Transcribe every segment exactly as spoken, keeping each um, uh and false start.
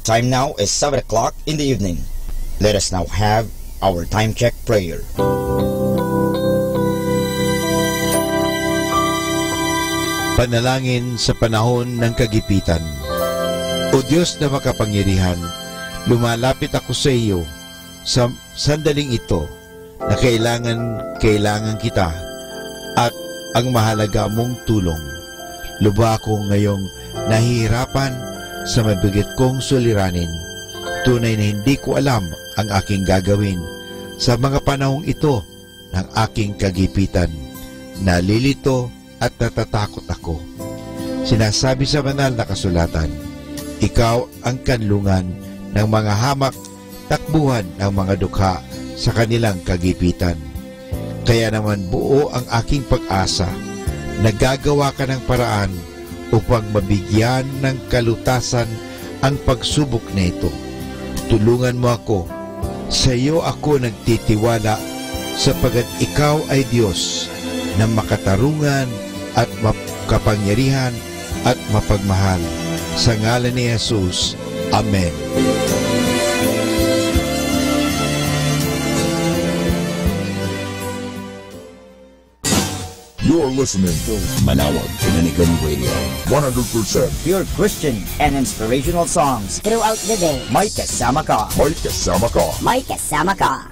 Time now is seven o'clock in the evening. Let us now have our time check prayer. Panalangin sa panahon ng kagipitan. O Diyos na makapangyarihan, lumalapit ako sa iyo sa sandaling ito na kailangan, kailangan kita at ang mahalaga mong tulong. Lubha ako ngayong nahihirapan sa mabigat kong suliranin. Tunay na hindi ko alam ang aking gagawin sa mga panahong ito ng aking kagipitan. Nalilito at natatakot ako. Sinasabi sa banal na kasulatan, "Ikaw ang kanlungan ng mga hamak, takbuhan ang mga dukha sa kanilang kagipitan." Kaya naman buo ang aking pag-asa. Nagagawa ka ng paraan upang mabigyan ng kalutasan ang pagsubok na ito. Tulungan mo ako. Sa iyo ako nagtitiwala, sapagat ikaw ay Dios na makatarungan at makapangyarihan at mapagmahal. Sa ngalan ni Jesus, amen. You're listening to Manawag Dominican Radio. One hundred percent pure Christian and inspirational songs throughout the day. May kasama ka. May kasama ka. May kasama ka.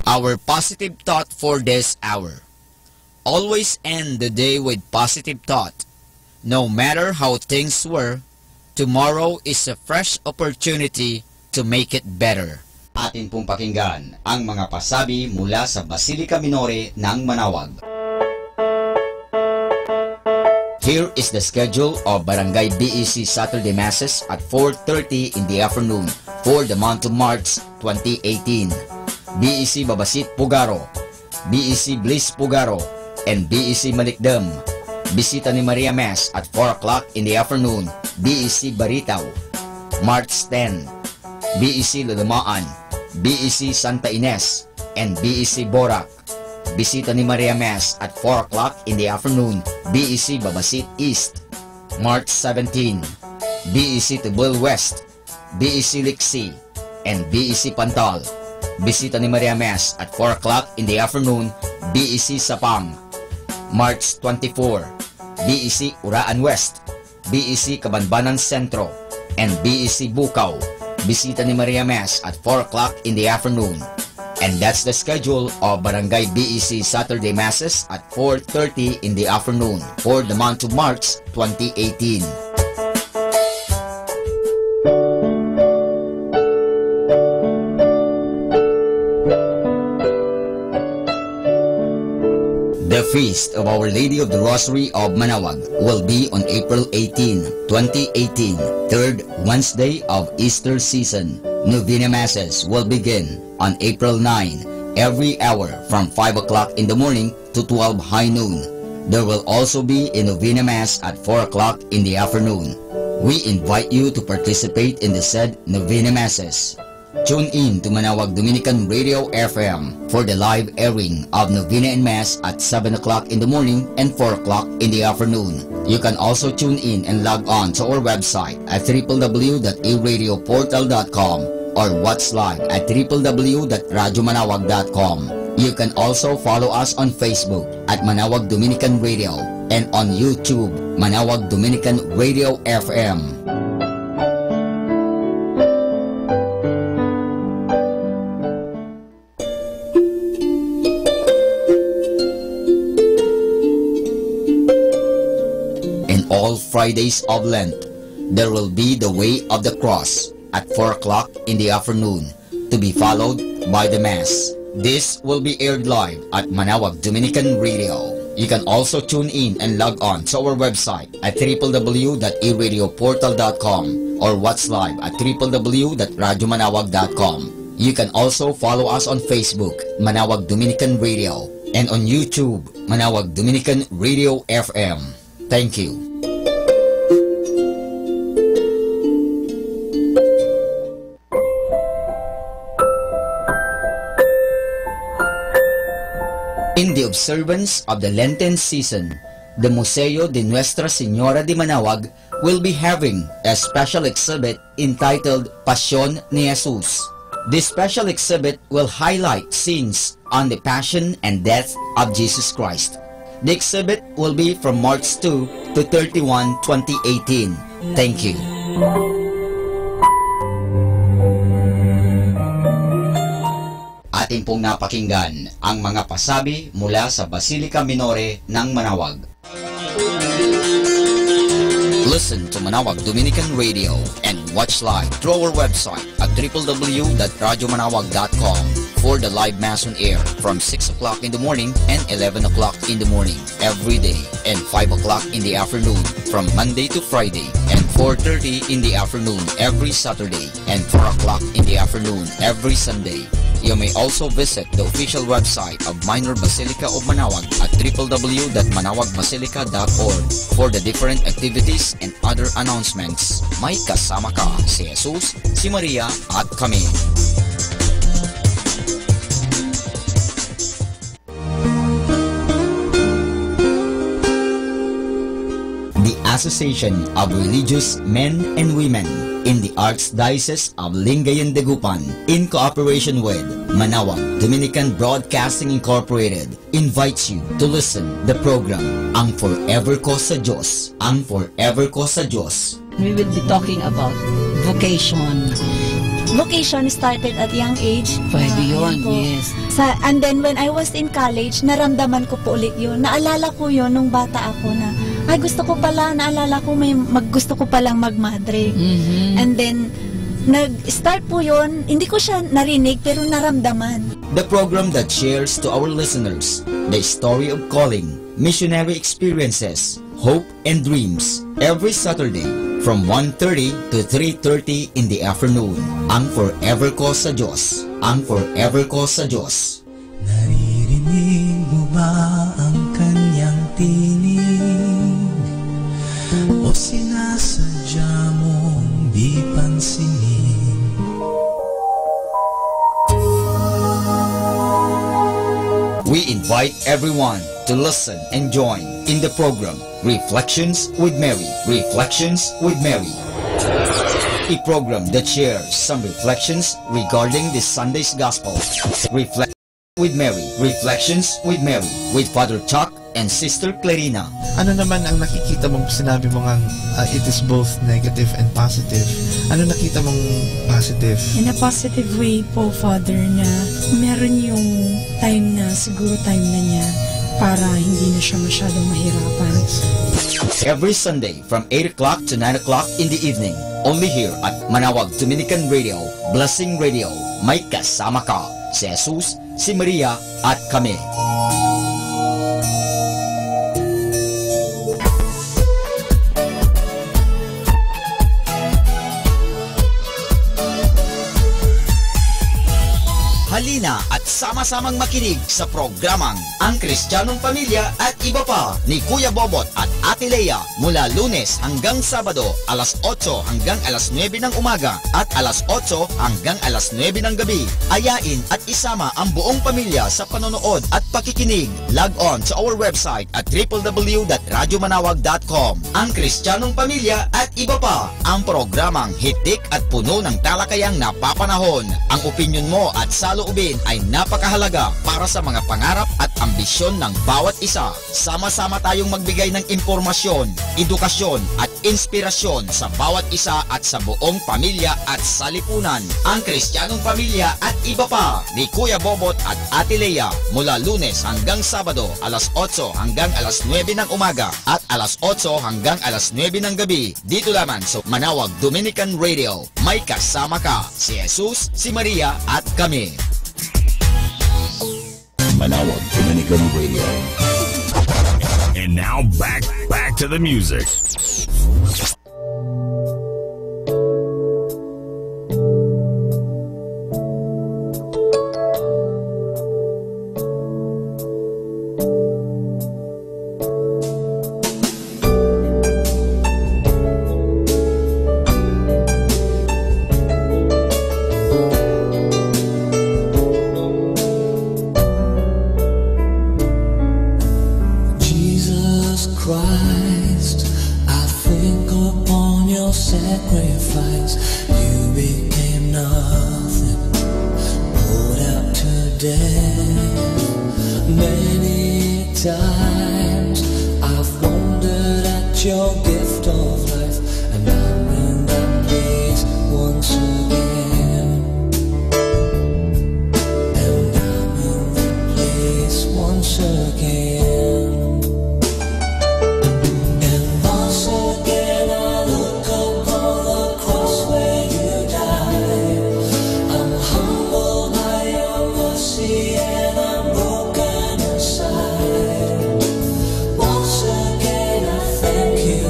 Our positive thought for this hour. Always end the day with positive thought. No matter how things were, tomorrow is a fresh opportunity to make it better. Atin pong pakinggan ang mga pasabi mula sa Basilica Minore ng Manawag. Here is the schedule of Barangay B E C Saturday Masses at four thirty in the afternoon for the month of March twenty eighteen. B E C Babasit Pugaro, B E C Bliss Pugaro, and B E C Malikdem. Bisita ni Maria Mass at four o'clock in the afternoon, B E C Baritaw. March ten, B E C Lalamaan, B E C Santa Ines, and B E C Borac. Bisita ni Maria Mass at four o'clock in the afternoon, B E C Babasit East. March seventeen, B E C Tubol West, B E C Liksi, and B E C Pantal. Bisita ni Maria Mass at four o'clock in the afternoon, B E C Sapang. March twenty-four, B E C Uraan West, B E C Kabanbanan Sentro, and B E C Bukaw. Bisita ni Maria Mass at four o'clock in the afternoon. And that's the schedule of Barangay B E C Saturday Masses at four thirty in the afternoon for the month of March twenty eighteen. The Feast of Our Lady of the Rosary of Manawag will be on April eighteen, twenty eighteen, third Wednesday of Easter season. Novena Masses will begin on April nine, every hour from five o'clock in the morning to twelve high noon. There will also be a novena mass at four o'clock in the afternoon. We invite you to participate in the said novena masses. Tune in to Manawag Dominican Radio F M for the live airing of novena and mass at seven o'clock in the morning and four o'clock in the afternoon. You can also tune in and log on to our website at triple W dot e radio portal dot com or watch live at triple W dot radyo manawag dot com. You can also follow us on Facebook at Manawag Dominican Radio and on YouTube, Manawag Dominican Radio F M. In all Fridays of Lent, there will be the Way of the Cross at four o'clock in the afternoon, to be followed by the Mass. This will be aired live at Manawag Dominican Radio. You can also tune in and log on to our website at triple W dot e radio portal dot com or watch live at triple W dot radyo manawag dot com. You can also follow us on Facebook, Manawag Dominican Radio, and on YouTube, Manawag Dominican Radio F M. Thank you. In the observance of the Lenten season, The Museo de Nuestra Señora de Manawag will be having a special exhibit entitled Pasyon ni Jesus. This special exhibit will highlight scenes on the Passion and Death of Jesus Christ. The exhibit will be from March two to thirty-one, twenty eighteen. Thank you. Atin pong napakinggan ang mga pasabi mula sa Basilica Minore ng Manawag. Listen to Manawag Dominican Radio and watch live through our website at triple W dot radyo manawag dot com for the live mass on air from six o'clock in the morning and eleven o'clock in the morning every day, and five o'clock in the afternoon from Monday to Friday, and four thirty in the afternoon every Saturday, and four o'clock in the afternoon every Sunday. You may also visit the official website of Minor Basilica of Manawag at triple W dot manawag basilica dot org for the different activities and other announcements. May kasama ka, si Jesus, si Maria, at kami. The Association of Religious Men and Women in the Archdiocese of Lingayen, Dagupan, in cooperation with Manawag Dominican Broadcasting Incorporated, invites you to listen the program Ang Forever Ko sa Diyos, Ang Forever Ko sa Diyos. We will be talking about vocation. Vocation started at young age. Five Ah, yun, ayan po. Yes. Sa, and then when I was in college, naramdaman ko po ulit yun. Naalala ko yun nung bata ako na, "Ay, gusto ko pala," naalala ko may mag-, gusto ko palang magmadre. Mhm. And then, nag-start po yun, hindi ko siya narinig, pero naramdaman. The program that shares to our listeners the story of calling, missionary experiences, hope, and dreams every Saturday from one thirty to three thirty in the afternoon. Ang Forever Ko sa Diyos. Ang Forever Ko sa Diyos. Naririnig mo ba ang kanyang tinig? O sinasadya mong di pansinin? We invite everyone to listen and join in the program Reflections with Mary. Reflections with Mary. A program that shares some reflections regarding this Sunday's Gospel. Reflect with Mary. Reflections with Mary with Father Chuck and Sister Clarina. Ano naman ang nakikita mong sinabi mo ngang, ah, it is both negative and positive? Ano nakita mong positive? In a positive way po, Father, na meron yung time na siguro time na niya para hindi na siya masyadong mahirapan. Every Sunday from eight o'clock to nine o'clock in the evening, only here at Manawag Dominican Radio, Blessing Radio. May kasama ka, si Jesus, si Maria, at kami. Halina at sama-samang makinig sa programang Ang Kristiyanong Pamilya at Iba Pa ni Kuya Bobot at Ate Lea mula Lunes hanggang Sabado, alas otso hanggang alas nuebe ng umaga at alas otso hanggang alas nuebe ng gabi. Ayain at isama ang buong pamilya sa panonood at pakikinig. Log on to our website at triple W dot radyo manawag dot com. Ang Kristiyanong Pamilya at Iba Pa, ang programang hitik at puno ng talakayang napapanahon. Ang opinyon mo at saloobin ay napakahalaga para sa mga pangarap at ambisyon ng bawat isa. Sama-sama tayong magbigay ng impormasyon, edukasyon, at inspirasyon sa bawat isa at sa buong pamilya at salipunan. Ang Kristiyanong Pamilya at Iba Pa ni Kuya Bobot at Ate Lea mula Lunes hanggang Sabado, alas otso hanggang alas nuebe ng umaga at alas otso hanggang alas nuebe ng gabi, dito lamang sa Manawag Dominican Radio. May kasama ka, si Jesus, si Maria, at kami. Manawag Dominican Radio. And now back, back to the music. nothing, put out to death. Many times I've wondered at your gift of life, and I'm in that place once again. And I'm in that place once again. And once again I look upon the cross where you died. I'm humbled by your mercy and I'm broken inside. Once again I thank you.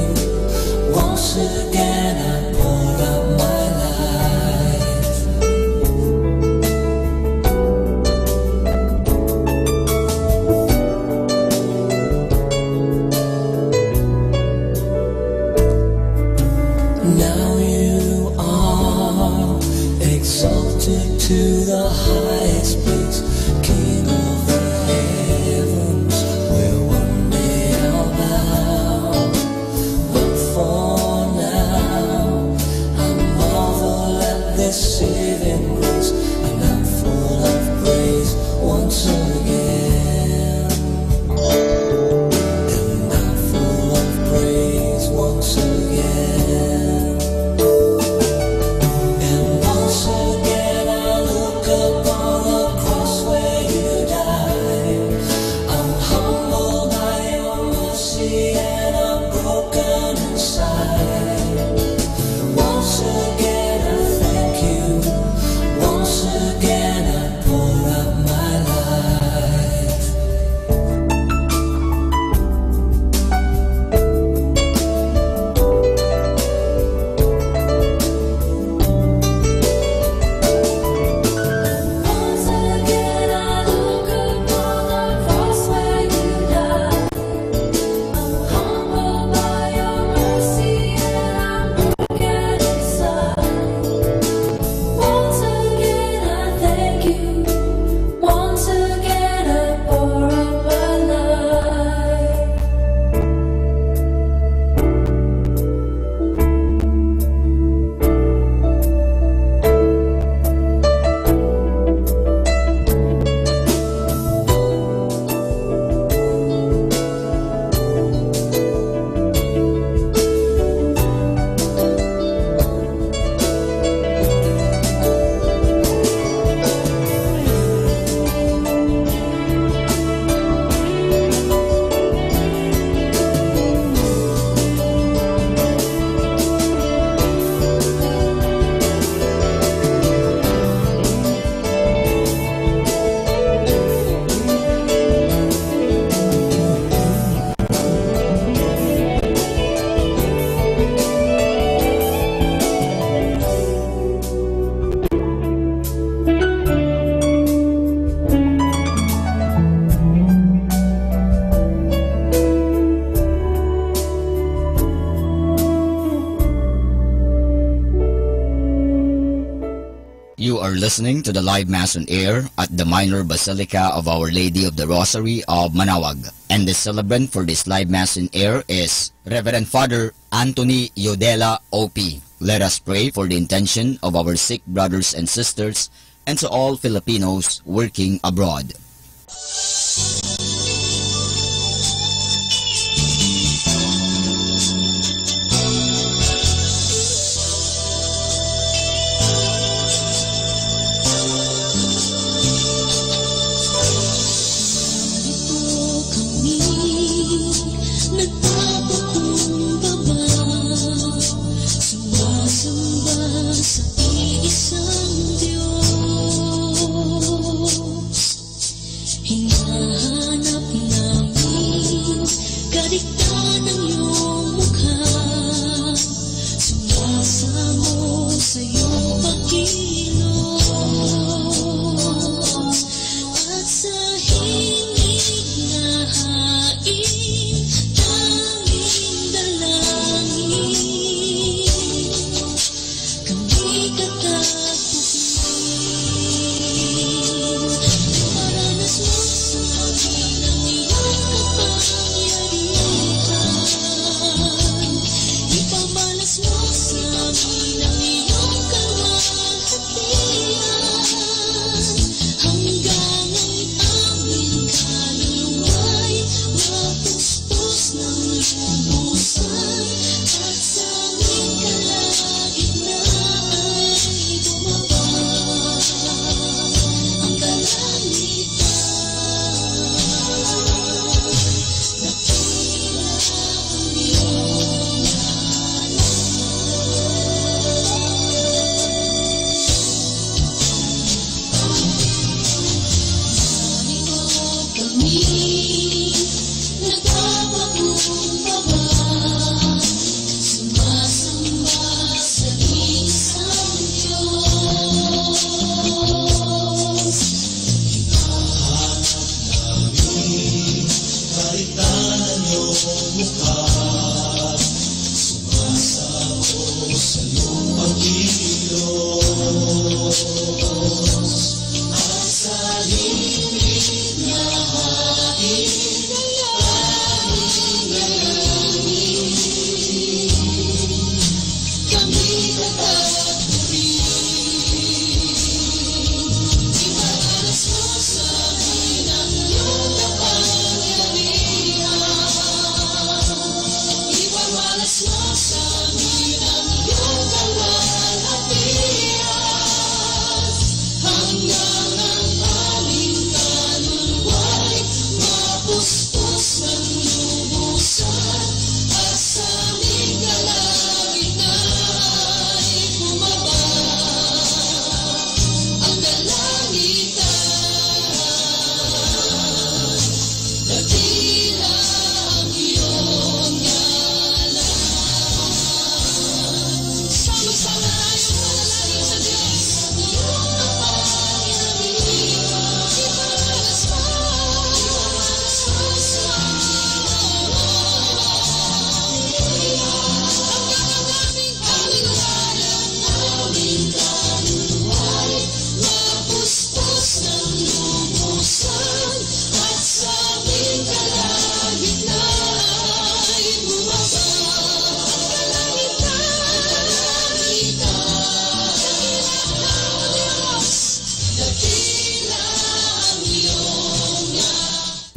Once again I pour out my life. Now you are exalted to the highest place, King of the heavens, where one day I'll bow. But for now, I marvel at this saving grace, and I'm full of praise once again. And I'm full of praise once again. And once again I look upon the cross where you died. I'm humbled by your mercy and I'm broken inside. Once again I thank you. Once again I pour out my life. Once again I look upon the cross where you died. I'm humbled by your mercy and I'm broken inside. Once again I thank you. Once again I pour out my life. You are listening to the live mass on air at the Minor Basilica of Our Lady of the Rosary of Manaoag, and the celebrant for this live mass on air is Reverend Father Anthony Yodela, O P. Let us pray for the intention of our Sikh brothers and sisters and to all Filipinos working abroad. Sumasamba sa iisang Dios.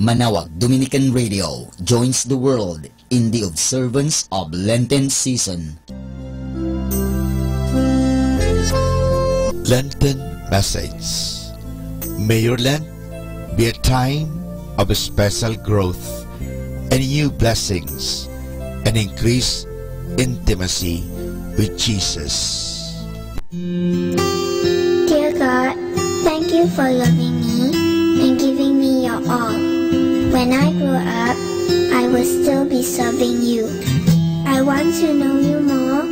Manaoag Dominican Radio joins the world in the observance of Lenten season. Lenten Message. May your Lent be a time of special growth and new blessings and increased intimacy with Jesus. Dear God, thank you for loving me and giving me your all. When I grow up, I will still be serving you. I want to know you more.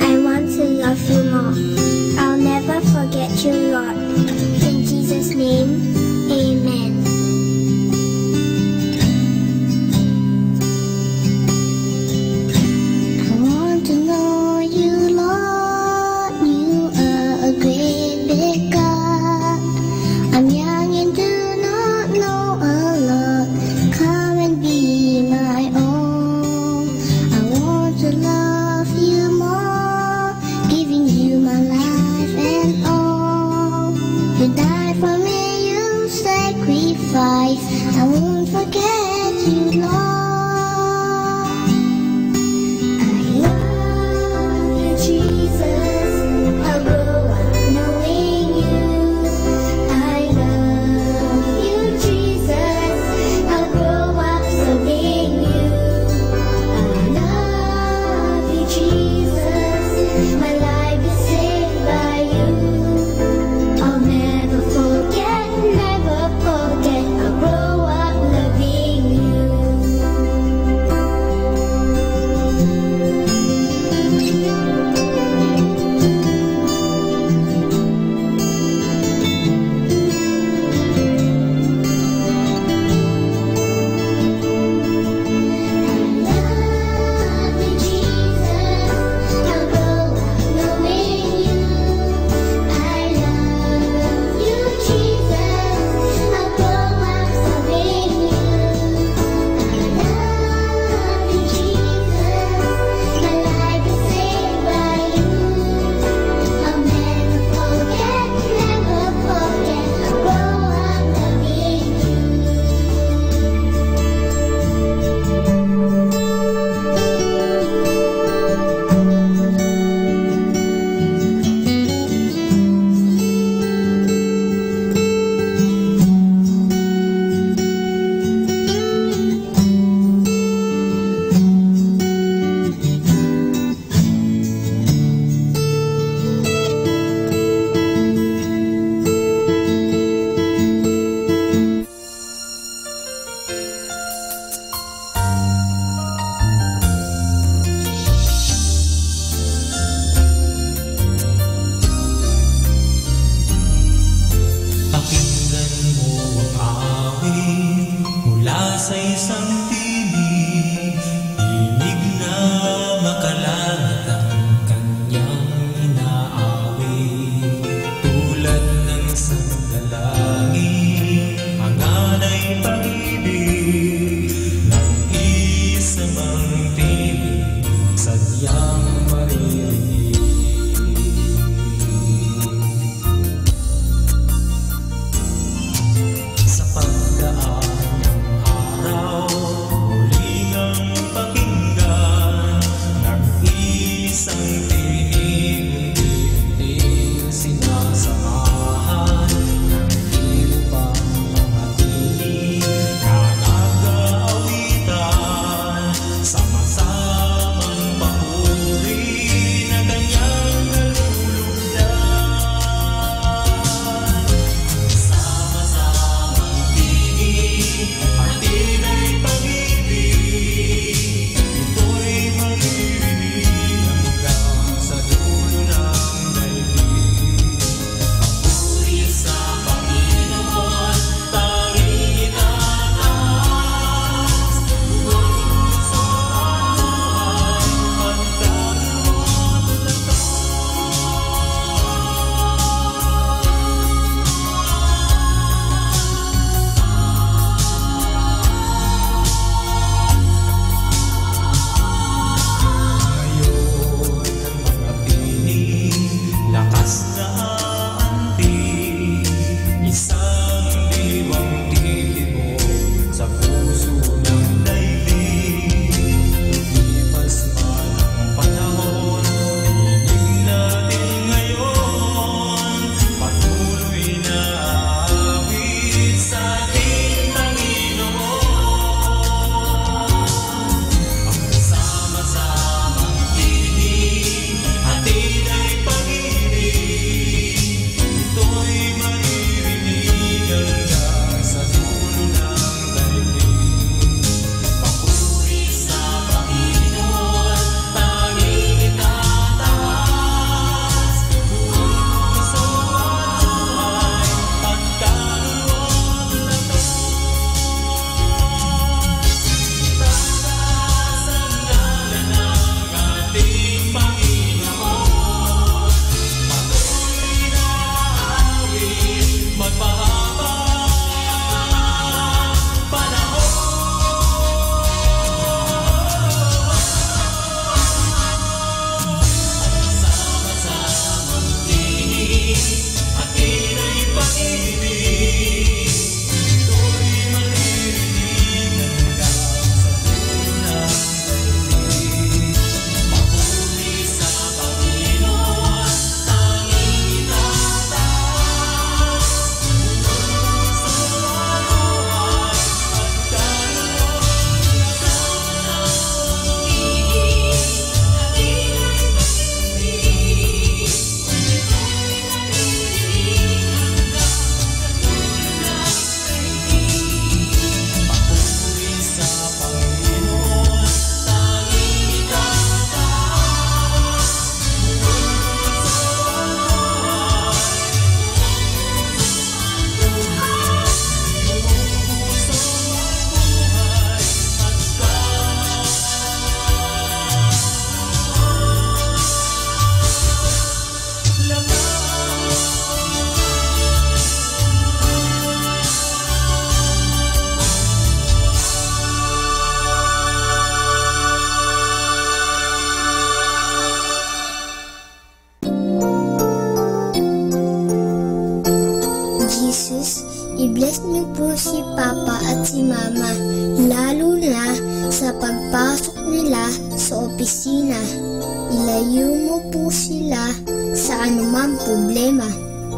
I want to love you more. I'll never forget you, Lord. In Jesus' name, amen. I want to know you, Lord. You are a great big God. I'm young and do not know a lot. Come and be my all. I want to love you more, giving you my life and all. You died for me, you sacrificed. I won't forget you, Lord. I love you, Jesus. I'll grow up knowing you. I love you, Jesus. I'll grow up serving you. I love you, Jesus. My life is saved by you. I'll never forget, never forget. I'll grow up loving you.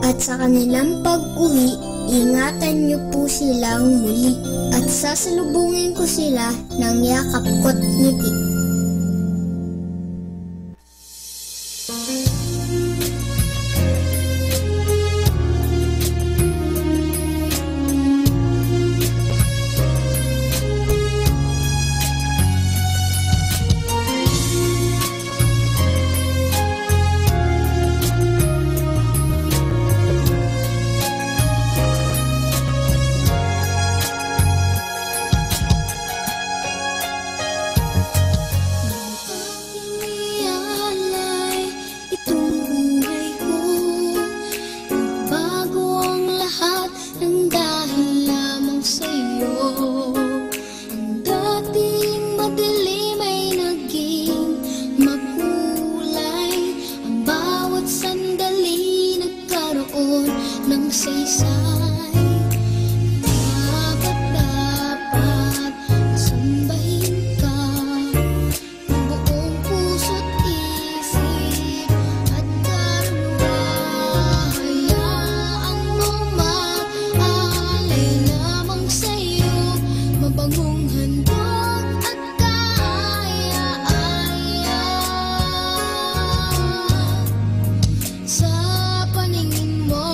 At sa kanilang pag-uwi, ingatan niyo po silang muli, at sasalubungin ko sila ng yakap ko't ngiti. Itong buhay ko, nagbago ang lahat ng dahil lamang sa'yo. Ang dating madilim ay naging makulay. Ang bawat sandali nagkaroon ng saysay. Dapat, dapat sambahin ka ng buong puso't isip at kaluluwa. Hayaang maalay lamang sa'yo, mabangong handog at kaaya-aya sa paningin mo.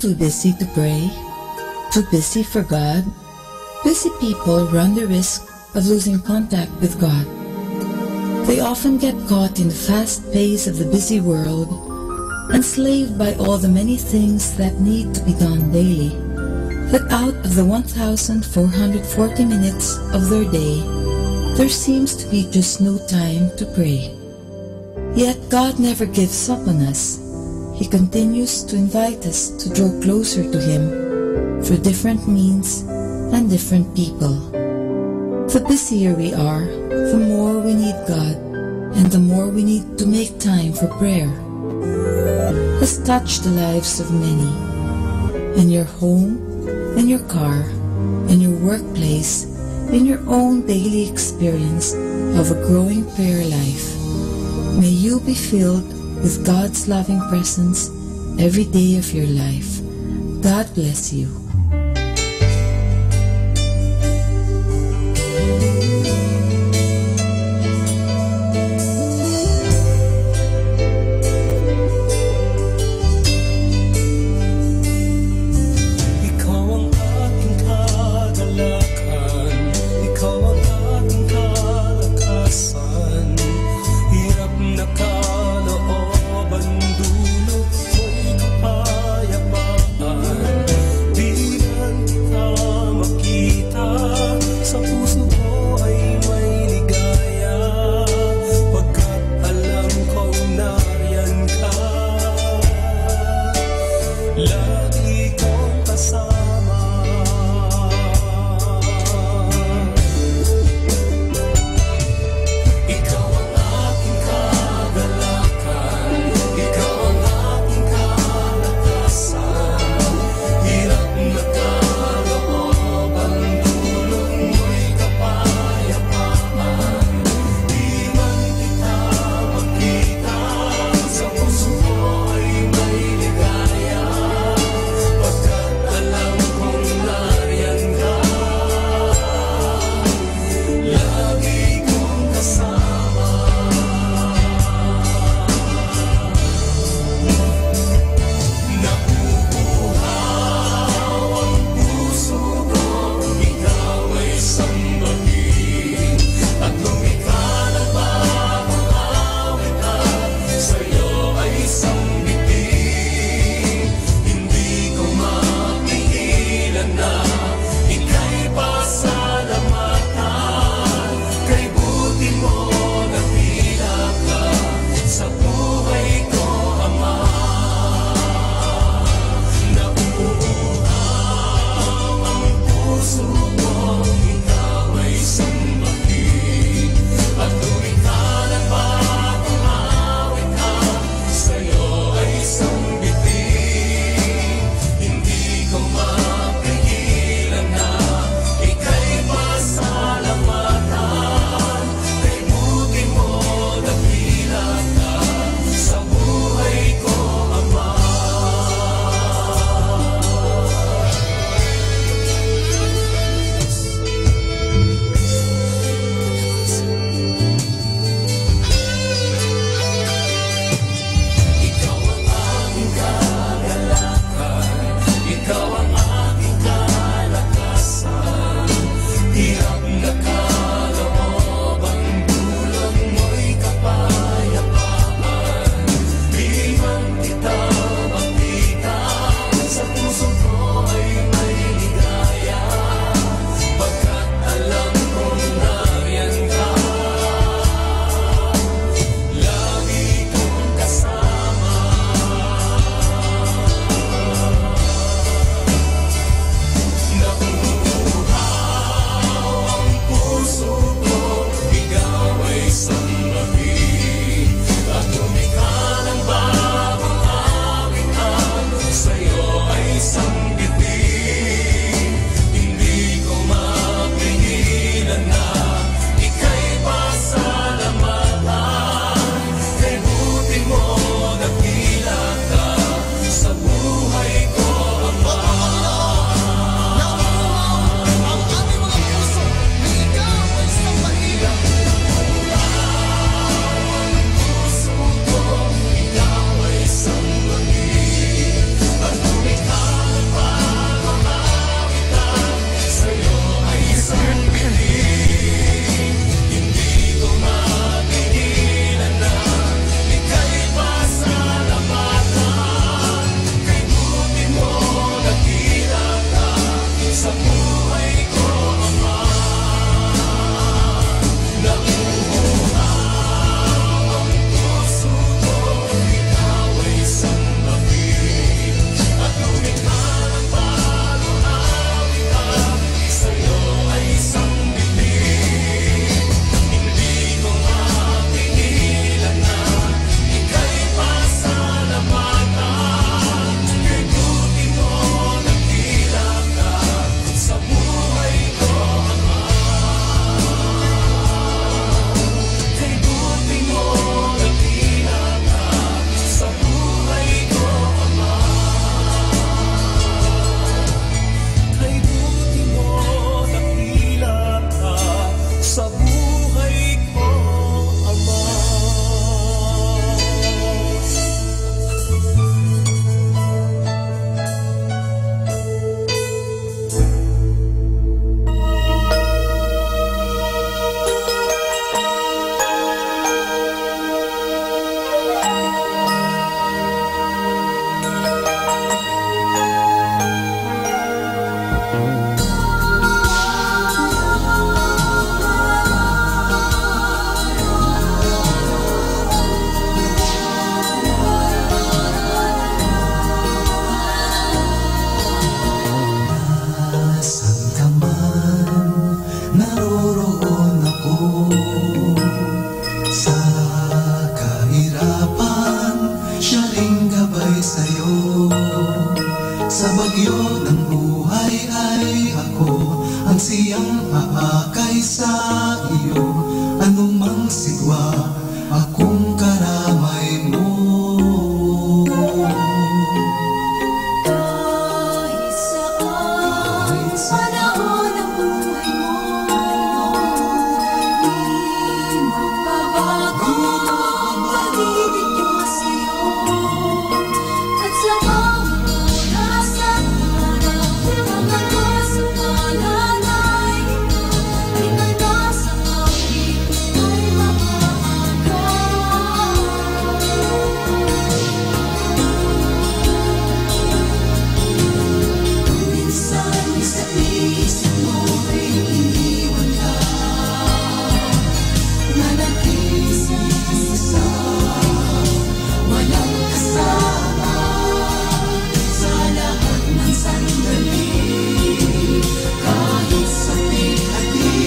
Too busy to pray? Too busy for God? Busy people run the risk of losing contact with God. They often get caught in the fast pace of the busy world, enslaved by all the many things that need to be done daily, that out of the one thousand four hundred forty minutes of their day, there seems to be just no time to pray. Yet God never gives up on us. He continues to invite us to draw closer to Him through different means and different people. The busier we are, the more we need God, and the more we need to make time for prayer. Has touched the lives of many. In your home, in your car, in your workplace, in your own daily experience of a growing prayer life, may you be filled with God's loving presence every day of your life. God bless you. Ikaw ang aking kagalakan, ikaw ang aking kalakasan. Hirap na kalooban, dulot ko'y kapayapaan. Di Iyo ng buhay ay ako, ang siyang aakay sa iyo, anumang sigwa, akong karamay mo. Kahit saan, panahon ng buhay mo, di magbabago ang pag-ibig ko sa'yo. At sa bawat oras at araw, ang oras ng pananay, di ka na sa akin ay makakaw. Minsan, isa't isip mo ay iniwan ka. Nanatili sa isa, walang kasama sa lahat ng sandali. Kahit sa pihati,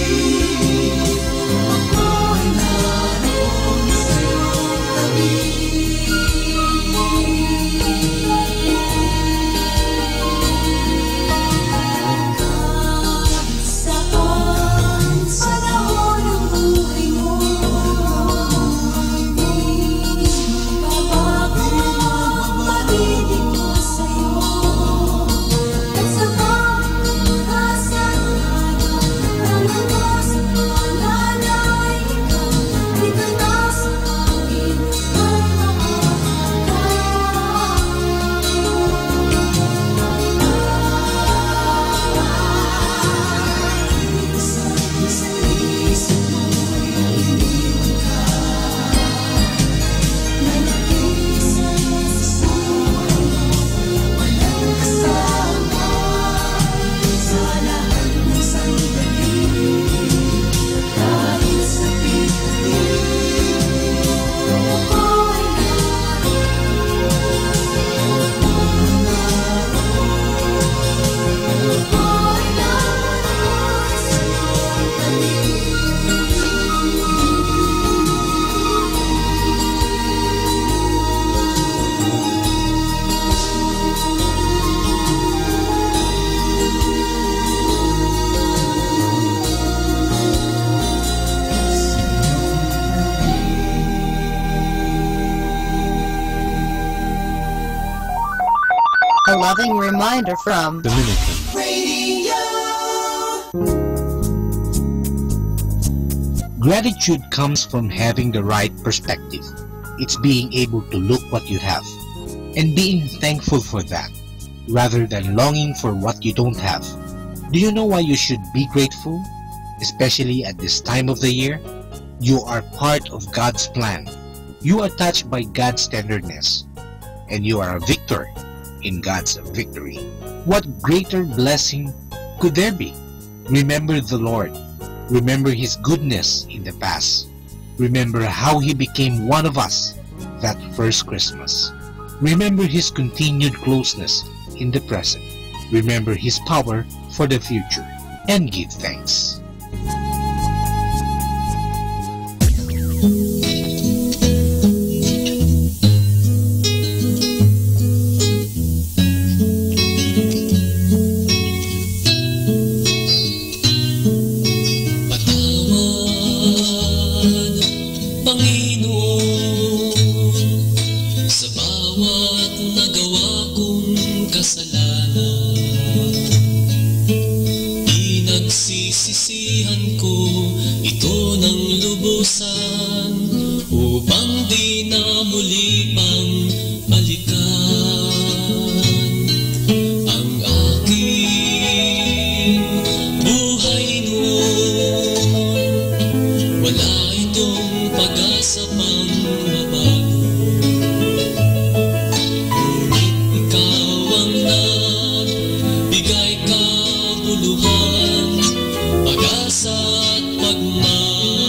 ako'y naroon sa iyong tabi. A loving reminder from Dominican. Gratitude comes from having the right perspective. It's being able to look what you have and being thankful for that, rather than longing for what you don't have. Do you know why you should be grateful, especially at this time of the year? You are part of God's plan. You are touched by God's tenderness, and you are a victor in God's victory. What greater blessing could there be? Remember the Lord. Remember His goodness in the past. Remember how He became one of us that first Christmas. Remember His continued closeness in the present. Remember His power for the future. And give thanks. Patawad, Panginoon, sa bawat nagawa kong kasalanan. Pinagsisisihan ko ito ng lubusan, upang di na muli pang balikan ang aking buhay noon. Wala itong pag-asa pang mabago, ngunit ikaw ang nagbigay kabuluhan, pag-asa at pagmamahal.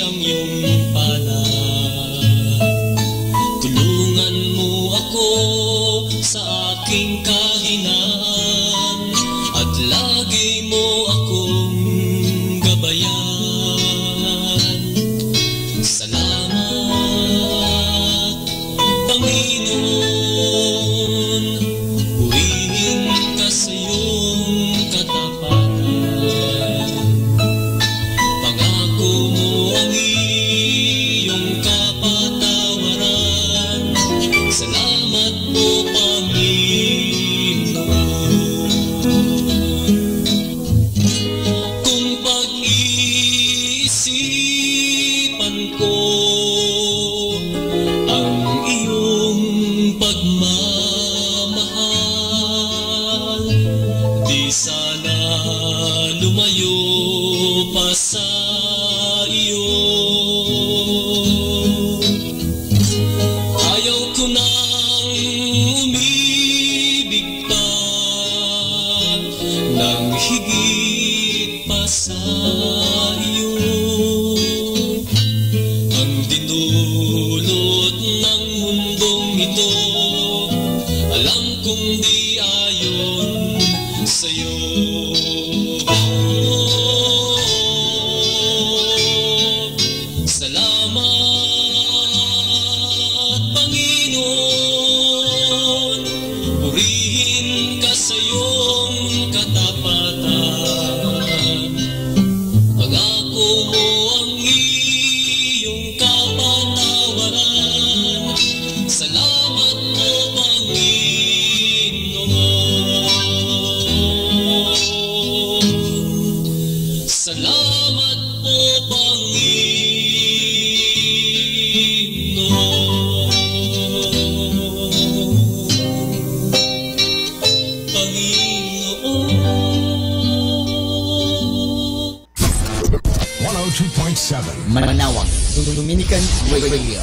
ang iyong palad. Tulungan mo ako sa aking kahinaan at lagi mo akong gabayan. Salamat, Panginoon, purihin ka sa iyong katapatan. Pangako mo ang iyong kapatawaran. Salamat po, Panginoon. Kung pag-iisipan ko ang iyong pagmamahal, di sana lumayo pa sa iyo. Ayaw ko nang umibig pa ng higit pa sa iyo. Ang dinulot ng mundong ito, alam kong di ayon sa'yo. Salamat, Panginoon, purihin ka sa iyong katapatan. Pangako mo ang iyong kapatawaran. Salamat po, Panginoon. Salamat po, Panginoon. Panginoon. One oh two point seven Manawag, Dominican Radio.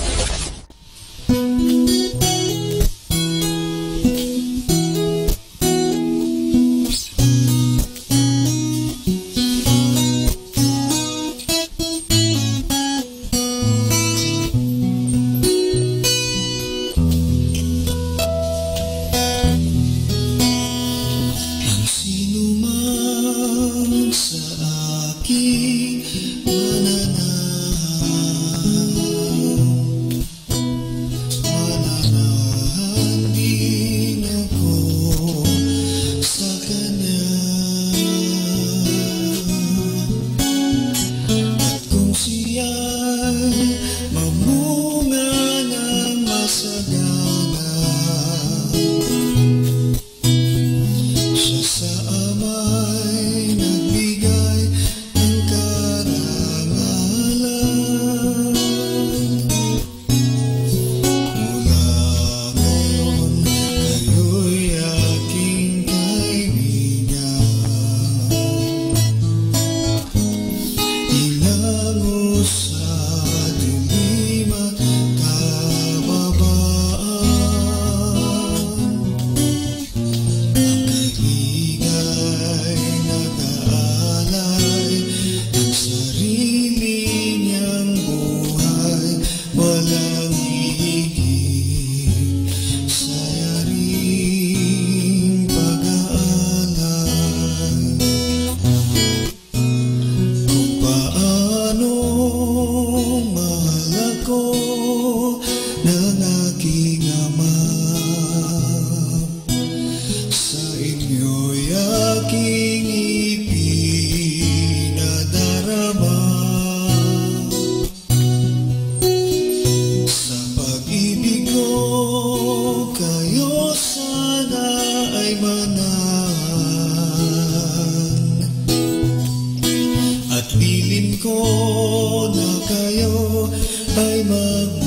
Ang sinuman sa akin mananahan, mananahan din ako sa kanya. At kung siya'y mamunga ng masagana, siya sa Ama'y nagbigay ng karangalan. Mula ngayon, kayo'y aking kaibigan. Hinango sa dilim at kababaan. Ang kaibigay nag-aalay ng sarili niyang buhay, walang hihigit sayaring pag-aalay. Kung paano mahal ako ng aking ama, sa inyo'y aking ipinadarama. Sa pag-ibig ko kayo sana ay manahan, at bilin ko na kayo ay magmahalan.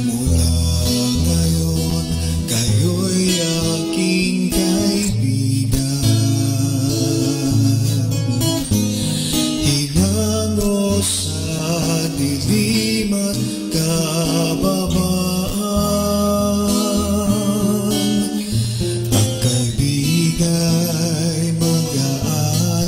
Mula ngayon, kayo'y aking kaibigan. Hinango sa dilim at kababaan, ang kaibigay mag-aalay.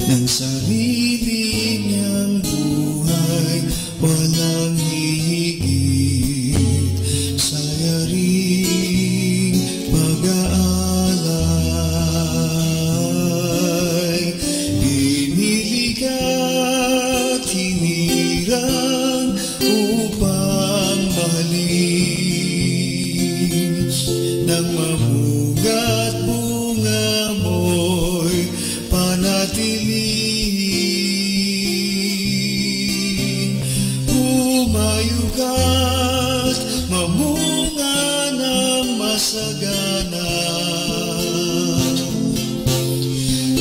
Ng sarili niyang buhay, walang hihigit sayaring pag-aalay. Binili ka, tinirang upang mahalin. Nang mamunga't bunga mo'y panatili. Humayo ka't mamunga nang masagana.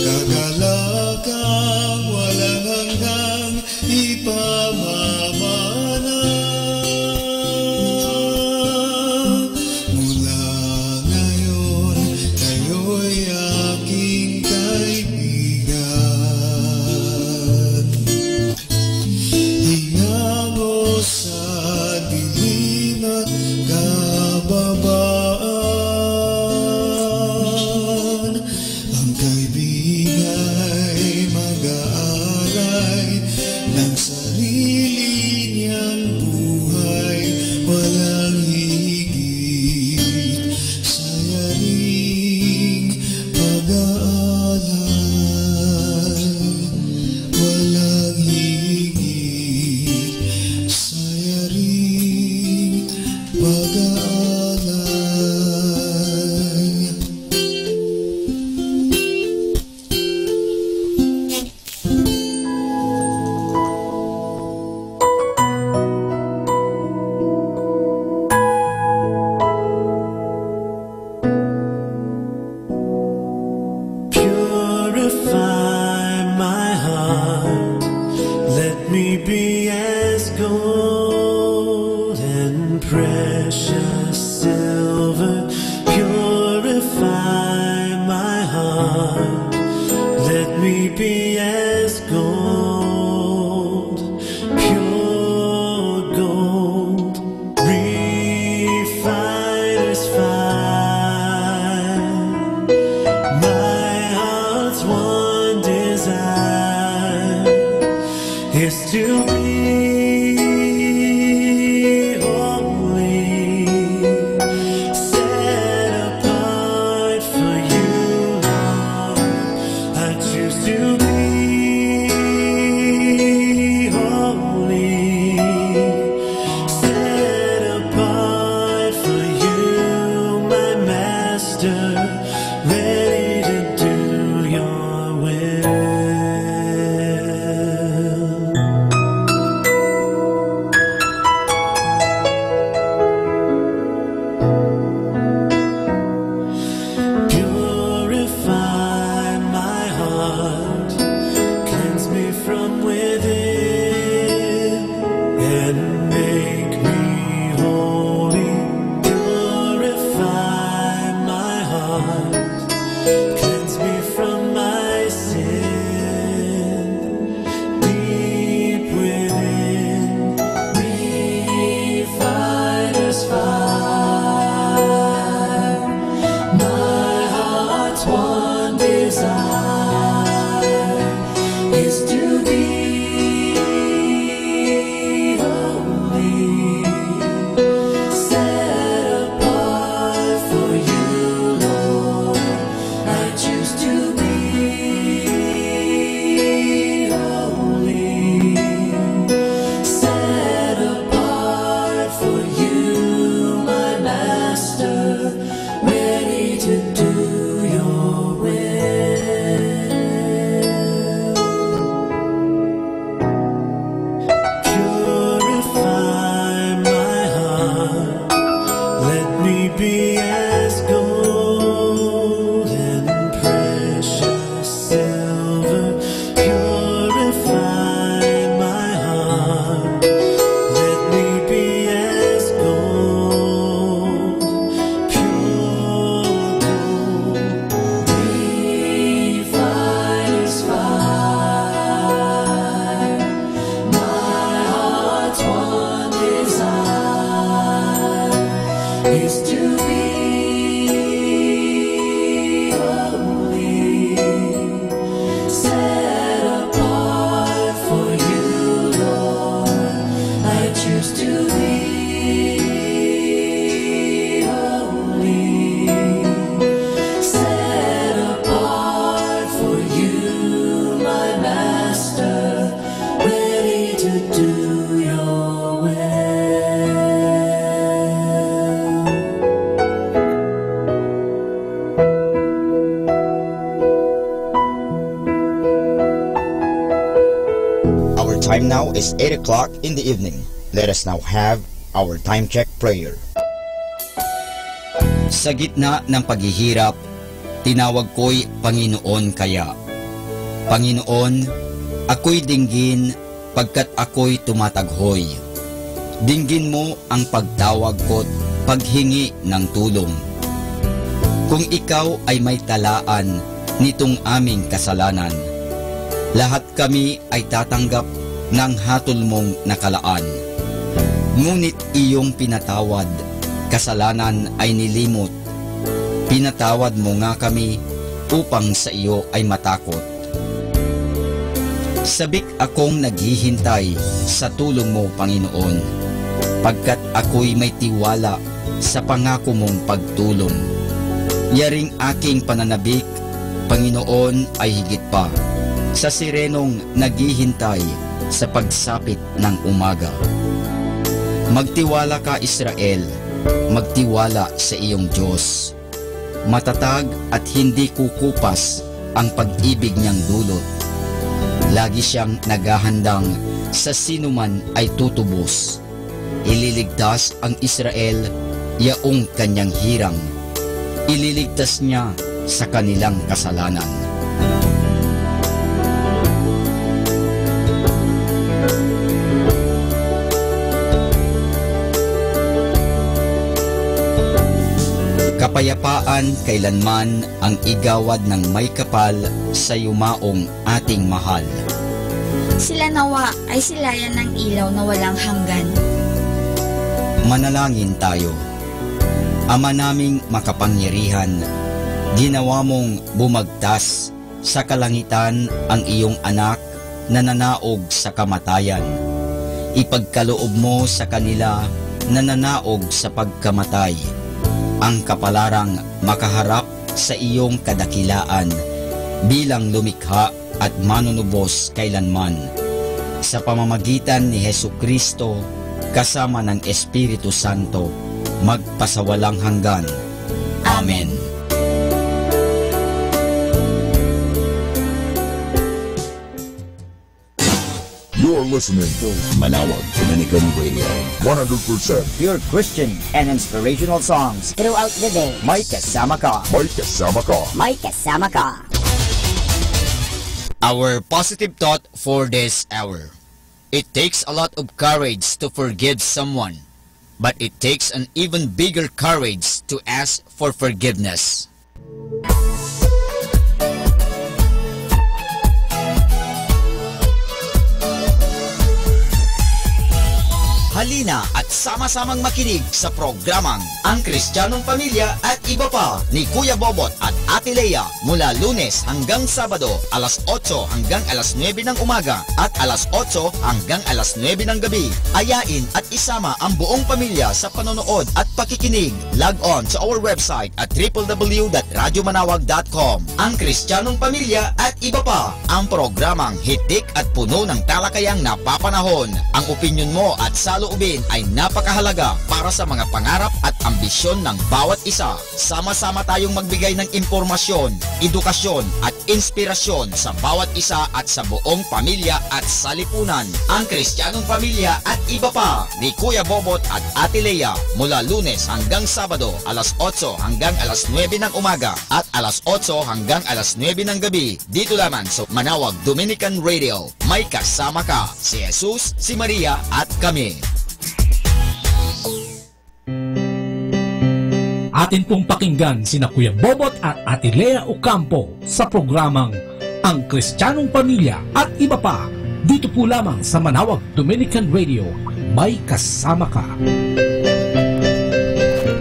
Kagalakang walang hanggang ipamamana. Mula ngayon, kayo'y aking kaibigan. Hinango sa dilim at kababaan. Ang kaibigay mag-aalay ng sarili niyang buhay, walang higit sayaring pag-aalay, walang higit sayaring pag-aalay. Purify my heart. Let me be as gold and precious silver. Purify my heart. Let me be as gold, pure gold, refiner's fire. My heart's one desire is to be holy, set apart for you, Lord. I choose to be holy, set apart for you, my master, ready to do your will. Purify my heart, cleanse me from within, and make me holy. Purify my heart, cleanse me from my sin. Deep within, refiner's fire. My heart's one desire Time now is eight o'clock in the evening. Let us now have our time check prayer. Sa gitna ng paghihirap, tinawag ko'y Panginoon kaya. Panginoon, ako'y dinggin pagkat ako'y tumataghoy. Dinggin mo ang pagtawag ko't paghingi ng tulong. Kung ikaw ay may talaan nitong aming kasalanan, lahat kami ay tatanggap ng hatol mong nakalaan. Ngunit iyong pinatawad, kasalanan ay nilimot. Pinatawad mo nga kami upang sa iyo ay matakot. Sabik akong naghihintay sa tulong mo, Panginoon, pagkat ako'y may tiwala sa pangako mong pagtulong. Yaring aking pananabik, Panginoon, ay higit pa sa sirenong naghihintay sa pagsapit ng umaga. Magtiwala ka, Israel, magtiwala sa iyong Dios. Matatag at hindi kukupas ang pag-ibig niyang dulot. Lagi siyang naghahandang sa sinoman ay tutubos. Ililigtas ang Israel, yaong kanyang hirang. Ililigtas niya sa kanilang kasalanan. Kapayapaan kailanman ang igawad ng may kapal sa yumaong ating mahal. Sila nawa ay silayan ng ilaw na walang hanggan. Manalangin tayo. Ama naming makapangyarihan, ginawa mong bumagtas sa kalangitan ang iyong Anak na nanaog sa kamatayan. Ipagkaloob mo sa kanila na nanaog sa pagkamatay ang kapalarang makaharap sa iyong kadakilaan bilang lumikha at manunubos kailanman. Sa pamamagitan ni Jesu-Cristo, kasama ng Espiritu Santo, magpasawalang hanggan. Amen. You're listening to Manawag Dominican Radio. One hundred percent pure Christian and inspirational songs throughout the day. May kasama ka. May kasama ka. May kasama ka. Our positive thought for this hour. It takes a lot of courage to forgive someone, but it takes an even bigger courage to ask for forgiveness. Halina at sama-samang makinig sa programang Ang Kristiyanong Pamilya at Iba Pa ni Kuya Bobot at Ate Lea mula Lunes hanggang Sabado, alas otso hanggang alas nuebe ng umaga at alas otso hanggang alas nuebe ng gabi. Ayain at isama ang buong pamilya sa panonood at pakikinig. Log on sa our website at triple W dot radyo manawag dot com. Ang Kristiyanong Pamilya at Iba Pa, ang programang hitik at puno ng talakayang napapanahon. Ang opinyon mo at saloobin ay napakahalaga para sa mga pangarap at ambisyon ng bawat isa. Sama-sama tayong magbigay ng impormasyon, edukasyon, at inspirasyon sa bawat isa at sa buong pamilya at salipunan. Ang Kristiyanong Pamilya at Iba Pa ni Kuya Bobot at Ate Lea mula Lunes hanggang Sabado, alas otso hanggang alas nuebe ng umaga at alas otso hanggang alas nuebe ng gabi, dito lamang sa Manawag Dominican Radio. May kasama ka, si Jesus, si Maria, at kami. Atin pong pakinggan sina Kuya Bobot at Ate Lea Ocampo sa programang Ang Kristiyanong Pamilya at Iba Pa, dito po lamang sa Manawag Dominican Radio. May kasama ka.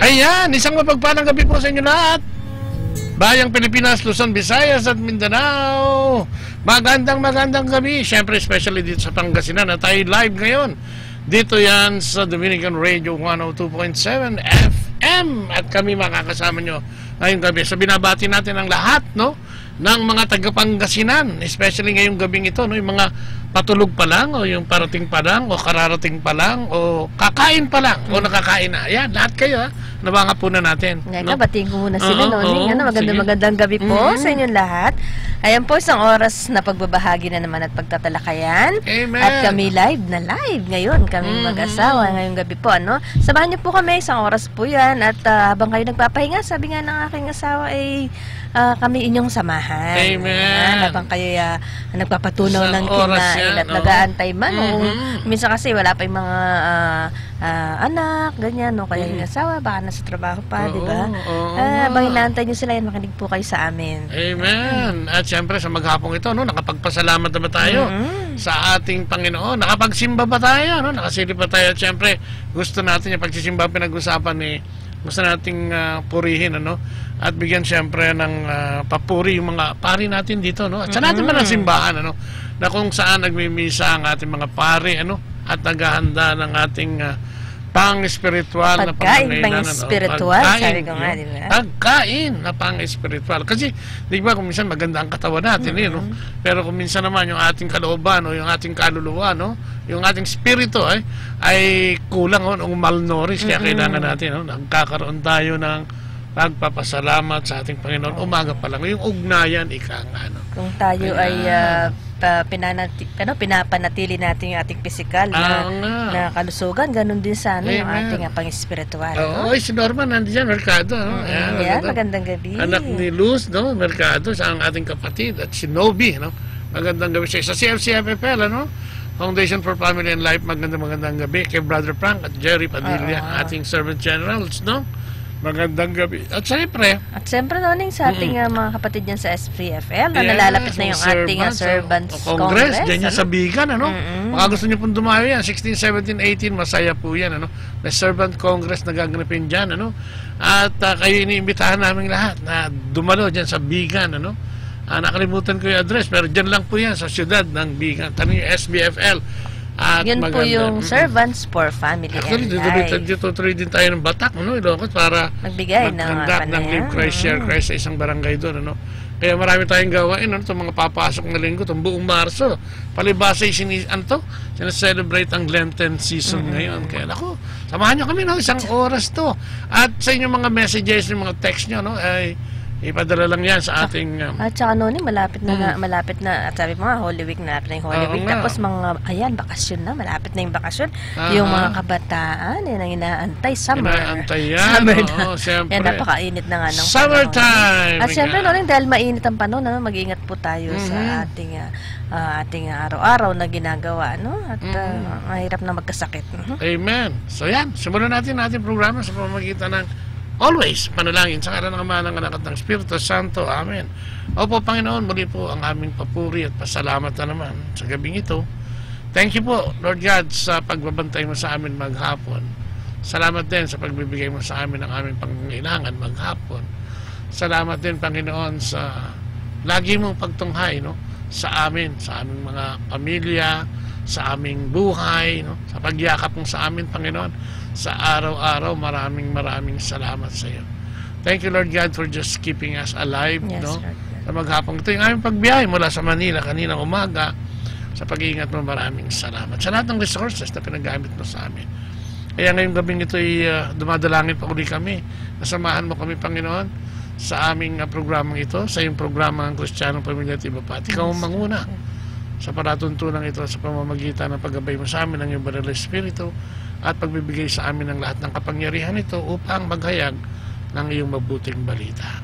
Ayan, isang mapagpalang gabi po sa inyo lahat. Bayang Pilipinas, Luzon, Visayas, at Mindanao. Magandang, magandang gabi. Siyempre, especially dito sa Pangasinan, na tayo live ngayon. Dito yan sa Dominican Radio one oh two point seven F M. At kami makakasama nyo ngayong gabi. So, binabati natin ang lahat, no, ng mga taga Pangasinan, especially ngayong gabing ito, no, yung mga patulog pa lang, o yung parating pa lang, o kararating pa lang, o kakain pa lang, o nakakain na. Ayan, lahat kayo, ha, nabangapunan natin, Teka, no? Batiin ko muna sila, Oo, no? Ning, oo, ano, magandang, sige. Magandang gabi po Mm. sa inyong lahat. Ayan po, isang oras na pagbabahagi na naman at pagtatalakayan. Amen. At kami live na live ngayon, kaming Mm-hmm. mag-asawa, ngayong gabi po, ano? Samahan niyo po kami, isang oras po yan. At, ah, habang kayo nagpapahinga, sabi nga ng aking asawa, ay, ah, kami inyong samahan. Amen. Ayan, habang kayo, ah, nagpapatunaw Isang ng oras kinain yan, at no? nag-aantay man, o Mm-hmm. minsan kasi wala pa yung mga, ah, ah, anak, ganyan, no? Kaya yung Mm-hmm. asawa, baka nasa trabaho pa, di ba? Oo, oo Ah, nga. habang inaantay niyo sila yan, makinig po kayo sa amin. Amen. At siyempre, sa maghapong ito, no, nakapagpasalamat na ba tayo Mm-hmm. sa ating Panginoon? Nakapagsimba ba tayo, no? Nakasilip ba tayo? At siyempre, gusto natin yung pagsisimba ang pinag-usapan ni, gusto nating, ah, purihin, ano? At bigyan, siyempre, ng, ah, papuri yung mga pari natin dito, no? At sa natin man ang Mm-hmm. simbahan, ano? Na kung saan nagmimisa ang ating mga pari, ano? At naghahanda ng ating, ah, pang-espiritual na Pagkain pangangailangan, oh, pang-espiritual, pagkain, sabi ko nga, yun. di ba? Pagkain na pang-espiritual. Kasi, di ba, kung minsan maganda ang katawan natin, eh, no? Mm-mm. Pero kung minsan naman yung ating kalooban o yung ating kaluluwa, no? Yung ating espiritu, ay, ay kulang, oh, o malnourished, kaya Mm-mm. kailangan natin, no? Nagkakaroon tayo ng pagpapasalamat sa ating Panginoon. Oo. Umaga pa lang, yung ugnayan, ika nga, no? Kung tayo Ayan. ay, ah, pa-, pinanati-, ano, pinapanatili natin yung ating pisikal na, Oo nga. na kalusugan, ganun din sana yung Amen. ating, ah, pang-espiritual, Oo, no? ay, si Norman, nandiyan, Mercado, no? Mm, Ayan, yan, maganda. magandang gabi. Anak ni Luz, no? Mercado, sa ang ating kapatid, at si Nobi, no? Magandang gabi sa, sa C F C F F L, ano? Foundation for Family and Life, magandang, magandang gabi. Kay Brother Frank at Jerry Padilla, Oo. ating servant generals, no? Magandang gabi. At siyempre, At siyempre, Noning, sa ating, Mm-mm. ah, mga kapatid dyan sa S P F L, na Yes, nalalapit na ang yung ating, ah, Servants, oh, Servants Congress, Congress, dyan yan ano? sa Bigan, ano? Mm-mm. Baka gusto niyo pong dumayo yan, sixteen, seventeen, eighteen, masaya po yan, ano? May Servant Congress na gaganapin dyan, ano? At, ah, kayo iniimbitahan namin lahat na dumalo dyan sa Bigan, ano? Ah, nakalimutan ko yung address, pero dyan lang po yan sa siyudad ng Bigan. Tanong yung S B F L. At Yun po maganda. yung Mm-mm. Servants for Family Actually, and tutuloy Life. tayo, tutuloy din tayo ng Batak, ano, Ilocos, para Magbigay ng, maghanda ah, ng panaya. Live Christ, Share Mm. Christ sa isang barangay doon, ano. Kaya marami tayong gawain, ano, itong mga papasok na linggo, itong buong Marso. Palibasa yung sini-, ano to? Sineselebrate ang Lenten season Mm-mm. ngayon. Kaya, naku, samahan nyo kami, no? Isang oras to. At sa inyong mga messages, yung mga text nyo, no? Ay, ipadala lang yan sa Tsaka, ating, um, at saka, Noning, malapit na Mm. nga, malapit na, at sabi mo nga, Holy Week, malapit na yung Holy Oo Week. nga. Tapos mga, ayan, bakasyon na, malapit na yung bakasyon. Aha. Yung mga kabataan, yan ang inaantay, summer. Inaantay yan, Summer na. oo, siyempre. Yan, napakainit na nga ng Summer panahon. time, At siyempre, ika. Noning, dahil mainit ang panahon, ano, mag-iingat po tayo sa Mhm. ating, ah, ah, ating araw-araw na ginagawa, no? At, Mm. ah, mahirap na magkasakit. Mhm. Amen. So, yan. Simulan natin ang ating programa sa pamamagitan ng always panalangin sa ngalan ng Ama, ng Anak, at ng Espiritu Santo. Amen. Opo, Panginoon, muli po ang aming papuri at pasalamat na naman sa gabing ito. Thank you po, Lord God, sa pagbabantay mo sa amin maghapon. Salamat din sa pagbibigay mo sa amin ng aming pangangailangan maghapon. Salamat din, Panginoon, sa lagi mong pagtunghay, no, sa amin, sa aming mga pamilya, sa aming buhay, no, sa pagyakap mo sa amin, Panginoon, sa araw-araw. Maraming, maraming salamat sa iyo. Thank you, Lord God, for just keeping us alive, Yes, no? Lord God. Sa maghapon ito, yung aming pagbiyahe mula sa Manila kanina umaga, sa pag-iingat mo, maraming salamat. Sa lahat ng resources na pinagamit mo sa amin. Kaya ngayong gabing ito'y, ah, dumadalangin pa uli kami. Nasamahan mo kami, Panginoon, sa aming, ah, programang ito, sa iyong programa, ang Kristiyano Pamilya at Iba Pa. At ikaw ang Yes, manguna Lord. sa palatuntunan ito sa pamamagitan ng paggabay mo sa amin ng iyong Banal na Espiritu at pagbibigay sa amin ng lahat ng kapangyarihan nito upang maghayag ng iyong mabuting balita.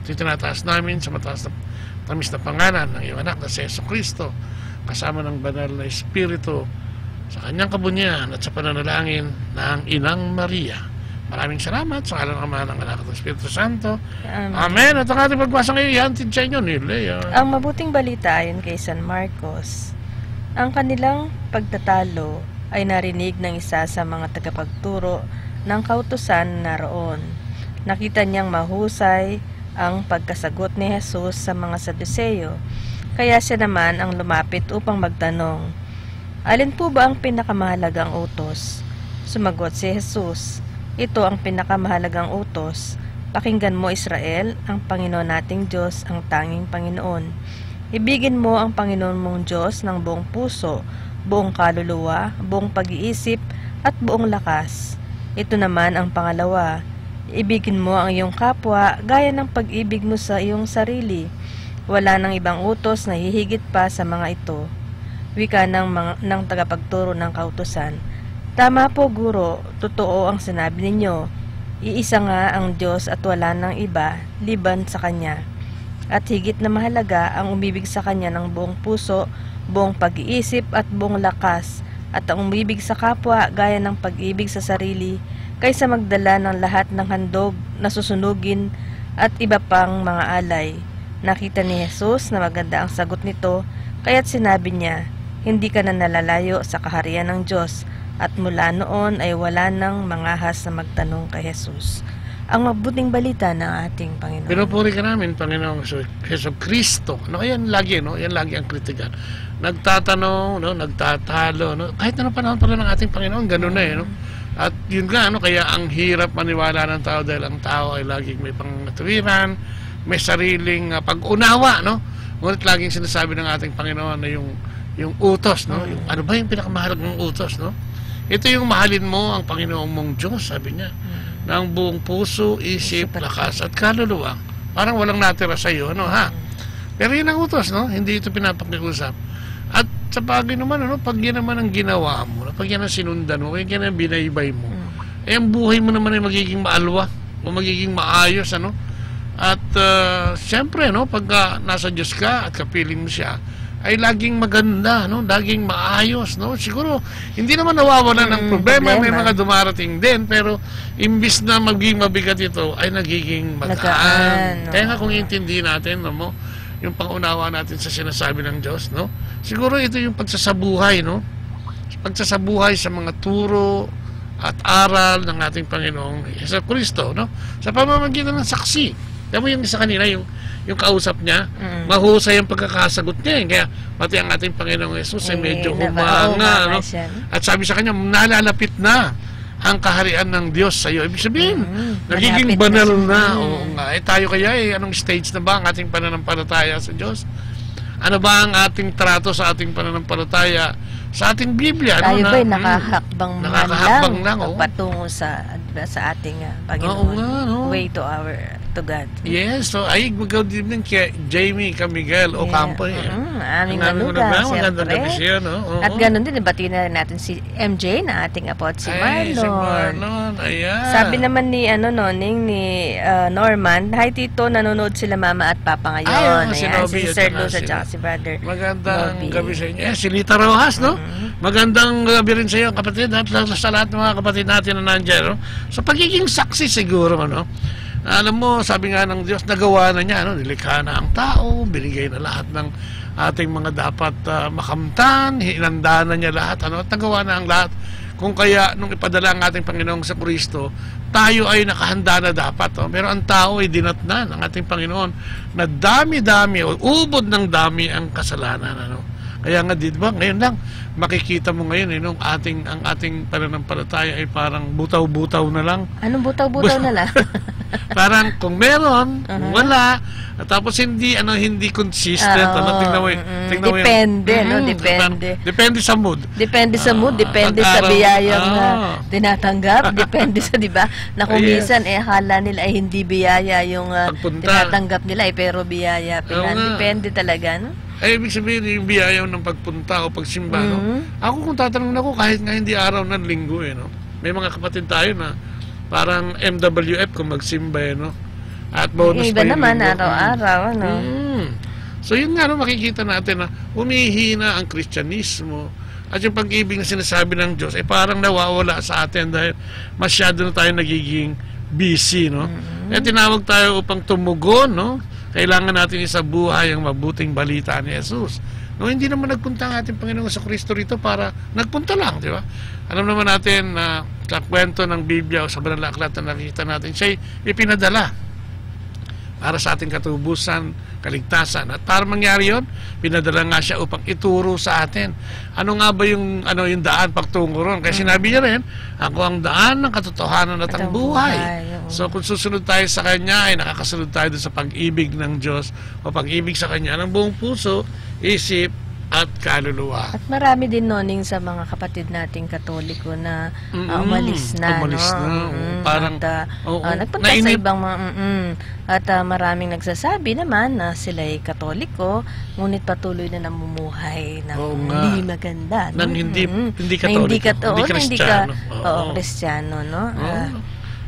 Ito'y tinataas namin sa mataas na, tamis na pangalan ng iyong Anak na si Jesu Cristo, kasama ng Banal na Espiritu, sa kanyang kabunyan at sa pananalangin ng Inang Maria. Maraming salamat sa ngalan ng Ama, ng Anak, at ng Espiritu Santo. Amen. Amen. At ang ating pagbasa ngayon, ihatid sa inyo ni Lea. Ang mabuting balita ayon kay San Marcos. Ang kanilang pagtatalo ay narinig ng isa sa mga tagapagturo ng kautusan na roon. Nakita niyang mahusay ang pagkasagot ni Jesus sa mga Saduseo, kaya siya naman ang lumapit upang magtanong, "Alin po ba ang pinakamahalagang utos?" Sumagot si Jesus, "Ito ang pinakamahalagang utos, 'Pakinggan mo, Israel, ang Panginoon nating Diyos, ang tanging Panginoon. Ibigin mo ang Panginoon mong Diyos ng buong puso, buong kaluluwa, buong pag-iisip, at buong lakas. Ito naman ang pangalawa, ibigin mo ang iyong kapwa gaya ng pag-ibig mo sa iyong sarili.'" Wala nang ibang utos na hihigit pa sa mga ito, wika ng mga, ng tagapagturo ng kautusan. "Tama po, Guro, totoo ang sinabi ninyo. Iisa nga ang Diyos at wala nang iba liban sa Kanya. At higit na mahalaga ang umibig sa Kanya ng buong puso, buong pag-iisip, at buong lakas, at ang umibig sa kapwa gaya ng pag-ibig sa sarili, kaysa magdala ng lahat ng handog na susunugin at iba pang mga alay." Nakita ni Jesus na maganda ang sagot nito, kaya't sinabi niya, "Hindi ka na nalalayo sa Kaharian ng Diyos." At mula noon ay wala nang mangahas na magtanong kay Jesus. Ang mabuting balita ng ating Panginoon. Pinupuri ka namin, Panginoong Jesu-, Jesu Cristo. No, yan lagi, no? Yan lagi ang kritikan. Nagtatanong, no? Nagtatalo, no? Kahit anong panahon pala ng ating Panginoon, ganun na, eh, no? At yun nga, no? Kaya ang hirap maniwala ng tao dahil ang tao ay laging may pangatawiran, may sariling, ah, pag-unawa, no? Ngunit laging sinasabi ng ating Panginoon na yung, yung utos, no? Mm. Yung, ano ba yung pinakamahalagang utos, no? "Ito yung mahalin mo ang Panginoon mong Diyos," sabi niya, Mm. "ng buong puso, isip, Isip at lakas, at kaluluwa." Parang walang natira sa'yo, ano, ha? Mm. Pero yun ang utos, no? Hindi ito pinapakiusap. At sa bagay naman, ano, pag yan naman ang ginawa mo, pag yan ang sinundan mo, pag yan ang binaybay mo, Mm. eh, ang buhay mo naman ay magiging maalwa o magiging maayos, ano? At, ah, siyempre, no, pagka nasa Diyos ka at kapiling mo siya, ay laging maganda, no? Laging maayos, no? Siguro, hindi naman nawawalan ng Mm, problema, may problema. mga dumarating din, pero imbis na maging mabigat ito, ay nagiging magaan. Magaan, Kaya nga, oo. kung iintindihin natin, no, mo, yung pangunawa natin sa sinasabi ng Diyos, no? Siguro ito yung pagsasabuhay, no? Pagsasabuhay sa mga turo at aral ng ating Panginoong Jesu Cristo, no? Sa pamamagitan ng saksi. Alam mo yung isa kanina, yung, yung kausap niya, Mm. mahusay ang pagkakasagot niya, eh. Kaya pati ang ating Panginoong Jesus ay Eh, medyo naba-, humanga, oo, no? humanga siya, no? At sabi sa kanya, "Nalalapit na ang kaharian ng Diyos sa'yo." Ibig sabihin, Mm, nagiging malapit na banal siya. na. Mm. Oo nga. Eh, tayo kaya, eh, anong stage na ba ang ating pananampalataya sa Diyos? Ano ba ang ating trato sa ating pananampalataya sa ating Biblia, no, Tayo na, ba'y mm, nakahakbang man nakakahakbang lang, lang, oo. patungo sa, sa ating, ah, Panginoon? Oo nga, no? Way to our, to God. Yes, so, ay, good evening kay Jamie Camiguel Yeah. Ocampo, eh. Mm, aming Ang aming manugang, manugang, magandang siyempre. gabi siya, no? Oo. At ganun din, ibati na rin natin si M J na ating apo at si Ay, si Marlon. Marlon, ayan. Sabi naman ni, ano, no, Ning, ni, ah, Norman, "Hi, Tito, nanonood sila Mama at Papa ngayon." Ay, oo, si Ayan, Nobby si at Sister saka Luz at si saka si Brother Magandang Nobby. gabi sa inyo. Eh, si Lita Rojas, no? Mm. Magandang gabi rin sa iyo, kapatid, at sa, sa lahat ng mga kapatid natin na nandiyan, no? Sa pagiging saksi siguro, ano? Alam mo, sabi nga ng Diyos, nagawa na niya, ano? Nilikha na ang tao, binigay na lahat ng ating mga dapat, ah, makamtan, hinanda na niya lahat, ano? At nagawa na ang lahat. Kung kaya, nung ipadala ang ating Panginoong Jesu Cristo, tayo ay nakahanda na dapat, oh. Pero ang tao ay dinatnan ng ating Panginoon na dami-dami o ubod ng dami ang kasalanan, ano? Kaya nga, di ba, ngayon lang, makikita mo ngayon, eh, nung ating, ang ating pananampalataya ay parang butaw-butaw na lang. Anong butaw-butaw Bus-, na lang? parang kung meron, kung Uh-huh. wala, at tapos hindi, ano, hindi consistent, Oo, ano, tingnan mo, eh, mm-mm. tingnan mo yung Depende, no? Mm, Depende. parang depende sa mood. Depende sa mood, Ah, depende sa pag-araw, biyayang, ah, ah. tinatanggap, depende sa, di ba? Na kung Yes. minsan, eh, akala nila ay hindi biyaya yung, ah, Pagpunta. tinatanggap nila, eh, pero biyaya Oo pala. nga. Depende talaga, no? Ay, ibig sabihin, yung biyaya ng pagpunta o pagsimba, no? Mm. Ako, kung tatanungin ako, kahit nga hindi araw ng linggo, eh, no? May mga kapatid tayo na parang M W F kung magsimba, eh, no? At Yung bonus iba pa yung naman, linggo. araw-araw, Mm. ano? Mm. So, yun nga, no, makikita natin na humihina ang Kristyanismo at yung pag-ibig na sinasabi ng Diyos, eh, parang nawawala sa atin dahil masyado na tayo nagiging busy, no? Mm. Kaya tinawag tayo upang tumugon, no? Kailangan natin isabuhay ang mabuting balita ni Jesus. No, hindi naman nagpunta ang ating Panginoong Jesucristo rito para, nagpunta lang, di ba? Alam naman natin na sa kwento ng Biblia o sa Banal na Aklat na nakikita natin, siya'y ipinadala para sa ating katubusan, kaligtasan. At para mangyari yon, pinadala nga siya upang ituro sa atin. Ano nga ba yung, ano, yung daan pagtungo ron? Kaya Mm. sinabi niya rin, "Ako ang daan, ang katotohanan at ang At ang buhay." buhay, oo. So, kung susunod tayo sa Kanya, ay nakakasunod tayo dun sa pag-ibig ng Diyos o pag-ibig sa Kanya ng buong puso, isip, at kaluluwa. At marami din, Noning, sa mga kapatid nating Katoliko na, ah, Mm, umalis na, umalis no? na. Oo, Mm, parang, at, ah, oo, ah, nagpunta sa nainip. ibang mga, mm. At, ah, maraming nagsasabi naman na sila'y Katoliko, ngunit patuloy na namumuhay ng Oo nga. hindi maganda, no? Nang hindi, Mm. hindi Na hindi Katoliko, kat-, hindi oo, na hindi ka, Kristiyano. oo, Oo. Kristiyano, no? Oo. Ah.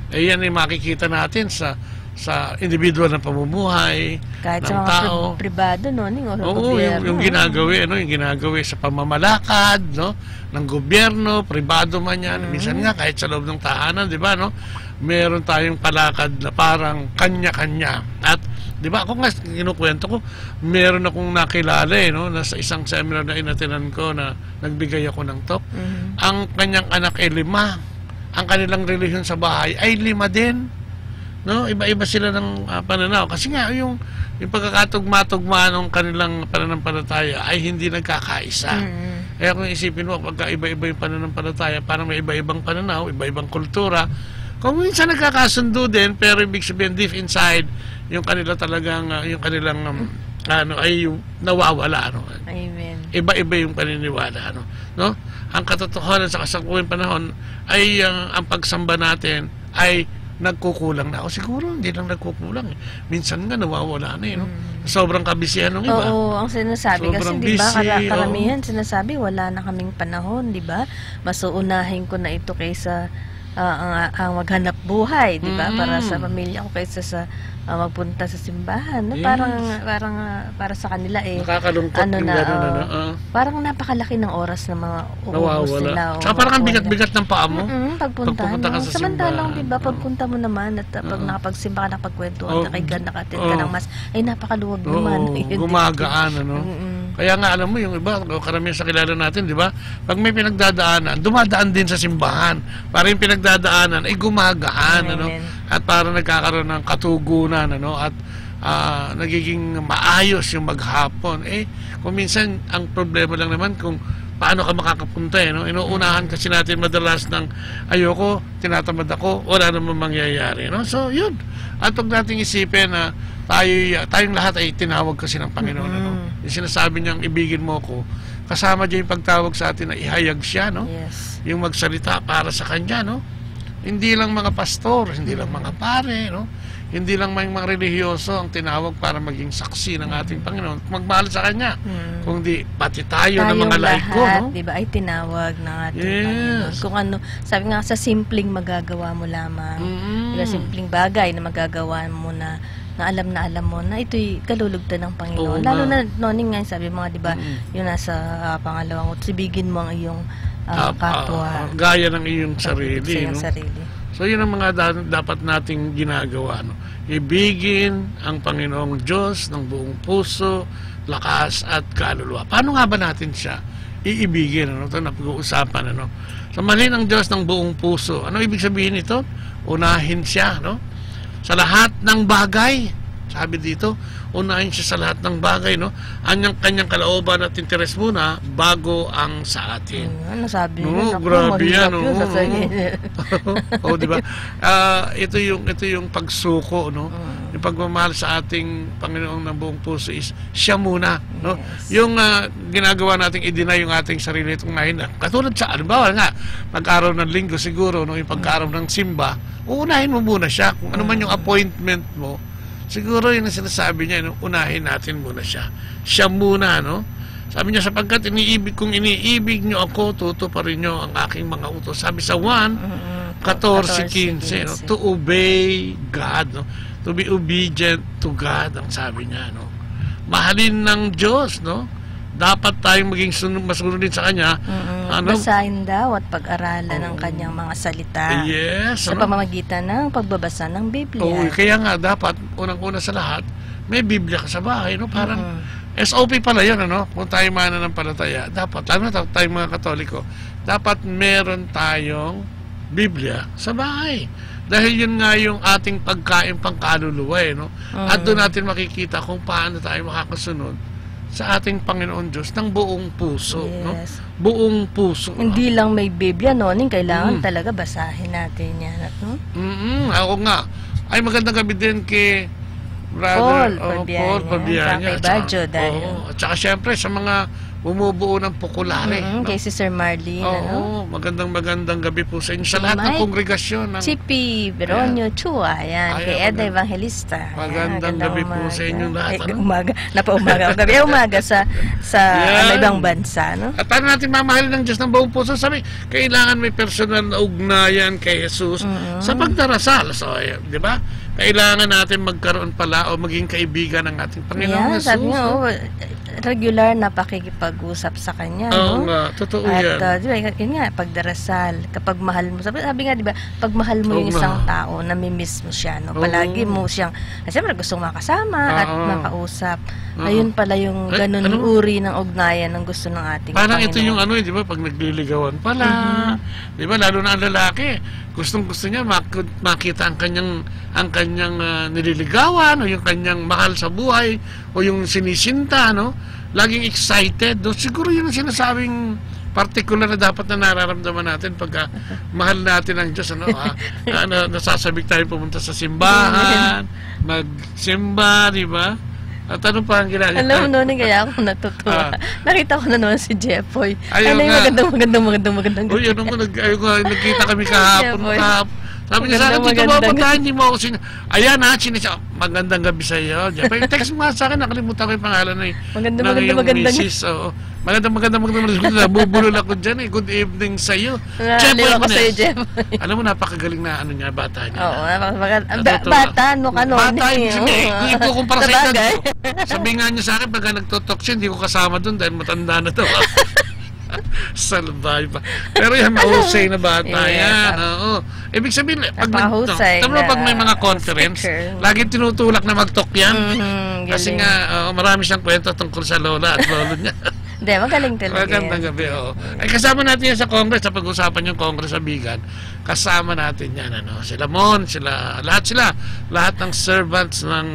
Eh, yan ay makikita natin sa, sa individual na pamumuhay Kahit ng sa mga pri-, tao. pribado, no? Ning, o sa Oo, yung, gobyerno, yung eh. ginagawa, ano, yung ginagawa sa pamamalakad, no? Ng gobyerno, pribado man yan. Mm. Minsan nga, kahit sa loob ng tahanan, di ba, no? Meron tayong palakad na parang kanya-kanya. At, di ba, ako nga, kinukwento ko, meron akong nakilala, eh, no? Na sa isang seminar na inatinan ko na nagbigay ako ng talk. Mm. Ang kanyang anak ay lima. Ang kanilang relihiyon sa bahay ay lima din. No? Iba-iba sila ng, ah, pananaw. Kasi nga, yung, yung pagkakatugma-tugma ng kanilang pananampalataya ay hindi nagkakaisa. Mm. Kaya kung isipin mo, pagka iba-iba yung pananampalataya, parang may iba-ibang pananaw, iba-ibang kultura. Kung minsan nagkakasundo din, pero ibig sabihin, deep inside, yung kanila talagang, ah, yung kanilang, um, ano, ay yung nawawala, ano. Amen. Iba-iba yung paniniwala, ano, no? Ang katotohanan sa kasalukuyang panahon ay ang, ang pagsamba natin ay nagkukulang na. O siguro, hindi lang nagkukulang, eh. Minsan nga nawawala na, eh, no? Mm. Sobrang kabisihan ng iba. Oo, ang sinasabi kasi, Sobrang di ba, busy, kara-, oo. karamihan sinasabi, "Wala na kaming panahon," di ba? "Mas uunahin ko na ito kaysa, ah, ang, ang maghanap buhay," di ba? Para sa Mm. pamilya ko kaysa sa, ah, magpunta sa simbahan, no? Yes. Parang, parang, ah, para sa kanila, eh, Nakakalungkot ano yung na, gano'n, ah, ano, ah. parang napakalaki ng oras ng mga uubos Nawawala. nila, Tsaka oo, parang ang wala. bigat-bigat ng paa mo. Mm-mm, pagpunta, Pagpupunta ka no? sa Samantalang, simbahan, di ba, oo. pagpunta mo naman at, ah, pag Oo. nakapagsimba ka, nakapagkwentuhan Oo. ka, kay ka, naka-attend ka Oo. ng mass, ay, napakaluwag Oo, naman. gumagaan, ano? Mm-mm. Kaya nga, alam mo, yung iba, o karamihan sa kilala natin, di ba? Pag may pinagdadaanan, dumadaan din sa simbahan. Para yung pinagdadaanan ay gumagaan, ano? Amen. At para nagkakaroon ng katugunan, ano? At, ah, nagiging maayos yung maghapon. Eh, kung minsan, ang problema lang naman kung paano ka makakapunta, eh, no? Inuunahan kasi natin madalas ng, "Ayoko, tinatamad ako, wala namang mangyayari," no? So, yun. At huwag nating isipin na tayo, tayong lahat ay tinawag kasi ng Panginoon, ano? Mm-mm. Yung sinasabi niyang, "Ibigin mo ako," kasama diyan yung pagtawag sa atin na ihayag siya, no? Yes. Yung magsalita para sa kanya, no? Hindi lang mga pastor, hindi lang Mm. mga pare, no? Hindi lang may mga relihiyoso ang tinawag para maging saksi ng ating Mm. Panginoon, magmahal sa Kanya. Mm. Kundi pati tayo na Tayong mga laiko, lahat, no? di ba, ay tinawag ng ating Yes. Panginoon. Kung ano, sabi nga, sa simpleng magagawa mo lamang. Mm. Di ba, simpleng bagay na magagawa mo na, na alam na alam mo na ito'y kalulugtan ng Panginoon. Oo Lalo nga. na, Noning, nga sabi mo nga, di ba, Mm. yung nasa, ah, pangalawang, "Ibigin mo ang iyong, ah, Ah, kapwa." ah, gaya ng iyong sarili, Sa iyong no? sarili. So, yun ang mga da-, dapat nating ginagawa, no? Ibigin ang Panginoong Diyos ng buong puso, lakas, at kaluluwa. Paano nga ba natin siya iibigin, ano? Ito, napag-uusapan, ano? Sa mali ng Diyos ng buong puso. Ano ibig sabihin nito? Unahin siya, no? Sa lahat ng bagay. Sabi dito, unahin siya sa lahat ng bagay, no? Anyang kanyang kalooban at interes muna bago ang sa atin. Mm, ano sabi No, nila? Naku, grabe mahirap yan, yun, oo. sasaya. Oh, di ba? Ah, ito yung, ito yung pagsuko, no? Mm. Yung pagmamahal sa ating Panginoon ng buong puso is siya muna, no? Yes. Yung, ah, ginagawa nating i-deny yung ating sarili itong ngayon, ah, katulad sa, halimbawa nga, pag araw ng linggo siguro, no? Yung pagkaaraw Mm. ng simba, uunahin mo muna siya. Kung ano man yung Mm. appointment mo, siguro yun ang sinasabi niya, no? Unahin natin muna siya. Siya muna, no? Sabi niya, "Sapagkat iniibig, kung iniibig niyo ako, tutuparin niyo ang aking mga utos." Sabi sa Juan Mm-mm. katorse quince, no? Katorse quince. To obey God, no? To be obedient to God, ang sabi niya, no? Mahalin ng Diyos, no? Dapat tayong maging sunu-, masunod din sa Kanya. Mm-mm. Ano? Basahin daw at pag-aralan ang Oo. kanyang mga salita Yes, sa ano? pamamagitan ng pagbabasa ng Biblia. Oo, kaya nga dapat, unang-una sa lahat, may Biblia ka sa bahay, no? Parang Mm-mm. S O P pala yun, ano? Kung tayo mananampalataya, dapat, lalo na ta-, tayong mga Katoliko, dapat meron tayong Biblia sa bahay. Dahil yun nga yung ating pagkain pangkaluluwa, eh, no? At Mm. doon natin makikita kung paano tayo makakasunod sa ating Panginoon Diyos ng buong puso, no? Yes. Buong puso, no? Hindi lang may Biblia, no? Ning kailangan Mm. talaga basahin natin yan, no? Mm-mm, ako nga. Ay, magandang gabi din kay Brother, Paul oh, Pabianya, Paul Pabianya, tsaka kay Badjo Dario. Oo, at saka siyempre sa mga bumubuo ng pokulare, Mm, no? Kay Sister Marlene, Oo, ano? Magandang, magandang gabi po sa inyo, sa lahat ng Mike, kongregasyon ng Chippy Veronio Ayan. Chua, ayan, Ayan, kay Ed magand-, Evangelista. Ayan, magandang gabi po sa inyong lahat, ano? Ay, umaga. Napaumaga ako. Gabi, umaga sa, sa, Ayan. ano, ibang bansa, no? At paano natin mamahalin ng Diyos ng buong puso? Sabi, kailangan may personal na ugnayan kay Jesus Mm. sa pagdarasal. So, ayan, di ba? Kailangan natin magkaroon pala o maging kaibigan ng ating Panginoong Ayan, sabi Jesus, nga, no? Oh, regular na pakikipag-usap sa kanya, Oo no? nga, totoo At, yan. ah, di ba, yun nga, pagdarasal, kapag mahal mo, sabi, sabi nga, di ba, pag mahal mo Oo yung isang nga. tao, namimiss mo siya, no? Oo. Palagi mo siyang, ah, siyempre, gustong makasama at Oo. makausap. Oo. Ayun pala yung Ay, ganun ano? uri ng ugnayan ng gusto ng ating Parang ito Panginoon. yung ano, eh, di ba, pag nagliligawan pala, Mhm. di ba, lalo na ang lalaki, gustong-gusto niya mak-, makita ang kanyang, ang kanyang, ah, nililigawan o yung kanyang mahal sa buhay. O yung sinisinta, no? Laging excited, no? Siguro yun ang sinasabing partikular na dapat na nararamdaman natin pagka mahal natin ang Diyos, ano? Ah, ah, na, nasasabik tayo pumunta sa simbahan, magsimba, di ba? At ano pa ang ginagawa? Alam mo, Noni, kaya ako natutuwa. Ah. Nakita ko na naman si Jeffoy. Ayaw Ano yung nga. magandang, magandang, magandang, magandang Uy, ano mo, nag-, ayaw nga, nagkita kami kahapon, Jeffoy. kahap-, sabi niya sa akin, Magandang, "Tito, magandang. mapunta, hindi mo ako sin-," Ayan, ha, sinisa-, magandang gabi sa iyo, Jeff. Ay, text mo nga sa akin, nakalimutan ko yung pangalan na y-, Maganda, ng maganda, iyong maganda. misis, oo. Maganda, maganda, maganda, maganda. Nabubulol ako dyan, eh. Good evening sa iyo. Nakaliw Jeff ako Jimenez. sa'yo, Jeff. Alam mo, napakagaling na ano niya, bata niya. Oo, napaka-, ba-, Natutuwa. bata, ano ka, no? Bata, Hindi, ibig sabihin, oo. kung ikukumpara sa edad Sabagay. ko, sabi nga niya sa akin, pagka nagtotalk siya, hindi ko kasama dun dahil matanda na daw. Salbahe pa. Pero yan, mahusay na bata Yes, yan. ah. Oo. Ibig sabihin, pag nag-, Napakahusay tama na pag may mga conference, speaker. laging tinutulak na mag-talk yan. Mhm, Kasi galing. nga, oo, marami siyang kwento tungkol sa lola at lolo niya. Hindi, magaling talaga Magandang yan. gabi, oo. Ay, kasama natin yan sa Congress, sa pag-usapan yung Congress sa Bigan. Kasama natin yan, ano. Sila Mon, sila, lahat sila. Lahat ng servants ng,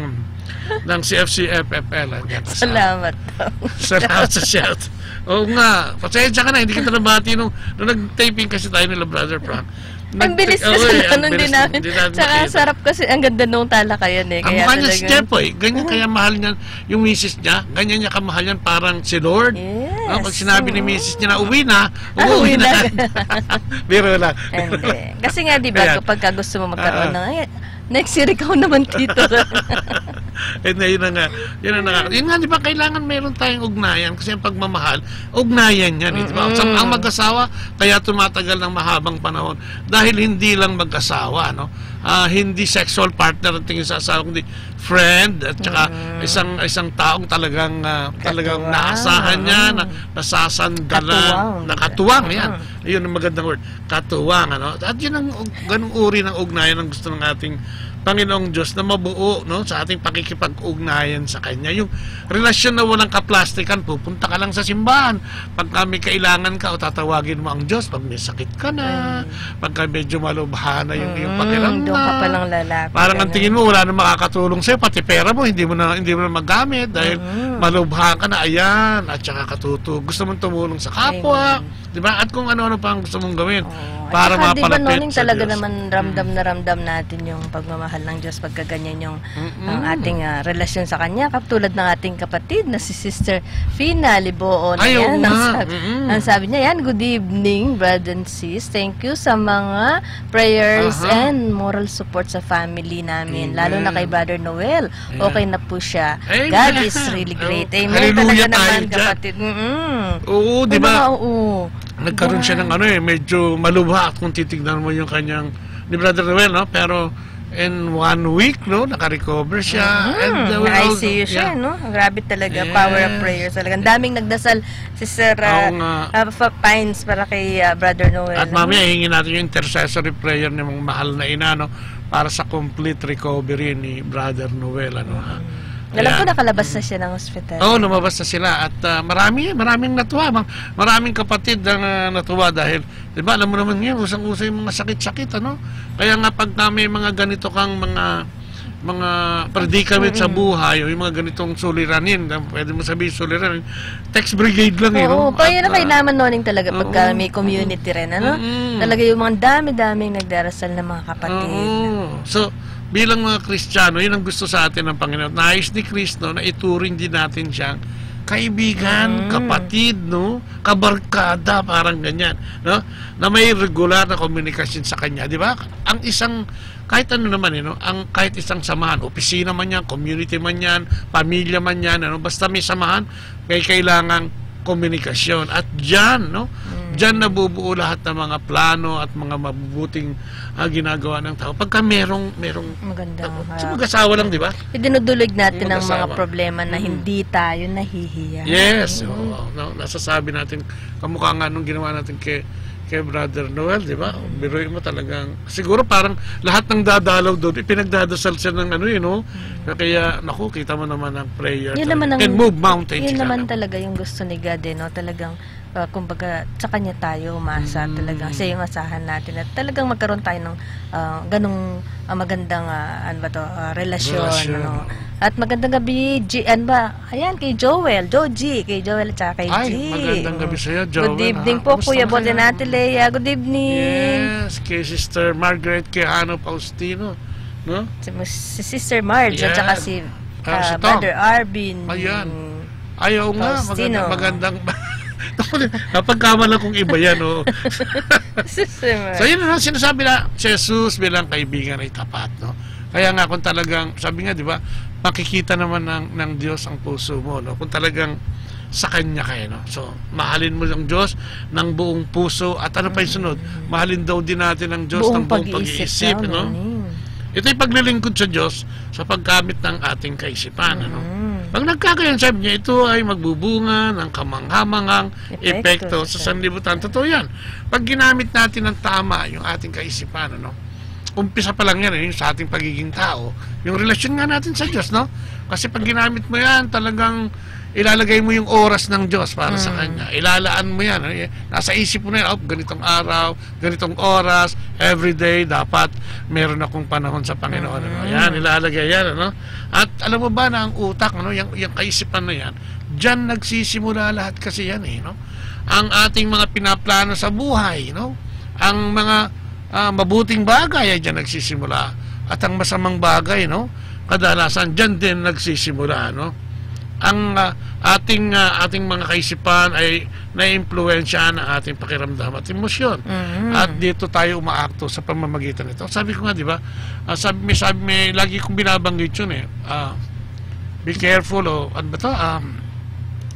ng C F C F F L, andyan kasama. Salamat daw. Salamat sa shout. Oo nga, pasensya ka na, hindi kita nabati nung, nung nag-taping kasi tayo nila Brother Frank. Ang Nag-, bilis oo, kasi eh, ang ganun bilis din na, namin. hindi namin Tsaka nakita. sarap kasi, ang ganda nung talakayan eh. Ang Kaya mukha niya si talagang Jeff, eh. Ganyan kaya mahal niya yung misis niya. Ganyan niya kamahal yan, parang si Lord. Yes. No? Pag sinabi ni Oo. misis niya na, "Uwi na," Ah, uwi uwi na. na. Biro lang. Hindi. Kasi nga, di ba, Ayan. kapag ka gusto mo magkaroon Ah. ng, "Ay, next year ikaw naman, tito." Eh, na, yun na nga. Yun ang nakaka-, yun nga, di ba, kailangan meron tayong ugnayan kasi ang pagmamahal, ugnayan yan, eh, di ba? Sa, Mm-mm. ang mag-asawa, kaya tumatagal ng mahabang panahon dahil hindi lang mag-asawa, no? Ah, hindi sexual partner ang tingin sa asawa, kundi friend at saka Mm. isang, isang taong talagang, ah, talagang Katuwang. naasahan niya, na Mm. nasasandalan, Katuwang. nakatuwang, yan. Mm. Ayun ang magandang word. Katuwang, ano? At yun ang ug-, ganung uri ng ugnayan ang gusto ng ating Panginoong Diyos na mabuo, no, sa ating pakikipag-ugnayan sa Kanya. Yung relasyon na walang kaplastikan, pupunta ka lang sa simbahan. Pagka may kailangan ka, o tatawagin mo ang Diyos. Pag may sakit ka na, Mm. pagka medyo malubha na yung, yung Mm, pakiramdam. doon ka palang lalapit, Parang ang ganun. tingin mo, wala nang makakatulong sa'yo, pati pera mo, hindi mo na, hindi mo na magamit dahil Mm. malubha ka na, ayan, at saka katutu-, gusto mong tumulong sa kapwa. Amen. Di ba? At kung ano-ano pa ang gusto mong gawin Oo. At para saka, di ba, mapalapit Noning, sa talaga Diyos. naman ramdam Mm. na ramdam natin yung pagmamahal ng Diyos pagka ganyan yung, Mm-mm. ang ating, ah, relasyon sa Kanya. Katulad ng ating kapatid na si Sister Fina Liboon. Ay, oo Ayan, ang nga. sab-, Mm-mm. ang sabi niya, yan, "Good evening, brother and sis. Thank you sa mga prayers Aha. and moral support sa family namin, lalo na kay Amen. Brother Noel. Ayan. Okay na po siya. Amen. God is really great." Oh, Amen. hallelujah Talaga naman, tayo dyan. kapatid. Mm-mm. Oo, di Ano ba? nga, oo. Nagkaroon siya ng Yan. ano eh, medyo malubha kung titignan mo yung kanyang, ni Brother Noel, no? Pero in one week, no, naka-recover siya. Mm-hmm. And, uh, we're Na-I C U also, siya, yeah. no? Grabe talaga, power of Yes. prayer talaga. Ang daming nagdasal, Sister, Oo ah, nga. ah, Fa-, Pines, para kay, ah, Brother Noel, At no? mamaya, hingin natin yung intercessory prayer ng mga mahal na ina, no? Para sa complete recovery ni Brother Noel, ano, ha? Mm. Alam ko, Ayan. nakalabas na Mm. siya ng ospital. Oo, lumabas na sila. At, ah, marami, maraming natuwa. Ma-, maraming kapatid ang, ah, natuwa dahil, di ba, alam mo naman ngayon, usang-uso yung mga sakit-sakit, ano? Kaya nga, pagka may mga ganito kang mga, mga predicament sa Mm-mm. buhay o yung mga ganitong suliranin, na pwede mo sabihin suliranin, text brigade lang eh, Oo, no? pa-, yun At, ang ah, kailangan, Noning, talaga pagka oo. may community rin, ano? Mm-mm. Talaga yung mga dami-daming nagdarasal na mga kapatid. Oo. So, bilang mga Kristiyano, yun ang gusto sa atin ng Panginoon. Nais ni Kristo na ituring din natin siyang kaibigan, Mm. kapatid, no? Kabarkada, parang ganyan, no? Na may regular na komunikasyon sa kanya, di ba? Ang isang, kahit ano naman, eh, no? Ang kahit isang samahan, opisina man yan, community man yan, pamilya man yan, ano? Basta may samahan, may kailangang komunikasyon. At diyan, no? Mm. Diyan nabubuo lahat ng mga plano at mga mabubuting, ah, ginagawa ng tao. Pagka merong, merong Magandang, sa ah, mag-asawa lang, di ba? Idinudulig natin Yung ang mga mag-asawa. problema na Mm. hindi tayo nahihiya. Yes, Mm. oo, no? Nasasabi natin, kamukha nga nung ginawa natin kay, kay Brother Noel, di ba? Mm. Biruin mo talagang, siguro parang lahat ng dadalaw doon, ipinagdadasal siya ng ano, eh, no? Mm. Kaya, naku, kita mo naman ang prayer Yun talaga. naman ang, And move mountains yun ka naman naman. talaga yung gusto ni God, eh, no? Talagang, ah, kumbaga, sa kanya tayo umasa, Mm. talagang siya yung asahan natin. At talagang magkaroon tayo ng, ah, ganong, ah, magandang, ah, ano ba to, ah, relasyon, Relasyon, ano? oo. At magandang gabi, G-, ano ba? Ayan, kay Joel, Joji, kay Joel at saka kay Ay, G. magandang gabi sa'yo, Good Joel, evening ha? po, Kumusta Kuya ka Bote kaya? Nati Lea. Good evening. Yes, kay Sister Margaret Quijano Faustino, no? Si, si Sister Marge at saka Yan. si, Ah, ah, si Tom. Brother Arvin Ayan. Ay, oo nga, Faustino. maganda-, magandang, napagkamalan kong iba yan, oo. Sister Marge. So, yun ang sinasabi na, si Jesus bilang kaibigan ay tapat, no? Kaya nga, kung talagang, sabi nga, di ba, makikita naman ng, ng Diyos ang puso mo, no? Kung talagang sa Kanya ka, eh, no? So, mahalin mo ang Diyos ng buong puso, at ano pa yung sunod? Mm. Mahalin daw din natin ang Diyos Buong ng buong pag-iisip pag-iisip, daw, no? Nini. Ito'y paglilingkod sa Diyos sa paggamit ng ating kaisipan, ano? Mm. Pag nagkagayon, sabi niya, ito ay magbubunga ng kamanghamanghang Epekto epekto sa sa sanlibutan. sanlibutan. Totoo yan. Pag ginamit natin ng tama yung ating kaisipan, ano? Umpisa pa lang yan, eh, yung sa ating pagiging tao, yung relasyon nga natin sa Diyos, no? Kasi pag ginamit mo yan, talagang ilalagay mo yung oras ng Diyos para sa Mm. Kanya. Ilalaan mo yan, eh. Nasa isip mo na yan, "Oh, ganitong araw, ganitong oras, everyday, dapat meron akong panahon sa Panginoon," ano? Mm. Ayan, ilalagay yan, ano? At alam mo ba na ang utak, ano, yung, yung kaisipan na yan, diyan nagsisimula lahat kasi yan, eh, no? Ang ating mga pinaplano sa buhay, no? Ang mga, ah, mabuting bagay ay diyan nagsisimula. At ang masamang bagay, no? Kadalasan diyan din nagsisimula, no? Ang, ah, ating, ah, ating mga kaisipan ay naiimpluwensyahan ng ating pakiramdam at emosyon. Mhm. At dito tayo umaakto sa pamamagitan nito. Sabi ko nga, di ba? Ah, sabi, may sabi, may lagi kong binabanggit yun, eh. Ah, be careful, o ano ba to? Um,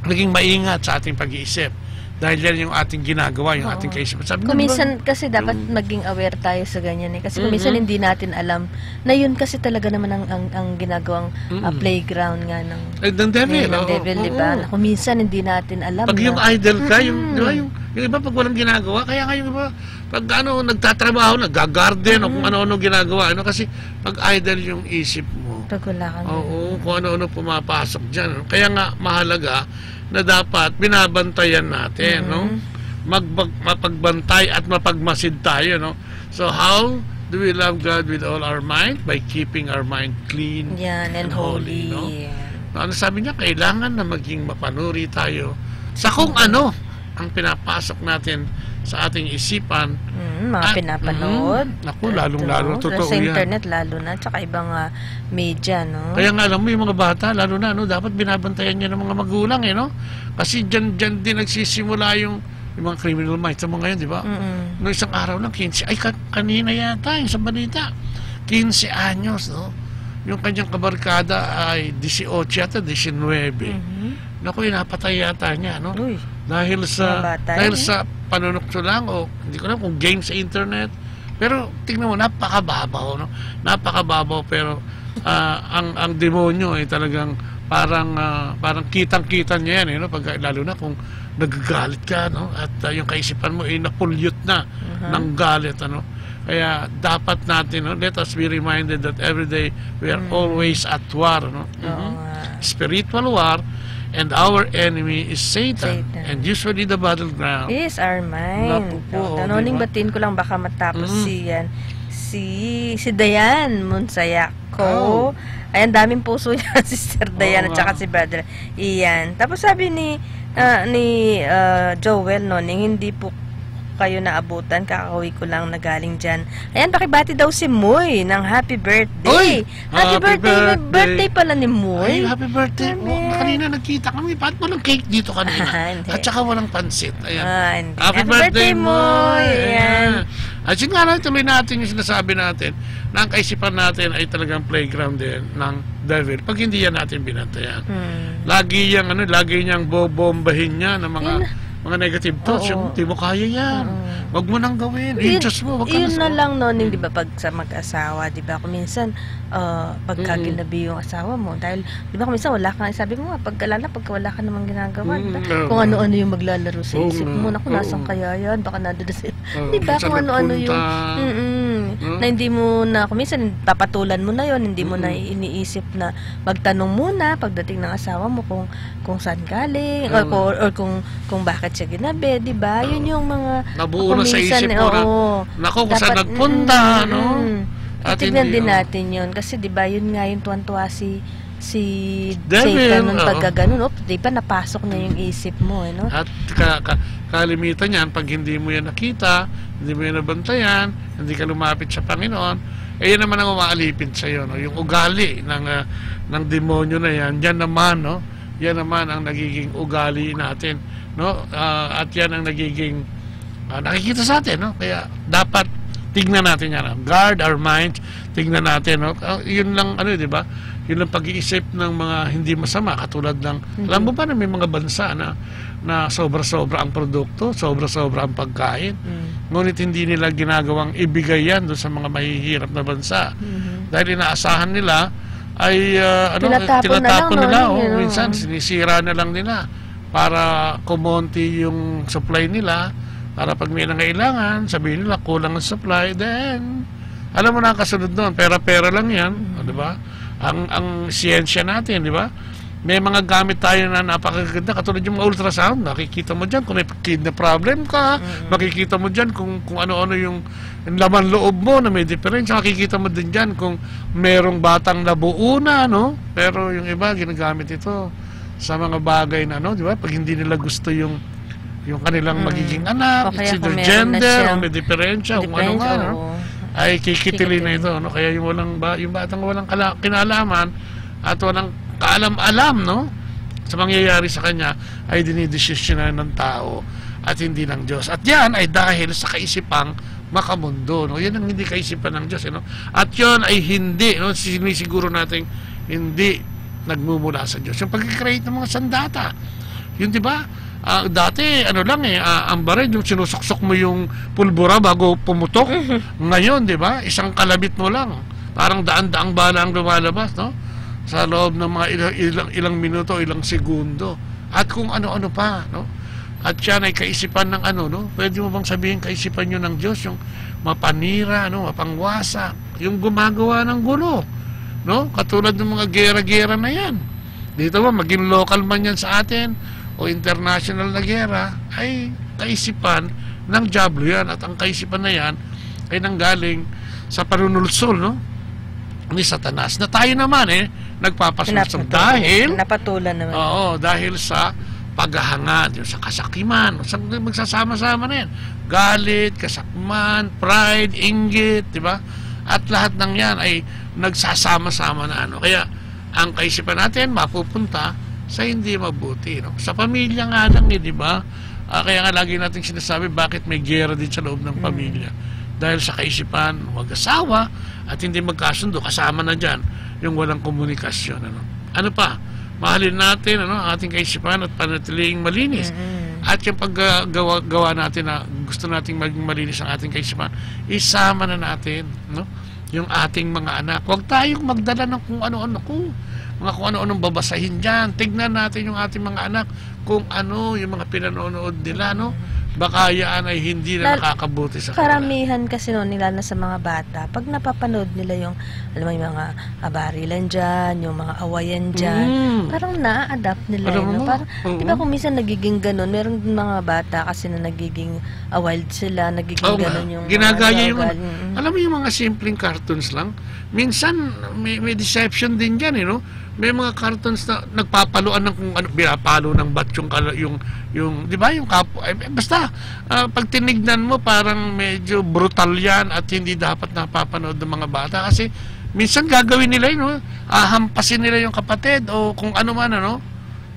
maging maingat sa ating pag-iisip. Dahil yan yung ating ginagawa, yung Oo. ating kaisipan. Sabi Kung ng minsan kasi dapat Mm. maging aware tayo sa ganyan, eh. Kasi kung minsan Mhm. hindi natin alam na yun kasi talaga naman ang, ang, ang ginagawang, ah, Mm. playground nga ng Eh, ng devil, ng oo, devil, di ba? oo. Na kung minsan hindi natin alam Pag na yung idle ka, yung, Mm. di ba, yung, yung iba pag walang ginagawa, kaya nga yung iba, pag ano, nagtatrabaho, nagga-garden, o kung Mm. ano-ano ginagawa, ano, kasi pag idle yung isip mo, Pag wala kang Oo, kung ano-ano pumapasok dyan, ano. Kaya nga, mahalaga na dapat binabantayan natin, no? Mm. Magbag-, mapagbantay at mapagmasid tayo, no? So, how do we love God with all our mind? By keeping our mind clean Yan, and and holy, holy. no? Ano sabi niya? Kailangan na maging mapanuri tayo sa kung Mm. ano ang pinapasok natin sa ating isipan. Mm, mga At, pinapanood. mm, naku, lalong-lalo, Ito, totoo sa yan. internet, lalo na, tsaka ibang, ah, media, no? Kaya nga, alam mo, yung mga bata, lalo na, no, dapat binabantayan niya ng mga magulang, eh, no? Kasi dyan, dyan din nagsisimula yung, yung mga criminal minds sa mga ngayon, di ba? Mm-mm. No, isang araw lang, quince, ay, ka-, kanina yata, yung sa balita, quince anyos, no? Yung kanyang kabarkada ay dieciocho yata, diecinuebe. Mhm. Naku, inapatay yata niya, no? Uy. Dahil sa, Mga bata dahil yan, eh. sa panunukso lang, o hindi ko alam kung game sa internet. Pero tingnan mo, napakababaw, no? Napakababaw, pero, ah, ang, ang demonyo ay talagang parang, ah, parang kitang-kita niya yan, eh, no? Pag, lalo na kung nagagalit ka, no? At, ah, yung kaisipan mo ay napulyot na Aha. ng galit, ano? Kaya dapat natin, no, let us be reminded that every day we are Mm. always at war, no? Oo Mhm. nga. Spiritual war, and our enemy is Satan. Satan. And usually the battleground Is our mind. Naku po, So, oh, Noning, di ba? batiin ko lang, baka matapos Mm. si, yan, si, si Dayan Monsayaco. Oh. Ay, ang daming puso niya, Sister Dayan Oo at saka nga. si Brother Ian. Tapos sabi ni, ah, ni, ah, Joel, Noning, hindi po kayo naabutan, kakauwi ko lang na galing diyan. Ayan, pakibati daw si Moy ng happy birthday. Uy! Happy Happy birthday! May birthday! Birthday pala ni Moy. Ay, happy birthday. Grabe. Oh, kanina nagkita kami. Ba't walang cake dito kanina? Ah, hindi. At saka walang pansit. Ayan. Ah, hindi. Happy Happy birthday, birthday, Moy! Moy! Ayan. Ayan. At yun nga lang, tuloy natin yung sinasabi natin na ang kaisipan natin ay talagang playground din ng devil pag hindi yan natin binantayan. Hmm. Lagi yang, ano, lagi niyang bobombahin niya ng mga Yun. mga negative thoughts, Oo. yung, "Di mo kaya yan. Oo. Wag mo nang gawin. Yun, I-adjust mo. Wag ka yun na na sa" lang, no, yung, di ba, pag sa mag-asawa, di ba, kung minsan, ah, pagka Mm. ginabi yung asawa mo, dahil, di ba, kung minsan wala kang, sabi mo nga, pagka, lalo pagka wala ka namang ginagawa, di ba? Mm, oo. Kung ano-ano yung maglalaro sa Oo isip nga. mo, "Naku, Oo. nasan kaya yan? Baka nandun na sa," Oo, di ba? saan Kung ano-ano yung, nagpunta? mm-mm, No? na hindi mo na, kung minsan, papatulan mo na yon, hindi mo na Mm. iniisip na magtanong muna pagdating ng asawa mo kung kung saan galing, or Oo. kung, or kung, kung bakit siya ginabi, di ba? Yun Oo. yung mga Nabuo kung na sa minsan, isip mo na, oo. "Naku, kung saan Dapat, nagpunta," mm, no? mm. At Titignan hindi, din oo. natin yun. Kasi, di ba, yun nga yung tuwan-tuwa si, si Devil, Satan nun oo. pagka ganun, oh, di ba, napasok niya yung isip mo, eh, no? At ka-, ka-, kalimitan yan, pag hindi mo yan nakita, hindi mo yan nabantayan, hindi ka lumapit sa Panginoon, eh, yan naman ang umaalipin sa'yo, no? Yung ugali ng, ah, ng demonyo na yan, yan naman, no? Yan naman ang nagiging ugali natin, no? Ah, at yan ang nagiging, ah, nakikita sa atin, no? Kaya dapat tignan natin yan, no? Guard our minds, tignan natin, no? Ah, yun lang, ano, di ba? Yun lang pag-iisip ng mga hindi masama, katulad ng, Mhm. alam mo ba na may mga bansa na, na sobra-sobra ang produkto, sobra-sobra ang pagkain? Mm. Ngunit hindi nila ginagawang ibigay yan doon sa mga mahihirap na bansa. Mhm. Dahil inaasahan nila ay, ah, ano, Tinatapon na lang, tinatapon no? nila, Ano oh, yun, minsan oh. sinisira na lang nila para kumonti yung supply nila, para pag may nangailangan, sabihin nila kulang ang supply, then alam mo na ang kasunod nun, pera-pera lang yan, Mm. o, di ba? Ang, ang siyensya natin, di ba? May mga gamit tayo na napakaganda, katulad yung mga ultrasound, nakikita mo dyan kung may kidney problem ka, Mm. makikita mo dyan kung, kung ano-ano yung laman loob mo na may diferensya, makikita mo din dyan kung merong batang nabuo na, no? Pero yung iba, ginagamit ito sa mga bagay na, ano, di ba? Pag hindi nila gusto yung, yung kanilang Mm. magiging anak, O kaya it's either kung meron na gender, o siyang may diferensya, kung ano diferensya, nga, no? oo. Ay, kikitilin na Kikitilin. ito, no? Kaya yung walang ba-, yung batang walang kala-, kinalaman at walang kaalam-alam, no? Sa mangyayari sa kanya, ay dinidesisyonan ng tao at hindi ng Diyos. At yan ay dahil sa kaisipang makamundo, no? Yan ang hindi kaisipan ng Diyos, eh, no? At yun ay hindi, no? Sinisiguro natin hindi nagmumula sa Diyos. Yung pag-create ng mga sandata, yun, di ba? Ah, dati, ano lang, eh, ah, ang baril, yung sinusuksok mo yung pulbura bago pumutok. Mhm. Ngayon, di ba? Isang kalabit mo lang. Parang daan-daang bala ang lumalabas, no? Sa loob ng mga ilang, ilang, ilang minuto, ilang segundo. At kung ano-ano pa, no? At yan ay kaisipan ng ano, no? Pwede mo bang sabihin kaisipan yun ng Diyos, yung mapanira, no? Mapangwasak, yung gumagawa ng gulo, no? Katulad ng mga gera-gera na yan. Dito ba, maging local man yan sa atin o international na gera, ay kaisipan ng Diablo yan. At ang kaisipan na yan ay nanggaling sa panunulsol, no? Ni Satanas. Na tayo naman, eh, nagpapasulsol Pinapatulan. dahil Napatulan naman. Oo, dahil sa paghahangad, yung sa kasakiman, sa magsasama-sama na yan. Galit, kasakman, pride, inggit, di ba? At lahat ng yan ay nagsasama-sama na ano. Kaya, ang kaisipan natin mapupunta sa hindi mabuti, no? Sa pamilya nga lang, eh, di ba? Ah, kaya nga lagi nating sinasabi, bakit may gera din sa loob ng Mm. pamilya? Dahil sa kaisipan, mag-asawa, at hindi magkasundo, kasama na dyan yung walang komunikasyon, ano? Ano pa? Mahalin natin, ano, ang ating kaisipan at panatiliing malinis. Mm-mm. At yung paggawa, gawa natin na gusto nating maging malinis ang ating kaisipan, isama na natin, no? Yung ating mga anak. Huwag tayong magdala ng kung ano-ano, kung mga kung ano-anong babasahin dyan. Tignan natin yung ating mga anak kung ano yung mga pinanonood nila, no? Baka yan ay hindi na Kar-, nakakabuti sa kanila. Karamihan kasi, no, nila na sa mga bata, pag napapanood nila yung, alam mo, yung mga abarilan dyan, yung mga awayan dyan, Mm. parang na-adapt nila, Alam eh, no? mo, Parang, oo. di ba kung minsan nagiging ganun, meron din mga bata kasi na nagiging, ah, wild sila, nagiging Oo nga. ganun yung mga Ginagaya yung, ugali. Mm. alam mo yung mga simpleng cartoons lang? Minsan, may, may deception din dyan, eh, no? May mga cartoons na nagpapaloan ng kung ano, pinapalo ng bat yung kala-, yung, yung, di ba, yung kapo-, eh, basta, ah, pag tinignan mo, parang medyo brutal yan at hindi dapat napapanood ng mga bata kasi minsan gagawin nila yun, no? Ahampasin nila yung kapatid o kung ano man, ano,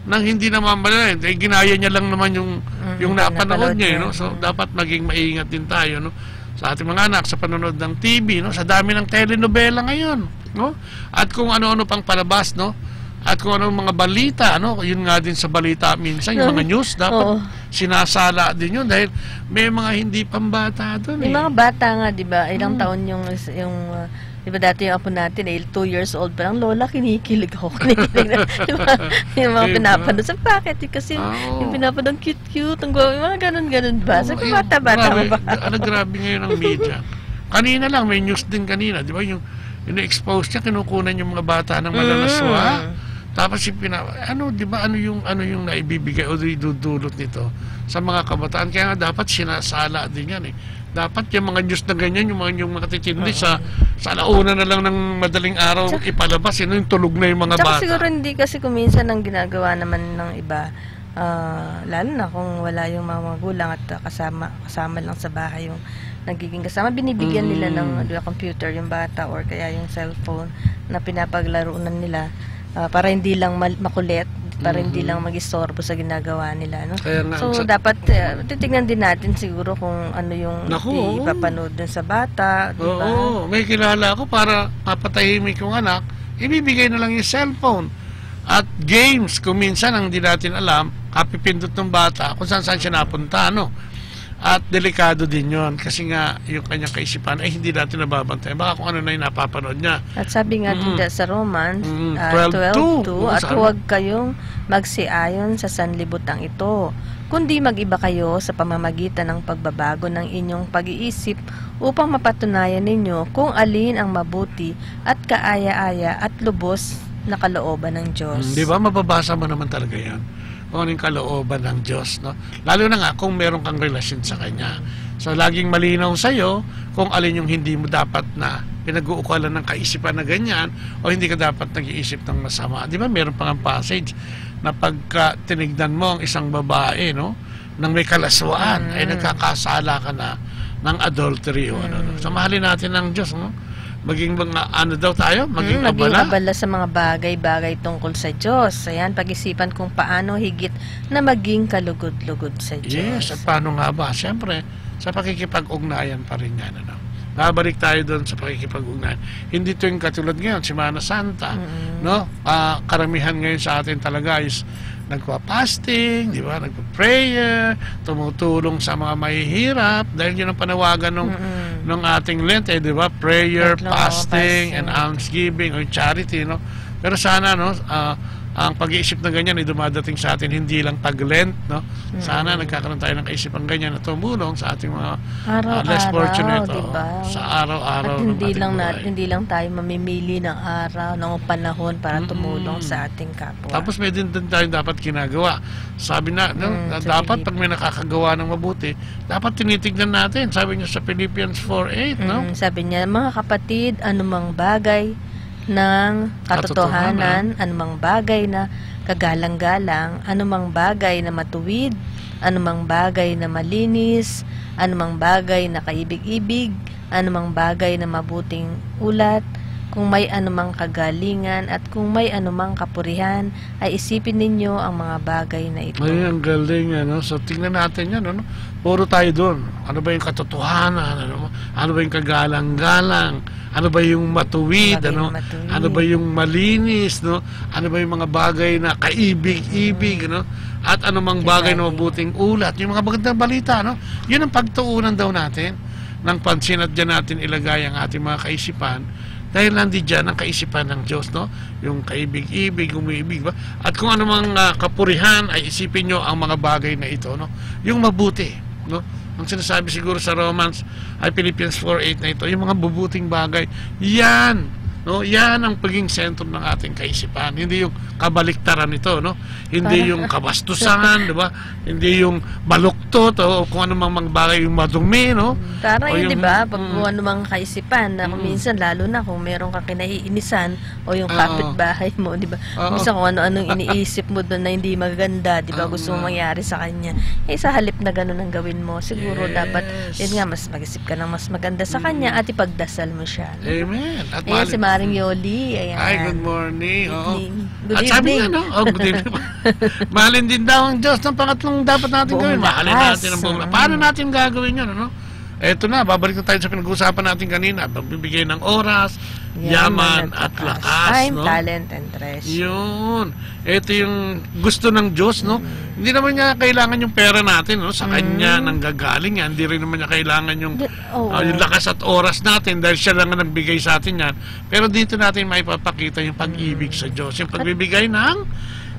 nang hindi namamalaya. Eh, ginaya niya lang naman yung, Mm, yung yung napanood napanood niya, eh, niya. No? So, Mm. dapat maging maingat din tayo, no? Sa ating mga anak, sa panonood ng T V, no? Sa dami ng telenovela ngayon, no? At kung ano-ano pang palabas, no? At kung anong mga balita, no? Yun nga din sa balita minsan, yung No. mga news, dapat Oo. sinasala din yun dahil may mga hindi pambata dun, Yung eh. mga bata nga, di ba, ilang Mm. taon yung, yung, uh, di ba dati yung apo natin, eh, two years old pa lang, "Lola, kinikilig ako." Kinikilig na. Di ba? Yung mga Di ba? pinapanood. Sabi, "Bakit?" Eh, kasi Ah, oo. yung pinapanood, cute-cute, ang gwapo, yung mga ganun-ganun ba? Oo, Sabi, eh, "Bata-bata grabe, mo ba?" ano, grabe ngayon ang media. Kanina lang, may news din kanina, di ba? Yung, yung na-expose niya, kinukunan yung mga bata ng malalaswa. Mm. Tapos yung pina-, ano, di ba, ano yung, ano yung naibibigay o idudulot nito sa mga kabataan? Kaya nga dapat sinasala din yan, eh. Dapat yung mga news na ganyan, yung mga, yung mga titindi sa, Oo. sa alauna na lang ng madaling araw Tsaka ipalabas, eh, no? Yung tulog na yung mga Tsaka bata. siguro hindi kasi kung minsan ang ginagawa naman ng iba, ah, lalo na kung wala yung mga magulang at, ah, kasama, kasama lang sa bahay yung nagiging kasama, binibigyan nila ng, Mm. di ba, computer yung bata or kaya yung cellphone na pinapaglaruan nila, ah, para hindi lang mal-, makulit, para hindi Mhm. lang mag-istorbo sa ginagawa nila, no? Kaya nga, So, ang sa dapat, ah, titignan din natin siguro kung ano yung Naku, oo. ipapanood dun sa bata, di ba? Oo, may kilala ako para papatahimik yung anak, ibibigay na lang yung cellphone. At games, kung minsan ang di natin alam, kapipindot ng bata kung saan-saan siya napunta, ano. At delikado din yon kasi nga yung kanyang kaisipan ay hindi natin nababantayan. Baka kung ano na yung napapanood niya. At sabi nga din Mm. da-, sa Romans, Mm, ah, twelve two, twelve two, oo, "At sabi. huwag kayong magsiayon sa sanlibutan ito, kundi mag-iba kayo sa pamamagitan ng pagbabago ng inyong pag-iisip upang mapatunayan ninyo kung alin ang mabuti at kaaya-aya at lubos na kalooban ng Diyos." Mm, di ba? Mababasa mo naman talaga yan. Kung ano yung kalooban ng Diyos, no? Lalo na nga kung meron kang relasyon sa Kanya. So, laging malinaw sa'yo kung alin yung hindi mo dapat na pinag-uukalan ng kaisipan na ganyan o hindi ka dapat nag-iisip ng masama. Di ba, meron pa nga passage na pagka tinignan mo ang isang babae, no, nang may kalaswaan, ay Mm. nagkakasala ka na ng adultery o ano, no? Mm. So, mahalin natin ang Diyos, no? Maging mga, ano daw tayo? Maging Mm, maging abala. abala sa mga bagay-bagay tungkol sa Diyos. Ayan, pag-isipan kung paano higit na maging kalugod-lugod sa Diyos. Yes, at paano nga ba? Siyempre, sa pakikipag-ugnayan pa rin yan, ano? Babalik tayo doon sa pakikipag-ugnayan. Hindi to yung katulad ngayon, Semana Santa, Mm. no? Ah, karamihan ngayon sa atin talaga is nagpa-fasting, di ba? Nagpa-prayer, tumutulong sa mga mahihirap, dahil yun ang panawagan nung, Mm. nung ating Lent, eh, di ba? Prayer, Lent, oo, fasting, and fasting. almsgiving, o yung charity, no? Pero sana, no, ah, ang pag-iisip na ganyan ay dumadating sa atin, hindi lang pag-Lent, no? Sana Mm. nagkakaroon tayo ng kaisipan ganyan na tumulong sa ating mga, ah, less Araw-araw, fortunate, di oo, ba? sa araw-araw At ng hindi ating lang nat-, buhay. hindi lang tayo mamimili ng araw, ng panahon para Mm. tumulong sa ating kapwa. Tapos may din, din tayong dapat ginagawa. Sabi na, no, Mm, na sa dapat Pilip- pag may nakakagawa ng mabuti, dapat tinitignan natin. Sabi niya sa Philippians four eight, no? Mm, sabi niya, "Mga kapatid, anumang bagay ng katotohanan, Katotohanan. anumang bagay na kagalang-galang, anumang bagay na matuwid, anumang bagay na malinis, anumang bagay na kaibig-ibig, anumang bagay na mabuting ulat, kung may anumang kagalingan, at kung may anumang kapurihan, ay isipin ninyo ang mga bagay na ito." Ay, ang galing, ano? So, tingnan natin yan, ano? Puro tayo doon. Ano ba yung katotohanan? Ano, ano ba yung kagalang-galang? Ano ba yung matuwid, Bagay ano? na matuwid. Ano ba yung malinis, no? Ano ba yung mga bagay na kaibig-ibig, Mm. ano? At anumang bagay na Kagaling. mabuting ulat. Yung mga magandang balita, no? Yun ang pagtuunan daw natin ng pansin at dyan natin ilagay ang ating mga kaisipan dahil nandi dyan ang kaisipan ng Diyos, no? Yung kaibig-ibig, umiibig, ba? At kung anumang, ah, kapurihan ay isipin nyo ang mga bagay na ito, no? Yung mabuti, no? Ang sinasabi siguro sa Romans ay Philippians four eight na ito, yung mga mabuting bagay, yan, No, yan ang pagiging sentro ng ating kaisipan. Hindi yung kabaliktaran nito, no? Hindi Parang yung kabastusan, di ba? Hindi yung baluktot o kung anumang mga bagay, yung madumi, no? Parang O yun, di yung ba? Pag mm. kung ano mang kaisipan na kung Mm. minsan, lalo na kung meron kang kinaiinisan o yung Oo. kapitbahay mo, di ba? Oo. Minsan kung ano-anong iniisip mo doon na hindi maganda, di ba? Gusto mo Oo. mangyari sa kanya. Eh, sa halip na ganun ang gawin mo, siguro Yes. dapat, yun nga, mas mag-isip ka ng mas maganda sa kanya Mm. at ipagdasal mo siya, no? Amen. At Ayan mahalin si Maring Yoli. Ayan. Hi, good morning. Oo. Evening. Good At sabi evening. niya, no? Oh, good evening. Mahalin din daw ang Diyos. Ang pangatlong dapat natin Buong gawin, mahalin lakas. natin ang buong lakas. Mm. Paano natin gagawin yun, ano? Eto na, babalik na tayo sa pinag-uusapan natin kanina. Pagbibigay ng oras, Yan, yaman, mga at tatas. lakas, Time, no? talent, and treasure. Yun. Ito yung gusto ng Diyos, no? Mm. Hindi naman niya kailangan yung pera natin, no? Sa Kanya Mm. nanggagaling yan. Hindi rin naman niya kailangan yung, Di-, oo. ah, yung lakas at oras natin dahil Siya lang ang nagbigay sa atin yan. Pero dito natin maipapakita yung pag-ibig Mm. sa Diyos, yung At pagbibigay ng,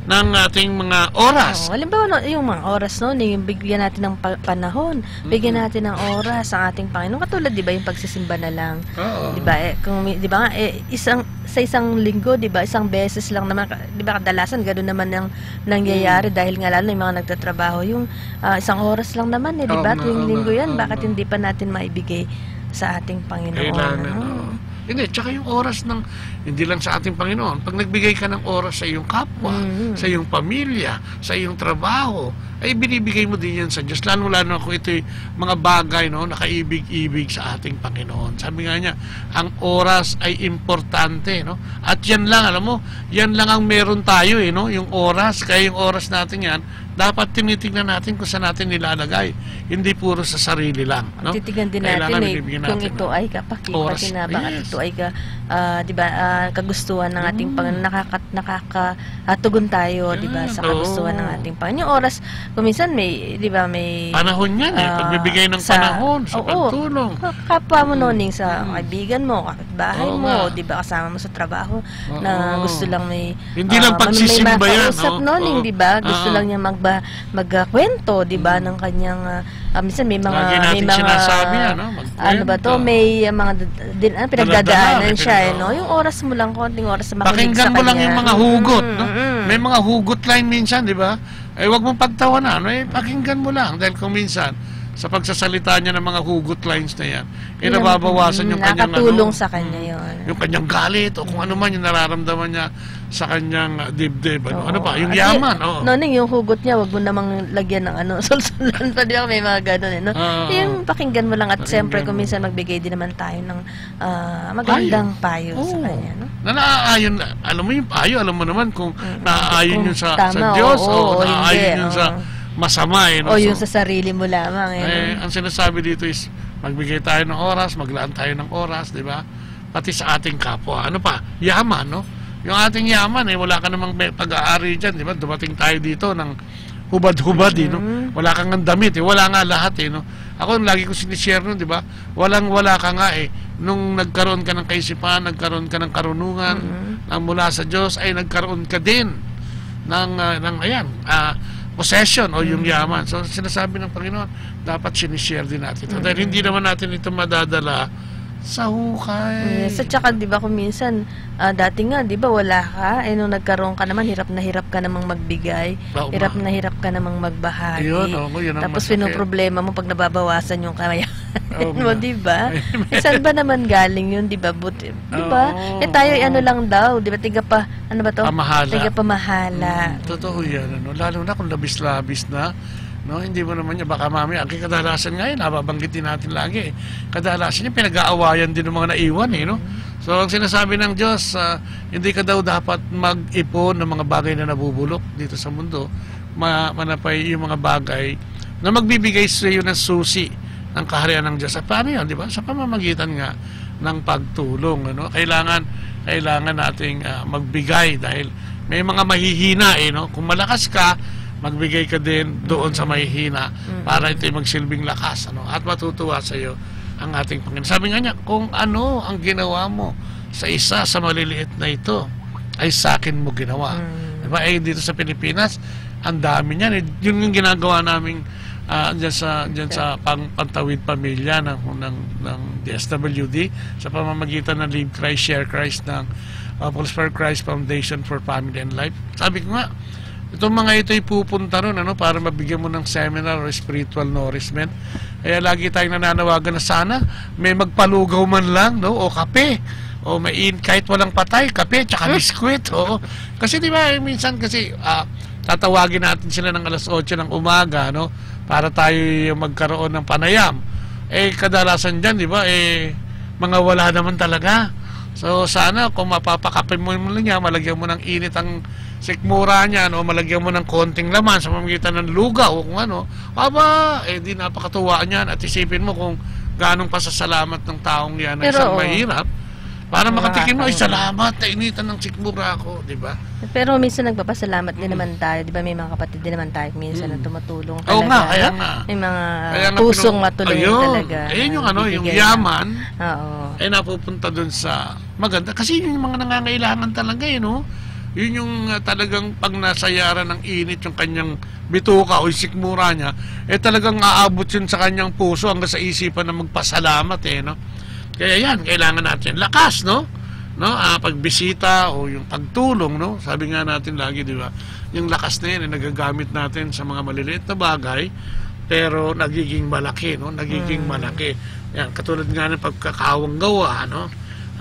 ng ating mga oras. Oo. Halimbawa, no, yung mga oras, no? Yung bigyan natin ng pa-, panahon, bigyan Mm. natin ng oras ang ating Panginoon. Katulad, di ba, yung pagsisimba na lang. Oo. Di ba, eh, kung may, di ba nga, eh, isang, sa isang linggo, di ba, isang beses lang naman, ka-, di ba, kadalasan, gano'n naman ang nangyayari Mm. dahil nga lalo na yung mga nagtatrabaho, yung, ah, isang oras lang naman, eh, di Oo ba, nga, tuwing oo linggo nga, yan, oo bakit nga. hindi pa natin maibigay sa ating Panginoon, Kailangan, ano? oo. Hindi, tsaka yung oras ng, hindi lang sa ating Panginoon, pag nagbigay ka ng oras sa iyong kapwa, Mm. sa iyong pamilya, sa iyong trabaho, ay binibigay mo din yan sa Diyos. Lalo-lalo na kung ito'y mga bagay, no, nakaibig-ibig sa ating Panginoon. Sabi nga niya, ang oras ay importante, no? At yan lang, alam mo, yan lang ang meron tayo, eh, no? Yung oras, kaya yung oras natin yan, dapat tinitignan natin kung saan natin nilalagay. Hindi puro sa sarili lang, no? Titignan din Kailangan natin, eh, binibigyan kung natin ito ng ay kapakit, oras. pati na bakit Yes. ito ay ka-, ah, di ba, ah, kagustuhan ng ating Mm. Panginoon, nakaka-, nakaka-, ah, tugon tayo, di ba, Yan, sa kagustuhan ng oo. ating Panginoon. Yung oras, kung minsan may, di ba, may, Panahon yan, eh. ah, Pagbibigay ng sa, panahon, sa oo. pagtulong. Ka-, kapwa mo, Mm. Noning, sa Mm. kaibigan mo, kapitbahay Oo mo, nga. di ba, kasama mo sa trabaho, na Oo. gusto lang may, Hindi lang ah, man-, may pagsisimba yan, makausap, no? Noning, Oo. di ba? Gusto Oo. lang niya magba-, mag, ah, kwento, di ba, Mm. ng kanyang, ah, ah, minsan may mga, Lagi may natin mga, sinasabi yan, no? ano ba to? Magkwento. May, ah, mga d-, din, ah, Dala-dala, pinagdadaanan may siya, eh, pinag-, no? oo. Yung oras mo lang, konting oras na makinig Pakinggan sa mo lang kanya. yung mga hugot, Mm, no? mm. May mga hugot line minsan, di ba? Eh, wag mong pagtawanan, eh, pakinggan mo lang. Dahil kung minsan, sa pagsasalita niya ng mga hugot lines na yan, eh, Yung, nababawasan mm, yung kanyang, nakatulong ano, sa kanya mm, yun. yung kanyang galit o kung ano man yung nararamdaman niya sa kanyang, ah, dibdib, ano. Ano Oo. pa? Yung At yaman, y-, oo. Noning, yung hugot niya, wag mo namang lagyan ng, ano, sulsulan pa, di ba? May mga ganun, eh, no? Oo. Yung pakinggan mo lang at Pakinggan siyempre, kung mo. minsan magbigay din naman tayo ng, ah, magandang Payo. payo sa Oo. kanya, no? Na naaayon, alam mo yung payo, alam mo naman kung Mm. naaayon Kung yun sa, sa tama, Diyos, oo, o o naaayon hindi, yun sa oo. masama, eh, no? O yung So, sa sarili mo lamang, eh, eh, no? ang sinasabi dito is, magbigay tayo ng oras, maglaan tayo ng oras, di ba? Pati sa ating kapwa. Ano pa? Yaman, no? Yung ating yaman, eh, wala ka namang be-, pag-aari dyan, di ba? Dumating tayo dito ng hubad-hubad, eh, no? Mm. Wala ka ngang damit, eh. Wala nga lahat, eh, no? Ako, lagi ko sinishare nun, di ba? Walang-wala ka nga, eh. Nung nagkaroon ka ng kaisipan, nagkaroon ka ng karunungan Mm. na mula sa Diyos, ay nagkaroon ka din ng, ah, ng, ayan, ah, possession o yung Mm. yaman. So, sinasabi ng Panginoon, dapat sinishare din natin ito. Dahil Mm. hindi naman natin ito madadala sa hukay. Yes, at saka, di ba, kung minsan, ah, dati nga, di ba, wala ka, eh, nung nagkaroon ka naman, hirap na hirap ka namang magbigay, Oo hirap nga. na hirap ka namang magbahagi. Ayun, oo, yun ang Tapos masakit. pinoproblema mo pag nababawasan yung kaya Oo mo, nga. di ba? Eh, saan ba naman galing yun, di ba? But, di ba? Oo, Eh, tayo, oo. ano lang daw, di ba? Tiga pa, ano ba to? Pamahala. Tiga pamahala. Mm, totoo yan, ano? Lalo na kung labis-labis na, no? Hindi mo naman yan, baka mamaya, ang kadalasan nga yun, nababanggit din natin lagi, eh. Kadalasan yung pinag-aawayan din ng mga naiwan, eh, no? Mm. So, ang sinasabi ng Diyos, ah, hindi ka daw dapat mag-ipon ng mga bagay na nabubulok dito sa mundo. Ma-, manapay yung mga bagay na magbibigay sa iyo ng susi ng kaharian ng Diyos. At paano yun, di ba? Sa pamamagitan nga ng pagtulong, ano? Kailangan, kailangan nating, ah, magbigay dahil may mga mahihina, eh, no? Kung malakas ka, magbigay ka din doon sa mahihina Mm. para ito'y magsilbing lakas, ano? At matutuwa sa iyo ang ating Panginoon. Sabi nga niya, "Kung ano ang ginawa mo sa isa sa maliliit na ito, ay sa akin mo ginawa." Mm. Di ba? Eh, dito sa Pilipinas, ang dami niyan, eh. Yun yung ginagawa naming, ah, dyan sa, dyan sa pang-, pantawid pamilya ng, ng, ng D S W D sa pamamagitan ng Live Christ, Share Christ ng, ah, Pulse for Christ Foundation for Family and Life. Sabi ko nga, itong mga ito ay pupunta ron, ano, para mabigyan mo ng seminar or spiritual nourishment. Kaya lagi tayong nananawagan na sana may magpalugaw man lang, no? O kape, o may in-, kahit walang patay, kape, tsaka biskwit, oo. Kasi di ba, eh, minsan kasi, ah, tatawagin natin sila ng alas otso ng umaga, no? Para tayo yung magkaroon ng panayam. Eh, kadalasan dyan, di ba, eh, mga wala naman talaga. So, sana kung mapapakape mo man lang yan, malagyan mo ng init ang sikmura niyan o malagyan mo ng konting laman sa pamamagitan ng lugaw o kung ano, aba, eh, di napakatuwa niyan at isipin mo kung ganong pasasalamat ng taong yan na Pero, isang oo. mahirap para makatikim mo, "Ay, Nakakatawa. salamat, nainitan ng sikmura ko," di ba? Pero minsan nagpapasalamat din Mm. naman tayo, di ba? May mga kapatid din naman tayo minsan na Mm. tumutulong Oo nga, talaga, kaya no? nga. May mga Kaya nga pusong pinag-, matuloy ayun. talaga Ayun yung na ano, yung bibigay ng yaman, Oo. eh, napupunta dun sa maganda. Kasi yun yung mga nangangailangan talaga, eh, no? Yun yung, ah, talagang pag nasayaran ng init yung kanyang bituka o yung sikmura niya, eh, talagang aabot yun sa kanyang puso hanggang sa isipan na magpasalamat, eh, no? Kaya yan, kailangan natin lakas, no? No? Ah, pagbisita o yung pagtulong, no? Sabi nga natin lagi, di ba? Yung lakas na yan, eh, nagagamit natin sa mga maliliit na bagay, pero nagiging malaki, no? Nagiging Mm. malaki. Yan, katulad nga ng pagkakawang gawa, no?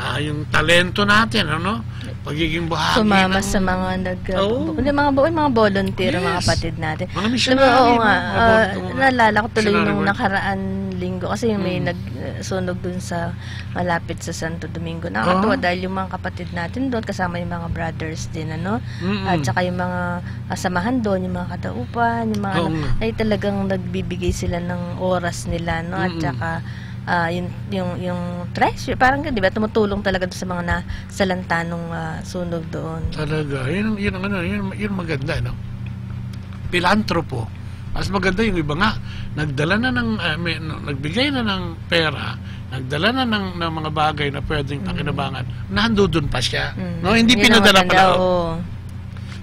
Ah, yung talento natin, ano? Pagiging bahagi Sumama ng sa mga nag-, Oo. hindi, mga bu-, mga volunteer, mga Yes. kapatid natin. Mga Alam mo, missionary, oo no? nga, Mga ah, volunteer, mga naalala ko tuloy missionary nung work. nakaraan linggo, kasi yung may Mm. nag-, uh, sunog dun sa malapit sa Santo Domingo. Nakakatuwa Ah. dahil yung mga kapatid natin doon, kasama yung mga brothers din, ano? Mm-mm. At saka yung mga kasamahan doon, yung mga kadaupan, yung mga Oo ano, nga. ay talagang nagbibigay sila ng oras nila, no? At Mm-mm. saka, ah, yung, yung, yung treasure, parang, di ba, tumutulong talaga doon sa mga nasalantanong, ah, sunog doon. Talaga. Yun ang, yun ang ano, yun, yun maganda, no? Pilantropo. Mas maganda yung iba nga, nagdala na ng, ah, may, no, nagbigay na ng pera, nagdala na ng, ng mga bagay na pwedeng Mm. pakinabangan, nandudun pa siya, Mm. no? Hindi Yun ang pinadala maganda, pala, oo.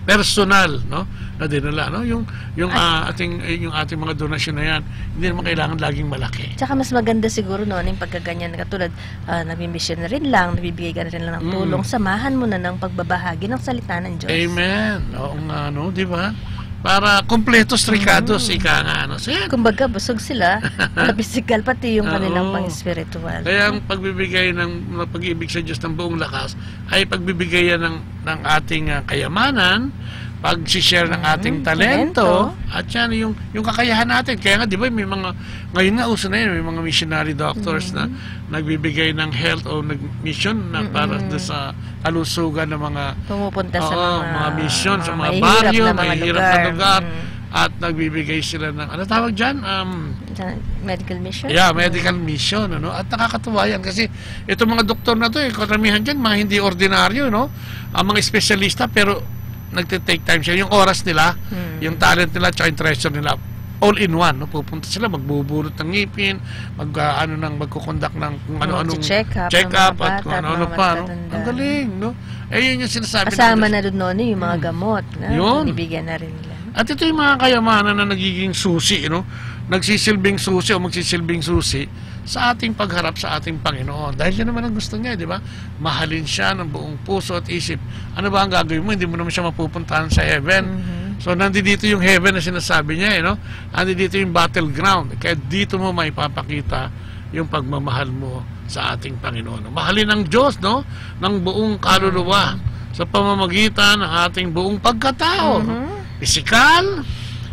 personal, no? Na dinala, no? Yung, yung, Ay. ah, ating, yung ating mga donasyon na yan, hindi naman Mm. kailangan laging malaki. Tsaka mas maganda siguro, no, yung pagkaganyan, katulad, ah, nagmimisyonaryo rin lang, nagbibigay ka rin lang ng Mm. tulong, samahan mo na ng pagbabahagi ng salita ng Diyos. Amen. Oo nga, no? Di ba? Para kompletos, trikados, Mm. ika nga, ano? So, yan. Kumbaga, busog sila, ah, pisikal, pati yung Ah, kanilang oo. pang-espiritual. Kaya ang pagbibigay ng, ng pag-ibig sa Diyos ng buong lakas ay pagbibigay yan ng, ng ating, ah, kayamanan, pag-share ng Mm, ating talento, talento. at yan yung, yung kakayahan natin. Kaya nga, di ba, may mga, ngayon nga uso na yun, may mga missionary doctors na Mm. nagbibigay ng health o nag-, mission na para Mm-mm. doon sa kalusugan ng mga, Pumupunta sa oo, mga mga, misyon, sa mga mga mahihirap baryo, na mga mahihirap na lugar. lugar, Mm. at nagbibigay sila ng, ano tawag dyan? Um, Sa medical mission? Yeah, Mm. medical mission, ano? At nakakatuwa yan kasi itong mga doktor na to, eh, karamihan dyan, mga hindi ordinaryo, no? Ang mga espesyalista, pero nagte-take time siya. Yung oras nila, Mm. yung talent nila, tsaka yung treasure nila, all in one, no? Pupunta sila, magbubunot ng ngipin, mag, ah, ano nang, magkukondak ng kung ano-anong Magche-check up ng check-up mga at bata kung at ano-ano mga pa, no? matatanda. Ang galing, no? Eh, yun yung sinasabi ng Kasama Diyos. na doon, no, yung mga Hmm. gamot, no? Yun. Binibigyan na rin nila. At ito yung mga kayamanan na nagiging susi, no? Nagsisilbing susi o magsisilbing susi sa ating pagharap sa ating Panginoon. Dahil yun naman ang gusto niya, di ba? Mahalin siya ng buong puso at isip. Ano ba ang gagawin mo? Hindi mo naman siya mapupuntahan sa heaven. Mhm. So, nandito yung heaven na sinasabi niya, eh, no? Nandito yung battleground. Kaya dito mo maipapakita yung pagmamahal mo sa ating Panginoon. Mahalin ang Diyos, no? Ng buong kaluluwa Mhm. sa pamamagitan ng ating buong pagkatao. Mhm. Pisikal,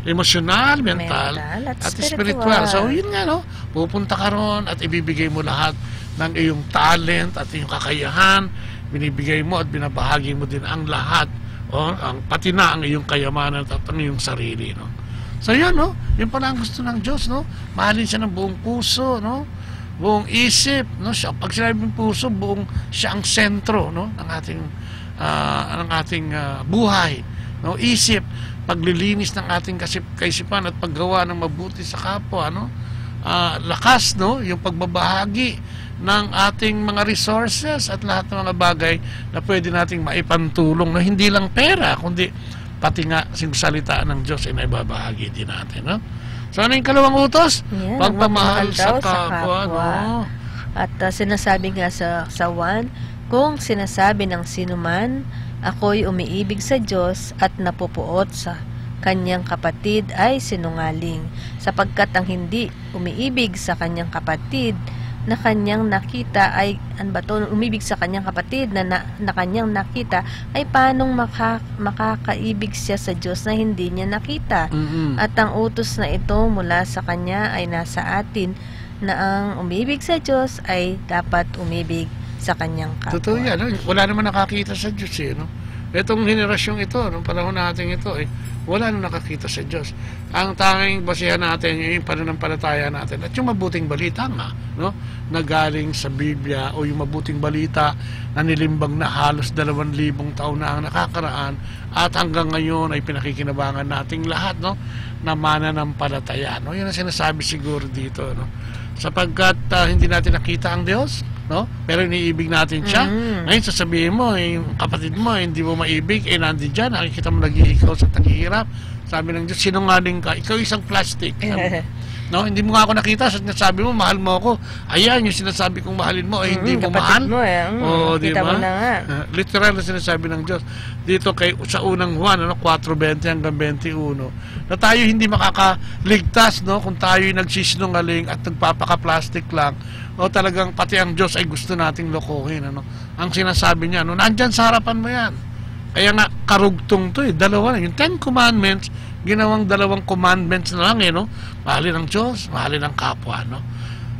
emosyonal, mental, Mental at at spiritual. spiritual. So, yun nga, no? Pupunta ka ron at ibibigay mo lahat ng iyong talent at iyong kakayahan. Binibigay mo at binabahagi mo din ang lahat, o, ang, pati na ang iyong kayamanan at ang iyong sarili, no? So, yun, no? Yun pala ang gusto ng Diyos, no? Mahalin siya ng buong puso, no? Buong isip, no? Siya, pag sinabing puso, buong siya ang sentro, no? Ng ating, ah, ng ating, ah, buhay, no? Isip, paglilinis ng ating kasip-, kaisipan at paggawa ng mabuti sa kapwa, no? Ah, lakas, no? Yung pagbabahagi ng ating mga resources at lahat ng mga bagay na pwede nating maipantulong, no? Hindi lang pera, kundi pati nga yung salita ng Diyos ay naibabahagi din natin, no? So, ano yung kalawang utos? Yan, ang pagmamahal sa kapwa, no? At, ah, sinasabi nga sa, sa Juan, "Kung sinasabi ng sinuman, 'Ako'y umiibig sa Dios,' at napopoot sa kanyang kapatid, ay sinungaling. Sapagkat ang hindi umiibig sa kanyang kapatid na kanyang nakita ay," ano ba to? "Umibig sa kanyang kapatid na, na, na kanyang nakita, ay panong maka-, makakaibig siya sa Dios na hindi niya nakita? Mm-mm. At ang utos na ito mula sa kanya ay nasa atin, na ang umibig sa Dios ay dapat umibig sa kanyang kapwa." Totoo yan, no? Wala naman nakakita sa Dios, eh, no? Itong henerasyong ito, no, panahon natin ito, eh, wala nang nakakita sa Dios. Ang tanging basihan natin, yung pananampalataya natin at yung mabuting balita nga, no, na galing sa Biblia, o yung mabuting balita na nilimbag na halos dalawang libong taon na ang nakakaraan at hanggang ngayon ay pinakikinabangan nating lahat, no, na mananampalataya, no? Yun ang sinasabi siguro dito, no? Sapagkat, ah, hindi natin nakita ang Dios, no? Pero iniibig natin siya. Mm. Ngayon, sasabihin mo, eh, yung kapatid mo, eh, hindi mo maibig, eh, nandyan dyan, nakikita mo nag-iikaw sa taghihirap. Sabi ng Diyos, "Sinungaling ka, ikaw isang plastic." Sabi, no? "Hindi mo nga ako nakita, sa sinasabi mo, mahal mo ako. Ayan, yung sinasabi kong mahalin mo, eh, hindi mo mahal." Mm, kapatid mo, eh. Mm, oo, di ba? Kita mo na nga. Ah, literal na sinasabi ng Diyos. Dito kay, sa unang Juan, ano, kuwatro bente hanggang bente uno, na tayo hindi makakaligtas, no, kung tayo'y nagsisinungaling at nagpapaka-plastic lang, o talagang pati ang Diyos ay gusto nating lokohin, ano. Ang sinasabi niya, no, nandyan sa harapan mo yan. Kaya nga, karugtong to, eh, dalawa na. Yung Ten Commandments, ginawang dalawang commandments na lang, eh, no? Mahalin ang Diyos, mahalin ang kapwa, no?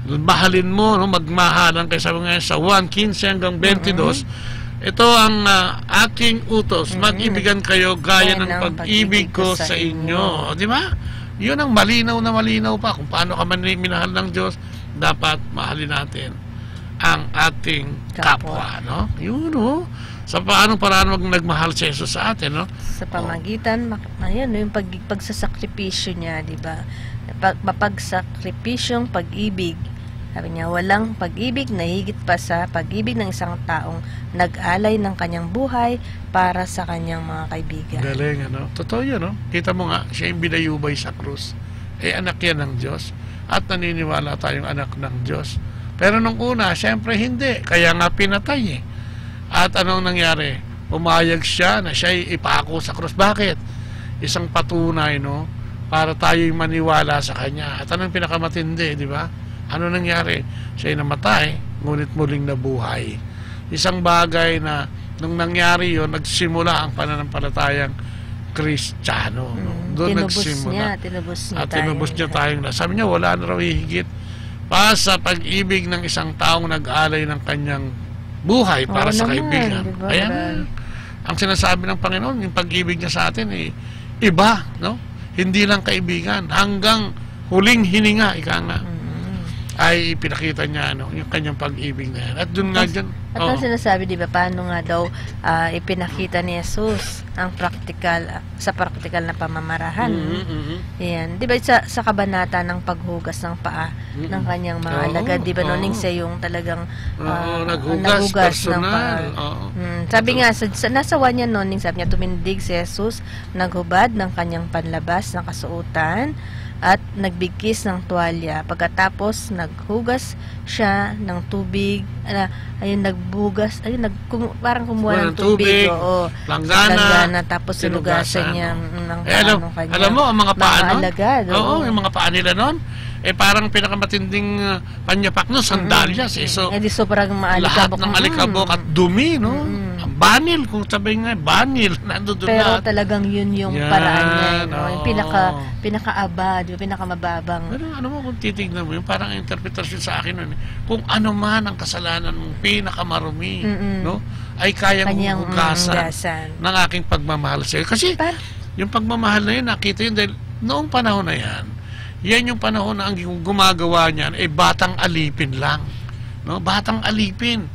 Mahalin mo, no? Magmahalan kayo, sabi nga sa Juan quince hanggang twenty-two. Mm-mm. Ito ang, ah, aking utos, mm-mm, "Mag-ibigan kayo gaya ng pag-ibig ko sa inyo." Di ba? Yun ang malinaw na malinaw pa. Kung paano ka man minahal ng Diyos, dapat mahalin natin ang ating kapwa, no? Yun, oh. Sa paanong paraan mag-, nagmahal si Jesus sa atin, no? Sa pamagitan, mak-, ayun, yung pag-, pagsasakripisyo niya, di ba? Pag-, mapagsakripisyong pag-ibig. Sabi niya, "Walang pag-ibig na higit pa sa pag-ibig ng isang taong nag-alay ng kanyang buhay para sa kanyang mga kaibigan." Galing, ano? Totoo yun, no? Kita mo nga, siya yung binayubay sa krus. Eh, anak yan ng Diyos. At naniniwala tayong anak ng Diyos. Pero nung una, siyempre hindi. Kaya nga pinatay, eh. At anong nangyari? Umayag siya na siya'y ipako sa krus. Bakit? Isang patunay, no? Para tayo'y maniwala sa kanya. At anong pinakamatindi, di ba? Ano nangyari? Siya'y namatay, ngunit muling nabuhay. Isang bagay na nung nangyari yon, nagsimula ang pananampalatayang Kristiyano, no? Mm, doon tinubos nagsimula. Niya, tinubos niya tayo. At tinubos niya tayong lahat. Sabi niya, wala na raw hihigit pa sa pag-ibig ng isang taong nag-alay ng kanyang buhay para sa kaibigan. Oo naman, di ba? Ayan. Grabe. Ang sinasabi ng Panginoon, yung pag-ibig niya sa atin, eh, iba, no? Hindi lang kaibigan, hanggang huling hininga, ika nga, mm, ay ipinakita niya, ano, yung kanyang pag-ibig na yan. At dun nga dyan, at ang sinasabi, di ba, paano nga daw, ah, ipinakita ni Jesus ang praktikal, ah, sa praktikal na pamamaraan? Mhm, mhm. Yan. Di ba, sa, sa kabanata ng paghugas ng paa ng kanyang mga alagad, di ba, no, Ning, siya yung talagang, ah, naghugas ng paa. Oo, naghugas, personal. Oo. Mm, sabi nga, sa, sa, nasa Juan yan, no, Ning, sabi niya, tumindig si Jesus, naghubad ng kanyang panlabas na kasuotan, at nagbigkis ng tuwalya. Pagkatapos, naghugas siya ng tubig, ala, ayun, nagbugas, ayun, nag-, kumu-, parang kumuha ng tubig, oo, sa planggana, tapos hinugasan niya, mm, ng paa ng kanyang mga alagad, oo. Alam mo, ang mga paa nun? Oo, yung mga paa nila nun, eh, parang pinakamatinding, ah, panyapak nun, sandalyas, eh. So, eh, di sobrang maalikabok, lahat ng alikabok at dumi, no? Mm. Banil, kung sabihin nga, banil, nandun lahat. Pero talagang yun yung paraan niya, eh, no? Yung pinaka-, pinakaaba, di ba? Pinakamababang. Pero ano mo, kung titignan mo, yung parang interpretasyon sa akin nun, eh, kung ano man ang kasalanan mong pinakamarumi, no? Ay kayang hugasan ng aking pagmamahal sa'yo. Kasi yung pagmamahal na yun, nakita yun dahil noong panahon na yan, yan yung panahon na ang gumagawa niyan ay batang alipin lang. No? Batang alipin.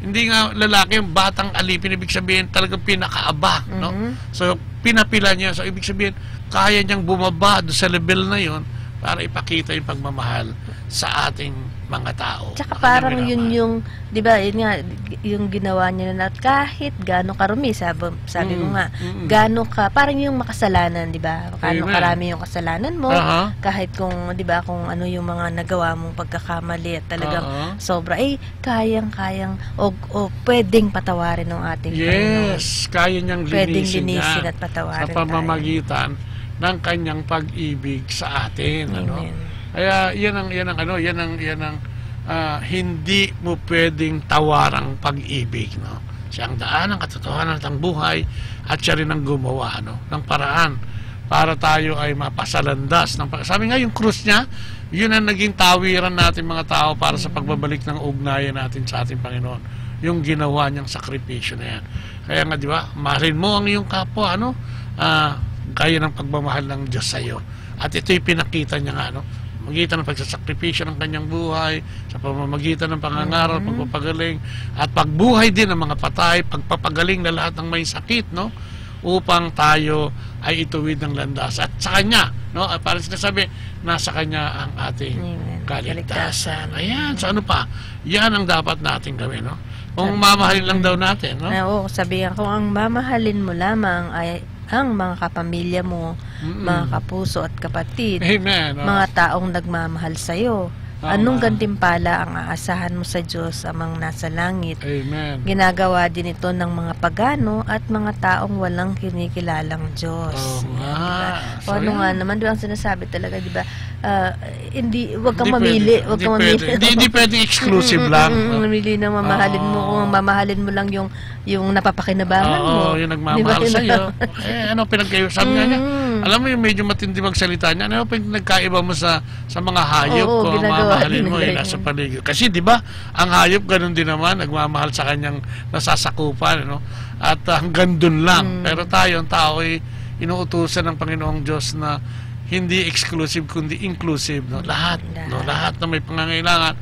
Hindi nga lalaki yung batang alipin, ibig sabihin talagang pinakaaba, no? Mhm. So, pinapila niya. So, ibig sabihin, kaya niyang bumaba do sa level na yon para ipakita yung pagmamahal sa ating mga tao. Tsaka parang yun yung, di ba, yun nga, yung ginawa niya na kahit gaano karumi, sabi, sabi mo nga, gaano ka, parang yung makasalanan, di ba? Gaano karami yung kasalanan mo, kahit kung, di ba, kung ano yung mga nagawa mong pagkakamali at talagang sobra, eh, kayang-kayang o, o pwedeng patawarin ng ating Panginoon. Yes, kaya niyang linisin yan sa pamamagitan ng kanyang pag-ibig sa atin, ano? Amen. Kaya yan ang, yan ang, ano, yan ang, yan ang, ah, hindi mo pwedeng tawarang pag-ibig, no? Siya ang daan, ang katotohanan, at ang buhay, at siya rin ang gumawa, ano, ng paraan para tayo ay mapasalandas ng pag-, sabi nga, yung krus niya, yun ang naging tawiran natin, mga tao, para sa pagbabalik ng ugnayan natin sa ating Panginoon, yung ginawa niyang sakripisyo na yan. Kaya nga, di ba, mahalin mo ang iyong kapwa, ano? Ah, gaya ng pagmamahal ng Diyos sa iyo. At ito'y pinakita niya nga, no? Magitan ng pagsasakripisyo ng kanyang buhay, sa pamamagitan ng pangangaral, pagpapagaling, at pagbuhay din ng mga patay, pagpapagaling na lahat ng may sakit, no? Upang tayo ay ituwid ng landas. At sa kanya, no? At parang sinasabi, nasa kanya ang ating kaligtasan. Amen. Kaligtasan. Ayan, so ano pa? Yan ang dapat natin gawin, no? Kung mamahalin lang daw natin, no? Ah, oo, sabi nga, kung ang mamahalin mo lamang ay ang mga kapamilya mo, mga kapuso at kapatid, mga taong nagmamahal sa'yo, anong gantimpala ang aasahan mo sa Diyos Amang nasa langit? Amen. Ginagawa din ito ng mga pagano at mga taong walang kinikilalang Diyos. Oo nga. Ayan, di ba? So, ano nga naman, di ba, ang sinasabi talaga, di ba? Ah, hindi, wag kang mamili, wag kang mamili. Hindi pwede. Hindi, hindi pwedeng exclusive lang, no? Mamili ng mamahalin mo. Oo. Kung ang mamahalin mo lang yung yung napapakinabangan mo. Oo, yung nagmamahal sa'yo. Di ba? Eh, ano, pinagkayo-, sabi nga niya, alam mo yung medyo matindi magsalita niya, ano yung pinagkaiba mo sa, sa mga hayop kung ang mamahalin mo, eh, nasa paligid? Kasi, di ba, ang hayop ganun din naman, nagmamahal sa kanyang nasasakupan, ano? At, ah, hanggang dun lang. Pero tayo, ang tao, ay inuutusan ng Panginoong Diyos na hindi exclusive, kundi inclusive, no? Lahat, no? Lahat na may pangangailangan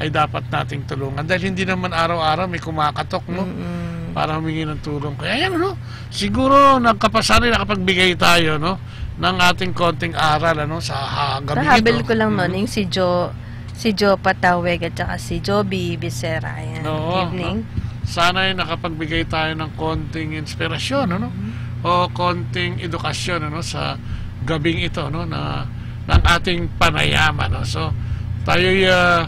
ay dapat nating tulungan. Dahil hindi naman araw-araw may kumakatok, no? Para humingi ng tulong. Kaya yan, no? Siguro nagkapasanay nakapagbigay tayo, no? Ng ating konting aral, ano? Sa, ha, gabi ito. Kahabil ko lang, no? Yung si Jo, si Jo Pataweg at saka si Joby Becerra. Ayan. Good evening. Sana'y nakapagbigay tayo ng konting inspirasyon, ano? O konting edukasyon, ano, sa gabing ito, no, na, ng ating panayam, ano. So, tayo'y, ah,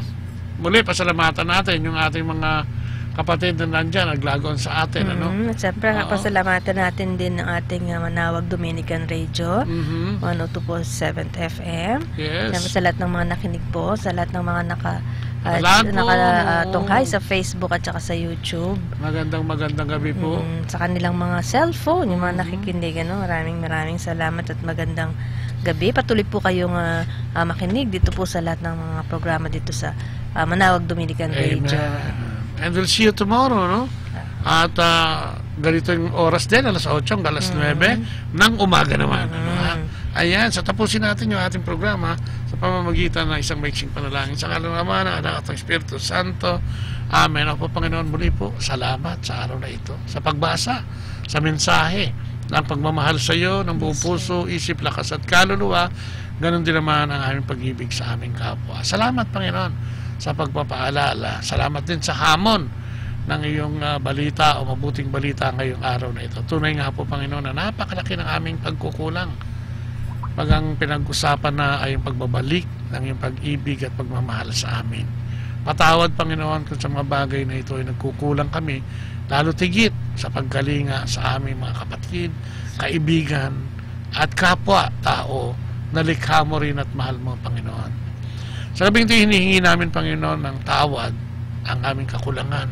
muli, pasalamatan natin yung ating mga kapatid na nandyan, naglalaban sa atin, ano. Mm, at siyempre, pasalamatan natin din ang ating, ah, Manawag Dominican Radio, one oh two point seven F M. Yes. Siyempre, sa lahat ng mga nakinig po, sa lahat ng mga naka-, ah, naka-, ah, tunghay sa Facebook at saka sa YouTube. Magandang, magandang gabi po. Mm, sa kanilang mga cellphone, yung mga nakikinig, ano, maraming, maraming salamat at magandang gabi. Patuloy po kayong, ah, ah, makinig dito po sa lahat ng mga programa dito sa, ah, Manawag Dominican Radio. Amen. And we'll see you tomorrow, no? At, ah, ganito yung oras din, alas otso hanggang alas nuebe ng umaga naman, ano, ha? Ayan, so tapusin natin yung ating programa sa pamamagitan ng isang maiksing panalangin. Sa ngalan ng Ama, ng Anak, at ng Espiritu Santo. Amen. Opo, Panginoon, muli po, salamat sa araw na ito, sa pagbasa, sa mensahe ng pagmamahal sa iyo, ng buong puso, isip, lakas, at kaluluwa. Ganun din naman ang aming pag-ibig sa aming kapwa. Salamat, Panginoon, sa pagpapaalala. Salamat din sa hamon ng iyong, ah, balita o mabuting balita ngayong araw na ito. Tunay nga po, Panginoon, na napakalaki ng aming pagkukulang. Pag ang pinag-usapan na ay ang pagbabalik ng iyong pag-ibig at pagmamahal sa amin. Patawad, Panginoon, kung sa mga bagay na ito ay nagkukulang kami, lalo tigit sa pagkalinga sa aming mga kapatid, kaibigan, at kapwa-tao na likha mo rin at mahal mo, Panginoon. Sa gabing ito, hinihingi namin, Panginoon, ng tawad ang aming kakulangan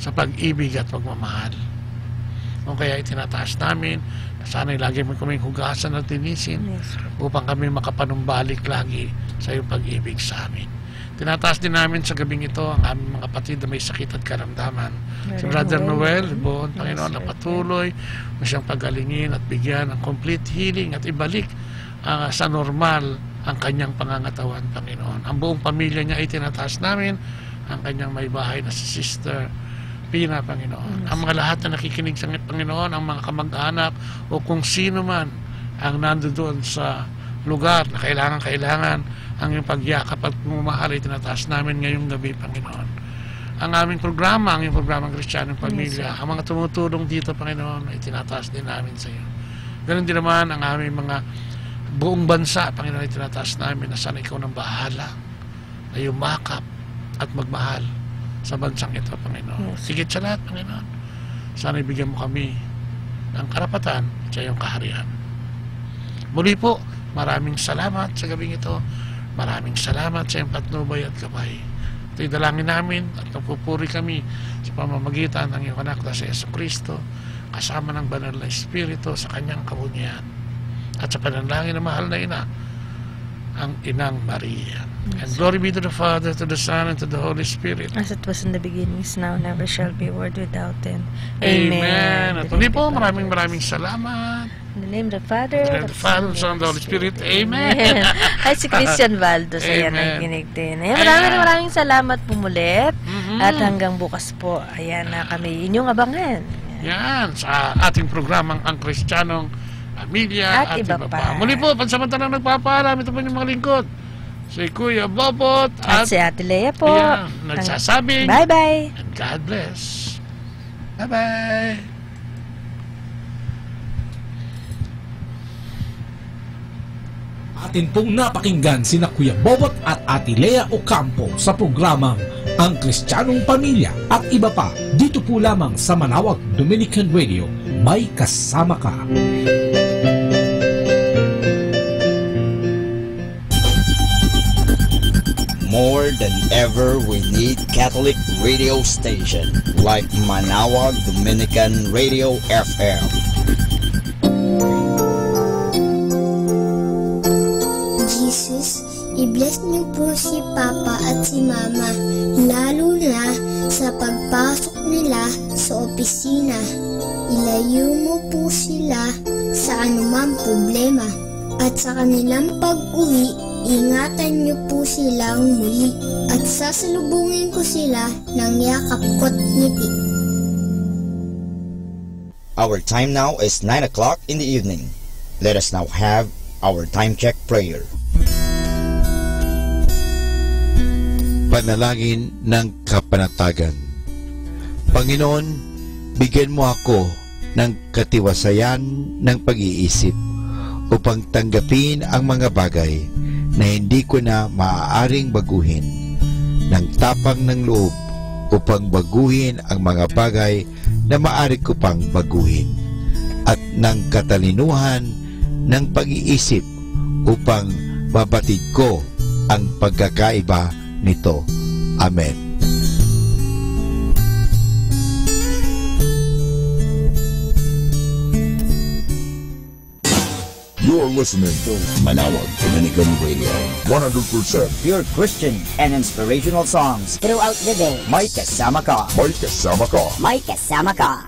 sa pag-ibig at pagmamahal. O kaya itinataas namin na sana'y lagi mo kaming hugasan at linisin upang kami makapanumbalik lagi sa iyong pag-ibig sa amin. Tinataas din namin sa gabing ito ang aming mga kapatid na may sakit at karamdaman. Si Brother Noel Bon, Panginoon, na patuloy mo siyang pagalingin at bigyan ng complete healing at ibalik, ah, sa normal ang kanyang pangangatawan, Panginoon. Ang buong pamilya niya ay tinataas namin, ang kanyang may bahay na si Sister Pina, Panginoon. Ang mga lahat na nakikinig sa Panginoon, ang mga kamag-anak o kung sino man ang nandoon sa lugar na kailangan-kailangan ang iyong pagyakap at pagmamahal ay tinataas namin ngayong gabi, Panginoon. Ang aming programa, ang iyong programang Kristyanong Yes, Pamilya, sir. ang mga tumutulong dito, Panginoon, ay tinataas din namin sa iyo. Ganun din naman ang aming mga buong bansa, Panginoon, ay tinataas namin na sana ikaw nang bahala na yumakap at magmahal sa bansang ito, Panginoon. Yes. Higit sa lahat, Panginoon, sana ibigyan mo kami ng karapatan sa iyong kaharian. Muli po, maraming salamat sa gabing ito. Maraming salamat sa iyong patnubay at gabay. Ito'y dalangin namin at nagpupuri kami sa pamamagitan ng iyong anak na si Yesu Cristo, kasama ng Banal na Espiritu sa kanyang kabunian, at sa panalangin ng mahal na ina, ang Inang Maria. And Yes. glory be to the Father, to the Son, and to the Holy Spirit. As it was in the beginning, is now, never shall be, world without end. Amen. Amen. At muli po, maraming maraming salamat. In the name of the Father, In the name of the Father, Son, and the Holy Spirit. Amen. Amen. Ay, si Christian Valdo, sa yan Amen. nakikinig din. Ayan, maraming, Ayan. maraming salamat po muli. Mhm. At hanggang bukas po, ayan na kami inyong abangan. Yan, sa ating programang Ang Kristyanong Pamilya At at iba iba pa. pa. Muli po, pansamantalang nagpapaalam, ito po yung mga lingkod. Si Kuya Bobot At at si Ate Lea po. Ayan, Ang nagsasabing, Bye-bye. And God bless. Bye-bye. Atin pong napakinggan sina Kuya Bobot at Ate Lea Ocampo sa programang Ang Kristyanong Pamilya at iba pa, dito po lamang sa Manawag Dominican Radio, may kasama ka. More than ever, we need Catholic radio station like Manawag Dominican Radio F M. Jesus, i-bless niyo po si Papa at si Mama, lalo na sa pagpasok nila sa opisina. Ilayo mo po sila sa anumang problema. At sa kanilang pag-uwi, ingatan niyo po silang muli. At sasalubungin ko sila ng yakap ko't ngiti. Our time now is nine o'clock in the evening. Let us now have our time check prayer. Panalangin ng kapanatagan. Panginoon, bigyan mo ako ng katiwasayan ng pag-iisip upang tanggapin ang mga bagay na hindi ko na maaaring baguhin, ng tapang ng loob upang baguhin ang mga bagay na maari ko pang baguhin, at ng katalinuhan ng pag-iisip upang mabatid ko ang pagkakaiba nito. Amen. You're listening to Manawag Dominican Radio. One hundred percent pure Christian and inspirational songs throughout the day. May kasama ka. May kasama ka. May kasama ka.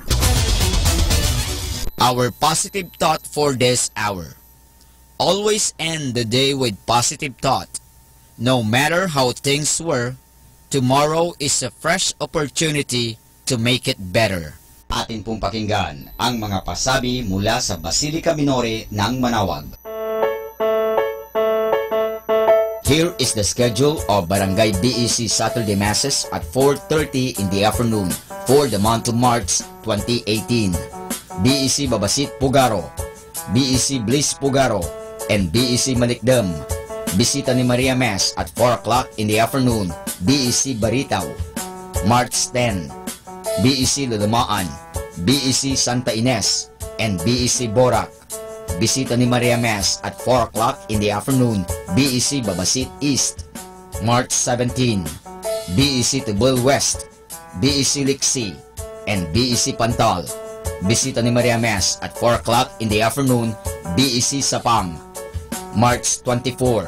Our positive thought for this hour. Always end the day with positive thought. No matter how things were, tomorrow is a fresh opportunity to make it better. Atin pong pakinggan ang mga pasabi mula sa Basilica Minore ng Manawag. Here is the schedule of Barangay B E C Saturday Masses at four thirty in the afternoon for the month of March twenty eighteen. B E C Babasit Pugaro, B E C Bliss Pugaro, and B E C Manikdem. Bisita ni Maria Mass at four o'clock in the afternoon, B E C Baritaw. March ten, B E C Lalamaan, B E C Santa Ines, and B E C Borac. Bisita ni Maria Mass at four o'clock in the afternoon, B E C Babasit East. March seventeen, B E C Tubel West, B E C Liksi, and B E C Pantal. Bisita ni Maria Mass at four o'clock in the afternoon, B E C Sapang. March twenty-four,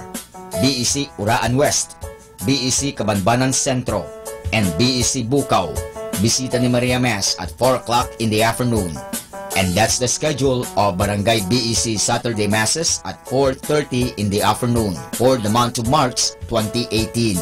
B E C Uraan West, B E C Kabanbanan Sentro, and B E C Bukaw. Bisita ni Maria Mass at four o'clock in the afternoon. And that's the schedule of Barangay B E C Saturday Masses at four thirty in the afternoon for the month of March twenty eighteen.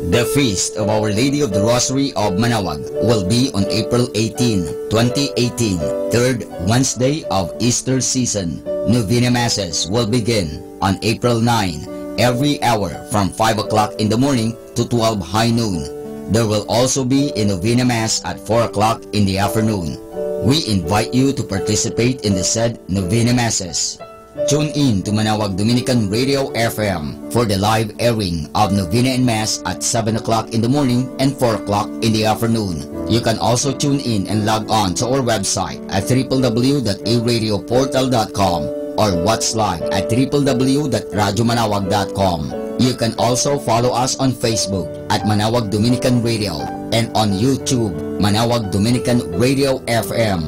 The Feast of Our Lady of the Rosary of Manaoag will be on April eighteen, twenty eighteen, third Wednesday of Easter season. Novena Masses will begin on April nine, every hour from five o'clock in the morning to twelve high noon. There will also be a Novena Mass at four o'clock in the afternoon. We invite you to participate in the said Novena Masses. Tune in to Manaoag Dominican Radio F M for the live airing of Novena and Mass at seven o'clock in the morning and four o'clock in the afternoon. You can also tune in and log on to our website at triple w dot a radio portal dot com or watch live at triple w dot radyo manaoag dot com. You can also follow us on Facebook at Manaoag Dominican Radio and on YouTube, Manaoag Dominican Radio F M.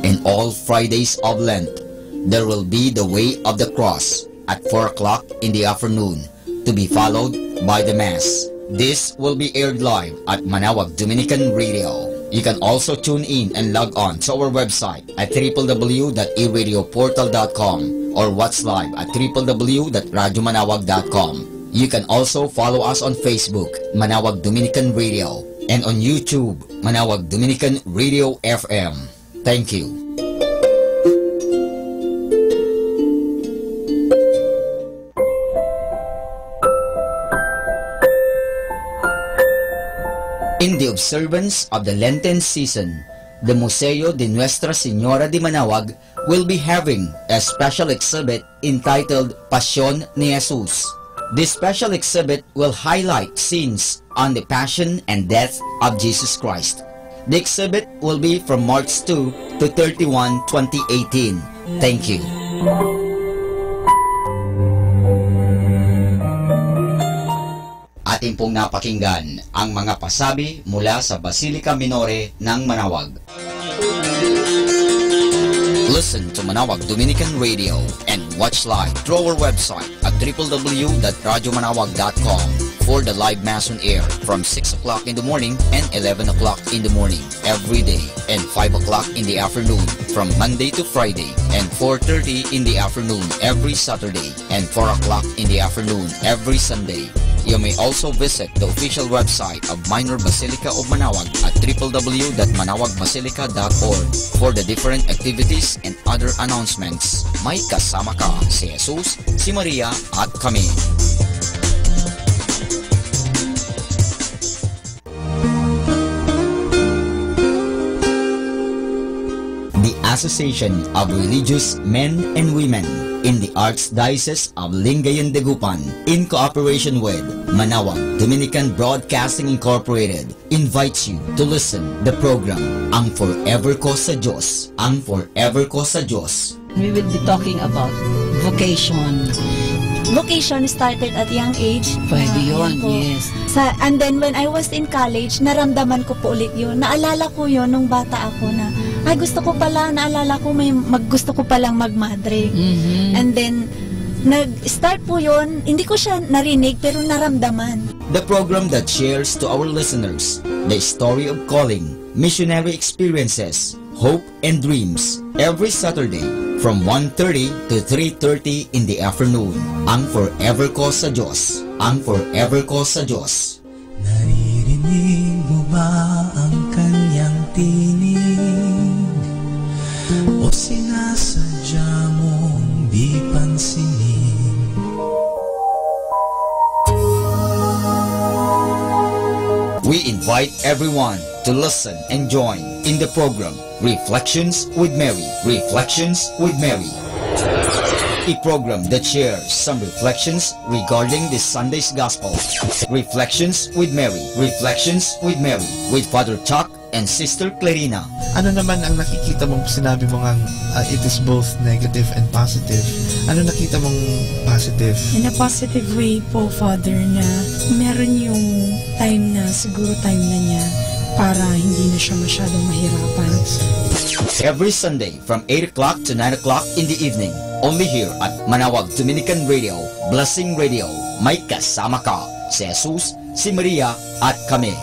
And all Fridays of Lent, there will be the Way of the Cross at four o'clock in the afternoon, to be followed by the Mass. This will be aired live at Manaoag Dominican Radio. You can also tune in and log on to our website at triple w dot a radio portal dot com or watch live at triple w dot radyo manaoag dot com. You can also follow us on Facebook, Manaoag Dominican Radio, and on YouTube, Manaoag Dominican Radio F M. Thank you. In the observance of the Lenten season, the Museo de Nuestra Señora de Manaoag will be having a special exhibit entitled Pasyon ni Jesus. This special exhibit will highlight scenes on the passion and death of Jesus Christ. The exhibit will be from March two to thirty-one, twenty eighteen. Thank you. Atin pong napakinggan ang mga pasabi mula sa Basilica Minore ng Manaoag. Listen to Manaoag Dominican Radio and watch live through our website at triple w dot radyo manaoag dot com for the live Mass on air from six o'clock in the morning and eleven o'clock in the morning every day, and five o'clock in the afternoon from Monday to Friday, and four thirty in the afternoon every Saturday, and four o'clock in the afternoon every Sunday. You may also visit the official website of Minor Basilica of Manaoag at triple w dot manaoag basilica dot org for the different activities and other announcements. May kasama ka, si Jesus, si Maria, at kami. The Association of Religious Men and Women in the Archdiocese of Lingayen Dagupan, in cooperation with Manaoag Dominican Broadcasting Incorporated, invites you to listen the program Ang Forever Ko sa Diyos, Ang Forever Ko sa Diyos. We will be talking about vocation. Vocation started at young age. Pwede Ah, yun, yun po. Yes. Sa, and then when I was in college, naramdaman ko po ulit yun. Naalala ko yun nung bata ako na, "Ay, gusto ko pala," naalala ko may mag-, gusto ko palang magmadre. Mhm. And then, nag-start po yun, hindi ko siya narinig, pero naramdaman. The program that shares to our listeners the story of calling, missionary experiences, hope, and dreams every Saturday from one thirty to three thirty in the afternoon. Ang Forever Ko sa Diyos. Ang Forever Ko sa Diyos. Naririnig mo ba ang kanyang tinig? O sinasadya mong di pansinin? We invite everyone to listen and join in the program Reflections with Mary. Reflections with Mary. A program that shares some reflections regarding this Sunday's Gospel. Reflections with Mary. Reflections with Mary. With Father Chuck and Sister Clarina. Ano naman ang nakikita mong sinabi mo ngang, ah, it is both negative and positive? Ano nakita mong positive? In a positive way po, Father, na meron yung time na siguro time na niya para hindi na siya masyadong mahirapan. Every Sunday from eight o'clock to nine o'clock in the evening, only here at Manaoag Dominican Radio, Blessing Radio. May kasama ka, si Jesus, si Maria, at kami.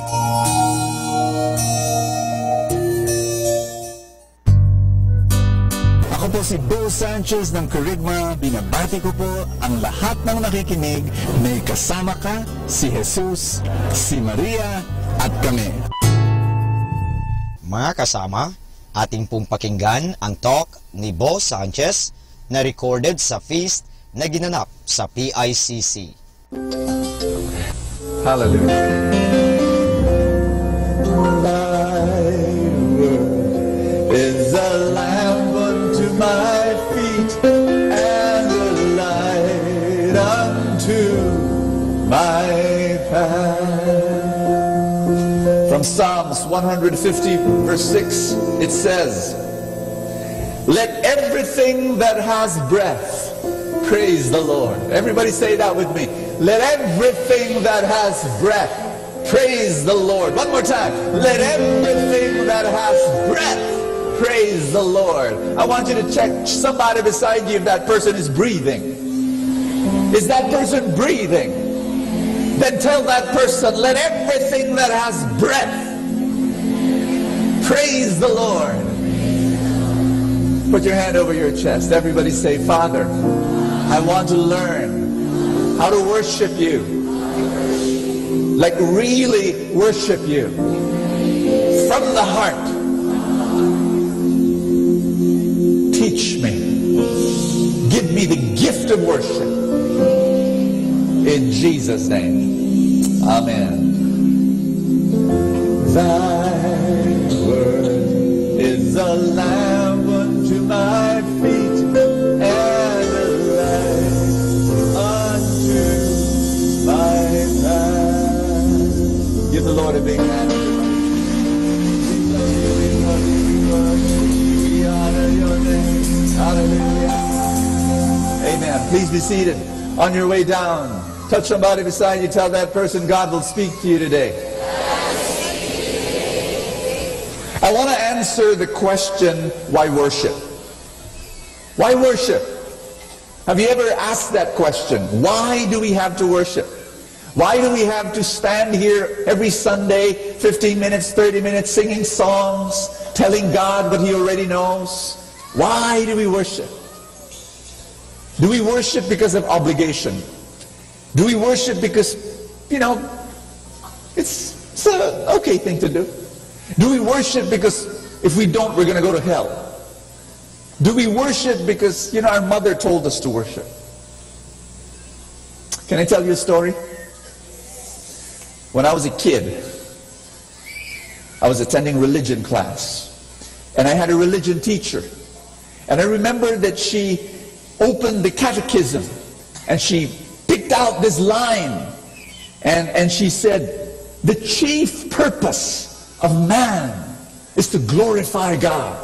Po si Bo Sanchez ng Kerygma. Binabati ko po ang lahat ng nakikinig. May kasama ka, si Jesus, si Maria, at kami. Mga kasama, atin pong pakinggan ang talk ni Bo Sanchez na recorded sa feast na ginanap sa P I C C. Hallelujah. Thy word is a lamp unto my feet and a light unto my path. From Psalms one hundred fifty, verse six, it says, let everything that has breath praise the Lord. Everybody say that with me. Let everything that has breath praise the Lord. One more time. Let everything that has breath praise the Lord. I want you to check somebody beside you if that person is breathing. Is that person breathing? Then tell that person, let everything that has breath praise the Lord. Put your hand over your chest. Everybody say, Father, I want to learn how to worship you. Like, really worship you from the heart. Teach me. Give me the gift of worship. In Jesus' name. Amen. Thy word is a lamp unto my feet and a light unto my path. Give the Lord a big hand. We love you, we love you, we love you. We honor your name. Hallelujah. Amen. Please be seated. On your way down, touch somebody beside you, tell that person, God will speak to you today. I want to answer the question, why worship? Why worship? Have you ever asked that question? Why do we have to worship? Why do we have to stand here every Sunday, fifteen minutes, thirty minutes, singing songs, telling God what He already knows? Why do we worship? Do we worship because of obligation? Do we worship because, you know, it's, it's an okay thing to do? Do we worship because if we don't, we're going to go to hell? Do we worship because, you know, our mother told us to worship? Can I tell you a story? When I was a kid, I was attending religion class, and I had a religion teacher. And I remember that she opened the catechism and she picked out this line, and, and she said, the chief purpose of man is to glorify God.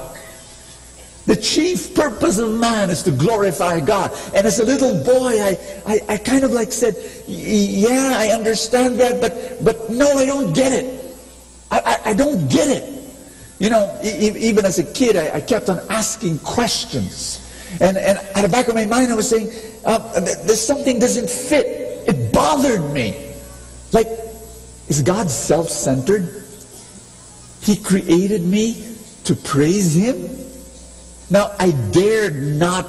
The chief purpose of man is to glorify God. And as a little boy, I, I, I kind of like said, yeah, I understand that, but, but no, I don't get it. I, I, I don't get it. You know, e- e- even as a kid, I, I kept on asking questions. And, and at the back of my mind, I was saying, uh, th- there's something doesn't fit. It bothered me. Like, is God self-centered? He created me to praise Him? Now, I dared not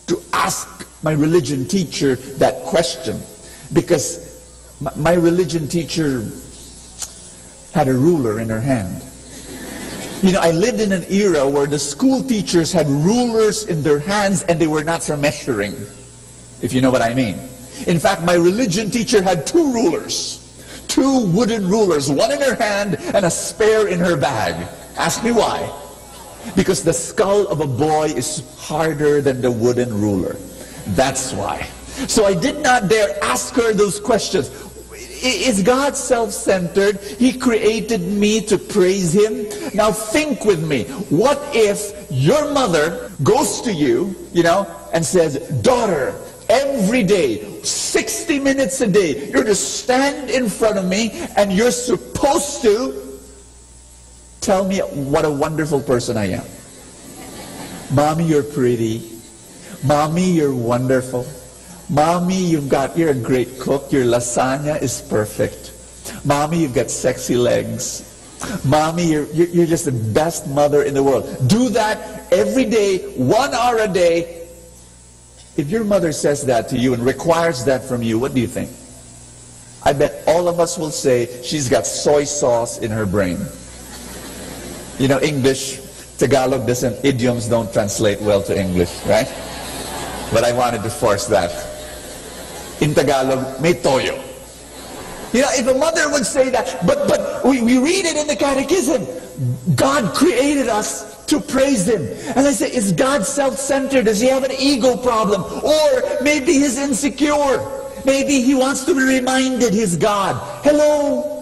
to ask my religion teacher that question because my, my religion teacher had a ruler in her hand. You know, I lived in an era where the school teachers had rulers in their hands and they were not for measuring, if you know what I mean. In fact, my religion teacher had two rulers, two wooden rulers, one in her hand and a spare in her bag. Ask me why. Because the skull of a boy is harder than the wooden ruler. That's why. So I did not dare ask her those questions. I- Is God self centered? He created me to praise Him. Now think with me. What if your mother goes to you, you know, and says, daughter, every day, sixty minutes a day, you're to stand in front of me and you're supposed to tell me what a wonderful person I am. Mommy, you're pretty. Mommy, you're wonderful. Mommy, you've got, you're a great cook. Your lasagna is perfect. Mommy, you've got sexy legs. Mommy, you're, you're, you're just the best mother in the world. Do that every day, one hour a day. If your mother says that to you and requires that from you, what do you think? I bet all of us will say she's got soy sauce in her brain. You know, English, Tagalog doesn't, idioms don't translate well to English, right? But I wanted to force that. In Tagalog, may toyo. You know, if a mother would say that, but, but we, we read it in the catechism. God created us to praise him. And I say, is God self-centered? Does he have an ego problem? Or maybe he's insecure. Maybe he wants to be reminded he's God. Hello?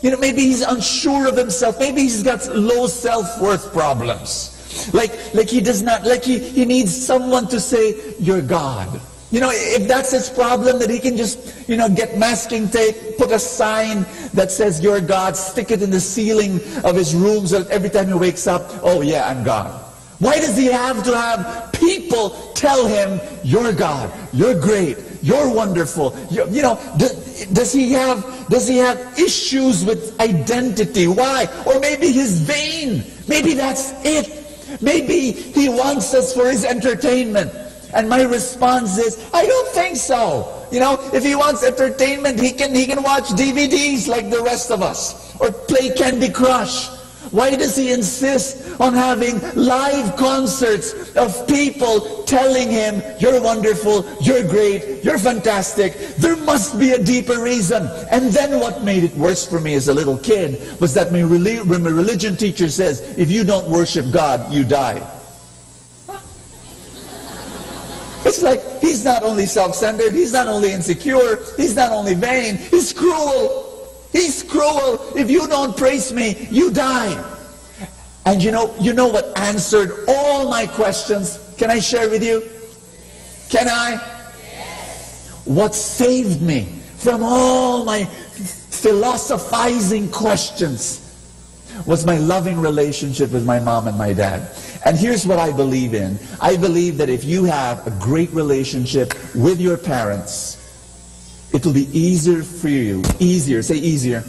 You know, maybe he's unsure of himself. Maybe he's got low self-worth problems. Like, like he does not, like he, he needs someone to say, "You're God." You know, if that's his problem, that he can just, you know, get masking tape, put a sign that says, "You're God," stick it in the ceiling of his room so that every time he wakes up, "Oh yeah, I'm God." Why does he have to have people tell him, "You're God, you're great, you're wonderful"? You, you know, d-, does he have, does he have issues with identity? Why? Or maybe he's vain. Maybe that's it. Maybe he wants us for his entertainment. And my response is, "I don't think so." You know, if he wants entertainment, he can, he can watch D V Ds like the rest of us or play Candy Crush. Why does he insist on having live concerts of people telling him, "You're wonderful, you're great, you're fantastic"? There must be a deeper reason. And then what made it worse for me as a little kid was that my, reli- my religion teacher says, "If you don't worship God, you die." It's like, he's not only self-centered, he's not only insecure, he's not only vain, he's cruel. He's cruel. "If you don't praise me, you die." And you know, you know what answered all my questions? Can I share with you? Can I? What saved me from all my philosophizing questions was my loving relationship with my mom and my dad. And here's what I believe in. I believe that if you have a great relationship with your parents, it will be easier for you, easier, say easier,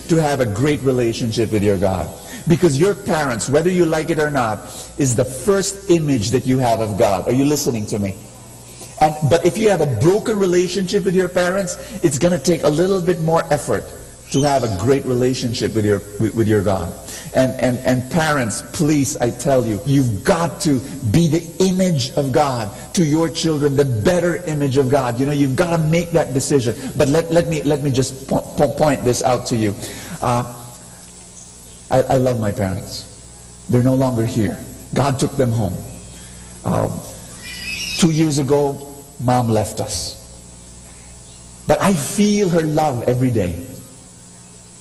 to have a great relationship with your God. Because your parents, whether you like it or not, is the first image that you have of God. Are you listening to me? And, but if you have a broken relationship with your parents, it's gonna take a little bit more effort to have a great relationship with your, with, with your God. And, and, and parents, please, I tell you, you've got to be the image of God to your children, the better image of God. You know, you've gotta make that decision. But let, let me, let me just po-, po-, point this out to you. Uh, I, I love my parents. They're no longer here. God took them home. Um, two years ago, mom left us. But I feel her love every day.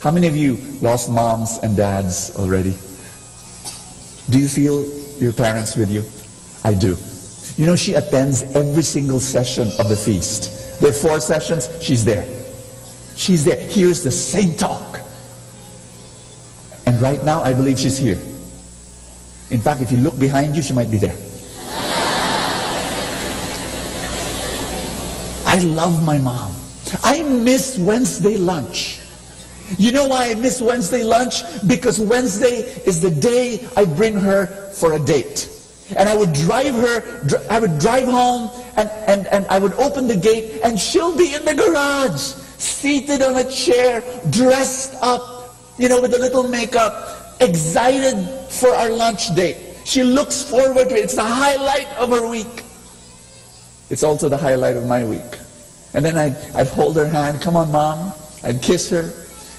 How many of you lost moms and dads already? Do you feel your parents with you? I do. You know, she attends every single session of the feast. There are four sessions, she's there. She's there, hears the same talk. And right now, I believe she's here. In fact, if you look behind you, she might be there. I love my mom. I miss Wednesday lunch. You know why I miss Wednesday lunch? Because Wednesday is the day I bring her for a date. And I would drive her, dr-, I would drive home, and, and, and I would open the gate, and she'll be in the garage, seated on a chair, dressed up, you know, with a little makeup, excited for our lunch date. She looks forward to it. It's the highlight of her week. It's also the highlight of my week. And then I'd, I'd hold her hand, "Come on, Mom." I'd kiss her.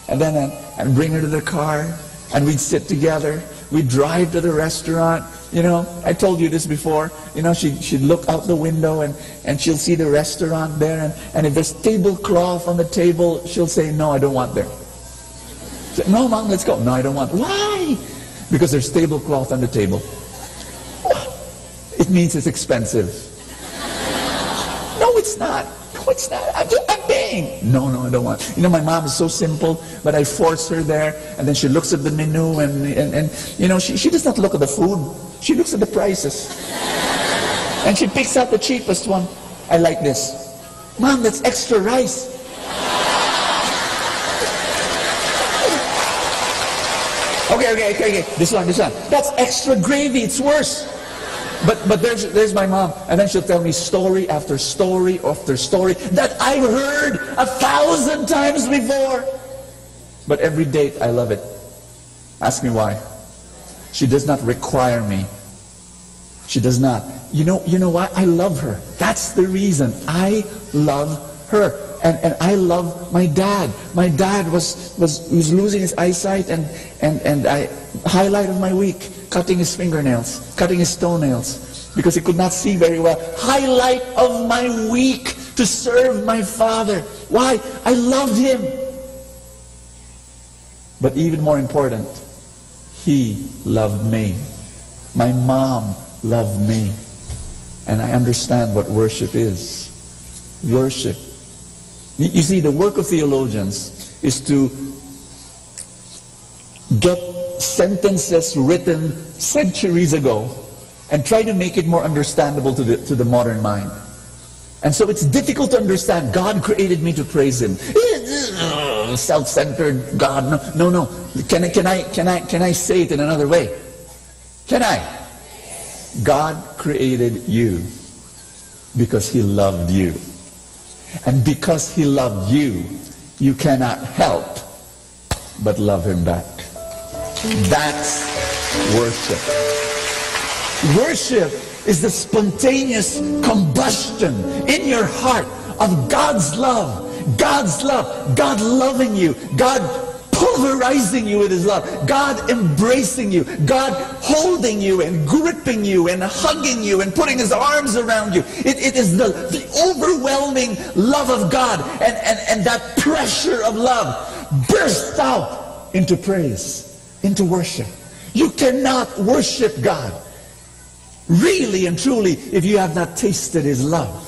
And then I'd, I'd bring her to the car. And we'd sit together. We'd drive to the restaurant. You know, I told you this before. You know, she'd, she'd look out the window and, and she'll see the restaurant there. And, and if there's tablecloth on the table, she'll say, "No, I don't want there." Say, "No, Mom, let's go." "No, I don't want." "Why?" "Because there's tablecloth on the table." "It means it's expensive." "No, it's not. No, it's not. I'm, ju-, I'm paying." "No, no, I don't want." You know, my mom is so simple, but I force her there, and then she looks at the menu, and, and, and you know, she, she does not look at the food. She looks at the prices. And she picks out the cheapest one. "I like this." "Mom, that's extra rice." Okay, Okay, okay, okay. This one, this one. That's extra gravy. It's worse. But, but there's, there's my mom. And then she'll tell me story after story after story that I've heard a thousand times before. But every date, I love it. Ask me why. She does not require me. She does not. You know, you know why? I love her. That's the reason. I love her. And, and I love my dad. My dad was, was, was losing his eyesight, and, and, and I, highlight of my week, cutting his fingernails, cutting his toenails, because he could not see very well. Highlight of my week to serve my father. Why? I loved him. But even more important, he loved me. My mom loved me. And I understand what worship is. Worship. You, you see, the work of theologians is to get sentences written centuries ago and try to make it more understandable to the, to the modern mind. And so it's difficult to understand. God created me to praise Him. Self-centered God. No, no, no. Can I, can I, can I, can I say it in another way? Can I? God created you because He loved you. And because He loved you, you cannot help but love Him back. That's worship. Worship is the spontaneous combustion in your heart of God's love, God's love, God loving you, God pulverizing you with His love, God embracing you, God holding you and gripping you and hugging you and putting His arms around you. It, it is the, the overwhelming love of God, and, and, and that pressure of love burst out into praise, into worship. You cannot worship God really and truly if you have not tasted His love.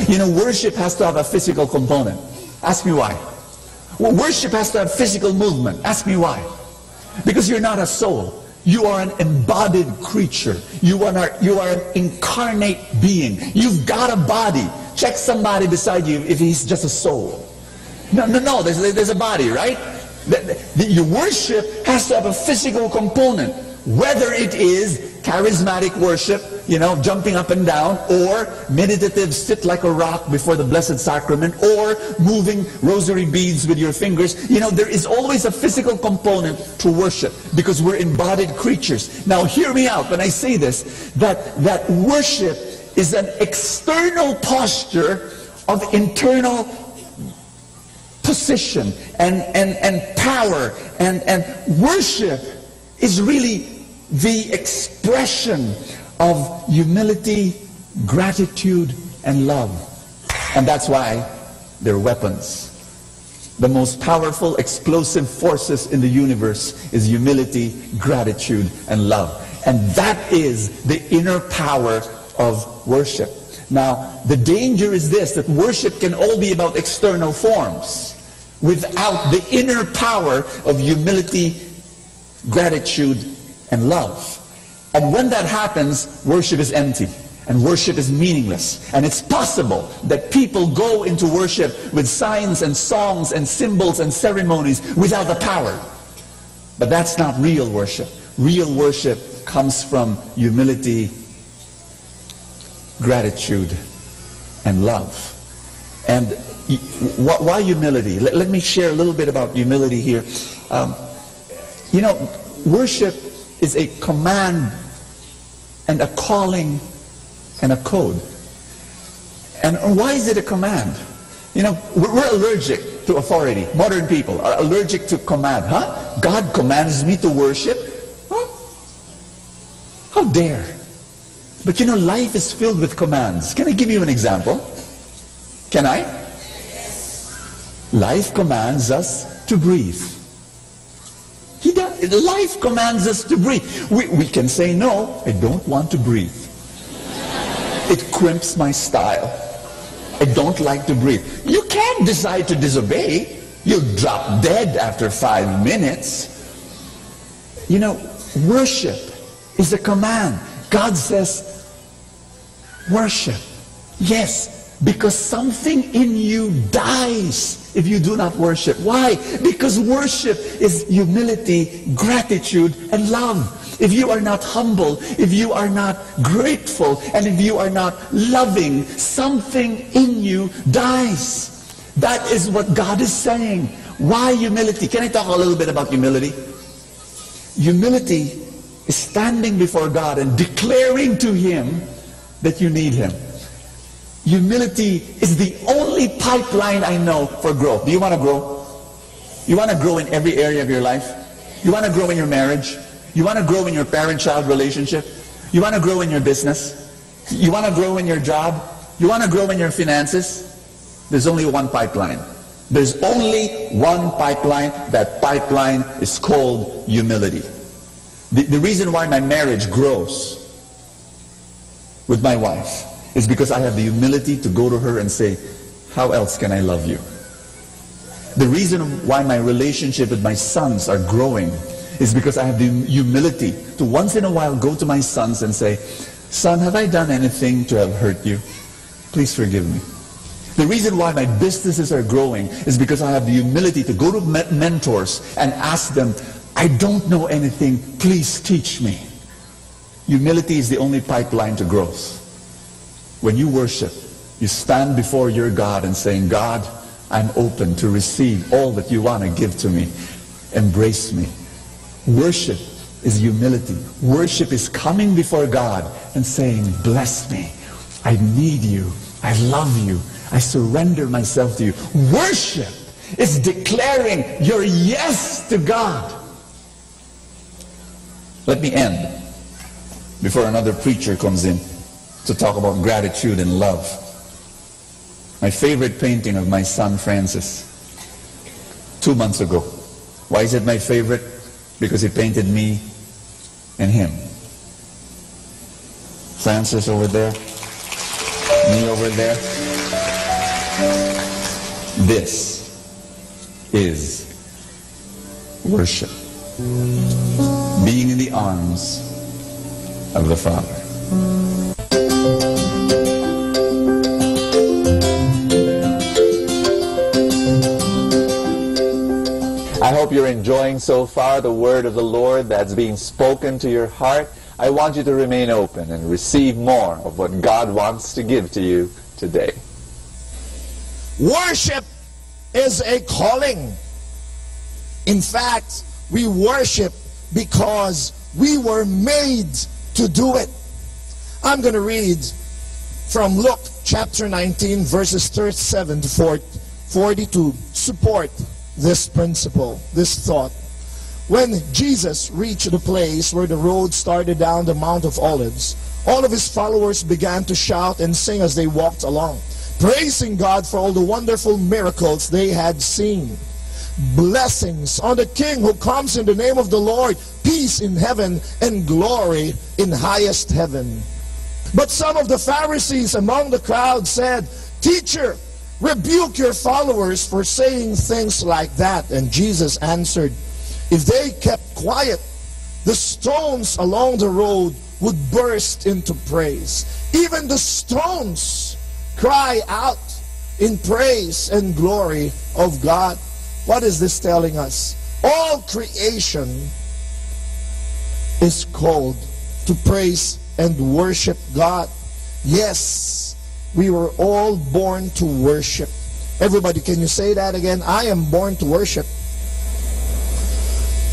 You know, worship has to have a physical component. Ask me why. Wo-, worship has to have physical movement. Ask me why. Because you're not a soul. You are an embodied creature. You are, you are an incarnate being. You've got a body. Check somebody beside you if he's just a soul. No, no, no, there's, there's a body, right? The, the, your worship has to have a physical component. Whether it is charismatic worship, you know, jumping up and down, or meditative, sit like a rock before the Blessed Sacrament, or moving rosary beads with your fingers. You know, there is always a physical component to worship because we're embodied creatures. Now, hear me out when I say this, that, that worship is an external posture of internal position and, and, and power, and, and worship is really the expression of humility, gratitude, and love. And that's why they're weapons. The most powerful explosive forces in the universe is humility, gratitude, and love. And that is the inner power of worship. Now, the danger is this, that worship can all be about external forms without the inner power of humility, gratitude, and love. And when that happens, worship is empty and worship is meaningless. And it's possible that people go into worship with signs and songs and symbols and ceremonies without the power. But that's not real worship. Real worship comes from humility, gratitude, and love. And y-, wh-, why humility? Let, let me share a little bit about humility here. Um, you know, worship is a command and a calling and a code. And why is it a command? You know, we're we're allergic to authority. Modern people are allergic to command. Huh? God commands me to worship? Huh? How dare? But you know, life is filled with commands. Can I give you an example? Can I? Life commands us to breathe. He does. Life commands us to breathe. We, we can say, "No, I don't want to breathe. It crimps my style. I don't like to breathe." You can't decide to disobey. You'll drop dead after five minutes. You know, worship is a command. God says, "Worship." Yes, because something in you dies if you do not worship. Why? Because worship is humility, gratitude, and love. If you are not humble, if you are not grateful, and if you are not loving, something in you dies. That is what God is saying. Why humility? Can I talk a little bit about humility? Humility is standing before God and declaring to Him that you need Him. Humility is the only pipeline I know for growth. Do you want to grow? You want to grow in every area of your life? You want to grow in your marriage? You want to grow in your parent-child relationship? You want to grow in your business? You want to grow in your job? You want to grow in your finances? There's only one pipeline. There's only one pipeline. That pipeline is called humility. The, the reason why my marriage grows with my wife is because I have the humility to go to her and say, "How else can I love you?" The reason why my relationship with my sons are growing is because I have the humility to once in a while go to my sons and say, "Son, have I done anything to have hurt you? Please forgive me." The reason why my businesses are growing is because I have the humility to go to me- mentors and ask them, "I don't know anything, please teach me." Humility is the only pipeline to growth. When you worship, you stand before your God and saying, "God, I'm open to receive all that you want to give to me. Embrace me." Worship is humility. Worship is coming before God and saying, "Bless me. I need you. I love you. I surrender myself to you." Worship is declaring your yes to God. Let me end before another preacher comes in to talk about gratitude and love. My favorite painting of my son Francis, two months ago. Why is it my favorite? Because he painted me and him. Francis over there, me over there. This is worship. Being in the arms of the Father. I hope you're enjoying so far the word of the Lord that's being spoken to your heart. I want you to remain open and receive more of what God wants to give to you today. Worship is a calling. In fact, we worship because we were made to do it. I'm going to read from Luke chapter nineteen, verses thirty-seven to forty, forty-two. Support this principle, this thought. When Jesus reached the place where the road started down the Mount of Olives, all of his followers began to shout and sing as they walked along, praising God for all the wonderful miracles they had seen. "Blessings on the King who comes in the name of the Lord, peace in heaven, and glory in highest heaven." But some of the Pharisees among the crowd said, "Teacher, rebuke your followers for saying things like that." And Jesus answered, "If they kept quiet, the stones along the road would burst into praise. Even the stones cry out in praise and glory of God." What is this telling us? All creation is called to praise and worship God. Yes, we were all born to worship. Everybody, can you say that again? "I am born to worship."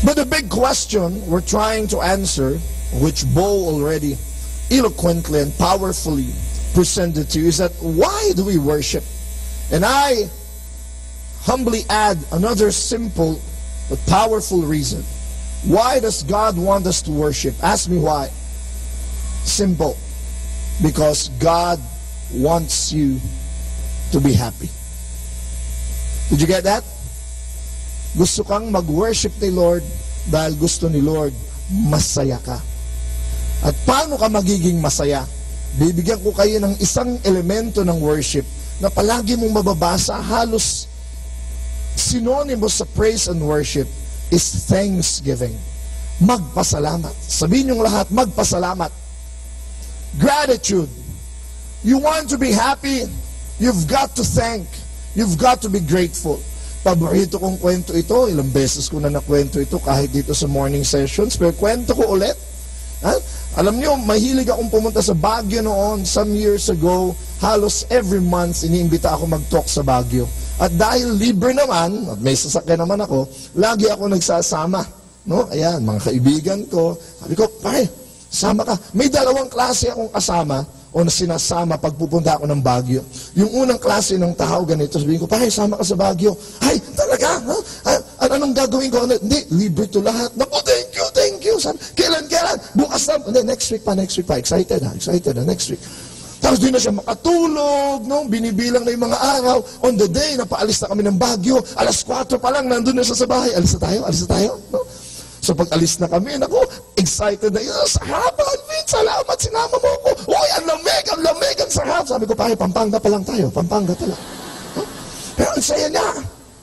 But the big question we're trying to answer, which Bo already eloquently and powerfully presented to you is that, why do we worship? And I humbly add another simple but powerful reason. Why does God want us to worship? Ask me why. Simple. Because God wants you to be happy. Did you get that? Gusto kang mag-worship ni Lord dahil gusto ni Lord masaya ka. At paano ka magiging masaya? Bibigyan ko kayo ng isang elemento ng worship na palagi mong mababasa, halos synonymous sa praise and worship is thanksgiving. Magpasalamat. Sabihin niyong lahat, magpasalamat. Gratitude. You want to be happy, you've got to thank. You've got to be grateful. Paborito kong kwento ito. Ilang beses ko na nakwento ito kahit dito sa morning sessions. Pero kwento ko ulit. Ha? Alam niyo, mahilig akong pumunta sa Baguio noon, some years ago. Halos every month, iniimbita ako mag-talk sa Baguio. At dahil libre naman, at may sasakyan naman ako, lagi ako nagsasama. No? Ayan, mga kaibigan ko. Sabi ko, "Pare, sama ka." May dalawang klase akong kasama o na sinasama pag pupunta ako ng Baguio. Yung unang klase ng tao, ganito, sabihin ko, "Pare, sama ka sa Baguio." "Ay, talaga? Ha? A-, an-, anong gagawin ko?" "Ano?" "Hindi, libre to lahat." "Naku, thank you, thank you." Sabi, "Kailan, kailan?" "Bukas na." "Hindi, next week pa, next week pa." Excited, ha? Excited, ha? Next week. Tapos di na siya makatulog, no? Binibilang na yung mga araw. On the day, napaalis na kami ng Baguio. Alas kuwatro pa lang, nandun na siya sa bahay. "Alis na tayo, alis na tayo." No? So pag alis na kami, naku, excited na yun. "Sarap, Alvin! Salamat, sinama mo ako! Uy, ang lamig, ang lamig, ang sarap!" Sabi ko, "Pare, Pampanga pa lang tayo, Pampanga pa lang." No? Pero ang saya niya.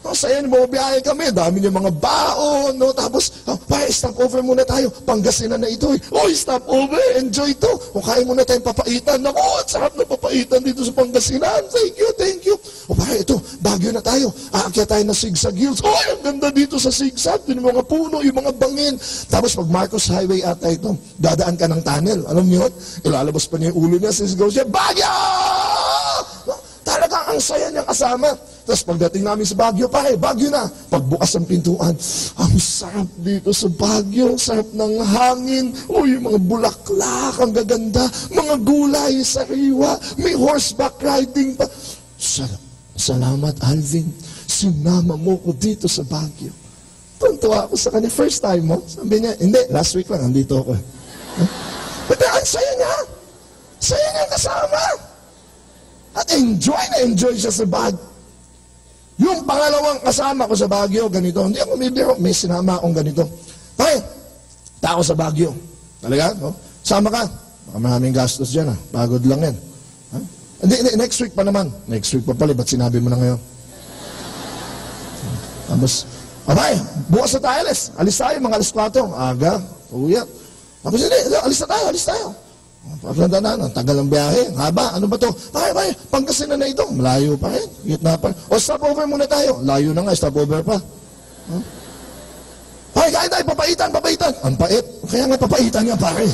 No, saya niya, bumabiyahe kami, dami niya mga baon, no? Tapos, "Ah, pare, stop over muna tayo. Pangasinan na ito, eh." "Uy, stop over, enjoy to. O, kain muna tayong papaitan." "Naku, ang sarap ng papaitan dito sa Pangasinan. Thank you, thank you." "O, pare, ito, Baguio na tayo. Aakyat tayo ng Sigsag Hills. Uy, ang ganda dito sa Sigsag. Yung mga puno, yung mga bangin." Tapos pag Marcos Highway ata ito, dadaan ka ng tunnel. Alam niyo yun? Ilalabas pa niya yung ulo niya, sisigaw siya, "Baguio!" No? Talagang ang saya niyang kasama. Tapos pagdating namin sa Baguio, "Pare, Baguio na." Pagbukas ng pintuan, "Ang sarap dito sa Baguio, ang sarap ng hangin. O, yung mga bulaklak, ang gaganda. Mga gulay, sariwa. May horseback riding pa." "Sal-, salamat, Alvin. Sinama mo ko dito sa Baguio." Tuntua ako sa kanya. "First time mo?" Sabi niya, "Hindi, last week lang, andito ako." Huh? But ang saya niya. Saya niya kasama. At enjoy na enjoy siya sa Baguio. Yung pangalawang kasama ko sa Baguio, ganito. Hindi ako bibiro, may sinama akong ganito. "Pare, ta ako sa Baguio." "Talaga? No? Sama ka?" "Baka maraming gastos dyan, ah. Pagod lang yan." Ha? "Hindi, hindi, next week pa naman." "Next week pa pala, ba't sinabi mo na ngayon?" Tapos, "Abay, bukas na tayo alis. Alis tayo, mga alas kuwatro. Aga, uwi." Tapos, "Hindi, hindi, alis na tayo, alis tayo." Pagkanta na, ang tagal ng biyahe, haba, ano ba to? "Pare, pare, Pangasinan na ito." "Malayo pa rin, gitna pa rin." "O, stop over muna tayo." "Layo na nga, stop over pa." Huh? "Pare, kain tayo, papaitan, papaitan." "Ang pait." "Kaya nga, papaitan nga, pare."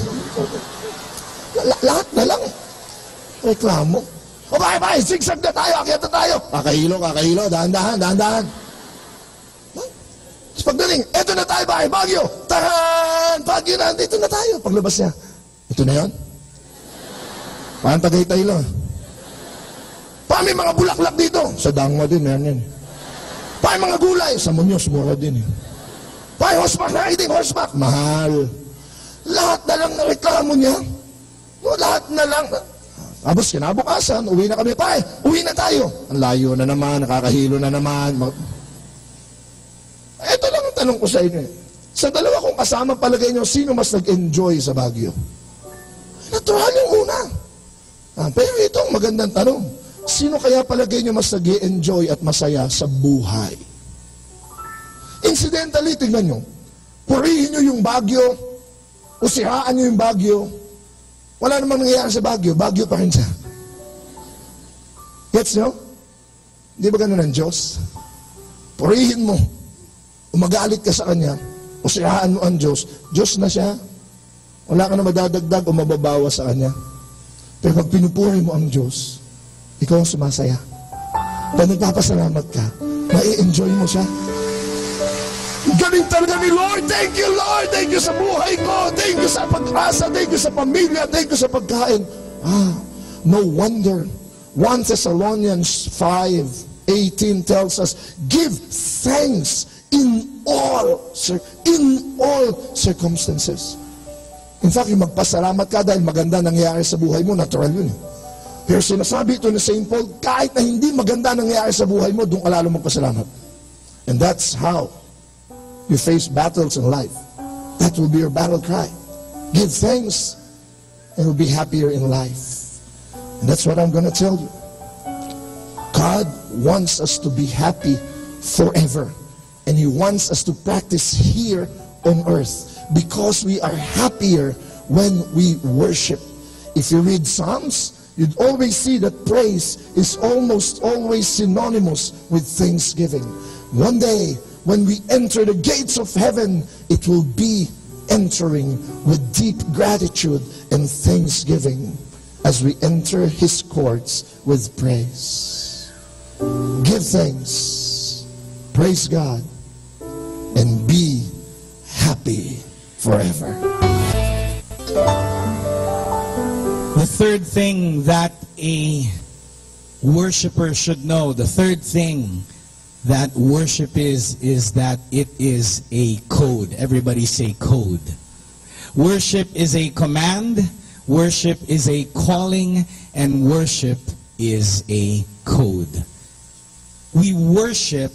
La-, la-, lahat na lang. Reklamo. "O, pare, pare, Sigsag na tayo, akyat na tayo." Kakahilo, kakahilo, dahan-dahan, dahan-dahan. Huh? Tapos pagdating, "Eto na tayo, pare, Baguio." "Taran! Baguio na, andito na tayo." Paglabas niya, "Ito na yun? Parang Tagaytay lang. Pa, may mga bulaklak dito." Sa Dangma din, meron yun. "Pa, may mga gulay." Sa Muñoz, mura din eh. "Pa, may horseback riding, horseback." Mahal. Lahat na lang na reklamo niya. No, lahat na lang. Tapos kinabukasan, uwi na kami. "Pa, uwi na tayo." Ang layo na naman, nakakahilo na naman. Ma-, Ito lang ang tanong ko sa inyo, eh. Sa dalawa kong kasama, palagay nyo, sino mas nag-enjoy sa Baguio? Natural yung una. Ah, pero ito ang magandang tanong. Sino kaya palagay nyo mas nag-enjoy at masaya sa buhay? Incidentally, tignan nyo. Purihin nyo yung Baguio, o siraan nyo yung Baguio. Wala namang nangyayari sa Baguio. Baguio pa rin siya. Gets nyo? Di ba ganun ang Diyos? Purihin mo. O magalit ka sa Kanya, o siraan mo ang Diyos, Diyos na siya. Wala ka na madadagdag o mababawas sa Kanya. Pero pag pinupuri mo ang Diyos, ikaw ang sumasaya. Pag nagpapasalamat ka, nai-enjoy mo siya. Galing talaga ni Lord. Thank you, Lord. Thank you sa buhay ko. Thank you sa pag-asa. Thank you sa pamilya. Thank you sa pagkain. Ah, No wonder one Thessalonians five eighteen tells us, "Give thanks in all cir-, in all circumstances." In fact, yung magpasalamat ka dahil maganda nangyayari sa buhay mo, natural yun eh. Pero sinasabi ito ni Saint Paul, kahit na hindi maganda nangyayari sa buhay mo, doon ka lalo magpasalamat. And that's how you face battles in life. That will be your battle cry. Give thanks and you'll be happier in life. And that's what I'm gonna tell you. God wants us to be happy forever. And He wants us to practice here on earth because we are happier when we worship. If you read Psalms, you'd always see that praise is almost always synonymous with thanksgiving. One day, when we enter the gates of heaven, it will be entering with deep gratitude and thanksgiving as we enter His courts with praise. Give thanks, praise God, and be happy forever. The third thing that a worshiper should know, the third thing that worship is, is that it is a code. Everybody say code. Worship is a command, worship is a calling, and worship is a code. We worship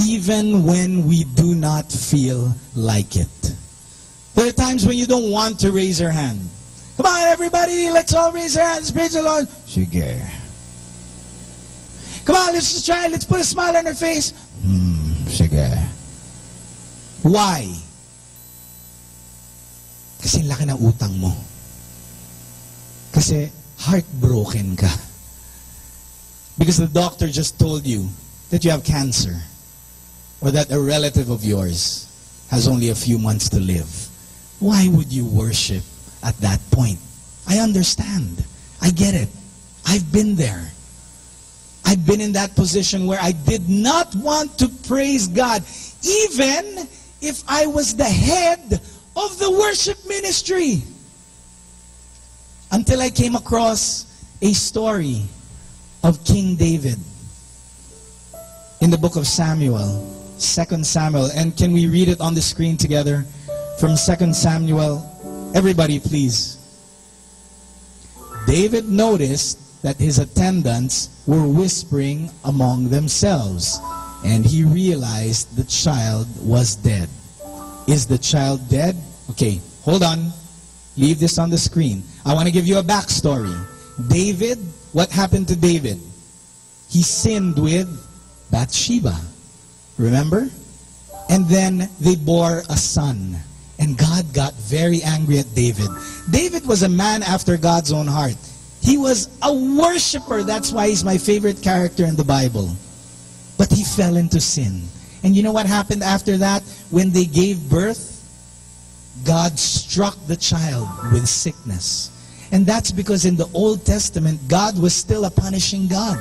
even when we do not feel like it. There are times when you don't want to raise your hand. Come on, everybody, let's all raise our hands. Praise the Lord. Sige. Come on, let's just try. Let's put a smile on our face. Hmm, sige. Why? Kasi laki ng utang mo. Kasi heartbroken ka. Because the doctor just told you that you have cancer or that a relative of yours has only a few months to live. Why would you worship at that point? I understand. I get it. I've been there. I've been in that position where I did not want to praise God, even if I was the head of the worship ministry. Until I came across a story of King David in the book of Samuel, Second Samuel. And can we read it on the screen together? From Second Samuel. Everybody, please. David noticed that his attendants were whispering among themselves, and he realized the child was dead. Is the child dead? Okay, hold on. Leave this on the screen. I want to give you a backstory. David, what happened to David? He sinned with Bathsheba. Remember? And then they bore a son. And God got very angry at David. David was a man after God's own heart. He was a worshiper. That's why he's my favorite character in the Bible. But he fell into sin. And you know what happened after that? When they gave birth, God struck the child with sickness. And that's because in the Old Testament, God was still a punishing God.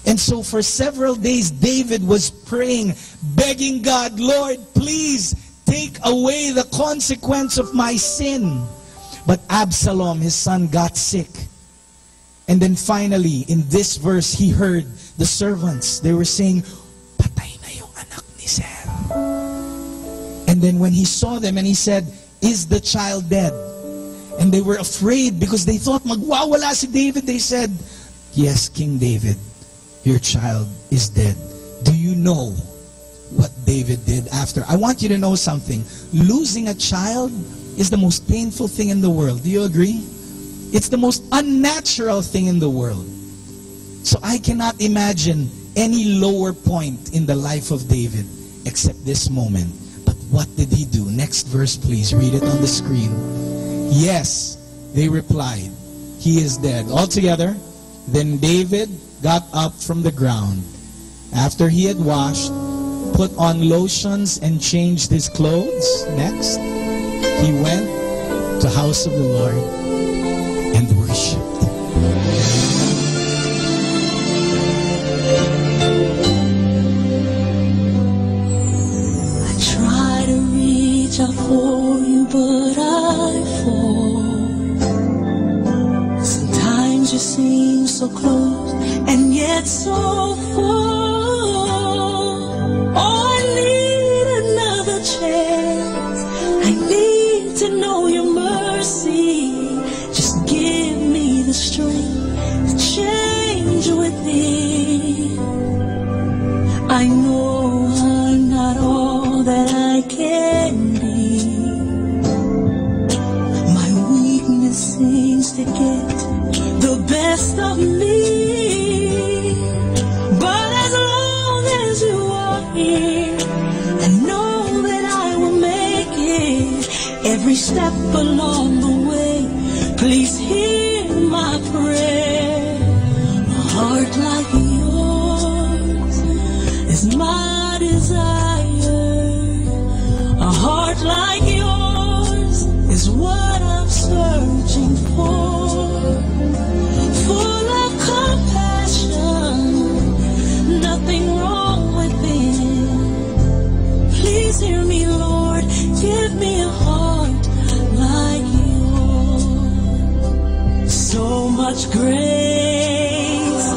And so for several days, David was praying, begging God, "Lord, please take away the consequence of my sin." But Absalom, his son, got sick. And then finally, in this verse, he heard the servants. They were saying, "Patay na yung anak ni Sir." And then when he saw them and he said, "Is the child dead?" And they were afraid because they thought magwawala si David. They said, "Yes, King David, your child is dead." Do you know what David did after? I want you to know something. Losing a child is the most painful thing in the world. Do you agree? It's the most unnatural thing in the world. So I cannot imagine any lower point in the life of David except this moment. But what did he do? Next verse, please. Read it on the screen. "Yes," they replied, "he is dead." All together. Then David got up from the ground. After he had washed, put on lotions and changed his clothes. Next, he went to house of the Lord and worshipped. I try to reach out for you, but I fall. Sometimes you're Every step along the way, please hear my prayer. A heart like yours is my desire. A heart like yours is what I'm searching for. Full of compassion, nothing wrong within. Please hear me, Lord. Give me a heart like yours. So much grace,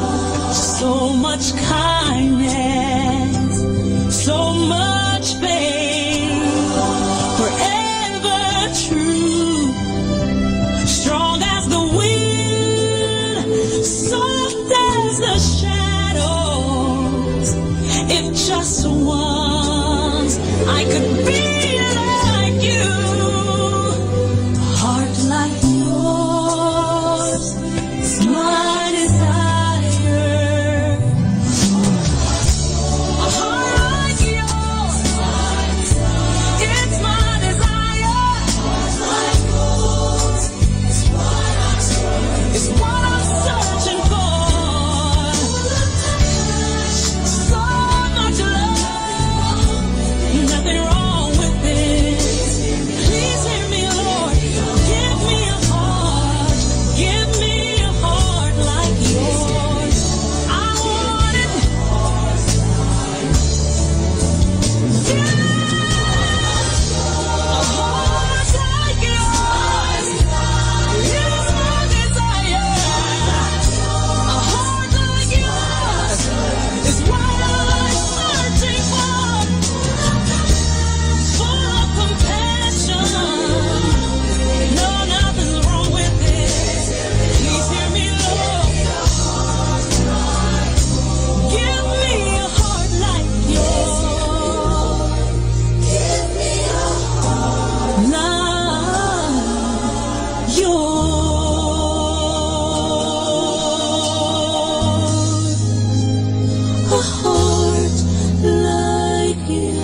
so much kindness, so much faith, forever true, strong as the wind, soft as the shadows. If just once I could be like you, heart like yours, my desire. A heart like yours, it's my desire. It's what I'm searching for. So much love, nothing wrong with it. Please hear me, Lord. Give me a heart, give me a heart like yours. I want it. Please hear me, Lord. Give me a heart like yours. Like yours. A heart like yours.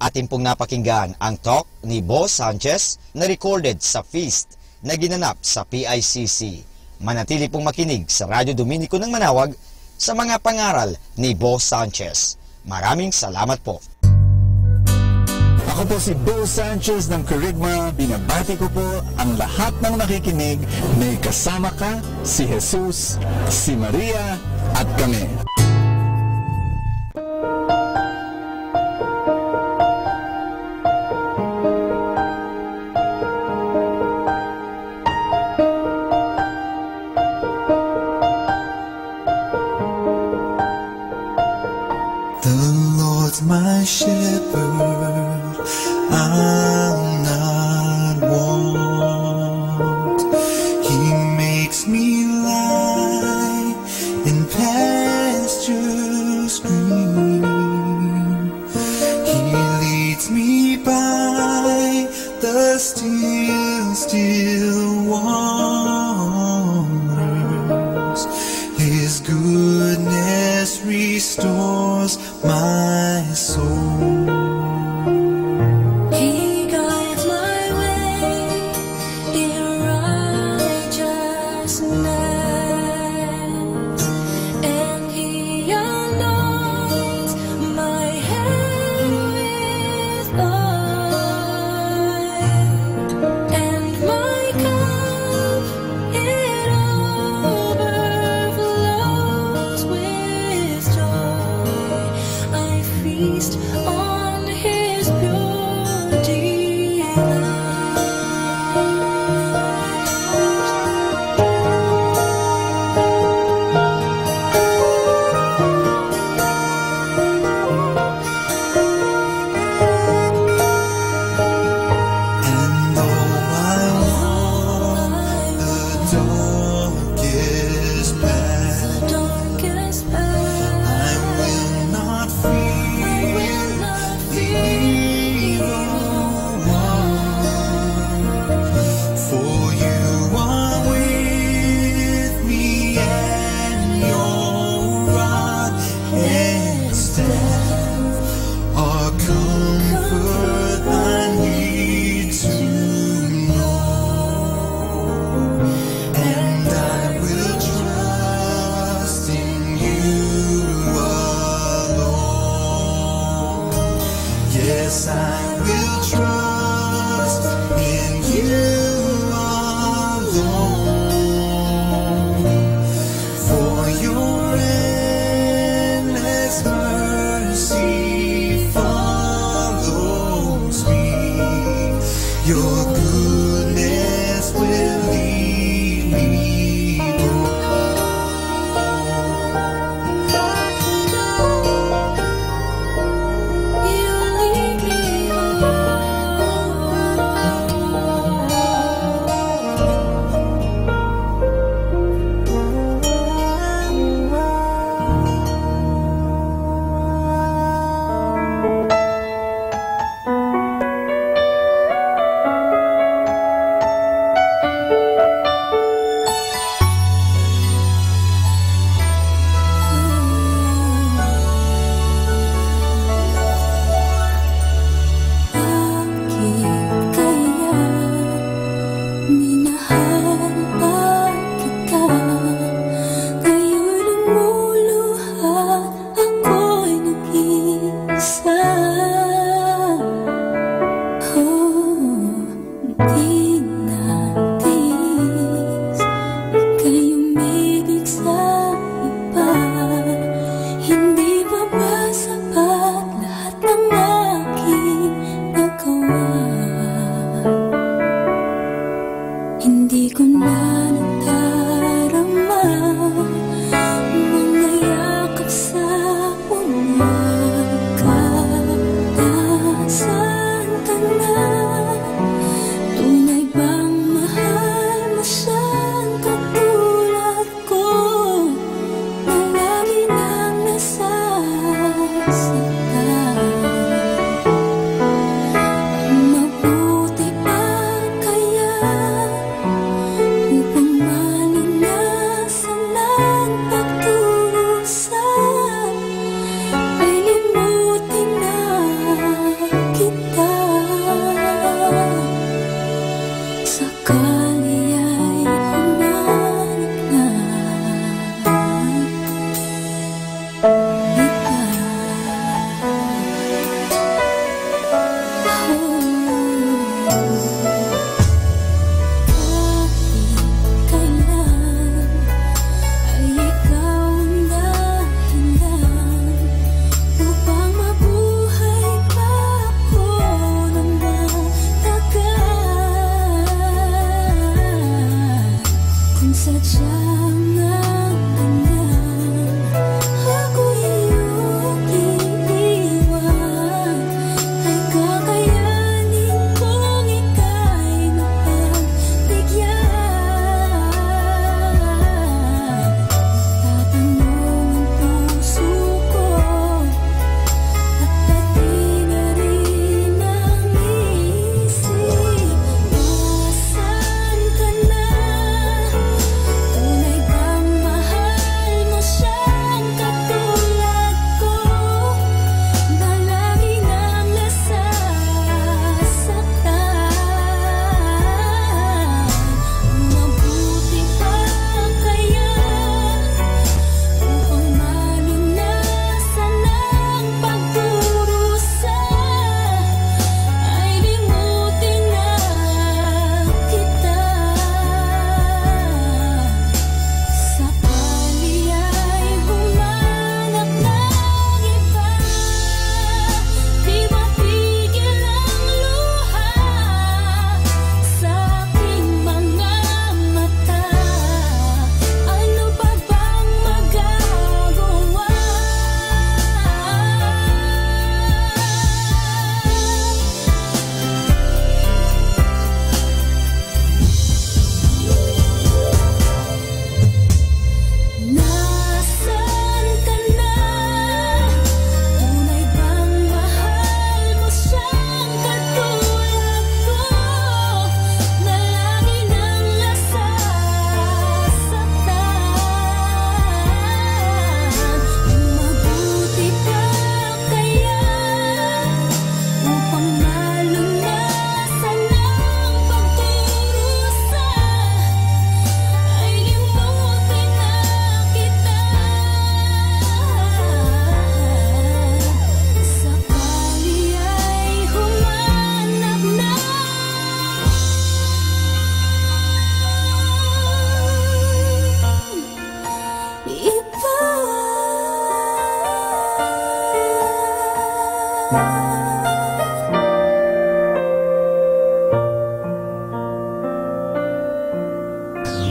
Atin pong napakinggan ang talk ni Boss Sanchez na recorded sa feast na ginanap sa P I C C. Manatili pong makinig sa Radyo Dominico ng Manawag sa mga pangaral ni Boss Sanchez. Maraming salamat po. Ako po si Boss Sanchez ng Kerygma. Binabati ko po ang lahat ng nakikinig. May kasama ka, si Jesus, si Maria, at kami. The Lord's my shepherd, I'll not want. He makes me lie in pastures green. He leads me by the still, still waters. His goodness restores my soul. He guides my way in righteousness, and He anoints my head with oil, and my cup, it overflows with joy. I feast on His pure delight. And though I walk the darkest path, I will not fear evil one, for you are with me, and your rod and staff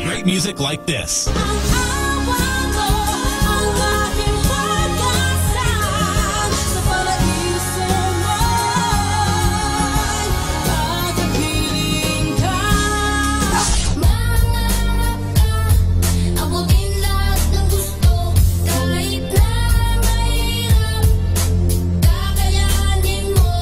Great music like this. Ang awa mo, ang aking pag-asa, sa paraiso mo'y pagkapiling ka. Mangarap ka, abutin lahat ng gusto, kahit na mahirap, kakayanin mo.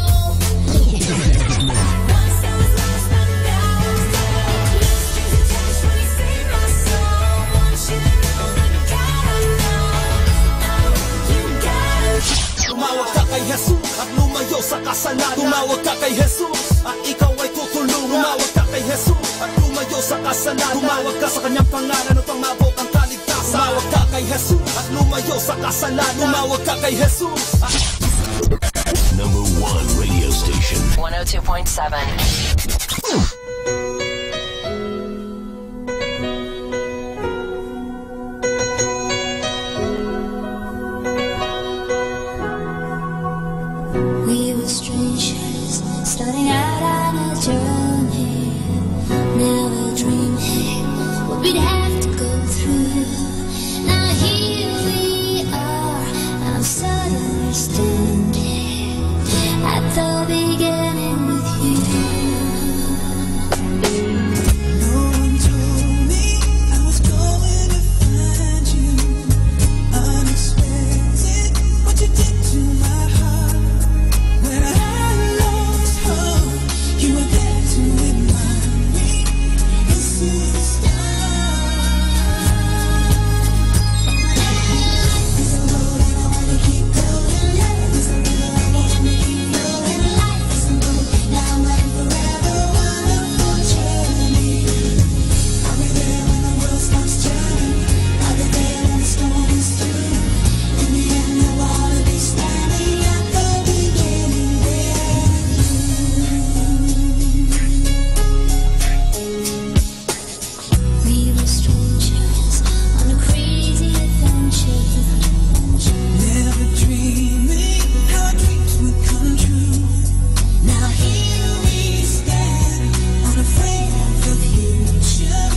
Tumawag ka kay Jesus at lumayo sa kasalanan. Tumawag ka kay Jesus at ikaw ay tutulungan. Tumawag ka kay Jesus at lumayo sa kasalanan. Tumawag ka sa kanyang pangalan upang maabot ang kaligtasan. Tumawag ka kay Jesus at lumayo sa kasalanan. Tumawag ka kay Jesus. Number one radio station. One oh two point seven. We were strangers, starting out on a journey. Never dreaming what we'd have to go through. Now here we are, and I'm certain we're standing at the beginning with you. No one told me I was going to find you. Unexpected, what you did to my heart. When I lost hope, you were there to remind me this is the start. Life is a road and I wanna keep going. Love is a river I wanna keep flowing. Life is a road now and forever, wonderful journey. I'll be there when the world stops turning. I'll be there when the storm is through. In the end, I wanna be standing at the beginning with you. We were strangers on a crazy adventure. Never dreaming how our dreams would come true. Now here we stand, unafraid of the future.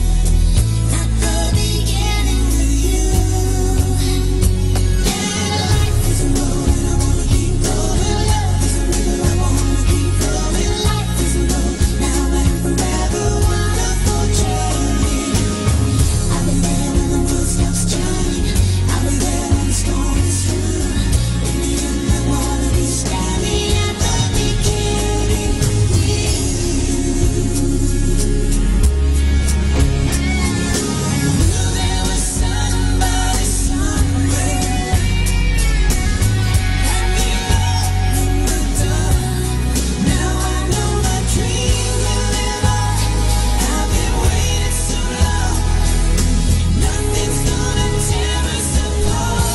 At the beginning with you. Yeah, life is a road and I wanna keep going. Love is a river I wanna keep flowing. Life is a road now and forever, wonderful journey. I'll be there when the world stops turning. I'll be there when the storm is through. In the end, I wanna be standing at the beginning with you. I knew there was somebody somewhere. Let me know in the dark. Now I know my dream will live on. I've been waiting so long. Nothing's gonna tear us apart.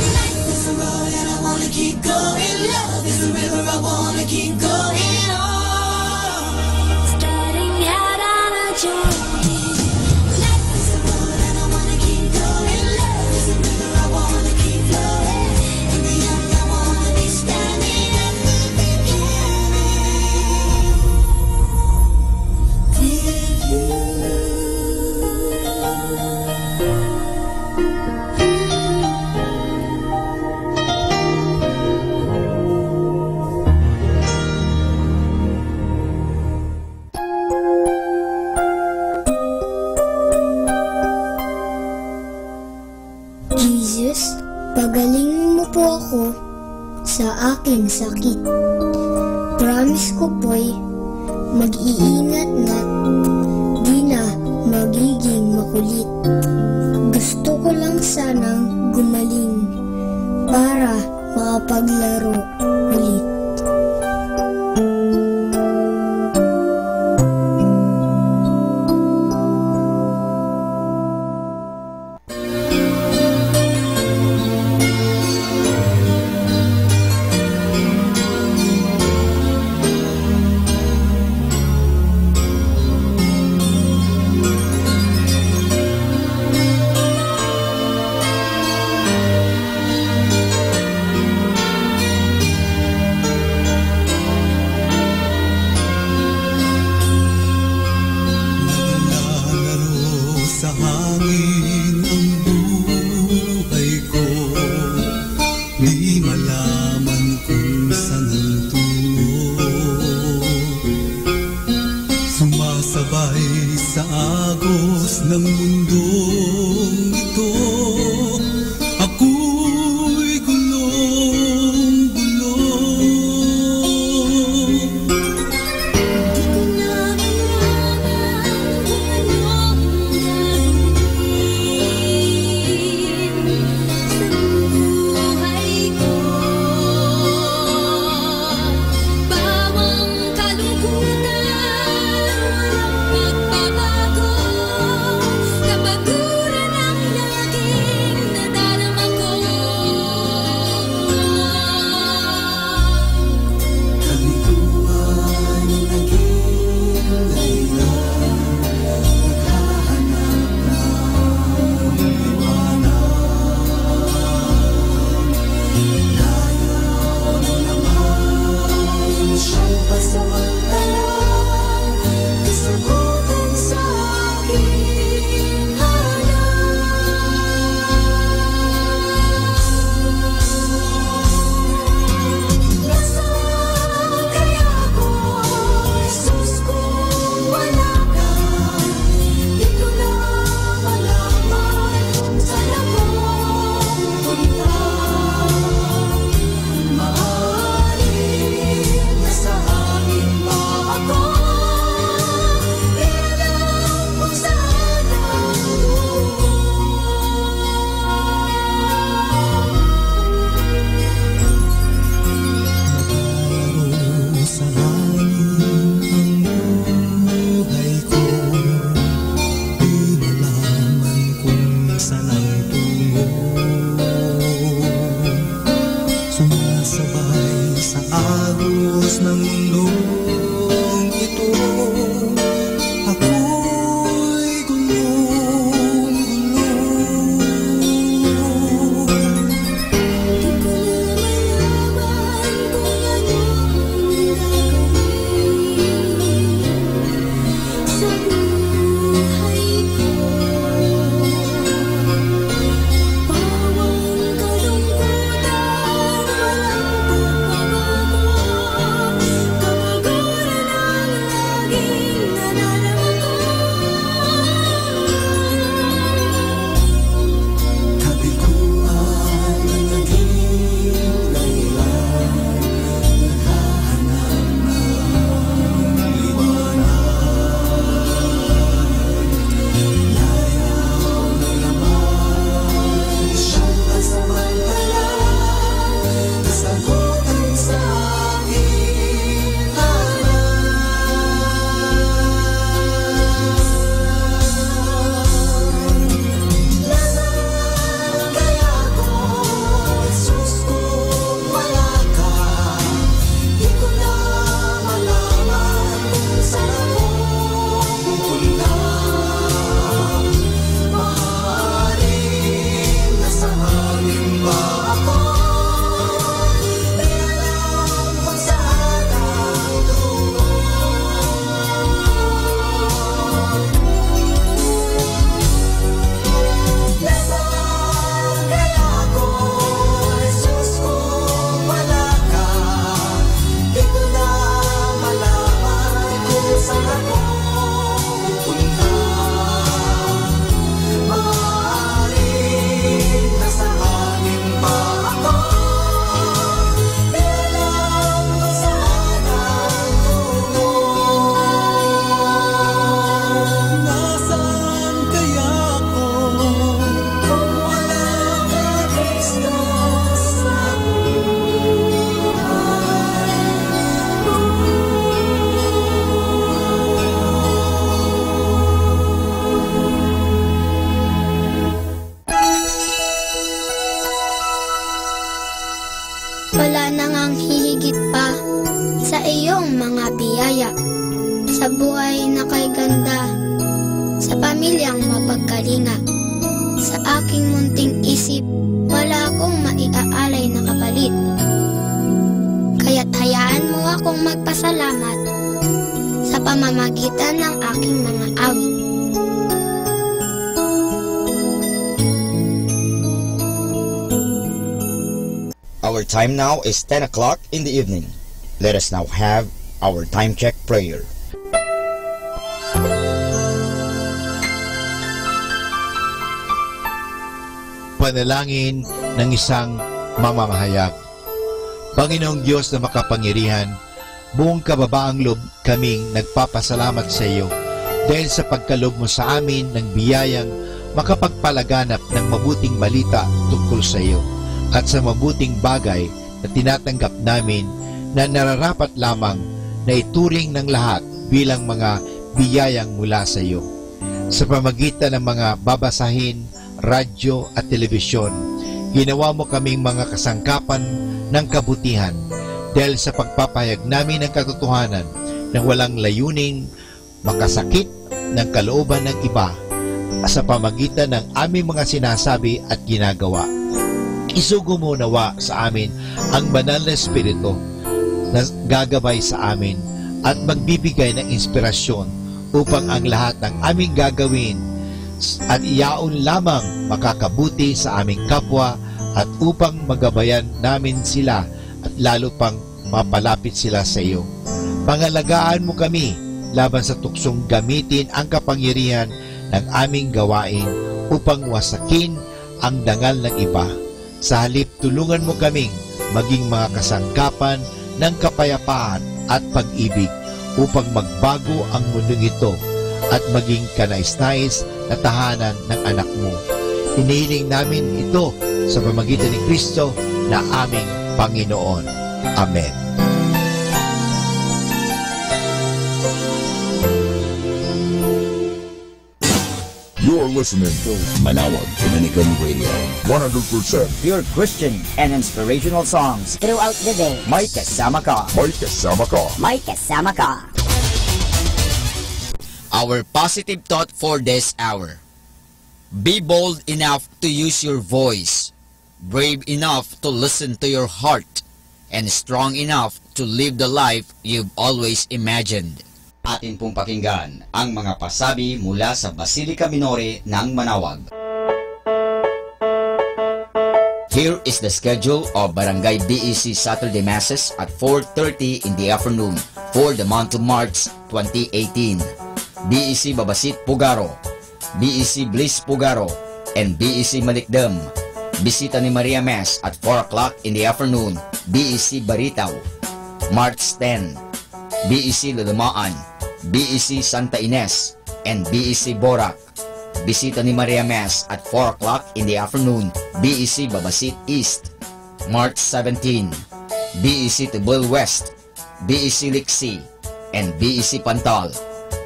Life is a road and I wanna keep going. Love is a river I wanna keep going on. Starting out on a journey. Life is a road and I wanna keep going. Love is a river I wanna keep flowing. In the end, I wanna be standing at the beginning with you. Jesus, pagalingen mo po ako sa aking sakit. Promise ko po'y mag-iingat-ngat, di na magiging makulit. Gusto ko lang sanang gumaling. para makapaglaro ulit. Naglalaro sa hangin ang buhay ko. Di malaman kung saan ang tungo. Sumasabay sa agos ng mundong ito. Ako'y gulong-gulong. Di ko na malaman kung anong gagawin sa buhay ko. Bawang kalungkutan, walang pagbabago, kapaguran ang laki. sa buhay na kay ganda, sa pamilyang mapagkalinga. Sa aking munting isip, wala akong maiaalay na kapalit. Kaya't hayaan mo akong magpasalamat sa pamamagitan ng aking mga awit. Our time now is ten o'clock in the evening. Let us now have our time check prayer. Panalangin ng isang mamamahayag. Panginoong Diyos na makapangyarihan, buong kababaang loob kaming nagpapasalamat sa iyo dahil sa pagkaloob mo sa amin ng biyayang makapagpalaganap ng mabuting balita tungkol sa iyo at sa mabuting bagay na tinatanggap namin na nararapat lamang na ituring ng lahat bilang mga biyayang mula sa iyo. Sa pamagitan ng mga babasahin, radyo, at telebisyon, ginawa mo kaming mga kasangkapan ng kabutihan dahil sa pagpapahayag namin ng katotohanan na walang layuning makasakit ng kalooban ng iba sa pamagitan ng aming mga sinasabi at ginagawa. Isugo mo nawa sa amin ang Banal na Espiritu na gagabay sa amin at magbibigay ng inspirasyon upang ang lahat ng aming gagawin at iyaon lamang makakabuti sa aming kapwa at upang magabayan namin sila at lalo pang mapalapit sila sa iyo. Pangalagaan mo kami laban sa tuksong gamitin ang kapangyarihan ng aming gawain upang wasakin ang dangal ng iba. Sa halip, tulungan mo kaming maging mga kasangkapan ng kapayapaan at pag-ibig upang magbago ang mundong ito at maging kanais-nais na tahanan ng Anak mo. Inihiling namin ito sa pamagitan ni Kristo na aming Panginoon. Amen. You're listening to Manawag Dominican Radio. One hundred percent pure Christian and inspirational songs. Throughout the day. May kasama ka. May kasama ka. May kasama ka. Our positive thought for this hour. Be bold enough to use your voice, brave enough to listen to your heart, and strong enough to live the life you've always imagined. Atin pong pakinggan ang mga pasabi mula sa Basilica Minore ng Manawag. Here is the schedule of Barangay B E C Saturday Masses at four thirty in the afternoon for the month of March twenty eighteen. B E C Babasit Pugaro, B E C Bliss Pugaro, and B E C Malikdem. Bisita ni Maria Mass at four o'clock in the afternoon, B E C Baritaw. March ten, B E C Lulumaan, B E C Santa Ines, and B E C Borac. Bisita ni Maria Mass at four o'clock in the afternoon, B E C Babasit East. March seventeen, B E C Tubol West, B E C Liksi, and B E C Pantal.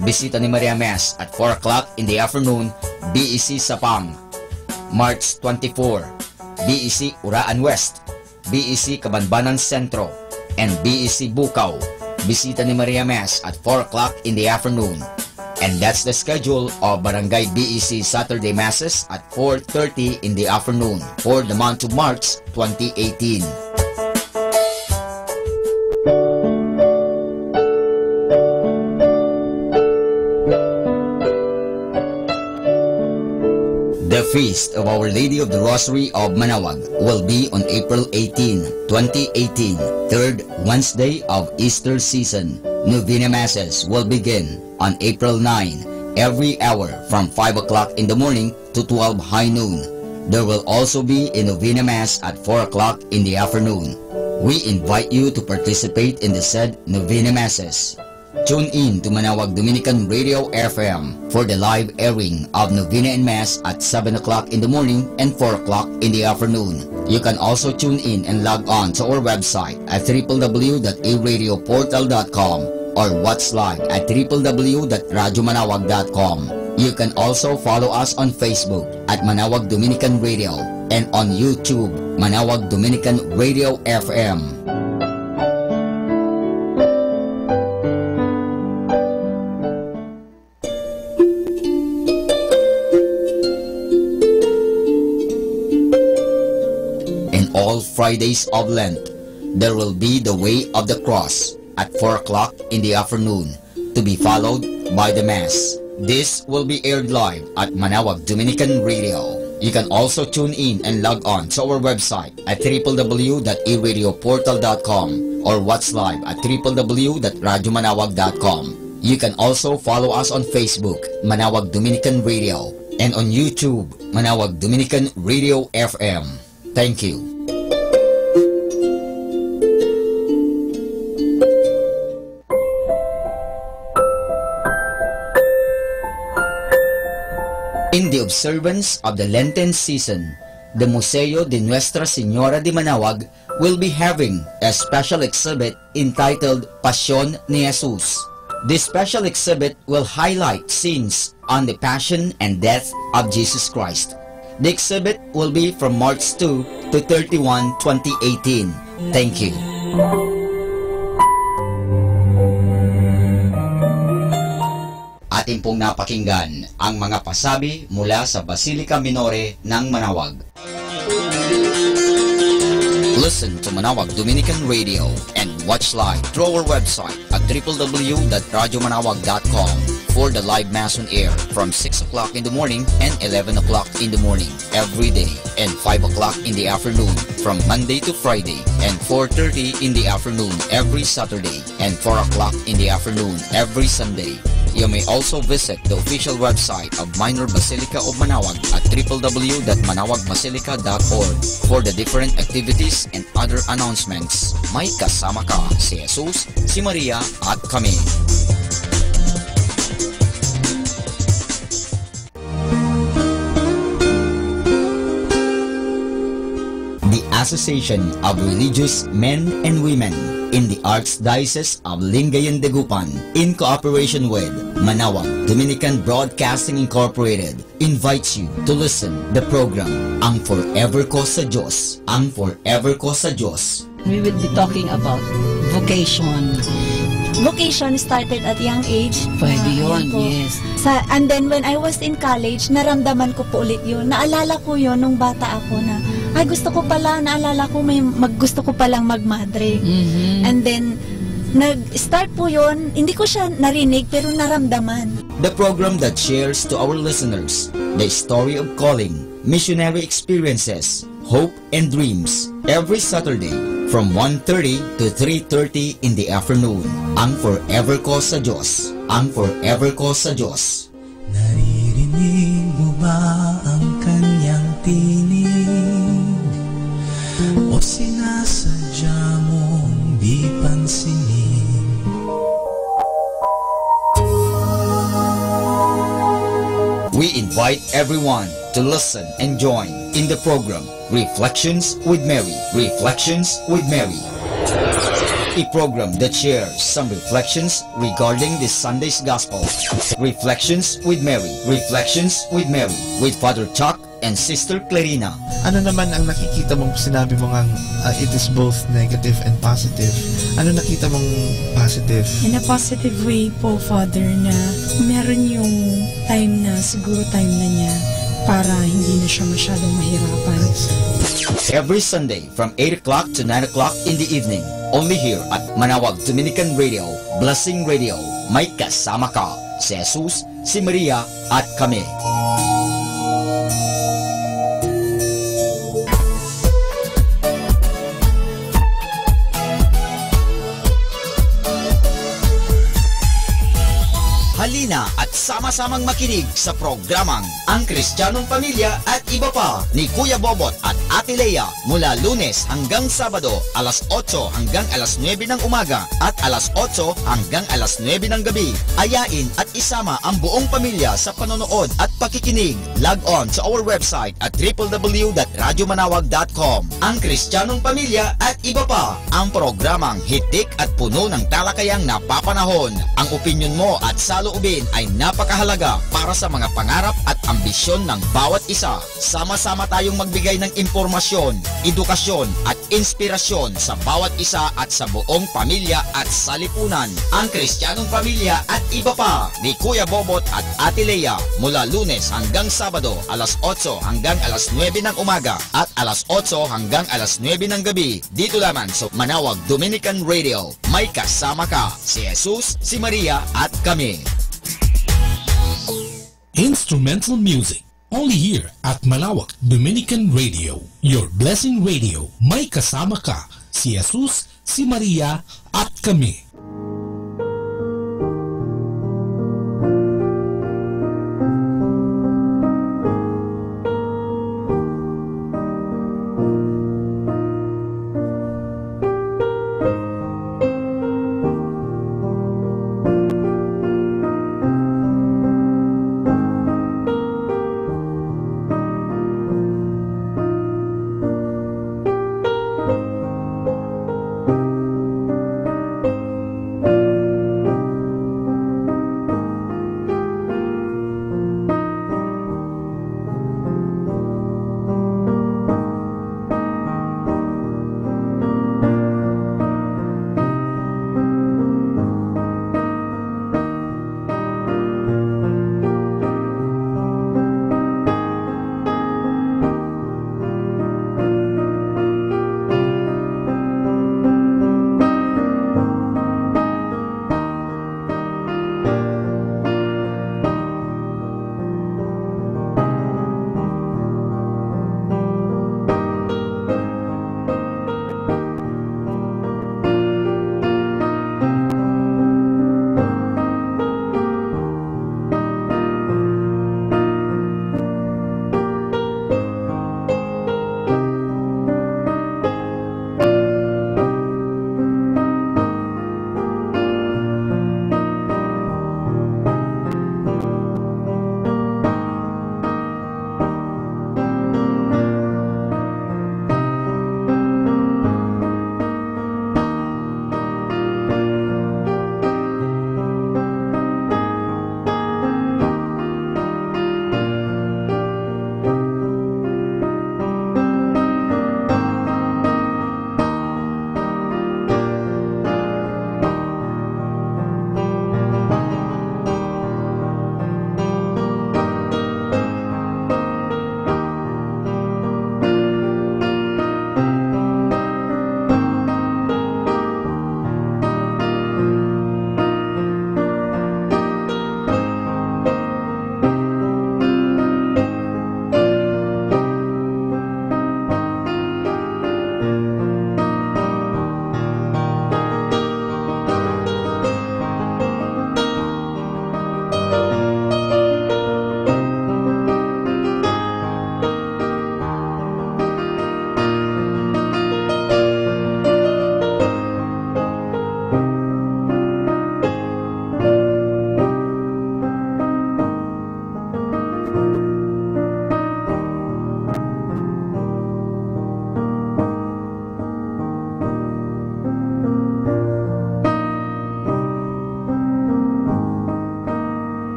Bisita ni Maria Mass at four o'clock in the afternoon, B E C Sapang. March twenty-four, B E C Uraan West, B E C Kabanbanan Sentro, and B E C Bukaw. Bisita ni Maria Mass at four o'clock in the afternoon. And that's the schedule of Barangay B E C Saturday Masses at four thirty in the afternoon for the month of March twenty eighteen. The Feast of Our Lady of the Rosary of Manawag will be on April eighteen, twenty eighteen, third Wednesday of Easter season. Novena Masses will begin on April nine, every hour from five o'clock in the morning to twelve high noon. There will also be a novena mass at four o'clock in the afternoon. We invite you to participate in the said novena masses. Tune in to Manawag Dominican Radio F M for the live airing of novena and mass at seven o'clock in the morning and four o'clock in the afternoon. You can also tune in and log on to our website at triple W dot a radio portal dot com or watch live at triple W dot radyo manawag dot com. You can also follow us on Facebook at Manawag Dominican Radio and on YouTube, Manawag Dominican Radio F M. all Fridays of Lent. There will be the Way of the Cross at four o'clock in the afternoon, to be followed by the Mass. This will be aired live at Manawag Dominican Radio. You can also tune in and log on to our website at triple w dot e radio portal dot com or watch live at triple w dot radyo manawag dot com. You can also follow us on Facebook, Manawag Dominican Radio, and on YouTube, Manawag Dominican Radio F M. Thank you. In the observance of the Lenten season, the Museo de Nuestra Señora de Manawag will be having a special exhibit entitled Pasyon ni Jesus. This special exhibit will highlight scenes on the passion and death of Jesus Christ. The exhibit will be from March two to thirty-one, twenty eighteen. Thank you. Atin pong napakinggan ang mga pasabi mula sa Basilica Minore ng Manawag. Listen to Manawag Dominican Radio and watch live through our website at triple w dot radyo manawag dot com for the live Mass on air from six o'clock in the morning and eleven o'clock in the morning every day, and five o'clock in the afternoon from Monday to Friday, and four thirty in the afternoon every Saturday, and four o'clock in the afternoon every Sunday. You may also visit the official website of Minor Basilica of Manawag at triple w dot manawag basilica dot org for the different activities and other announcements. May kasama ka si Jesus, si Maria, at kami. The Association of Religious Men and Women in the Archdiocese of Lingayen Dagupan, in cooperation with Manawag Dominican Broadcasting Incorporated, invites you to listen the program Ang Forever Ko sa Diyos, Ang Forever Ko sa Diyos. We will be talking about vocation. Vocation started at young age. Pwede Ah, yun, ayan po. Yes. Sa, and then when I was in college, naramdaman ko po ulit yun. Naalala ko yun nung bata ako na, "Ay, gusto ko pala, naalala ko may mag-, gusto ko palang magmadre." Mhm. And then, nag-start po yun, hindi ko siya narinig, pero naramdaman. The program that shares to our listeners the story of calling, missionary experiences, hope, and dreams every Saturday from one thirty to three thirty in the afternoon. Ang Forever Ko sa Diyos. Ang Forever Ko sa Diyos. Naririnig mo ba ang kanyang tinig? O sinasadya mong di pansinin? We invite everyone to listen and join in the program Reflections with Mary. Reflections with Mary. A program that shares some reflections regarding this Sunday's Gospel. Reflections with Mary. Reflections with Mary with Father Chuck and Sister Clarina. Ano naman ang nakikita mong sinabi mo ngang, ah, it is both negative and positive? Ano nakita mong positive? In a positive way po, Father, na meron yung time na, siguro time na niya para hindi na siya masyadong mahirapan. I see. Every Sunday from eight o'clock to nine o'clock in the evening, only here at Manawag Dominican Radio, Blessing Radio. May kasama ka, si Jesus, si Maria, at kami. Halina at sama-samang makinig sa programang Ang Kristiyanong Pamilya at Iba Pa ni Kuya Bobot at Ate Lea, mula Lunes hanggang Sabado, alas otso hanggang alas nuebe ng umaga at alas otso hanggang alas nuebe ng gabi. Ayain at isama ang buong pamilya sa panonood at pakikinig. Log on sa our website at triple w dot radyo manawag dot com. Ang Kristiyanong Pamilya at Iba Pa, ang programang hitik at puno ng talakayang napapanahon. Ang opinyon mo at saloobin ay nap- pakahalaga para sa mga pangarap at ambisyon ng bawat isa. Sama-sama tayong magbigay ng impormasyon, edukasyon, at inspirasyon sa bawat isa at sa buong pamilya at salipunan. Ang Kristiyanong Pamilya at Iba Pa ni Kuya Bobot at Ate Lea, mula Lunes hanggang Sabado, alas otso hanggang alas nuebe ng umaga at alas otso hanggang alas nuebe ng gabi, dito lamang sa Manawag Dominican Radio. May kasama ka, si Jesus, si Maria, at kami. Instrumental music, only here at Manawag Dominican Radio, your blessing radio. May kasama ka, si Jesus, si Maria, at kami.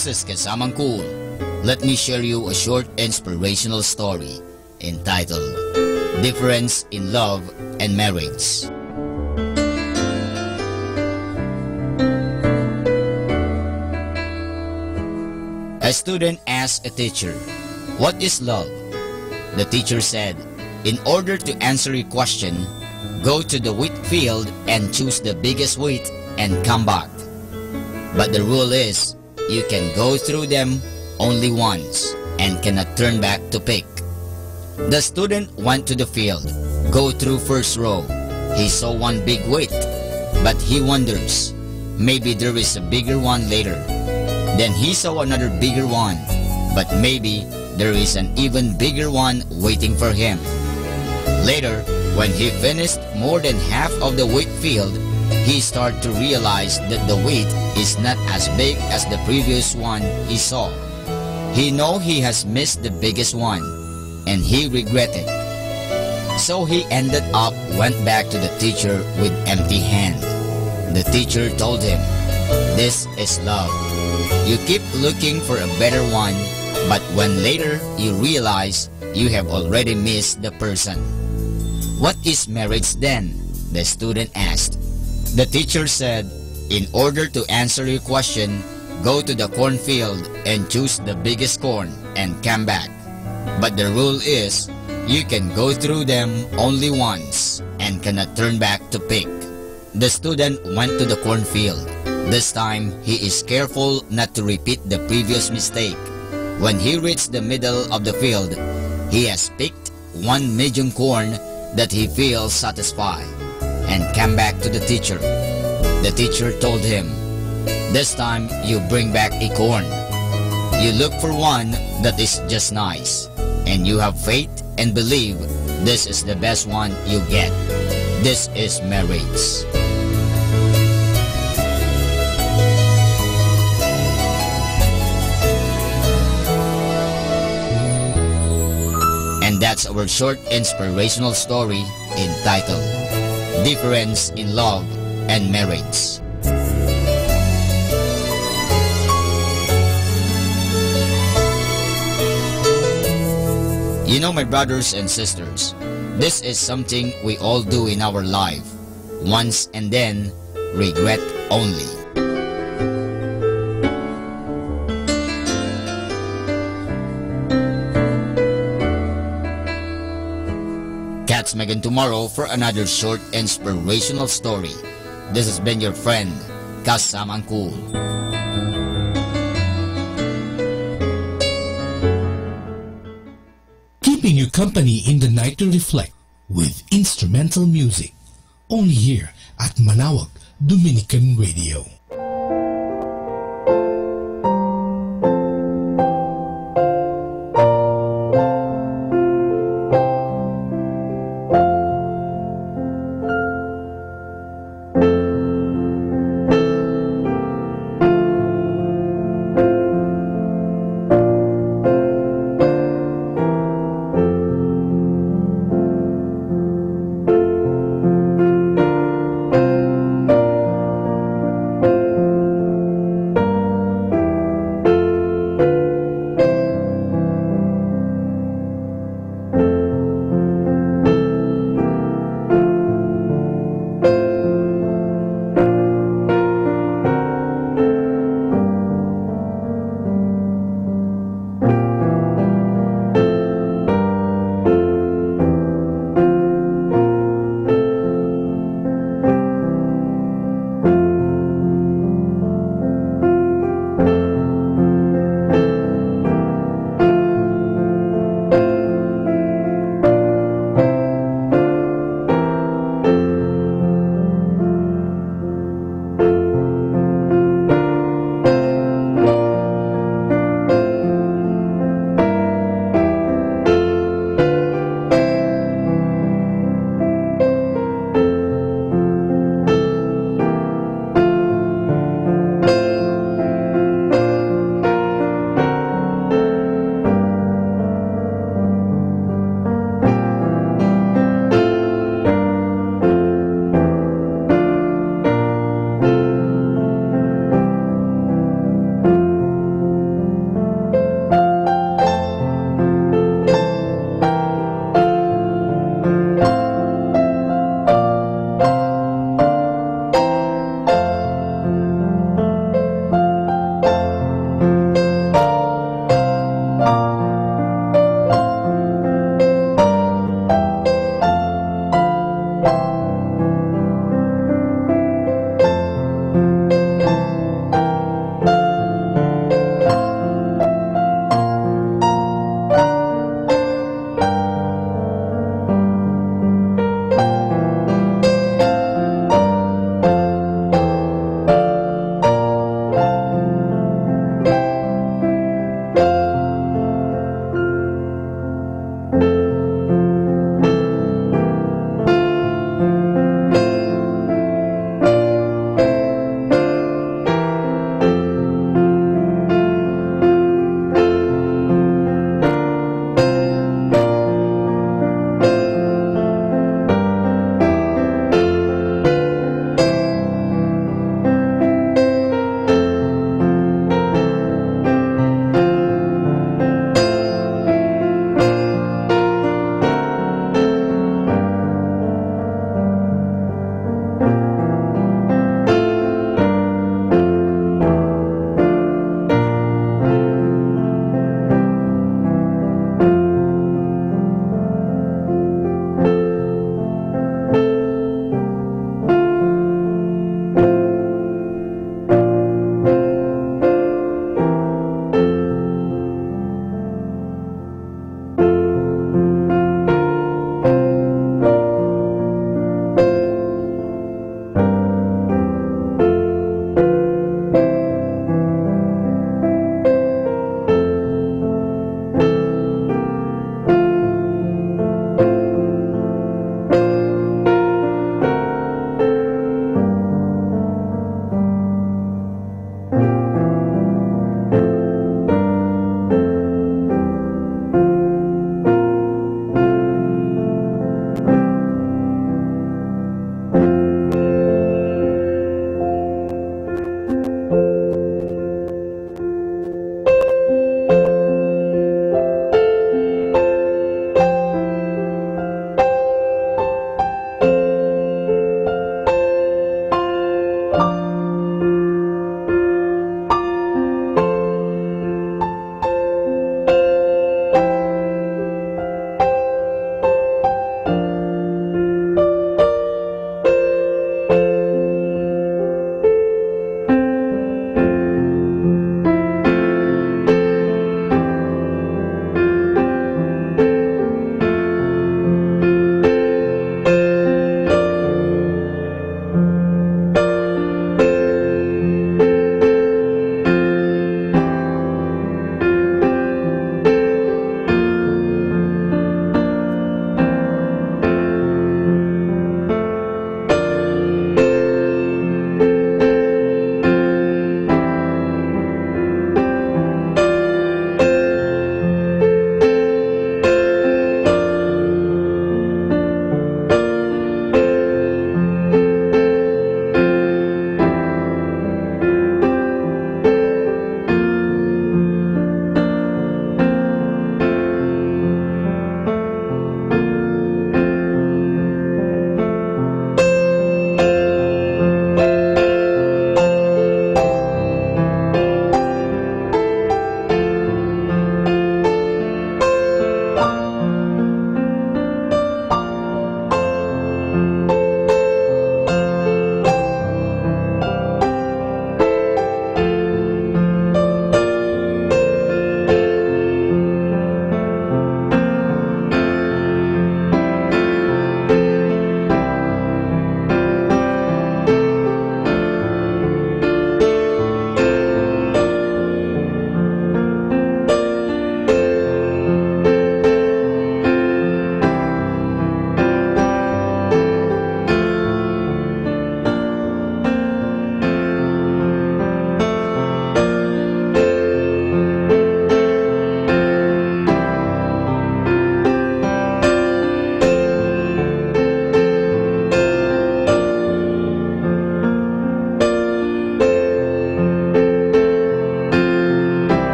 This is Kasamang Cool. Let me share you a short inspirational story entitled Difference in Love and Marriage. A student asked a teacher, "What is love?" The teacher said, "In order to answer your question, go to the wheat field and choose the biggest wheat and come back. But the rule is, you can go through them only once and cannot turn back to pick." The student went to the field, go through first row. He saw one big wheat, but he wonders, maybe there is a bigger one later. Then he saw another bigger one, but maybe there is an even bigger one waiting for him. Later, when he finished more than half of the wheat field, he started to realize that the wheat is not as big as the previous one he saw. He know he has missed the biggest one, and he regretted. So he ended up went back to the teacher with empty hand. The teacher told him, "This is love. You keep looking for a better one, but when later you realize you have already missed the person." "What is marriage then?" the student asked. The teacher said, "In order to answer your question, go to the cornfield and choose the biggest corn and come back. But the rule is, you can go through them only once and cannot turn back to pick." The student went to the cornfield. This time, he is careful not to repeat the previous mistake. When he reached the middle of the field, he has picked one medium corn that he feels satisfied and come back to the teacher. The teacher told him, "This time you bring back a corn. You look for one that is just nice, and you have faith and believe this is the best one you get. This is marriage." And that's our short inspirational story entitled Difference in Love and Marriage. You know, my brothers and sisters, this is something we all do in our life once and then regret only. Catch me again tomorrow for another short inspirational story. This has been your friend, Kasamang Cool. Keeping you company in the night to reflect with instrumental music. Only here at Manawag Dominican Radio.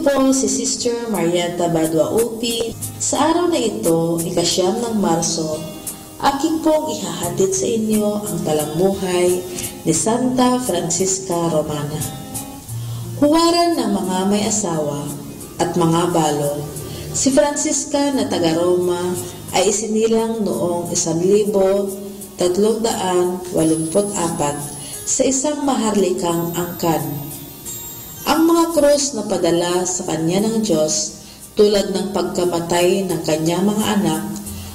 Po si Sister Marieta Badua Upi. Sa araw na ito, ikasiam ng Marso, aki pong ihahatid sa inyo ang talambuhay ni Santa Francisca Romana. Huwaran ng mga may asawa at mga balo, si Francisca na taga Roma ay isinilang noong isan libo tatlong daan walumput apat sa isang maharlikang angkan. Ang mga krus na padala sa kanya ng Diyos, tulad ng pagkamatay ng kanyang mga anak,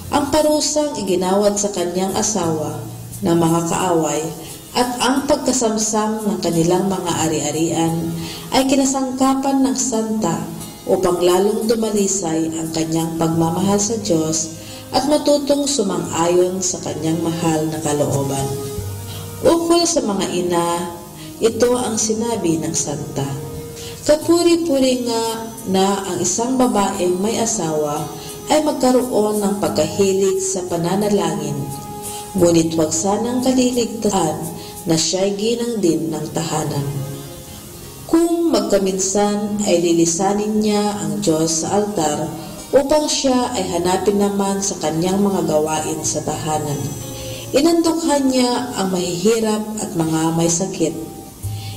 ang parusang iginawad sa kanyang asawa ng mga kaaway, at ang pagkasamsam ng kanilang mga ari-arian ay kinasangkapan ng santa upang lalong dumalisay ang kanyang pagmamahal sa Diyos at matutong sumang-ayon sa kanyang mahal na kalooban. Ukol sa mga ina, ito ang sinabi ng santa: "Kapuri-puri nga na ang isang babaeng may asawa ay magkaroon ng pagkahilig sa pananalangin, ngunit huwag sanang kaliligtaan na siyay ginang din ng tahanan." Kung magkaminsan ay lilisanin niya ang Diyos sa altar upang siya ay hanapin naman sa kanyang mga gawain sa tahanan. Inandukhan niya ang mahihirap at mga may sakit.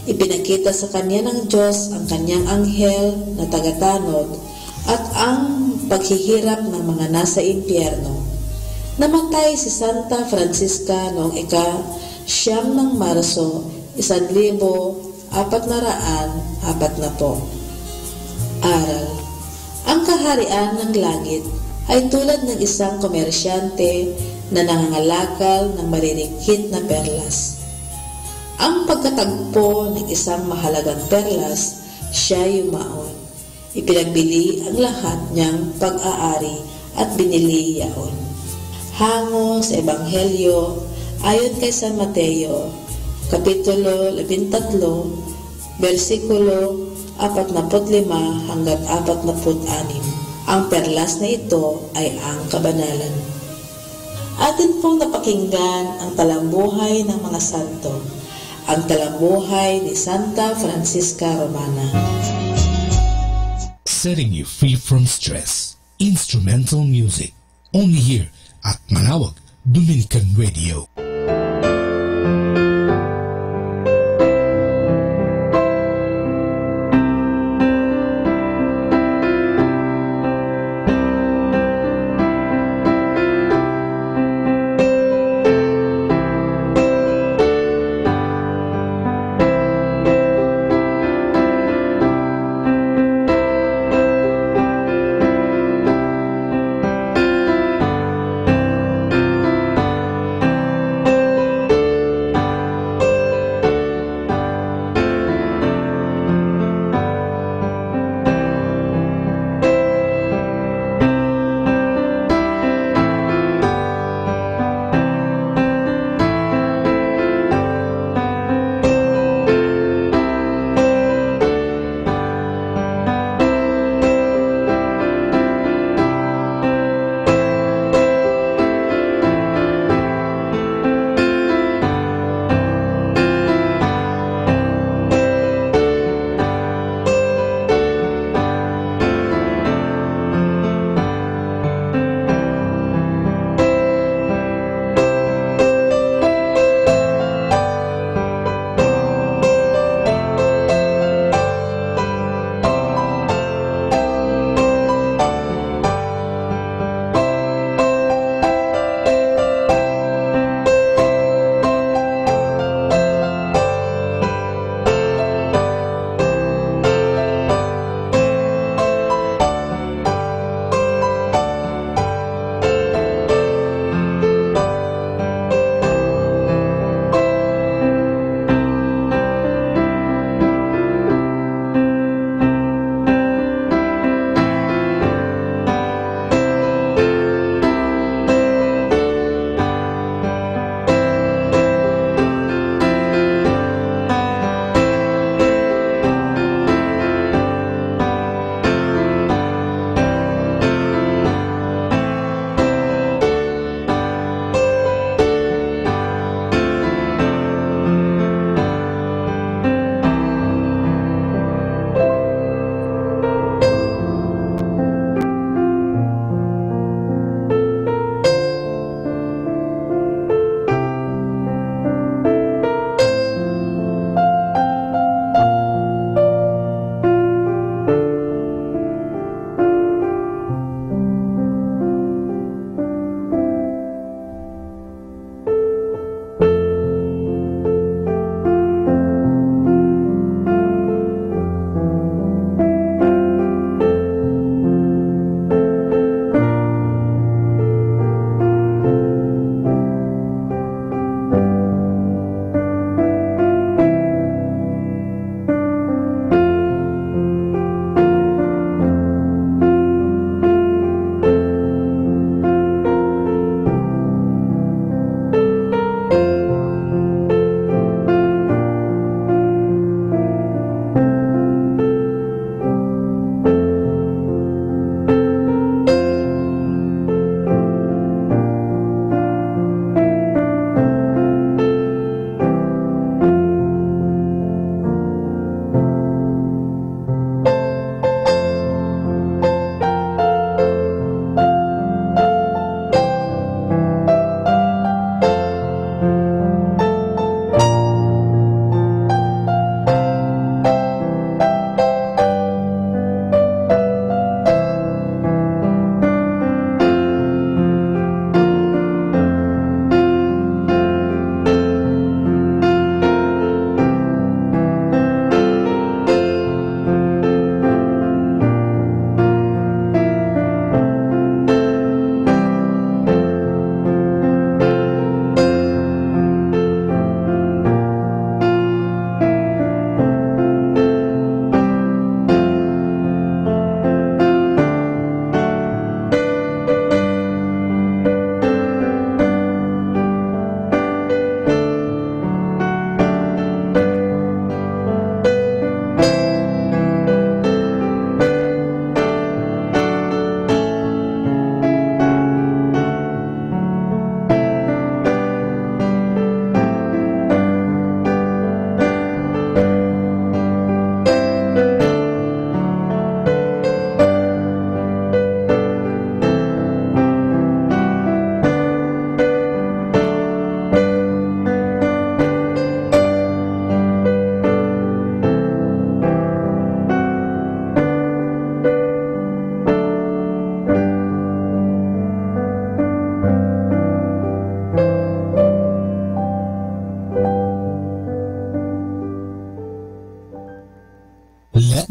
Ipinakita sa kanya ng Diyos ang kanyang anghel na tagatanod at ang paghihirap ng mga nasa impyerno. Namatay si Santa Francisca noong ika-siyam ng Marso, isan libo apat na raan apat na po. Aral. Ang kaharian ng langit ay tulad ng isang komersyante na nangangalakal ng maririkit na perlas. Ang pagkatagpo ng isang mahalagang perlas, siya yumaon. Ipinagbili ang lahat niyang pag-aari at binili yaon. Hango sa Ebanghelyo ayon kay San Mateo, Kapitulo labintatlo, bersikulo apatnaput lima hanggan apatnaput anim. Ang perlas na ito ay ang kabanalan. Atin pong napakinggan ang talambuhay ng mga santo, ang talambuhay ni Santa Francisca Romana. Setting you free from stress. Instrumental music. Only here at Manaoag Dominican Radio.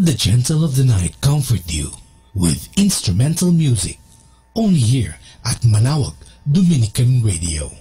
The gentle of the night comfort you with instrumental music. Only here at Manaoag Dominican Radio.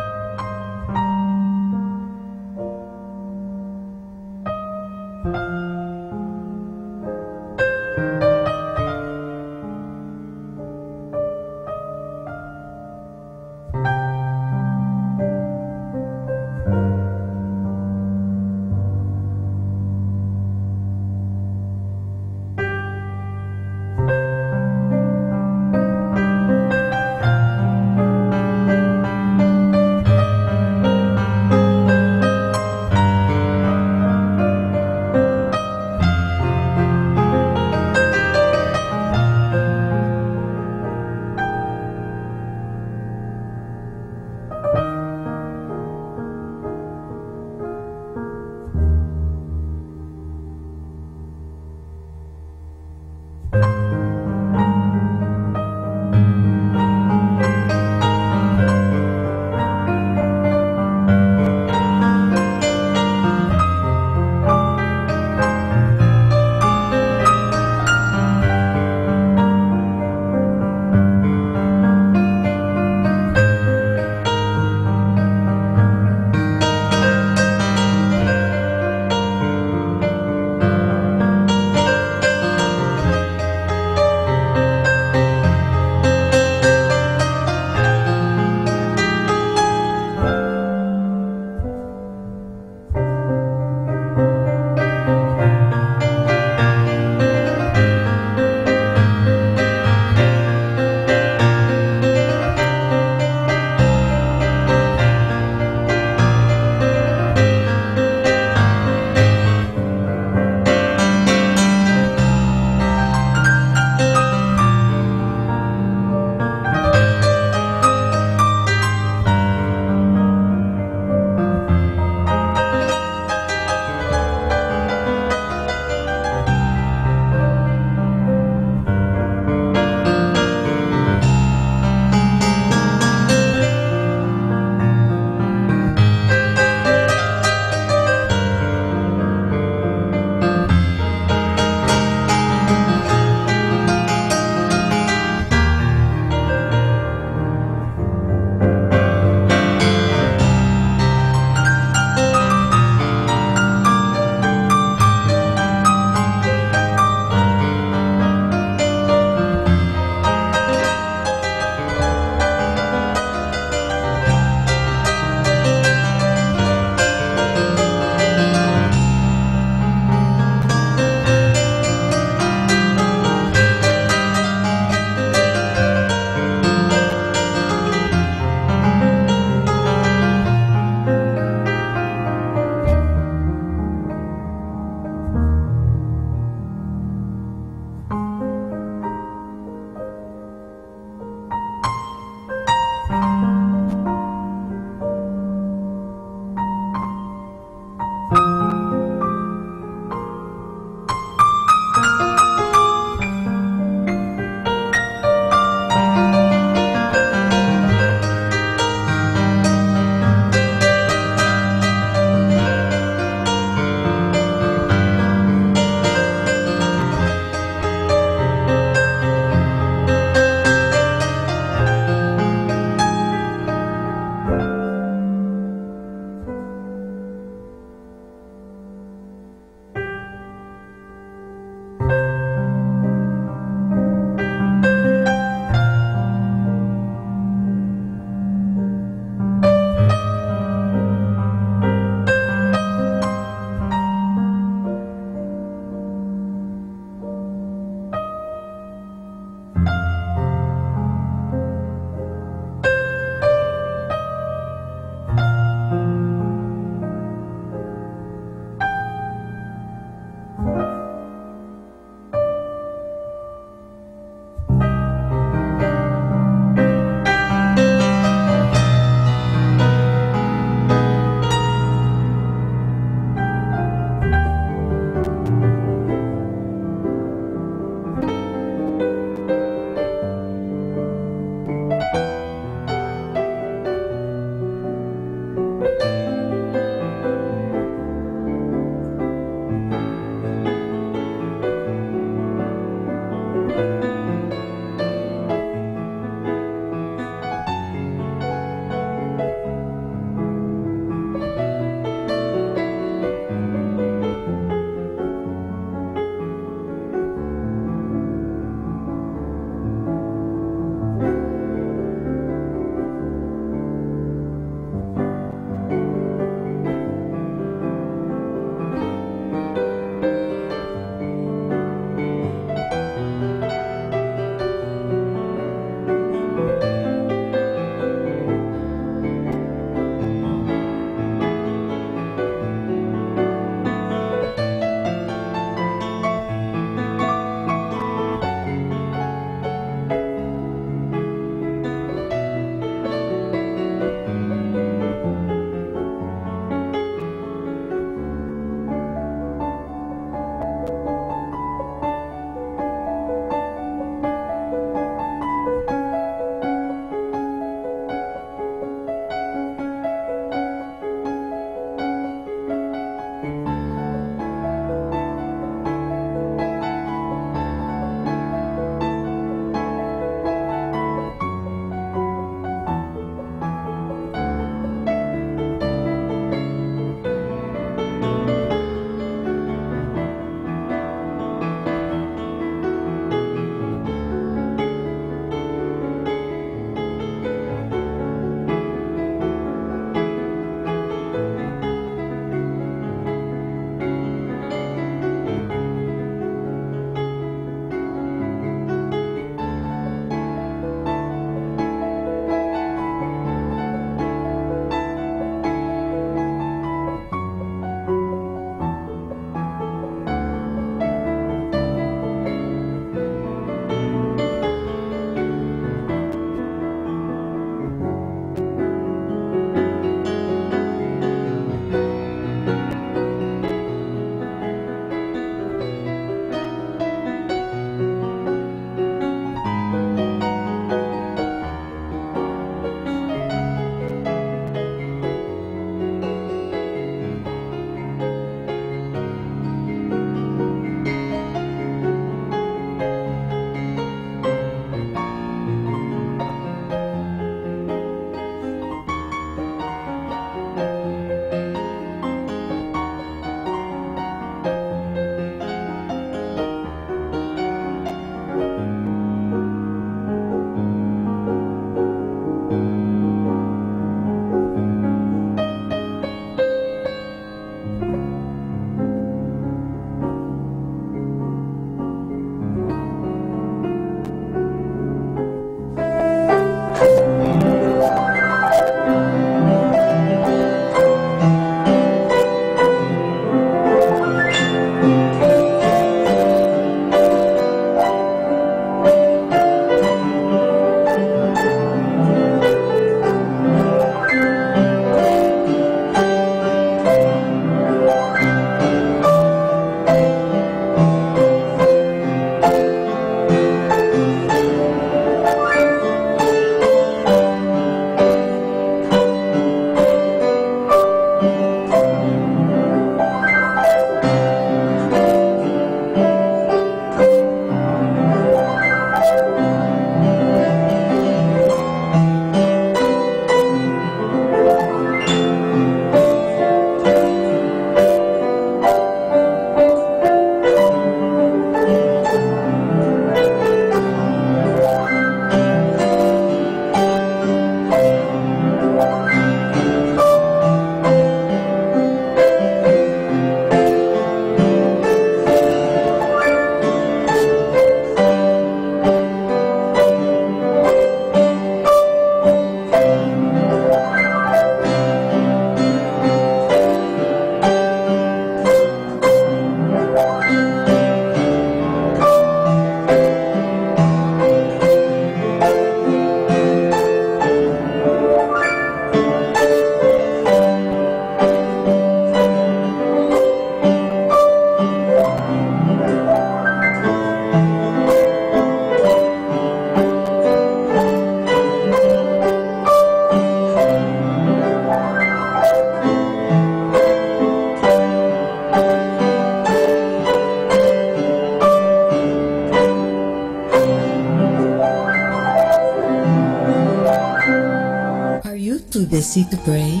Too busy to pray?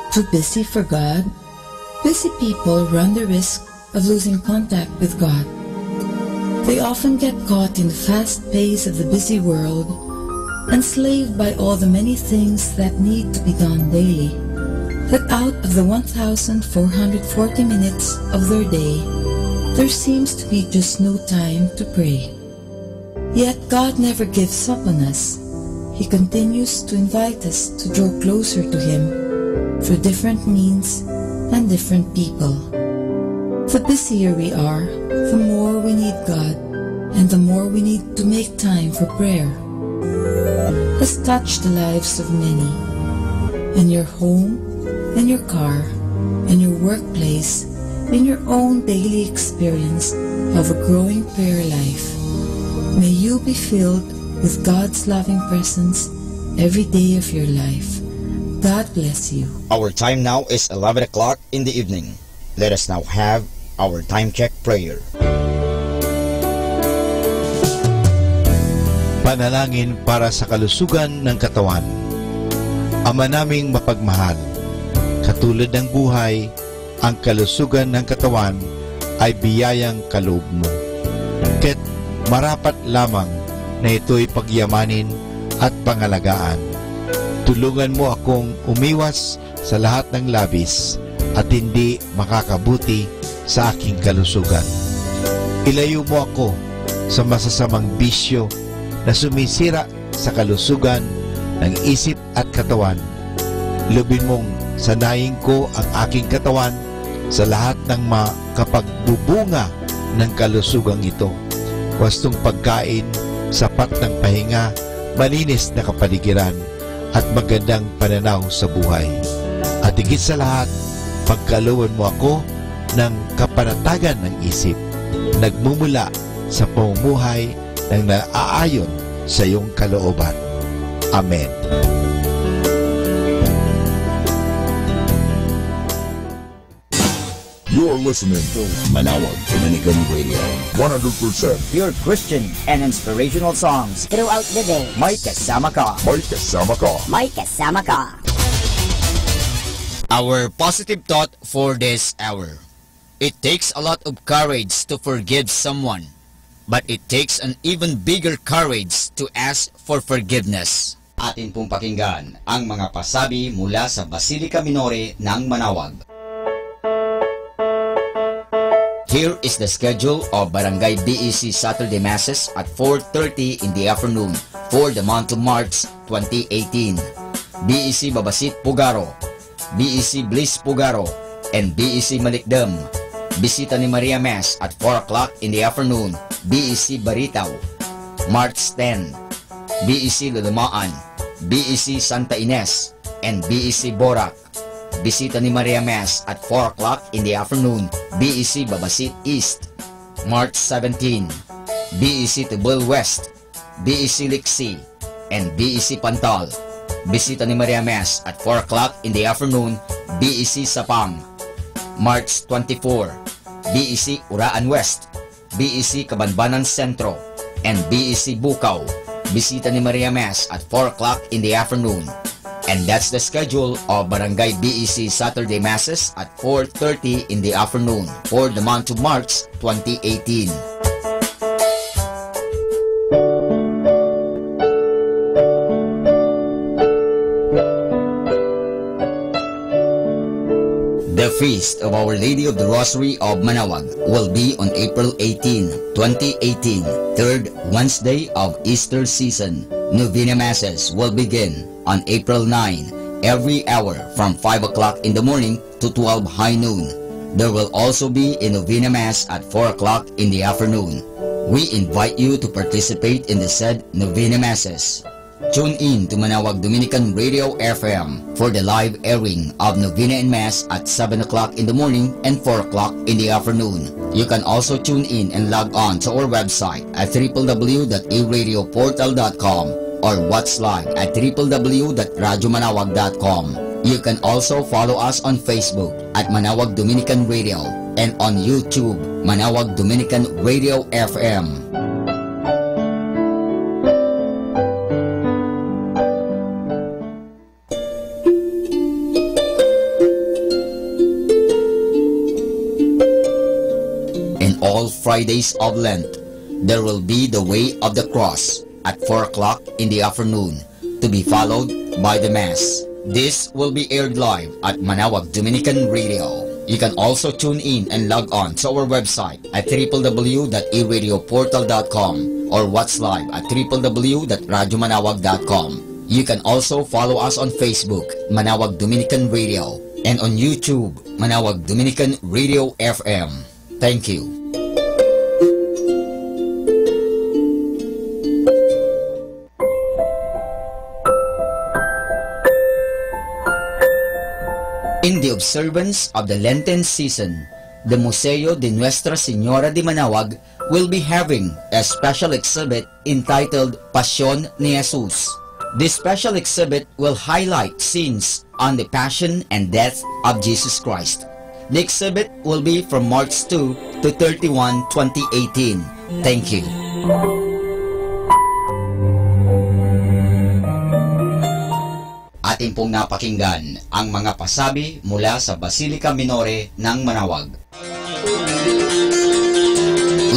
Too busy for God? Busy people run the risk of losing contact with God. They often get caught in the fast pace of the busy world, enslaved by all the many things that need to be done daily, that out of the one thousand four hundred forty minutes of their day, there seems to be just no time to pray. Yet God never gives up on us. He continues to invite us to draw closer to Him through different means and different people. The busier we are, the more we need God, and the more we need to make time for prayer. Has touched the lives of many. In your home, in your car, in your workplace, in your own daily experience of a growing prayer life, may you be filled with God's loving presence every day of your life. God bless you. Our time now is eleven o'clock in the evening. Let us now have our time check prayer. Panalangin para sa kalusugan ng katawan. Ama naming mapagmahal, katulad ng buhay, ang kalusugan ng katawan ay biyayang kaloob mo. Kaya't marapat lamang na ito'y pagyamanin at pangalagaan. Tulungan mo akong umiwas sa lahat ng labis at hindi makakabuti sa aking kalusugan. Ilayo mo ako sa masasamang bisyo na sumisira sa kalusugan ng isip at katawan. Lubin mong sanayin ko ang aking katawan sa lahat ng makapagbubunga ng kalusugang ito. Wastong pagkain, sapat ng pahinga, malinis na kapaligiran, at magandang pananaw sa buhay. At higit sa lahat, pagkalooban mo ako ng kapanatagan ng isip, nagmumula sa pamumuhay ng naaayon sa iyong kalooban. Amen. You're listening to Manawag Dominican Radio. One hundred percent pure Christian and inspirational songs. Throughout the day. May kasama ka. May kasama ka. May kasama ka. Our positive thought for this hour. It takes a lot of courage to forgive someone, but it takes an even bigger courage to ask for forgiveness. Atin pong pakinggan ang mga pasabi mula sa Basilica Minore ng Manawag. Here is the schedule of Barangay B E C Saturday Masses at four thirty in the afternoon for the month of March twenty eighteen. B E C Babasit Pugaro, B E C Bliss Pugaro, and B E C Malikdem. Bisita ni Maria Mass at four o'clock in the afternoon, B E C Baritaw. March ten, B E C Lulumaan, B E C Santa Ines, and B E C Borac. Bisita ni Maria Mass at four o'clock in the afternoon, B E C Babasit East. March seventeen, B E C Tubel West, B E C Liksi, and B E C Pantal. Bisita ni Maria Mass at four o'clock in the afternoon, B E C Sapang. March twenty-four, B E C Uraan West, B E C Kabanbanan Centro, and B E C Bukaw. Bisita ni Maria Mass at four o'clock in the afternoon. And that's the schedule of Barangay B E C Saturday Masses at four thirty in the afternoon for the month of March twenty eighteen. The Feast of Our Lady of the Rosary of Manawag will be on April eighteen, twenty eighteen, third Wednesday of Easter season. Novena Masses will begin on April nine, every hour from five o'clock in the morning to twelve high noon. There will also be a novena mass at four o'clock in the afternoon. We invite you to participate in the said novena masses. Tune in to Manawag Dominican Radio F M for the live airing of novena and mass at seven o'clock in the morning and four o'clock in the afternoon. You can also tune in and log on to our website at triple W dot a radio portal dot com or watch live at triple W dot radyo manawag dot com. You can also follow us on Facebook at Manawag Dominican Radio and on YouTube, Manawag Dominican Radio F M. Fridays of Lent, there will be the Way of the Cross at four o'clock in the afternoon, to be followed by the Mass. This will be aired live at Manawag Dominican Radio. You can also tune in and log on to our website at triple W dot e radio portal dot com or watch live at triple W dot radyo manawag dot com. You can also follow us on Facebook, Manawag Dominican Radio, and on YouTube, Manawag Dominican Radio F M. Thank you. In the observance of the Lenten season, the Museo de Nuestra Señora de Manawag will be having a special exhibit entitled Pasyon ni Jesus. This special exhibit will highlight scenes on the passion and death of Jesus Christ. The exhibit will be from March two to thirty-one, twenty eighteen. Thank you. Atin pong napakinggan ang mga pasabi mula sa Basilica Minore ng Manawag.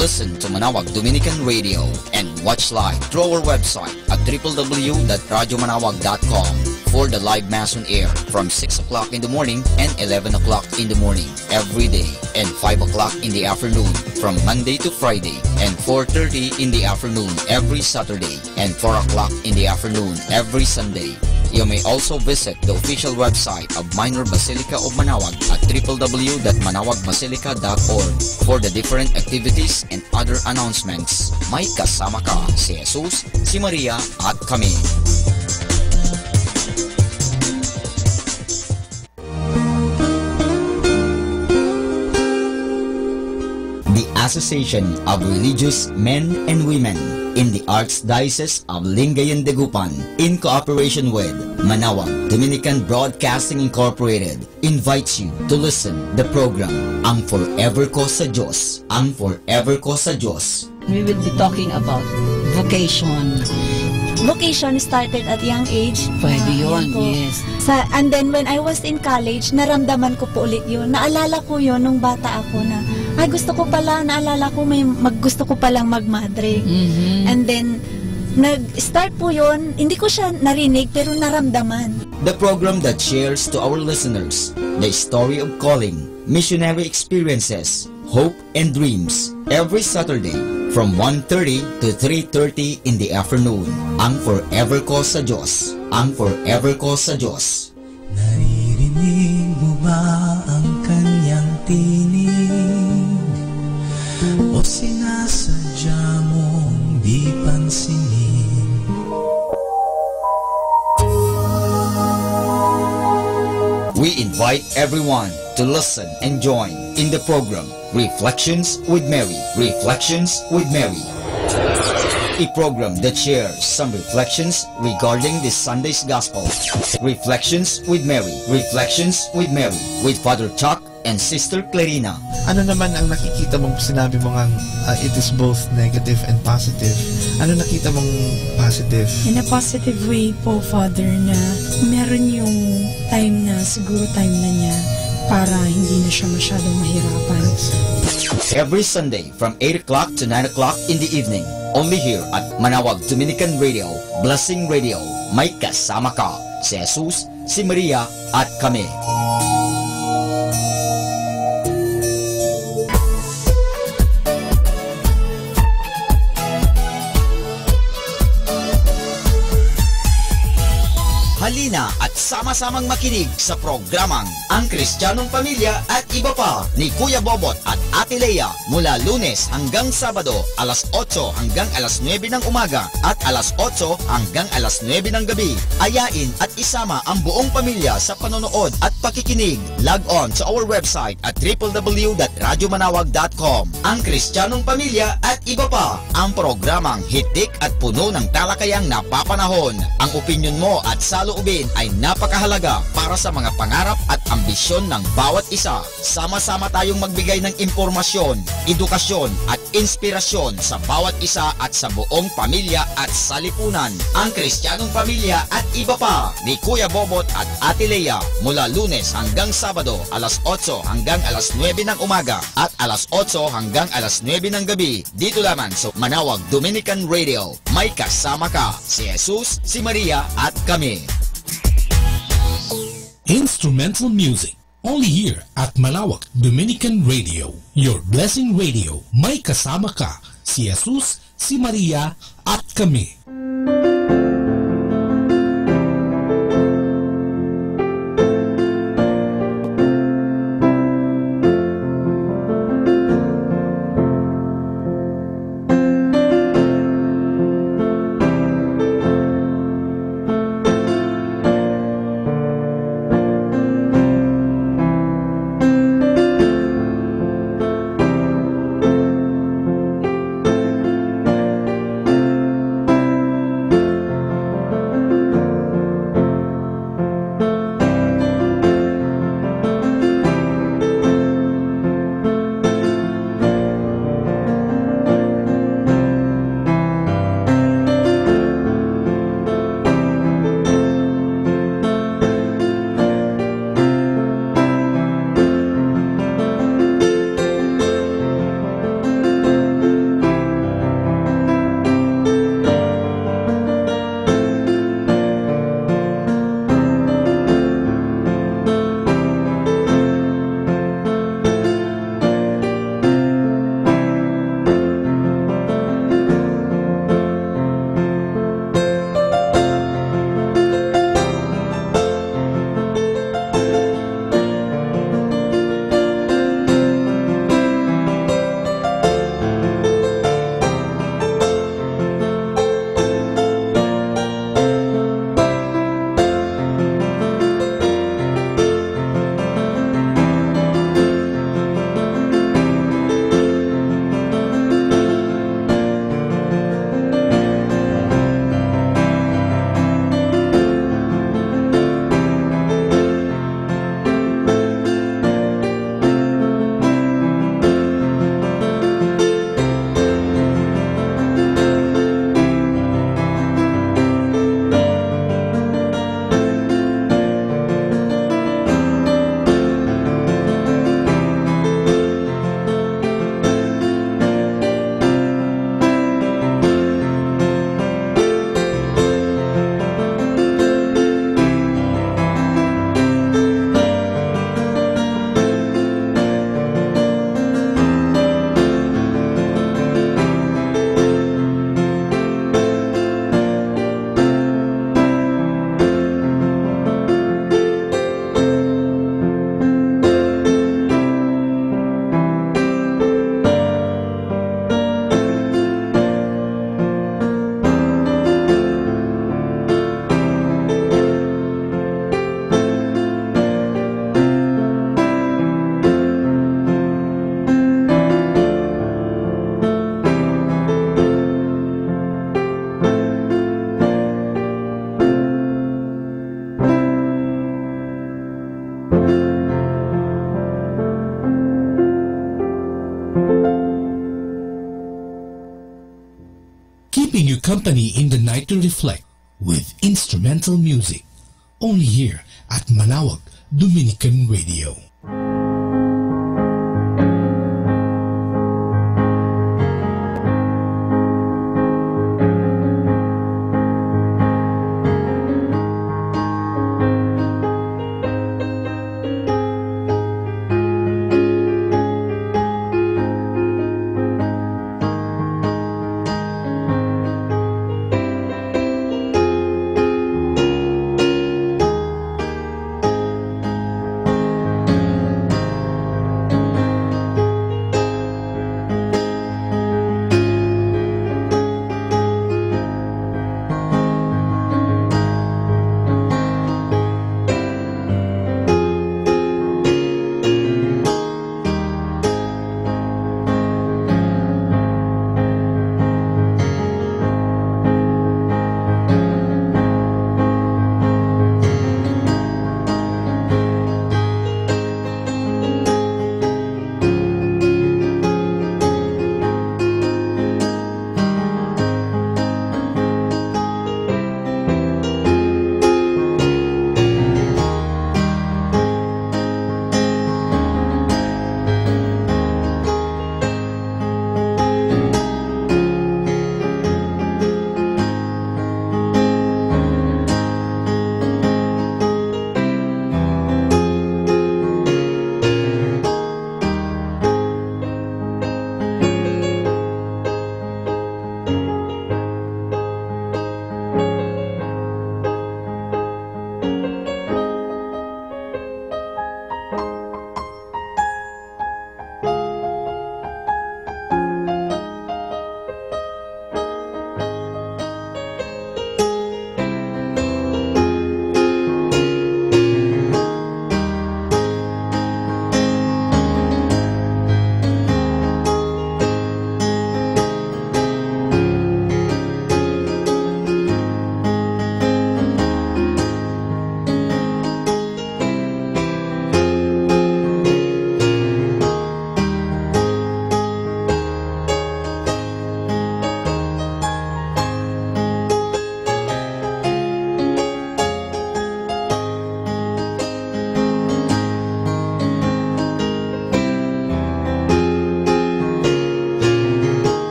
Listen to Manawag Dominican Radio and watch live through our website at triple W dot radyo manawag dot com for the live Mass on air from six o'clock in the morning and eleven o'clock in the morning every day and five o'clock in the afternoon from Monday to Friday and four thirty in the afternoon every Saturday and four o'clock in the afternoon every Sunday. You may also visit the official website of Minor Basilica of Manawag at triple W dot manawag basilica dot org for the different activities and other announcements. May kasama ka, si Jesus, si Maria, at kami. The Association of Religious Men and Women in the Archdiocese of Lingayen Dagupan, in cooperation with Manawag Dominican Broadcasting Incorporated, invites you to listen the program Ang Forever Ko sa Diyos, Ang Forever Ko sa Diyos. We will be talking about vocation. Vocation started at young age. Pwede Ah, yun, yun po. Yes. Sa, and then when I was in college, naramdaman ko po ulit yun. Naalala ko yun nung bata ako na, "Ay, gusto ko pala, naalala ko may mag-, gusto ko palang magmadre." Mhm. And then, nag-start po yun, hindi ko siya narinig, pero naramdaman. The program that shares to our listeners the story of calling, missionary experiences, hope, and dreams every Saturday from one thirty to three thirty in the afternoon. Ang Forever Ko sa Diyos. Ang Forever Ko sa Diyos. Naririnig mo ba ang kanyang tinig? O sinasadya mong di pansinin? We invite everyone to listen and join in the program Reflections with Mary. Reflections with Mary. A program that shares some reflections regarding this Sunday's Gospel. Reflections with Mary. Reflections with Mary with Father Chuck and Sister Clarina. Ano naman ang nakikita mong, sinabi mo nga, ah, it is both negative and positive? Ano nakita mong positive? In a positive way po, Father, na meron yung time na siguro time na niya para hindi na siya masyadong mahirapan. Every Sunday from eight o'clock to nine o'clock in the evening, only here at Manawag Dominican Radio, Blessing Radio. May kasama ka, si Jesus, si Maria, at kami. Halina at sama-samang makinig sa programang Ang Kristiyanong Pamilya at Iba Pa ni Kuya Bobot at Ate Lea mula Lunes hanggang Sabado, alas otso hanggang alas nuebe ng umaga at alas otso hanggang alas nuebe ng gabi. Ayain at isama ang buong pamilya sa panonood at pakikinig. Log on to our website at triple W dot radyo manawag dot com. Ang Kristiyanong Pamilya at Iba Pa, ang programang hitik at puno ng talakayang napapanahon. Ang opinyon mo at loobin ay napakahalaga para sa mga pangarap at ambisyon ng bawat isa. Sama-sama tayong magbigay ng impormasyon, edukasyon, at inspirasyon sa bawat isa at sa buong pamilya at salipunan. Ang Kristiyanong Pamilya at Iba Pa ni Kuya Bobot at Ate Lea, mula Lunes hanggang Sabado, alas otso hanggang alas nuebe ng umaga at alas otso hanggang alas nuebe ng gabi, dito lamang sa Manawag Dominican Radio. May kasama ka, si Jesus, si Maria, at kami. Instrumental music, only here at Manawag Dominican Radio, your blessing radio. May kasama ka, si Jesus, si Maria, at kami. Keeping you company in the night to reflect with instrumental music. Only here at Manawag Dominican Radio.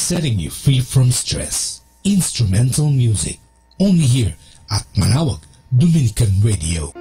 setting you free from stress. Instrumental music, only here at Manaoag Dominican Radio.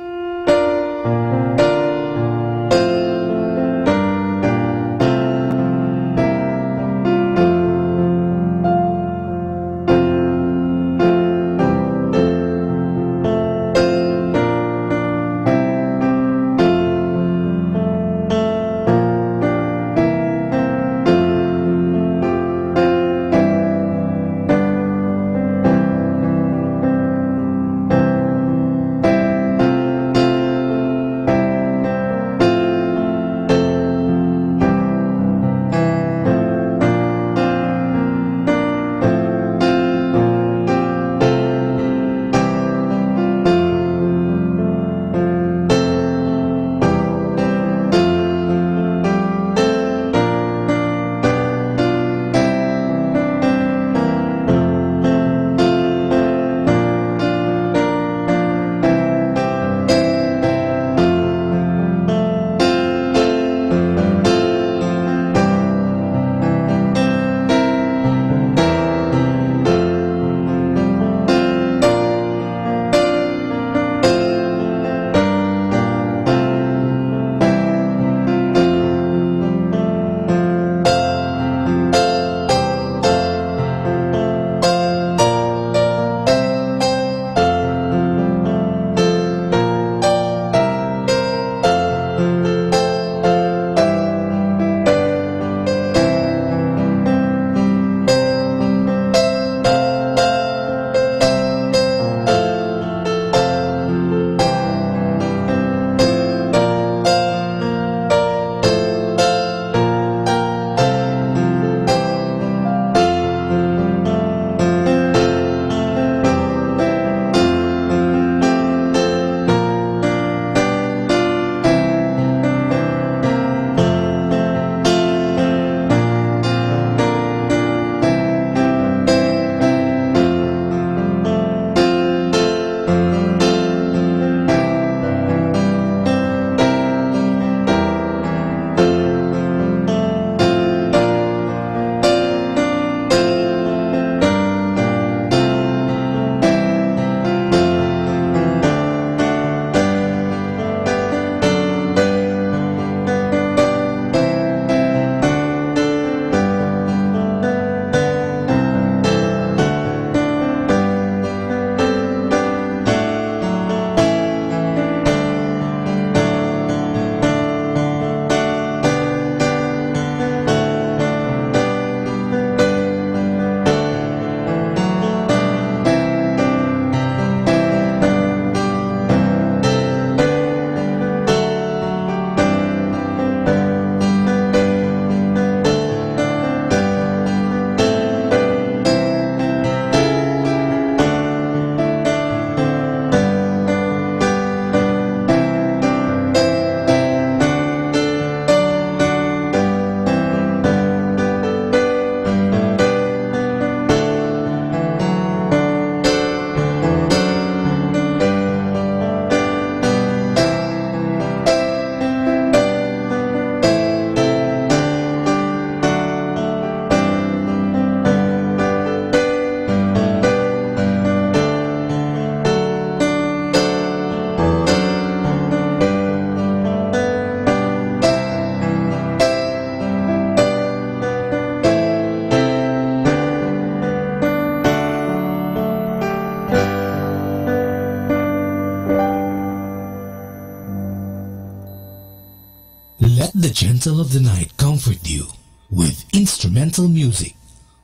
Let the gentle of the night comfort you with instrumental music,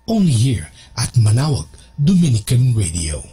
only here at Manaoag Dominican Radio.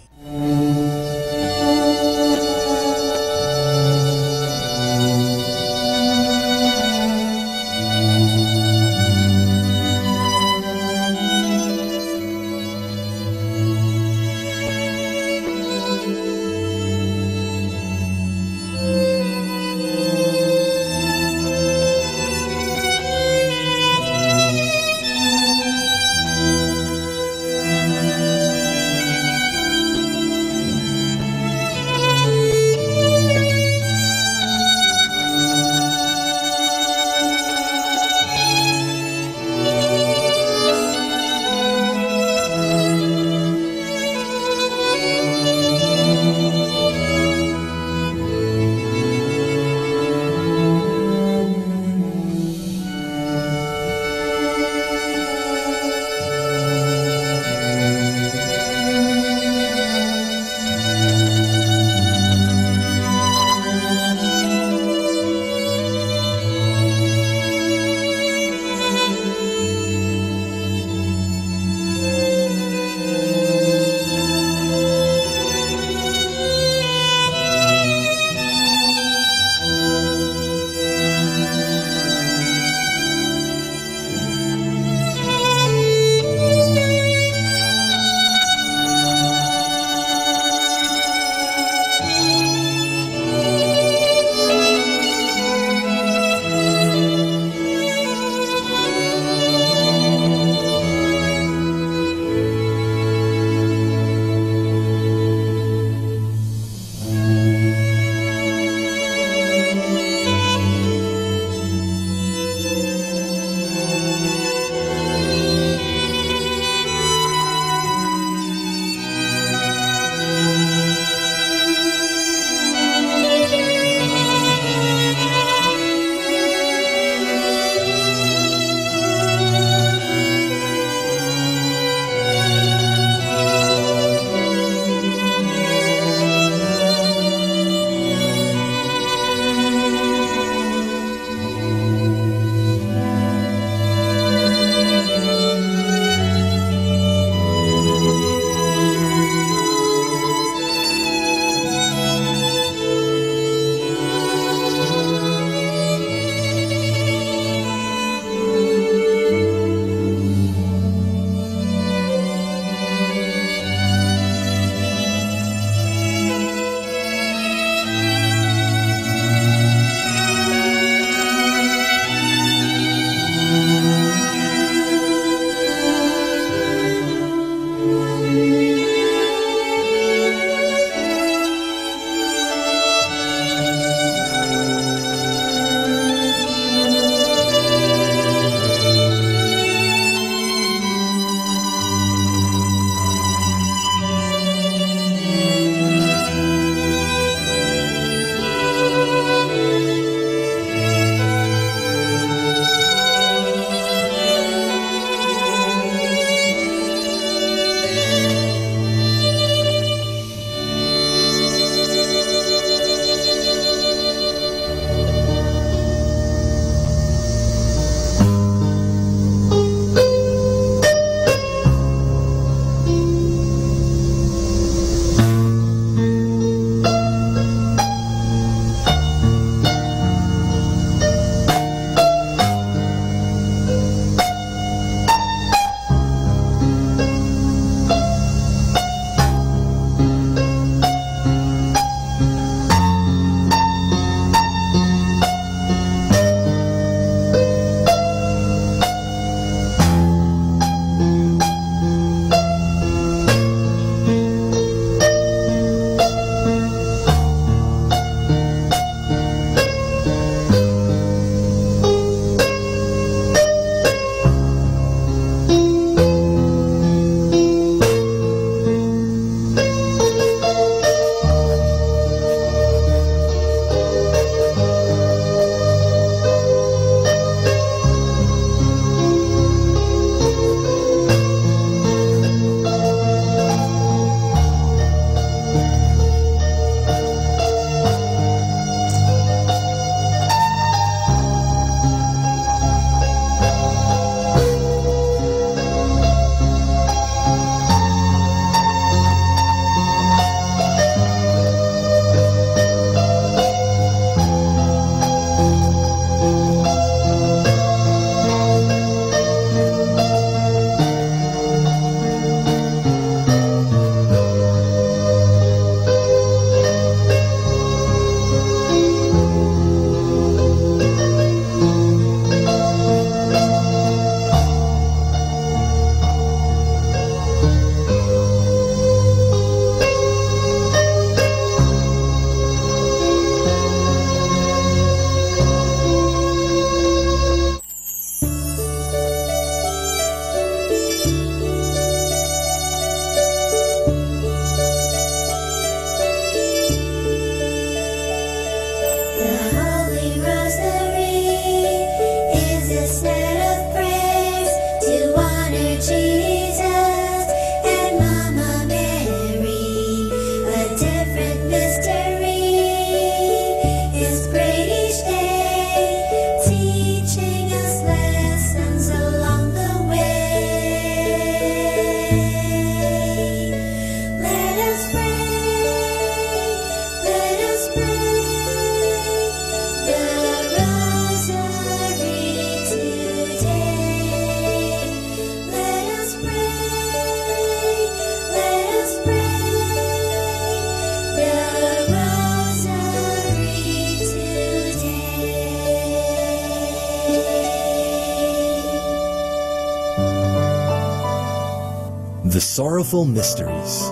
The sorrowful mysteries.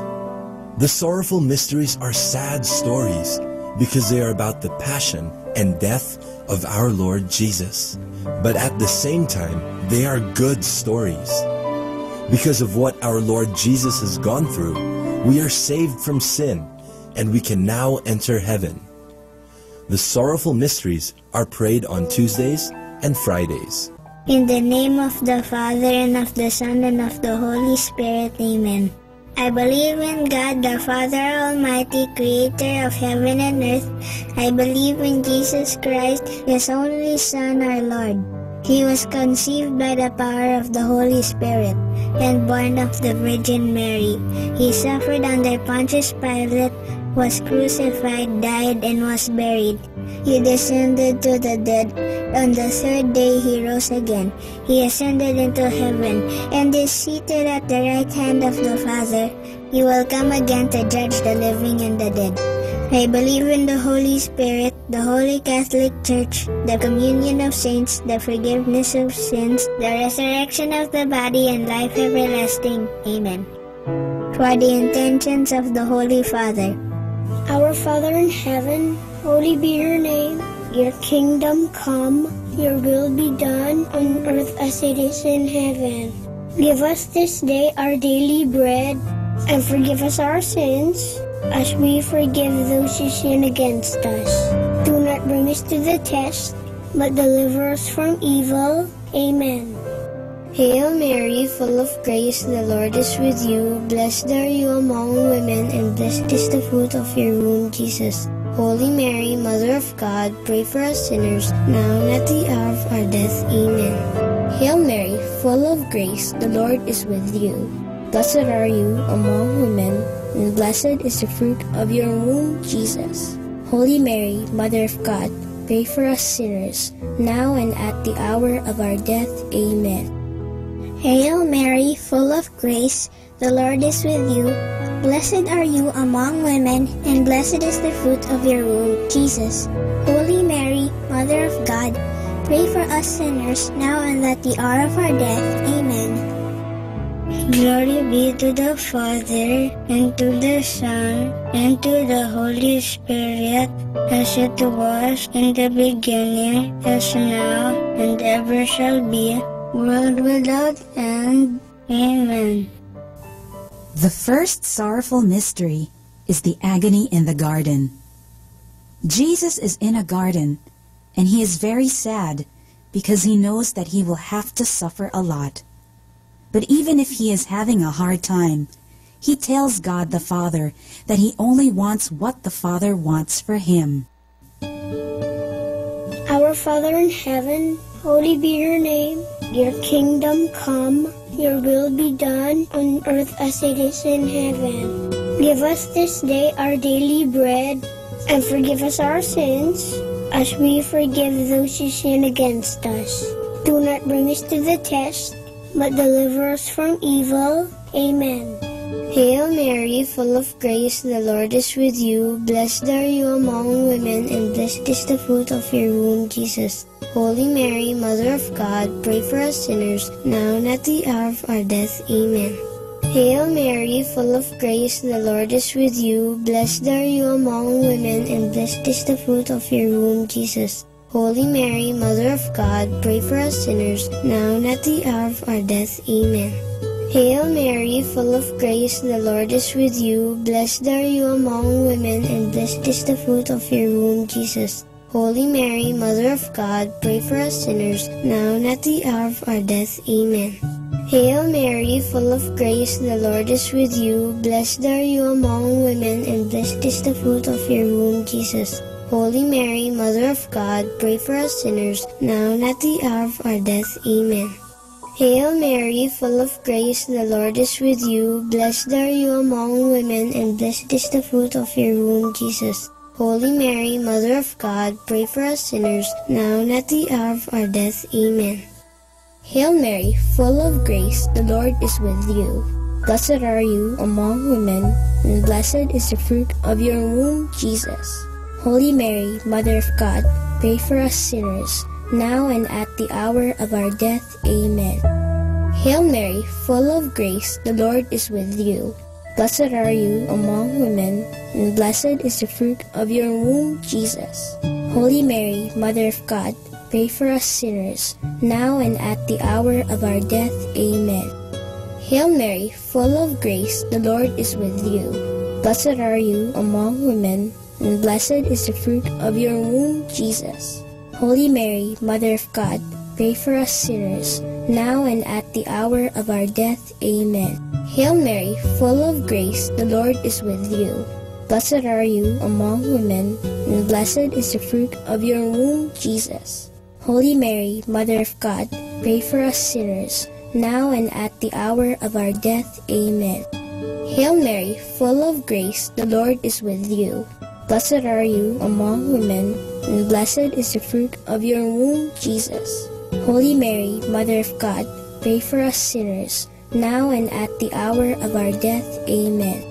The sorrowful mysteries are sad stories because they are about the passion and death of our Lord Jesus. But at the same time, they are good stories. Because of what our Lord Jesus has gone through, we are saved from sin and we can now enter heaven. The sorrowful mysteries are prayed on Tuesdays and Fridays. In the name of the Father, and of the Son, and of the Holy Spirit. Amen. I believe in God, the Father Almighty, creator of heaven and earth. I believe in Jesus Christ, his only Son, our Lord. He was conceived by the power of the Holy Spirit and born of the Virgin Mary. He suffered under Pontius Pilate, was crucified, died, and was buried. He descended to the dead. On the third day he rose again. He ascended into heaven and is seated at the right hand of the Father. He will come again to judge the living and the dead. I believe in the Holy Spirit, the Holy Catholic Church, the communion of saints, the forgiveness of sins, the resurrection of the body, and life everlasting. Amen. For the intentions of the Holy Father. Our Father in heaven, holy be your name. Your kingdom come, your will be done on earth as it is in heaven. Give us this day our daily bread, and forgive us our sins, as we forgive those who sin against us. Do not bring us to the test, but deliver us from evil. Amen. Hail Mary, full of grace, the Lord is with you. Blessed are you among women, and blessed is the fruit of your womb, Jesus. Holy Mary, Mother of God, pray for us sinners, now and at the hour of our death. Amen. Hail Mary, full of grace, the Lord is with you. Blessed are you among women, and blessed is the fruit of your womb, Jesus. Holy Mary, Mother of God, pray for us sinners, now and at the hour of our death. Amen. Hail Mary, full of grace, the Lord is with you. Blessed are you among women, and blessed is the fruit of your womb, Jesus. Holy Mary, Mother of God, pray for us sinners, now and at the hour of our death. Amen. Glory be to the Father, and to the Son, and to the Holy Spirit, as it was in the beginning, is now, and ever shall be, world without end. Amen. The first sorrowful mystery is the agony in the garden. Jesus is in a garden, and he is very sad because he knows that he will have to suffer a lot. But even if he is having a hard time, he tells God the Father that he only wants what the Father wants for him. Our Father in heaven, holy be your name. Your kingdom come, your will be done on earth as it is in heaven. Give us this day our daily bread, and forgive us our sins, as we forgive those who sin against us. Do not bring us to the test, but deliver us from evil. Amen. Hail Mary, full of grace, the Lord is with you. Blessed are you among women, and blessed is the fruit of your womb, Jesus. Holy Mary, Mother of God, pray for us sinners, now and at the hour of our death. Amen. Hail Mary, full of grace, the Lord is with you. Blessed are you among women, and blessed is the fruit of your womb, Jesus. Holy Mary, Mother of God, pray for us sinners, now and at the hour of our death. Amen. Hail Mary, full of grace, the Lord is with you. Blessed are you among women, and blessed is the fruit of your womb, Jesus. Holy Mary, Mother of God, pray for us sinners, now and at the hour of our death. Amen. Hail Mary, full of grace, the Lord is with you. Blessed are you among women, and blessed is the fruit of your womb, Jesus. Holy Mary, Mother of God, pray for us sinners, now and at the hour of our death. Amen. Hail Mary, full of grace, the Lord is with you. Blessed are you among women, and blessed is the fruit of your womb, Jesus. Holy Mary, Mother of God, pray for us sinners, now and at the hour of our death. Amen. Hail Mary, full of grace, the Lord is with you. Blessed are you among women, and blessed is the fruit of your womb, Jesus. Holy Mary, Mother of God, pray for us sinners, now and at the hour of our death. Amen. Hail Mary, full of grace, the Lord is with you. Blessed are you among women, and blessed is the fruit of your womb, Jesus. Holy Mary, Mother of God, pray for us sinners, now and at the hour of our death. Amen. Hail Mary, full of grace, the Lord is with you. Blessed are you among women, and blessed is the fruit of your womb, Jesus. Holy Mary, Mother of God, pray for us sinners, now and at the hour of our death. Amen. Hail Mary, full of grace, the Lord is with you. Blessed are you among women, and blessed is the fruit of your womb, Jesus. Holy Mary, Mother of God, pray for us sinners, now and at the hour of our death. Amen. Hail Mary, full of grace, the Lord is with you. Blessed are you among women, and blessed is the fruit of your womb, Jesus. Holy Mary, Mother of God, pray for us sinners, now and at the hour of our death. Amen.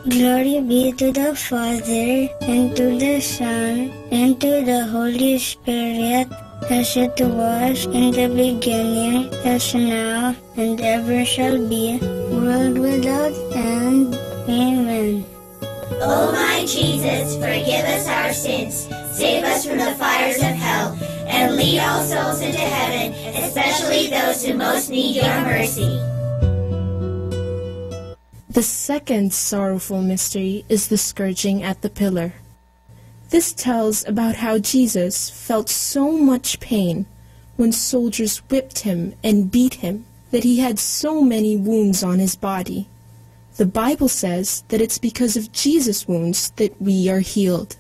Glory be to the Father, and to the Son, and to the Holy Spirit, as it was in the beginning, as now, and ever shall be, world without end. Amen. O my Jesus, forgive us our sins, save us from the fires of hell, and lead all souls into heaven, especially those who most need your mercy. The second sorrowful mystery is the scourging at the pillar. This tells about how Jesus felt so much pain when soldiers whipped him and beat him that he had so many wounds on his body. The Bible says that it's because of Jesus' wounds that we are healed.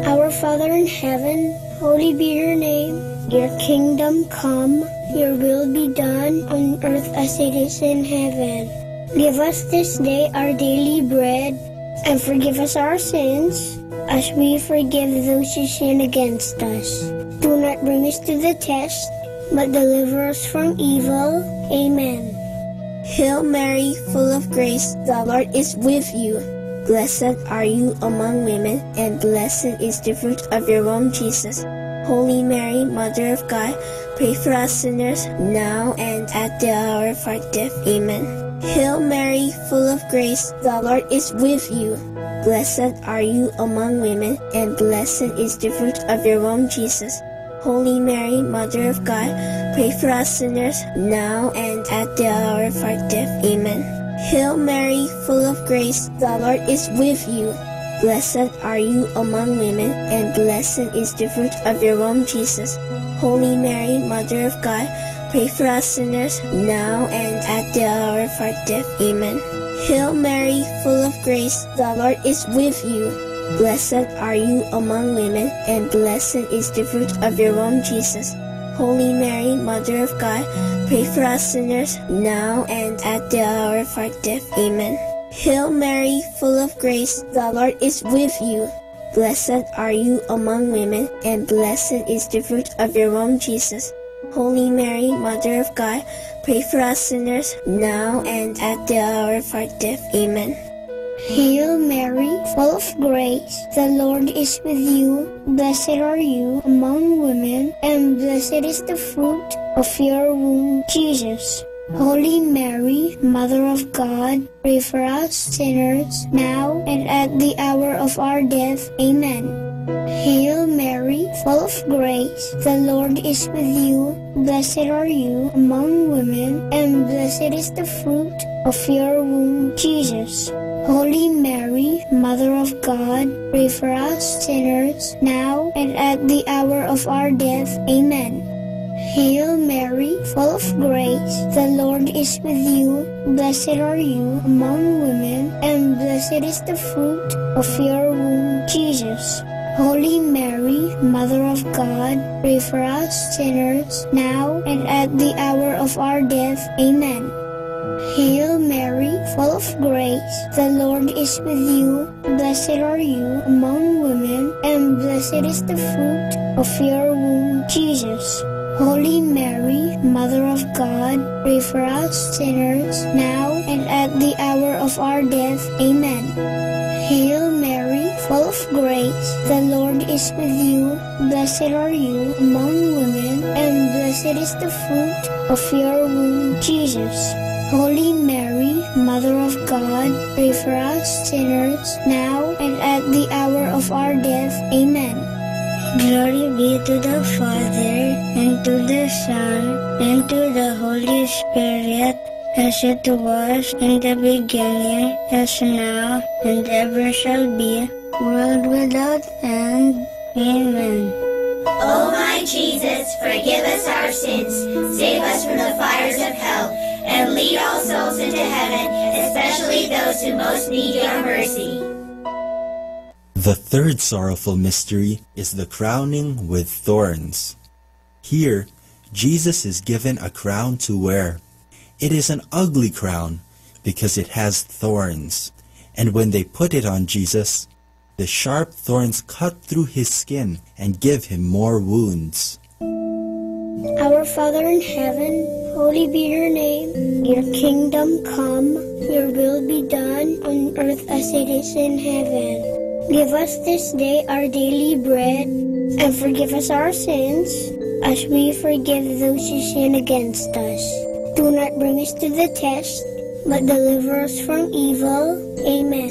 Our Father in heaven, holy be your name. Your kingdom come, your will be done on earth as it is in heaven. Give us this day our daily bread, and forgive us our sins, as we forgive those who sin against us. Do not bring us to the test, but deliver us from evil. Amen. Hail Mary, full of grace, the Lord is with you. Blessed are you among women, and blessed is the fruit of your womb, Jesus. Holy Mary, Mother of God, pray for us sinners, now and at the hour of our death. Amen. Hail Mary, full of grace, the Lord is with you. Blessed are you among women, and blessed is the fruit of your womb, Jesus. Holy Mary, Mother of God, pray for us sinners, now and at the hour of our death. Amen. Hail Mary, full of grace, the Lord is with you. Blessed are you among women, and blessed is the fruit of your womb, Jesus. Holy Mary, Mother of God, pray for us sinners, now and at the hour of our death. Amen. Hail Mary, full of grace, the Lord is with you. Blessed are you among women, and blessed is the fruit of your womb, Jesus. Holy Mary, Mother of God, pray for us sinners, now and at the hour of our death. Amen. Hail Mary, full of grace, the Lord is with you. Blessed are you among women, and blessed is the fruit of your womb, Jesus. Holy Mary, Mother of God, pray for us sinners, now and at the hour of our death. Amen. Hail Mary, full of grace, the Lord is with you. Blessed are you among women, and blessed is the fruit of your womb, Jesus. Holy Mary, Mother of God, pray for us sinners, now and at the hour of our death. Amen. Hail Mary, full of grace, the Lord is with you. Blessed are you among women, and blessed is the fruit of your womb, Jesus. Holy Mary, Mother of God, pray for us sinners, now and at the hour of our death. Amen. Hail Mary, full of grace, the Lord is with you. Blessed are you among women, and blessed is the fruit of your womb, Jesus. Holy Mary, Mother of God, pray for us sinners, now and at the hour of our death. Amen. Hail Mary, full of grace, the Lord is with you. Blessed are you among women, and blessed is the fruit of your womb, Jesus. Holy Mary, Mother of God, pray for us sinners, now and at the hour of our death. Amen. Hail Mary, full of grace, the Lord is with you. Blessed are you among women, and blessed is the fruit of your womb, Jesus. Holy Mary, Mother of God, pray for us sinners, now and at the hour of our death. Amen. Glory be to the Father, and to the Son, and to the Holy Spirit, as it was in the beginning, as now, and ever shall be, world without end. Amen. O my Jesus, forgive us our sins, save us from the fires of hell, and lead all souls into heaven, especially those who most need your mercy. The third sorrowful mystery is the crowning with thorns. Here, Jesus is given a crown to wear. It is an ugly crown because it has thorns. And when they put it on Jesus, the sharp thorns cut through his skin and give him more wounds. Our Father in heaven, holy be your name. Your kingdom come, your will be done on earth as it is in heaven. Give us this day our daily bread, and forgive us our sins, as we forgive those who sin against us. Do not bring us to the test, but deliver us from evil. Amen.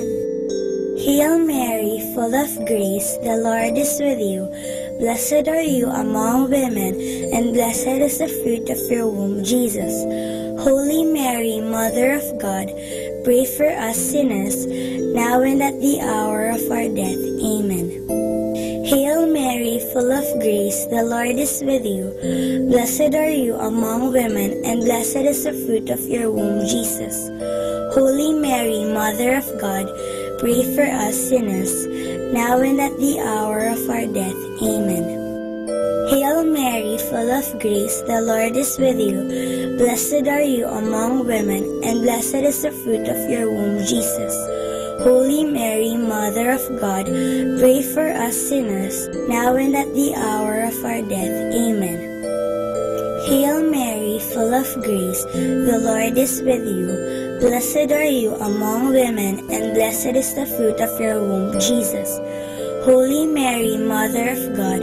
Hail Mary, full of grace, the Lord is with you. Blessed are you among women, and blessed is the fruit of your womb, Jesus. Holy Mary, Mother of God, pray for us sinners, now and at the hour of our death. Amen. Hail Mary, full of grace, the Lord is with you. Blessed are you among women, and blessed is the fruit of your womb, Jesus. Holy Mary, Mother of God, pray for us sinners, now and at the hour of our death. Amen. Hail Mary, full of grace, the Lord is with you. Blessed are you among women, and blessed is the fruit of your womb, Jesus. Holy Mary, Mother of God, pray for us sinners, now and at the hour of our death. Amen. Hail Mary, full of grace, the Lord is with you. Blessed are you among women, and blessed is the fruit of your womb, Jesus. Holy Mary, Mother of God,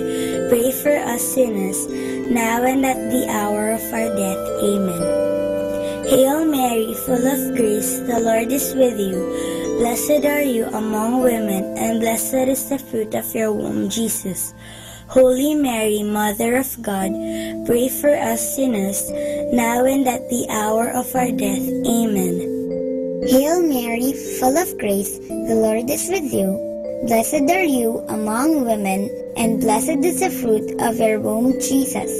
pray for us sinners, now and at the hour of our death. Amen. Hail Mary, full of grace, the Lord is with you. Blessed are you among women, and blessed is the fruit of your womb, Jesus. Holy Mary, Mother of God, pray for us sinners, now and at the hour of our death. Amen. Hail Mary, full of grace, the Lord is with you. Blessed are you among women, and blessed is the fruit of your womb, Jesus.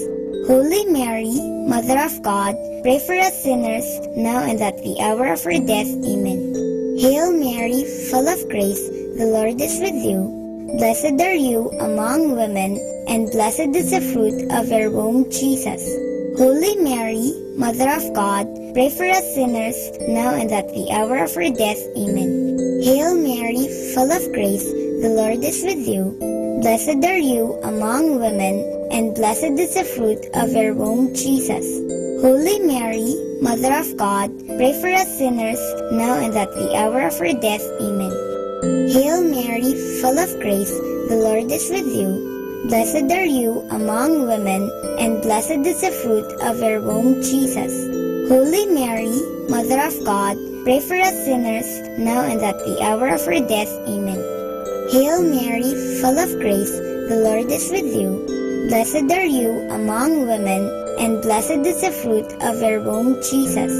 Holy Mary, Mother of God, pray for us sinners, now and at the hour of our death. Amen. Hail Mary, full of grace, the Lord is with you. Blessed are you among women, and blessed is the fruit of your womb, Jesus. Holy Mary, Mother of God, pray for us sinners, now and at the hour of our death. Amen. Hail Mary, full of grace, the Lord is with you. Blessed are you among women, and blessed is the fruit of your womb, Jesus. Holy Mary, Mother of God, pray for us sinners, now and at the hour of our death. Amen. Hail Mary, full of grace, the Lord is with you. Blessed are you among women, and blessed is the fruit of your womb, Jesus. Holy Mary, Mother of God, pray for us sinners, now and at the hour of our death. Amen. Hail Mary, full of grace, the Lord is with you. Blessed are you among women, and blessed is the fruit of your womb, Jesus.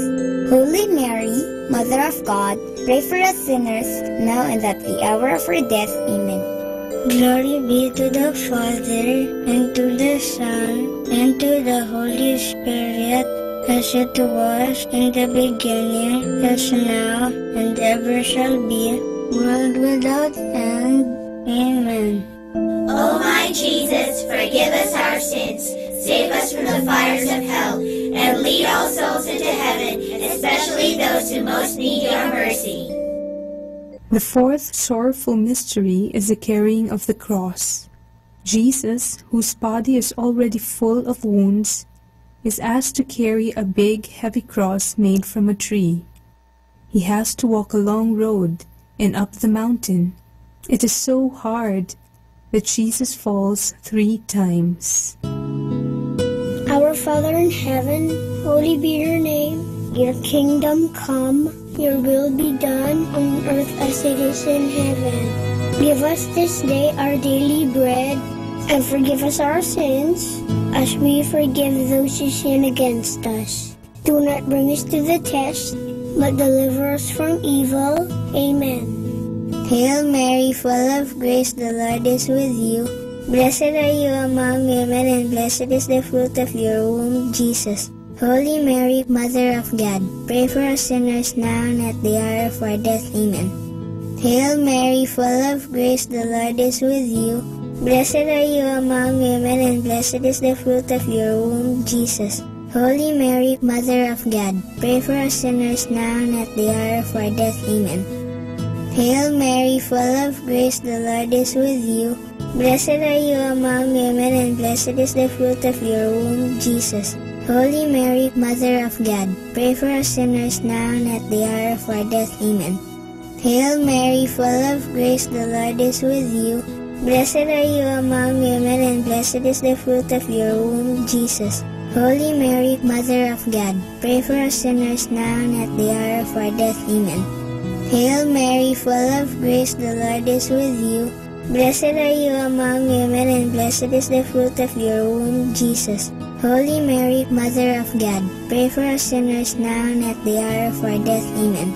Holy Mary, Mother of God, pray for us sinners, now and at the hour of our death. Amen. Glory be to the Father, and to the Son, and to the Holy Spirit, as it was in the beginning, is now, and ever shall be, world without end. Amen. O my Jesus, forgive us our sins, save us from the fires of hell, and lead all souls into heaven, especially those who most need your mercy. The fourth sorrowful mystery is the carrying of the cross. Jesus, whose body is already full of wounds, is asked to carry a big, heavy cross made from a tree. He has to walk a long road and up the mountain. It is so hard that Jesus falls three times. Our Father in heaven, Holy be your name. Your kingdom come. Your will be done on earth as it is in heaven. Give us this day our daily bread, and forgive us our sins, as we forgive those who sin against us. Do not bring us to the test, but deliver us from evil. Amen. Hail Mary, full of grace, the Lord is with you. Blessed are you among women, and blessed is the fruit of your womb, Jesus. Holy Mary, Mother of God, pray for us sinners now and at the hour of our death. Amen. Hail Mary, full of grace, the Lord is with you. Blessed are you among women, and blessed is the fruit of your womb, Jesus. Holy Mary, Mother of God, pray for us sinners now and at the hour of our death. Amen. Hail Mary, full of grace, the Lord is with you. Blessed are you among women, and blessed is the fruit of your womb, Jesus. Holy Mary, Mother of God, pray for us sinners now and at the hour of our death. Amen. Hail Mary, full of grace, the Lord is with you. Blessed are you among women, and blessed is the fruit of your womb, Jesus. Holy Mary, Mother of God, pray for us sinners now and at the hour of our death. Amen. Hail Mary, full of grace, the Lord is with you. Blessed are you among women, and blessed is the fruit of your womb, Jesus. Holy Mary, Mother of God, pray for us sinners now and at the hour of our death. Amen.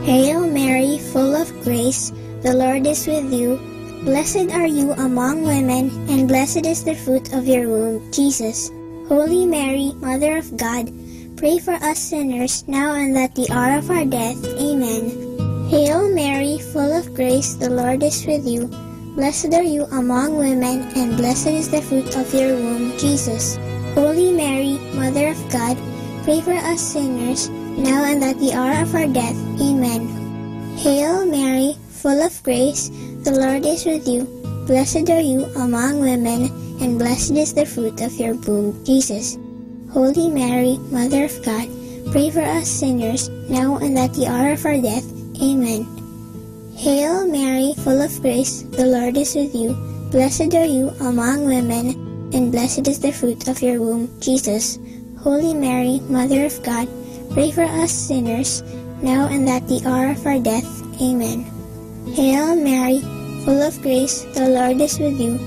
Hail Mary, full of grace, the Lord is with you. Blessed are you among women, and blessed is the fruit of your womb, Jesus. Holy Mary, Mother of God, pray for us sinners, now and at the hour of our death. Amen. Hail Mary, full of grace, the Lord is with you. Blessed are you among women, and blessed is the fruit of your womb, Jesus. Holy Mary, Mother of God, pray for us sinners, now and at the hour of our death. Amen. Hail Mary, full of grace, the Lord is with you. Blessed are you among women, and blessed is the fruit of your womb, Jesus. Holy Mary, Mother of God, pray for us sinners, now and at the hour of our death. Amen. Hail Mary, full of grace, the Lord is with you. Blessed are you among women, and blessed is the fruit of your womb, Jesus. Holy Mary, Mother of God, pray for us sinners, now and at the hour of our death. Amen. Hail Mary, full of grace, the Lord is with you.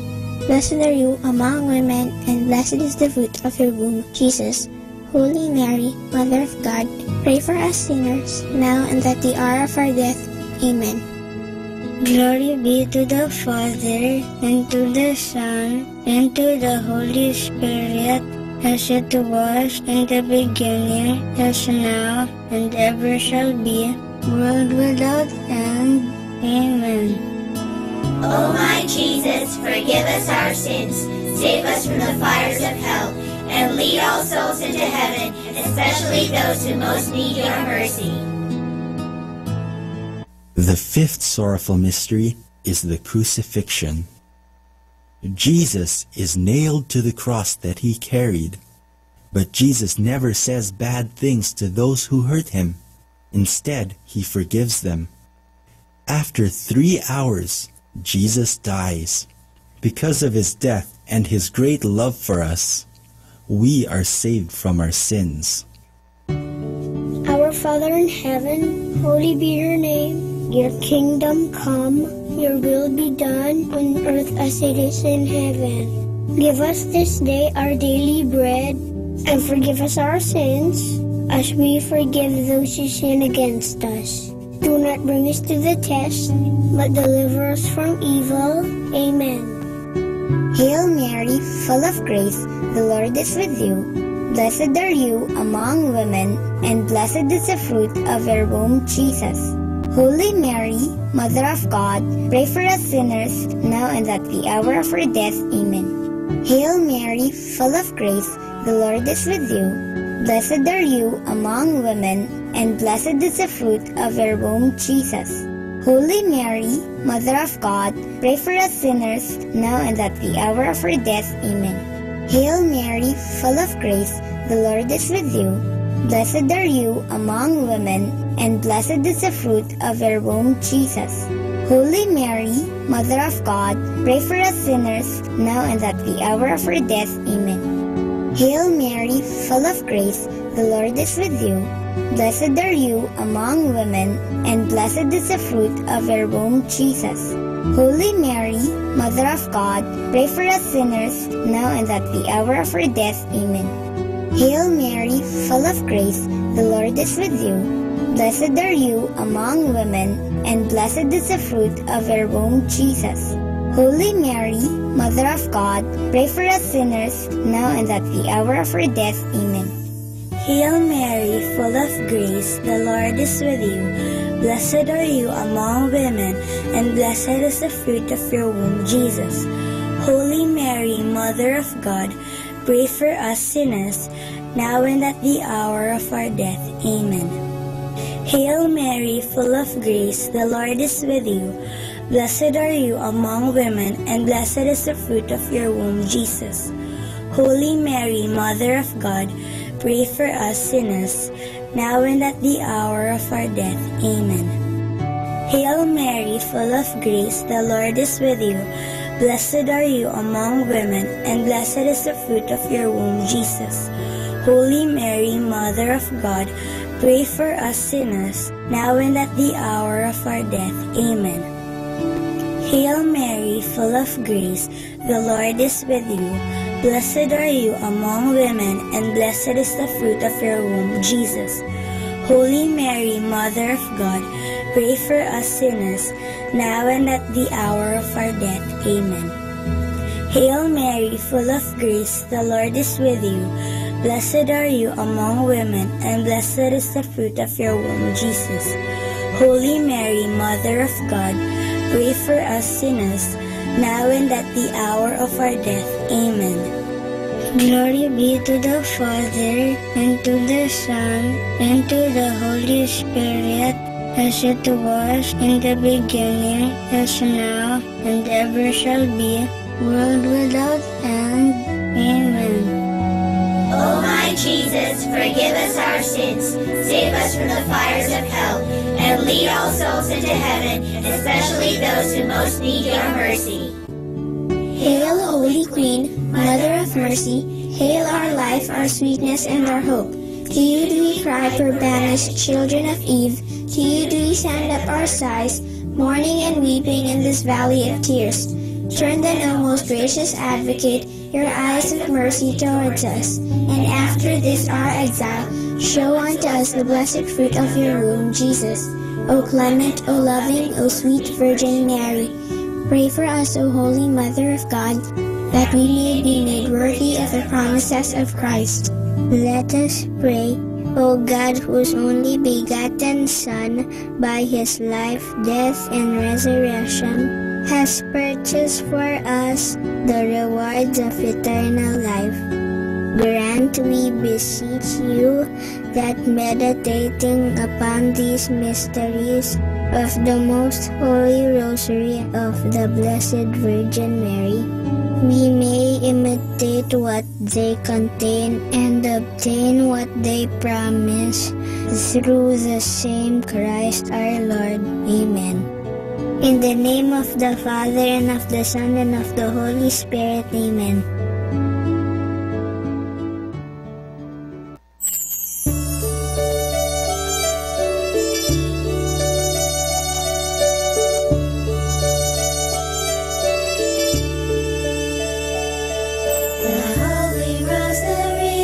Blessed are you among women, and blessed is the fruit of your womb, Jesus. Holy Mary, Mother of God, pray for us sinners, now and at the hour of our death. Amen. Glory be to the Father, and to the Son, and to the Holy Spirit, as it was in the beginning, as now, and ever shall be, world without end. Amen. O my Jesus, forgive us our sins, save us from the fires of hell, and lead all souls into heaven, especially those who most need your mercy. The fifth sorrowful mystery is the crucifixion. Jesus is nailed to the cross that he carried, but Jesus never says bad things to those who hurt him. Instead, he forgives them. After three hours, Jesus dies. Because of his death and his great love for us, we are saved from our sins. Our Father in heaven, holy be your name. Your kingdom come, your will be done on earth as it is in heaven. Give us this day our daily bread, and forgive us our sins, as we forgive those who sin against us. Do not bring us to the test, but deliver us from evil. Amen. Hail Mary, full of grace, the Lord is with you. Blessed are you among women, and blessed is the fruit of your womb, Jesus. Holy Mary, Mother of God, pray for us sinners, now and at the hour of our death. Amen. Hail Mary, full of grace, the Lord is with you. Blessed are you among women, and blessed is the fruit of your womb, Jesus. Holy Mary, Mother of God, pray for us sinners, now and at the hour of our death. Amen. Hail Mary, full of grace, the Lord is with you. Blessed are you among women, and blessed is the fruit of your womb, Jesus. Holy Mary, Mother of God, pray for us sinners, now and at the hour of our death. Amen. Hail Mary, full of grace, the Lord is with you. Blessed are you among women, and blessed is the fruit of your womb, Jesus. Holy Mary, Mother of God, pray for us sinners, now and at the hour of our death. Amen. Hail Mary, full of grace, the Lord is with you. Blessed are you among women, and blessed is the fruit of your womb, Jesus. Holy Mary, Mother of God, pray for us sinners, now and at the hour of our death. Amen. Hail Mary, full of grace, the Lord is with you. Blessed are you among women, and blessed is the fruit of your womb, Jesus. Holy Mary, Mother of God, pray for us sinners, now and at the hour of our death. Amen. Hail Mary, full of grace, the Lord is with you. Blessed are you among women, and blessed is the fruit of your womb, Jesus. Holy Mary, Mother of God, pray for us sinners, now and at the hour of our death. Amen. Hail Mary, full of grace, the Lord is with you. Blessed are you among women, and blessed is the fruit of your womb, Jesus. Holy Mary, Mother of God, pray for us sinners, now and at the hour of our death. Amen. Hail Mary, full of grace, the Lord is with you. Blessed are you among women, and blessed is the fruit of your womb, Jesus. Holy Mary, Mother of God, pray for us sinners, now and at the hour of our death. Amen. Hail Mary, full of grace, the Lord is with you. Blessed are you among women, and blessed is the fruit of your womb, Jesus. Holy Mary, Mother of God, pray for us sinners, now and at the hour of our death. Amen. Glory be to the Father, and to the Son, and to the Holy Spirit, as it was in the beginning, is now, and ever shall be, world without end. Amen. O my Jesus, forgive us our sins, save us from the fires of hell, and lead all souls into heaven, especially those who most need your mercy. Hail, Holy Queen, Mother of Mercy, hail our life, our sweetness, and our hope. To you do we cry, poor banished children of Eve. To you do we send up our sighs, mourning and weeping in this valley of tears. Turn then, O most gracious Advocate, your eyes of mercy towards us, and after this our exile, show unto us the blessed fruit of your womb, Jesus. O clement, O loving, O sweet Virgin Mary, pray for us, O Holy Mother of God, that we may be made worthy of the promises of Christ. Let us pray. O God, whose only begotten Son, by his life, death, and resurrection, has purchased for us the rewards of eternal life, grant, we beseech you, that meditating upon these mysteries of the most holy rosary of the Blessed Virgin Mary, we may imitate what they contain and obtain what they promise, through the same Christ our Lord. Amen. In the name of the Father, and of the Son, and of the Holy Spirit. Amen. The Holy Rosary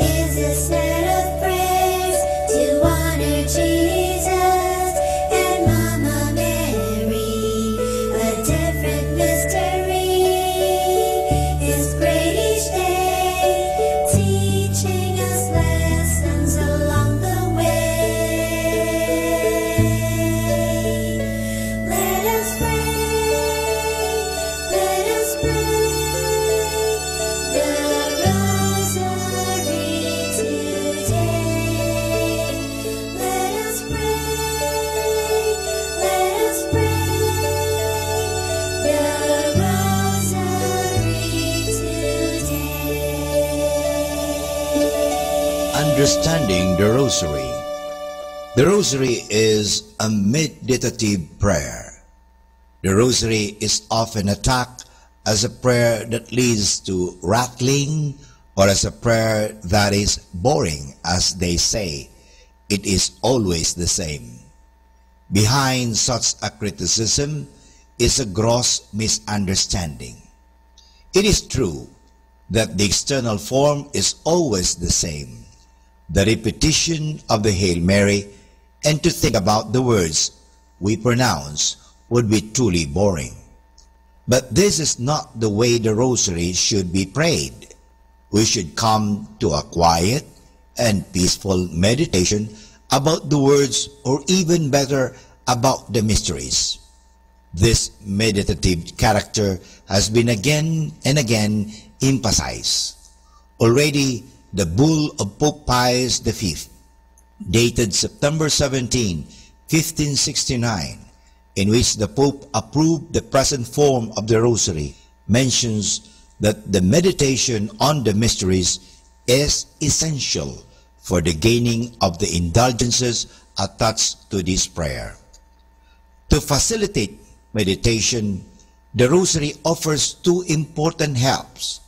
is a set of prayers to honor Jesus and Mama Mary. A different mystery is prayed each day, teaching us lessons along the way. Let us pray, let us pray the Rosary today. Let us pray, let us pray the Rosary today. Understanding the Rosary. The Rosary is a meditative prayer. The Rosary is often attacked as a prayer that leads to rattling, or as a prayer that is boring, as they say, it is always the same. Behind such a criticism is a gross misunderstanding. It is true that the external form is always the same. The repetition of the Hail Mary and to think about the words we pronounce would be truly boring. But this is not the way the Rosary should be prayed. We should come to a quiet and peaceful meditation about the words, or even better, about the mysteries. This meditative character has been again and again emphasized. Already, the bull of Pope Pius the fifth, dated September seventeen, fifteen sixty-nine, in which the Pope approved the present form of the Rosary, mentions that the meditation on the mysteries is essential for the gaining of the indulgences attached to this prayer. To facilitate meditation, the Rosary offers two important helps.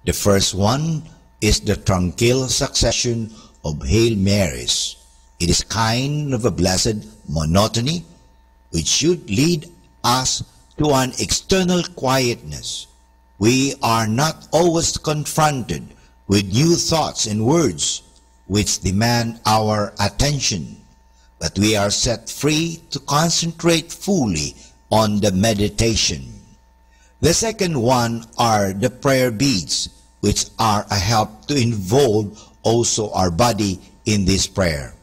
The first one is the tranquil succession of Hail Marys. It is kind of a blessed monotony, which should lead us to an external quietness. We are not always confronted with new thoughts and words which demand our attention, but we are set free to concentrate fully on the meditation. The second one are the prayer beads, which are a help to involve also our body in this prayer.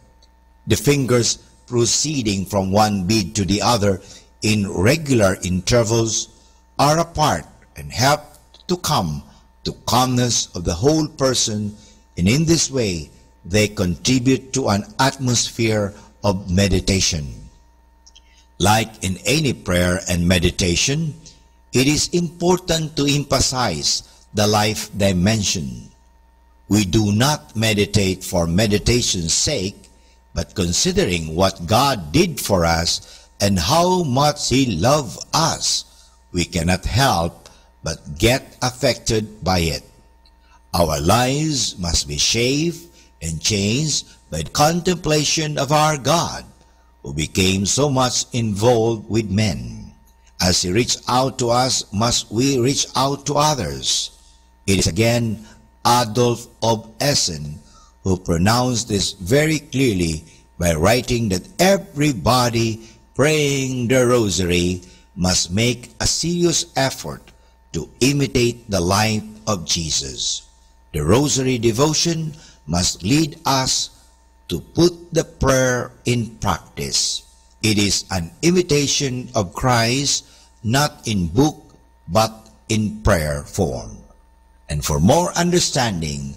The fingers proceeding from one bead to the other in regular intervals are a part and help to come to calmness of the whole person, and in this way they contribute to an atmosphere of meditation. Like in any prayer and meditation, it is important to emphasize the life dimension. We do not meditate for meditation's sake, but considering what God did for us and how much He loved us, we cannot help but get affected by it. Our lives must be shaped and changed by the contemplation of our God, who became so much involved with men. As He reached out to us, must we reach out to others. It is again Adolf of Essen who pronounced this very clearly by writing that everybody praying the Rosary must make a serious effort to imitate the life of Jesus. The Rosary devotion must lead us to put the prayer in practice. It is an imitation of Christ, not in book, but in prayer form. And for more understanding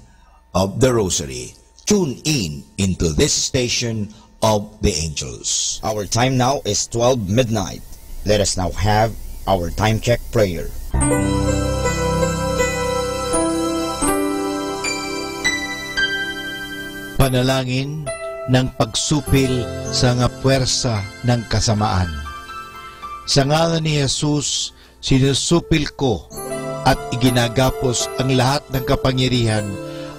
of the Rosary, tune in into this station of the angels. Our time now is twelve midnight. Let us now have our time check prayer. Panalangin ng pagsupil sa mga puwersa ng kasamaan. Sa ngalan ni Jesus, sinusupil ko at iginagapos ang lahat ng kapangyarihan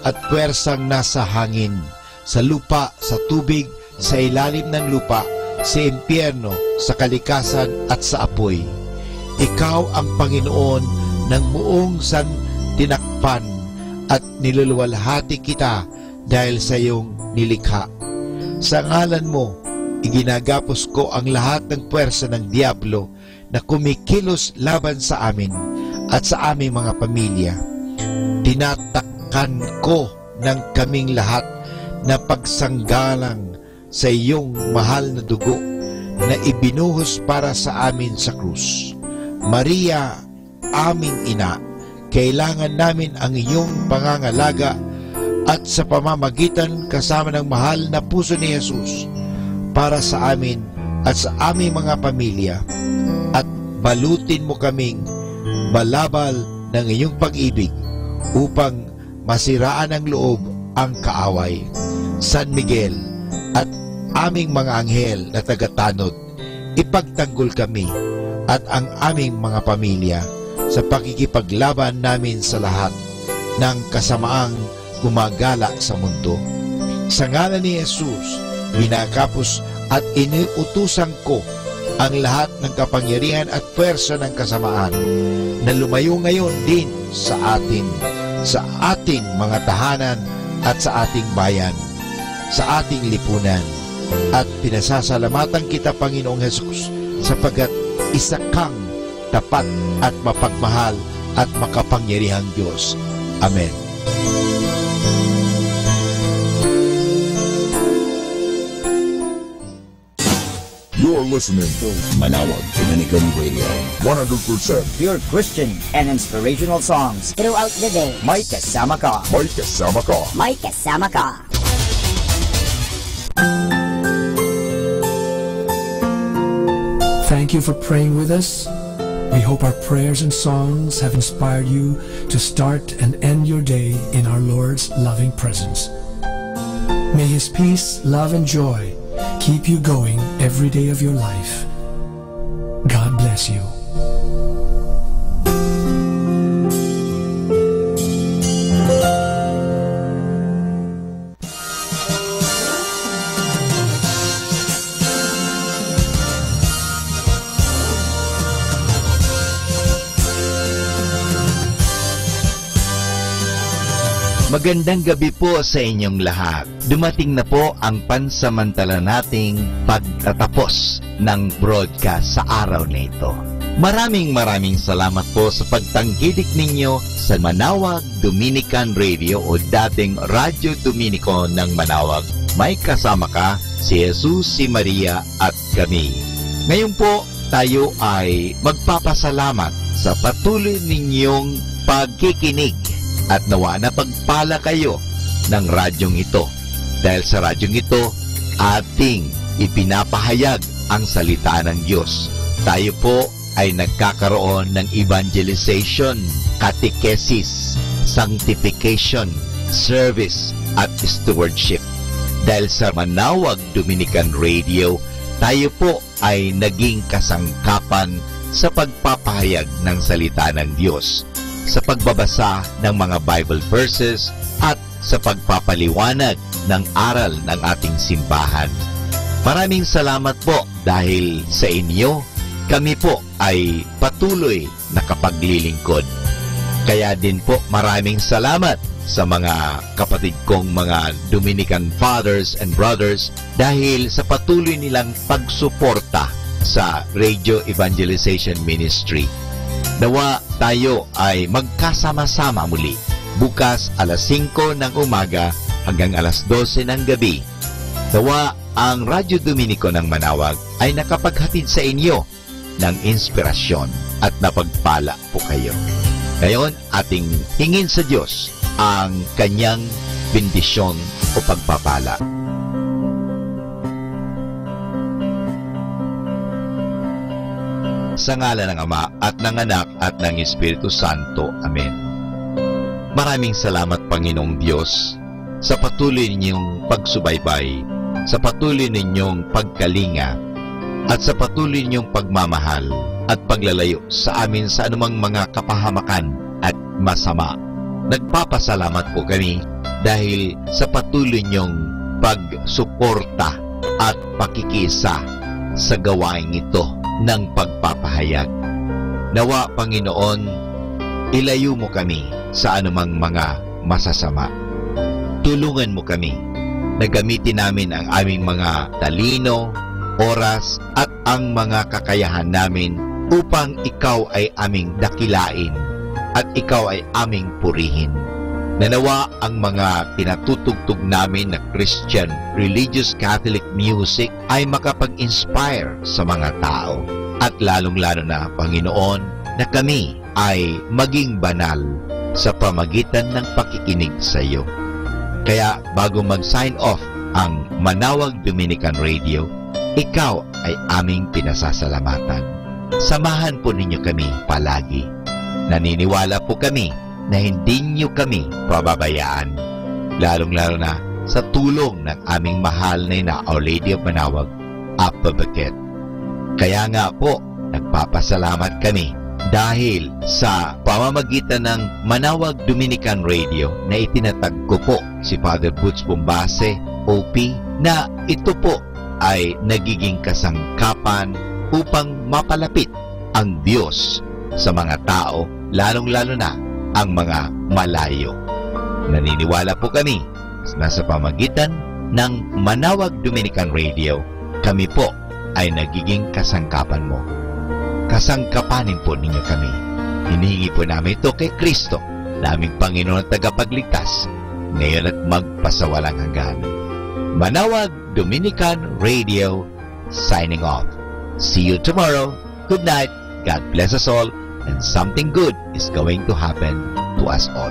at puwersang nasa hangin, sa lupa, sa tubig, sa ilalim ng lupa, sa impyerno, sa kalikasan, at sa apoy. Ikaw ang Panginoon ng buong santinakpan, at niluluwalhati kita dahil sa iyong nilikha. Sa ngalan mo, iginagapos ko ang lahat ng puwersa ng Diablo na kumikilos laban sa amin at sa aming mga pamilya. Tinatakan ko ng kaming lahat na pagsanggalang sa iyong mahal na dugo na ibinuhos para sa amin sa krus. Maria, aming ina, kailangan namin ang iyong pangangalaga at sa pamamagitan kasama ng mahal na puso ni Jesus para sa amin at sa aming mga pamilya, at balutin mo kaming balabal ng iyong pag-ibig upang masiraan ang loob ang kaaway. San Miguel at aming mga anghel na tagatanod, ipagtanggol kami at ang aming mga pamilya sa pakikipaglaban namin sa lahat. ng kasamaang gumagala sa mundo. Sa ngalan ni Jesus, pinakapos at inuutusan ko ang lahat ng kapangyarihan at puwersa ng kasamaan na lumayo ngayon din sa atin, sa ating mga tahanan at sa ating bayan, sa ating lipunan. At pinasasalamatan kita, Panginoong Jesus, sapagkat isa kang tapat at mapagmahal at makapangyarihang Dios. Amen. You're listening to Manawag Dominican Radio. One hundred percent pure Christian and inspirational songs throughout the day. May kasama ka. May kasama ka. May kasama ka. Thank you for praying with us. We hope our prayers and songs have inspired you to start and end your day in our Lord's loving presence. May His peace, love, and joy keep you going every day of your life. God bless you. Magandang gabi po sa inyong lahat. Dumating na po ang pansamantala nating pagtatapos ng broadcast sa araw na ito. Maraming, maraming salamat po sa pagtangkilik ninyo sa Manawag Dominican Radio o dating Radyo Dominiko ng Manawag. May kasama ka, si Jesus, si Maria, at kami. Ngayon po, tayo ay magpapasalamat sa patuloy ninyong pagkikinig at nawa napagpala kayo ng radyong ito. Dahil sa radyong ito, ating ipinapahayag ang salita ng Diyos. Tayo po ay nagkakaroon ng evangelization, catechesis, sanctification, service, at stewardship. Dahil sa Manawag Dominican Radio, tayo po ay naging kasangkapan sa pagpapahayag ng salita ng Diyos, sa pagbabasa ng mga Bible verses, at sa pagpapaliwanag ng aral ng ating simbahan. Maraming salamat po dahil sa inyo, kami po ay patuloy nakapaglilingkod. Kaya din po, maraming salamat sa mga kapatid kong mga Dominican fathers and brothers dahil sa patuloy nilang pagsuporta sa Radio Evangelization Ministry. Nawa tayo ay magkasama-sama muli bukas alas singko ng umaga hanggang alas dose ng gabi. Nawa ang Radyo Dominiko ng Manawag ay nakapaghatid sa inyo ng inspirasyon at napagpala po kayo. Ngayon, ating hingin sa Diyos ang kanyang bendisyon o pagpapala. Sa ngalan ng Ama at ng Anak at ng Espiritu Santo. Amen. Maraming salamat, Panginoong Diyos, sa patuloy ninyong pagsubaybay, sa patuloy ninyong pagkalinga, at sa patuloy ninyong pagmamahal at paglalayo sa amin sa anumang mga kapahamakan at masama. Nagpapasalamat po kami dahil sa patuloy ninyong pagsuporta at pakikiisa sa gawaing ito ng pagpapahayag. Nawa, Panginoon, ilayo mo kami sa anumang mga masasama. Tulungan mo kami na gamitin namin ang aming mga talino, oras, at ang mga kakayahan namin upang ikaw ay aming dakilain at ikaw ay aming purihin. Nanawa ang mga pinatutugtog namin na Christian religious Catholic music ay makapag-inspire sa mga tao, at lalong-lalo na, Panginoon, na kami ay maging banal sa pamagitan ng pakikinig sa iyo. Kaya bago mag-sign off ang Manawag Dominican Radio, ikaw ay aming pinasasalamatan. Samahan po ninyo kami palagi. Naniniwala po kami na hindi niyo kami pababayaan, lalong-lalo na sa tulong ng aming mahal na ina, Our Lady of Manawag, Apabakit. Kaya nga po, nagpapasalamat kami Dahil sa pamamagitan ng Manawag Dominican Radio na itinatag ko po si Father Butch Bombase, O P, na ito po ay nagiging kasangkapan upang mapalapit ang Diyos sa mga tao, lalong-lalo na ang mga malayo. Naniniwala po kami na sa pamagitan ng Manawag Dominican Radio, kami po ay nagiging kasangkapan mo. Kasangkapanin po ninyo kami. Hinihingi po namin ito kay Kristo, naming Panginoon at Tagapagligtas, ngayon at magpasawalang hanggan. Manawag Dominican Radio, signing off. See you tomorrow. Good night. God bless us all, and something good is going to happen to us all.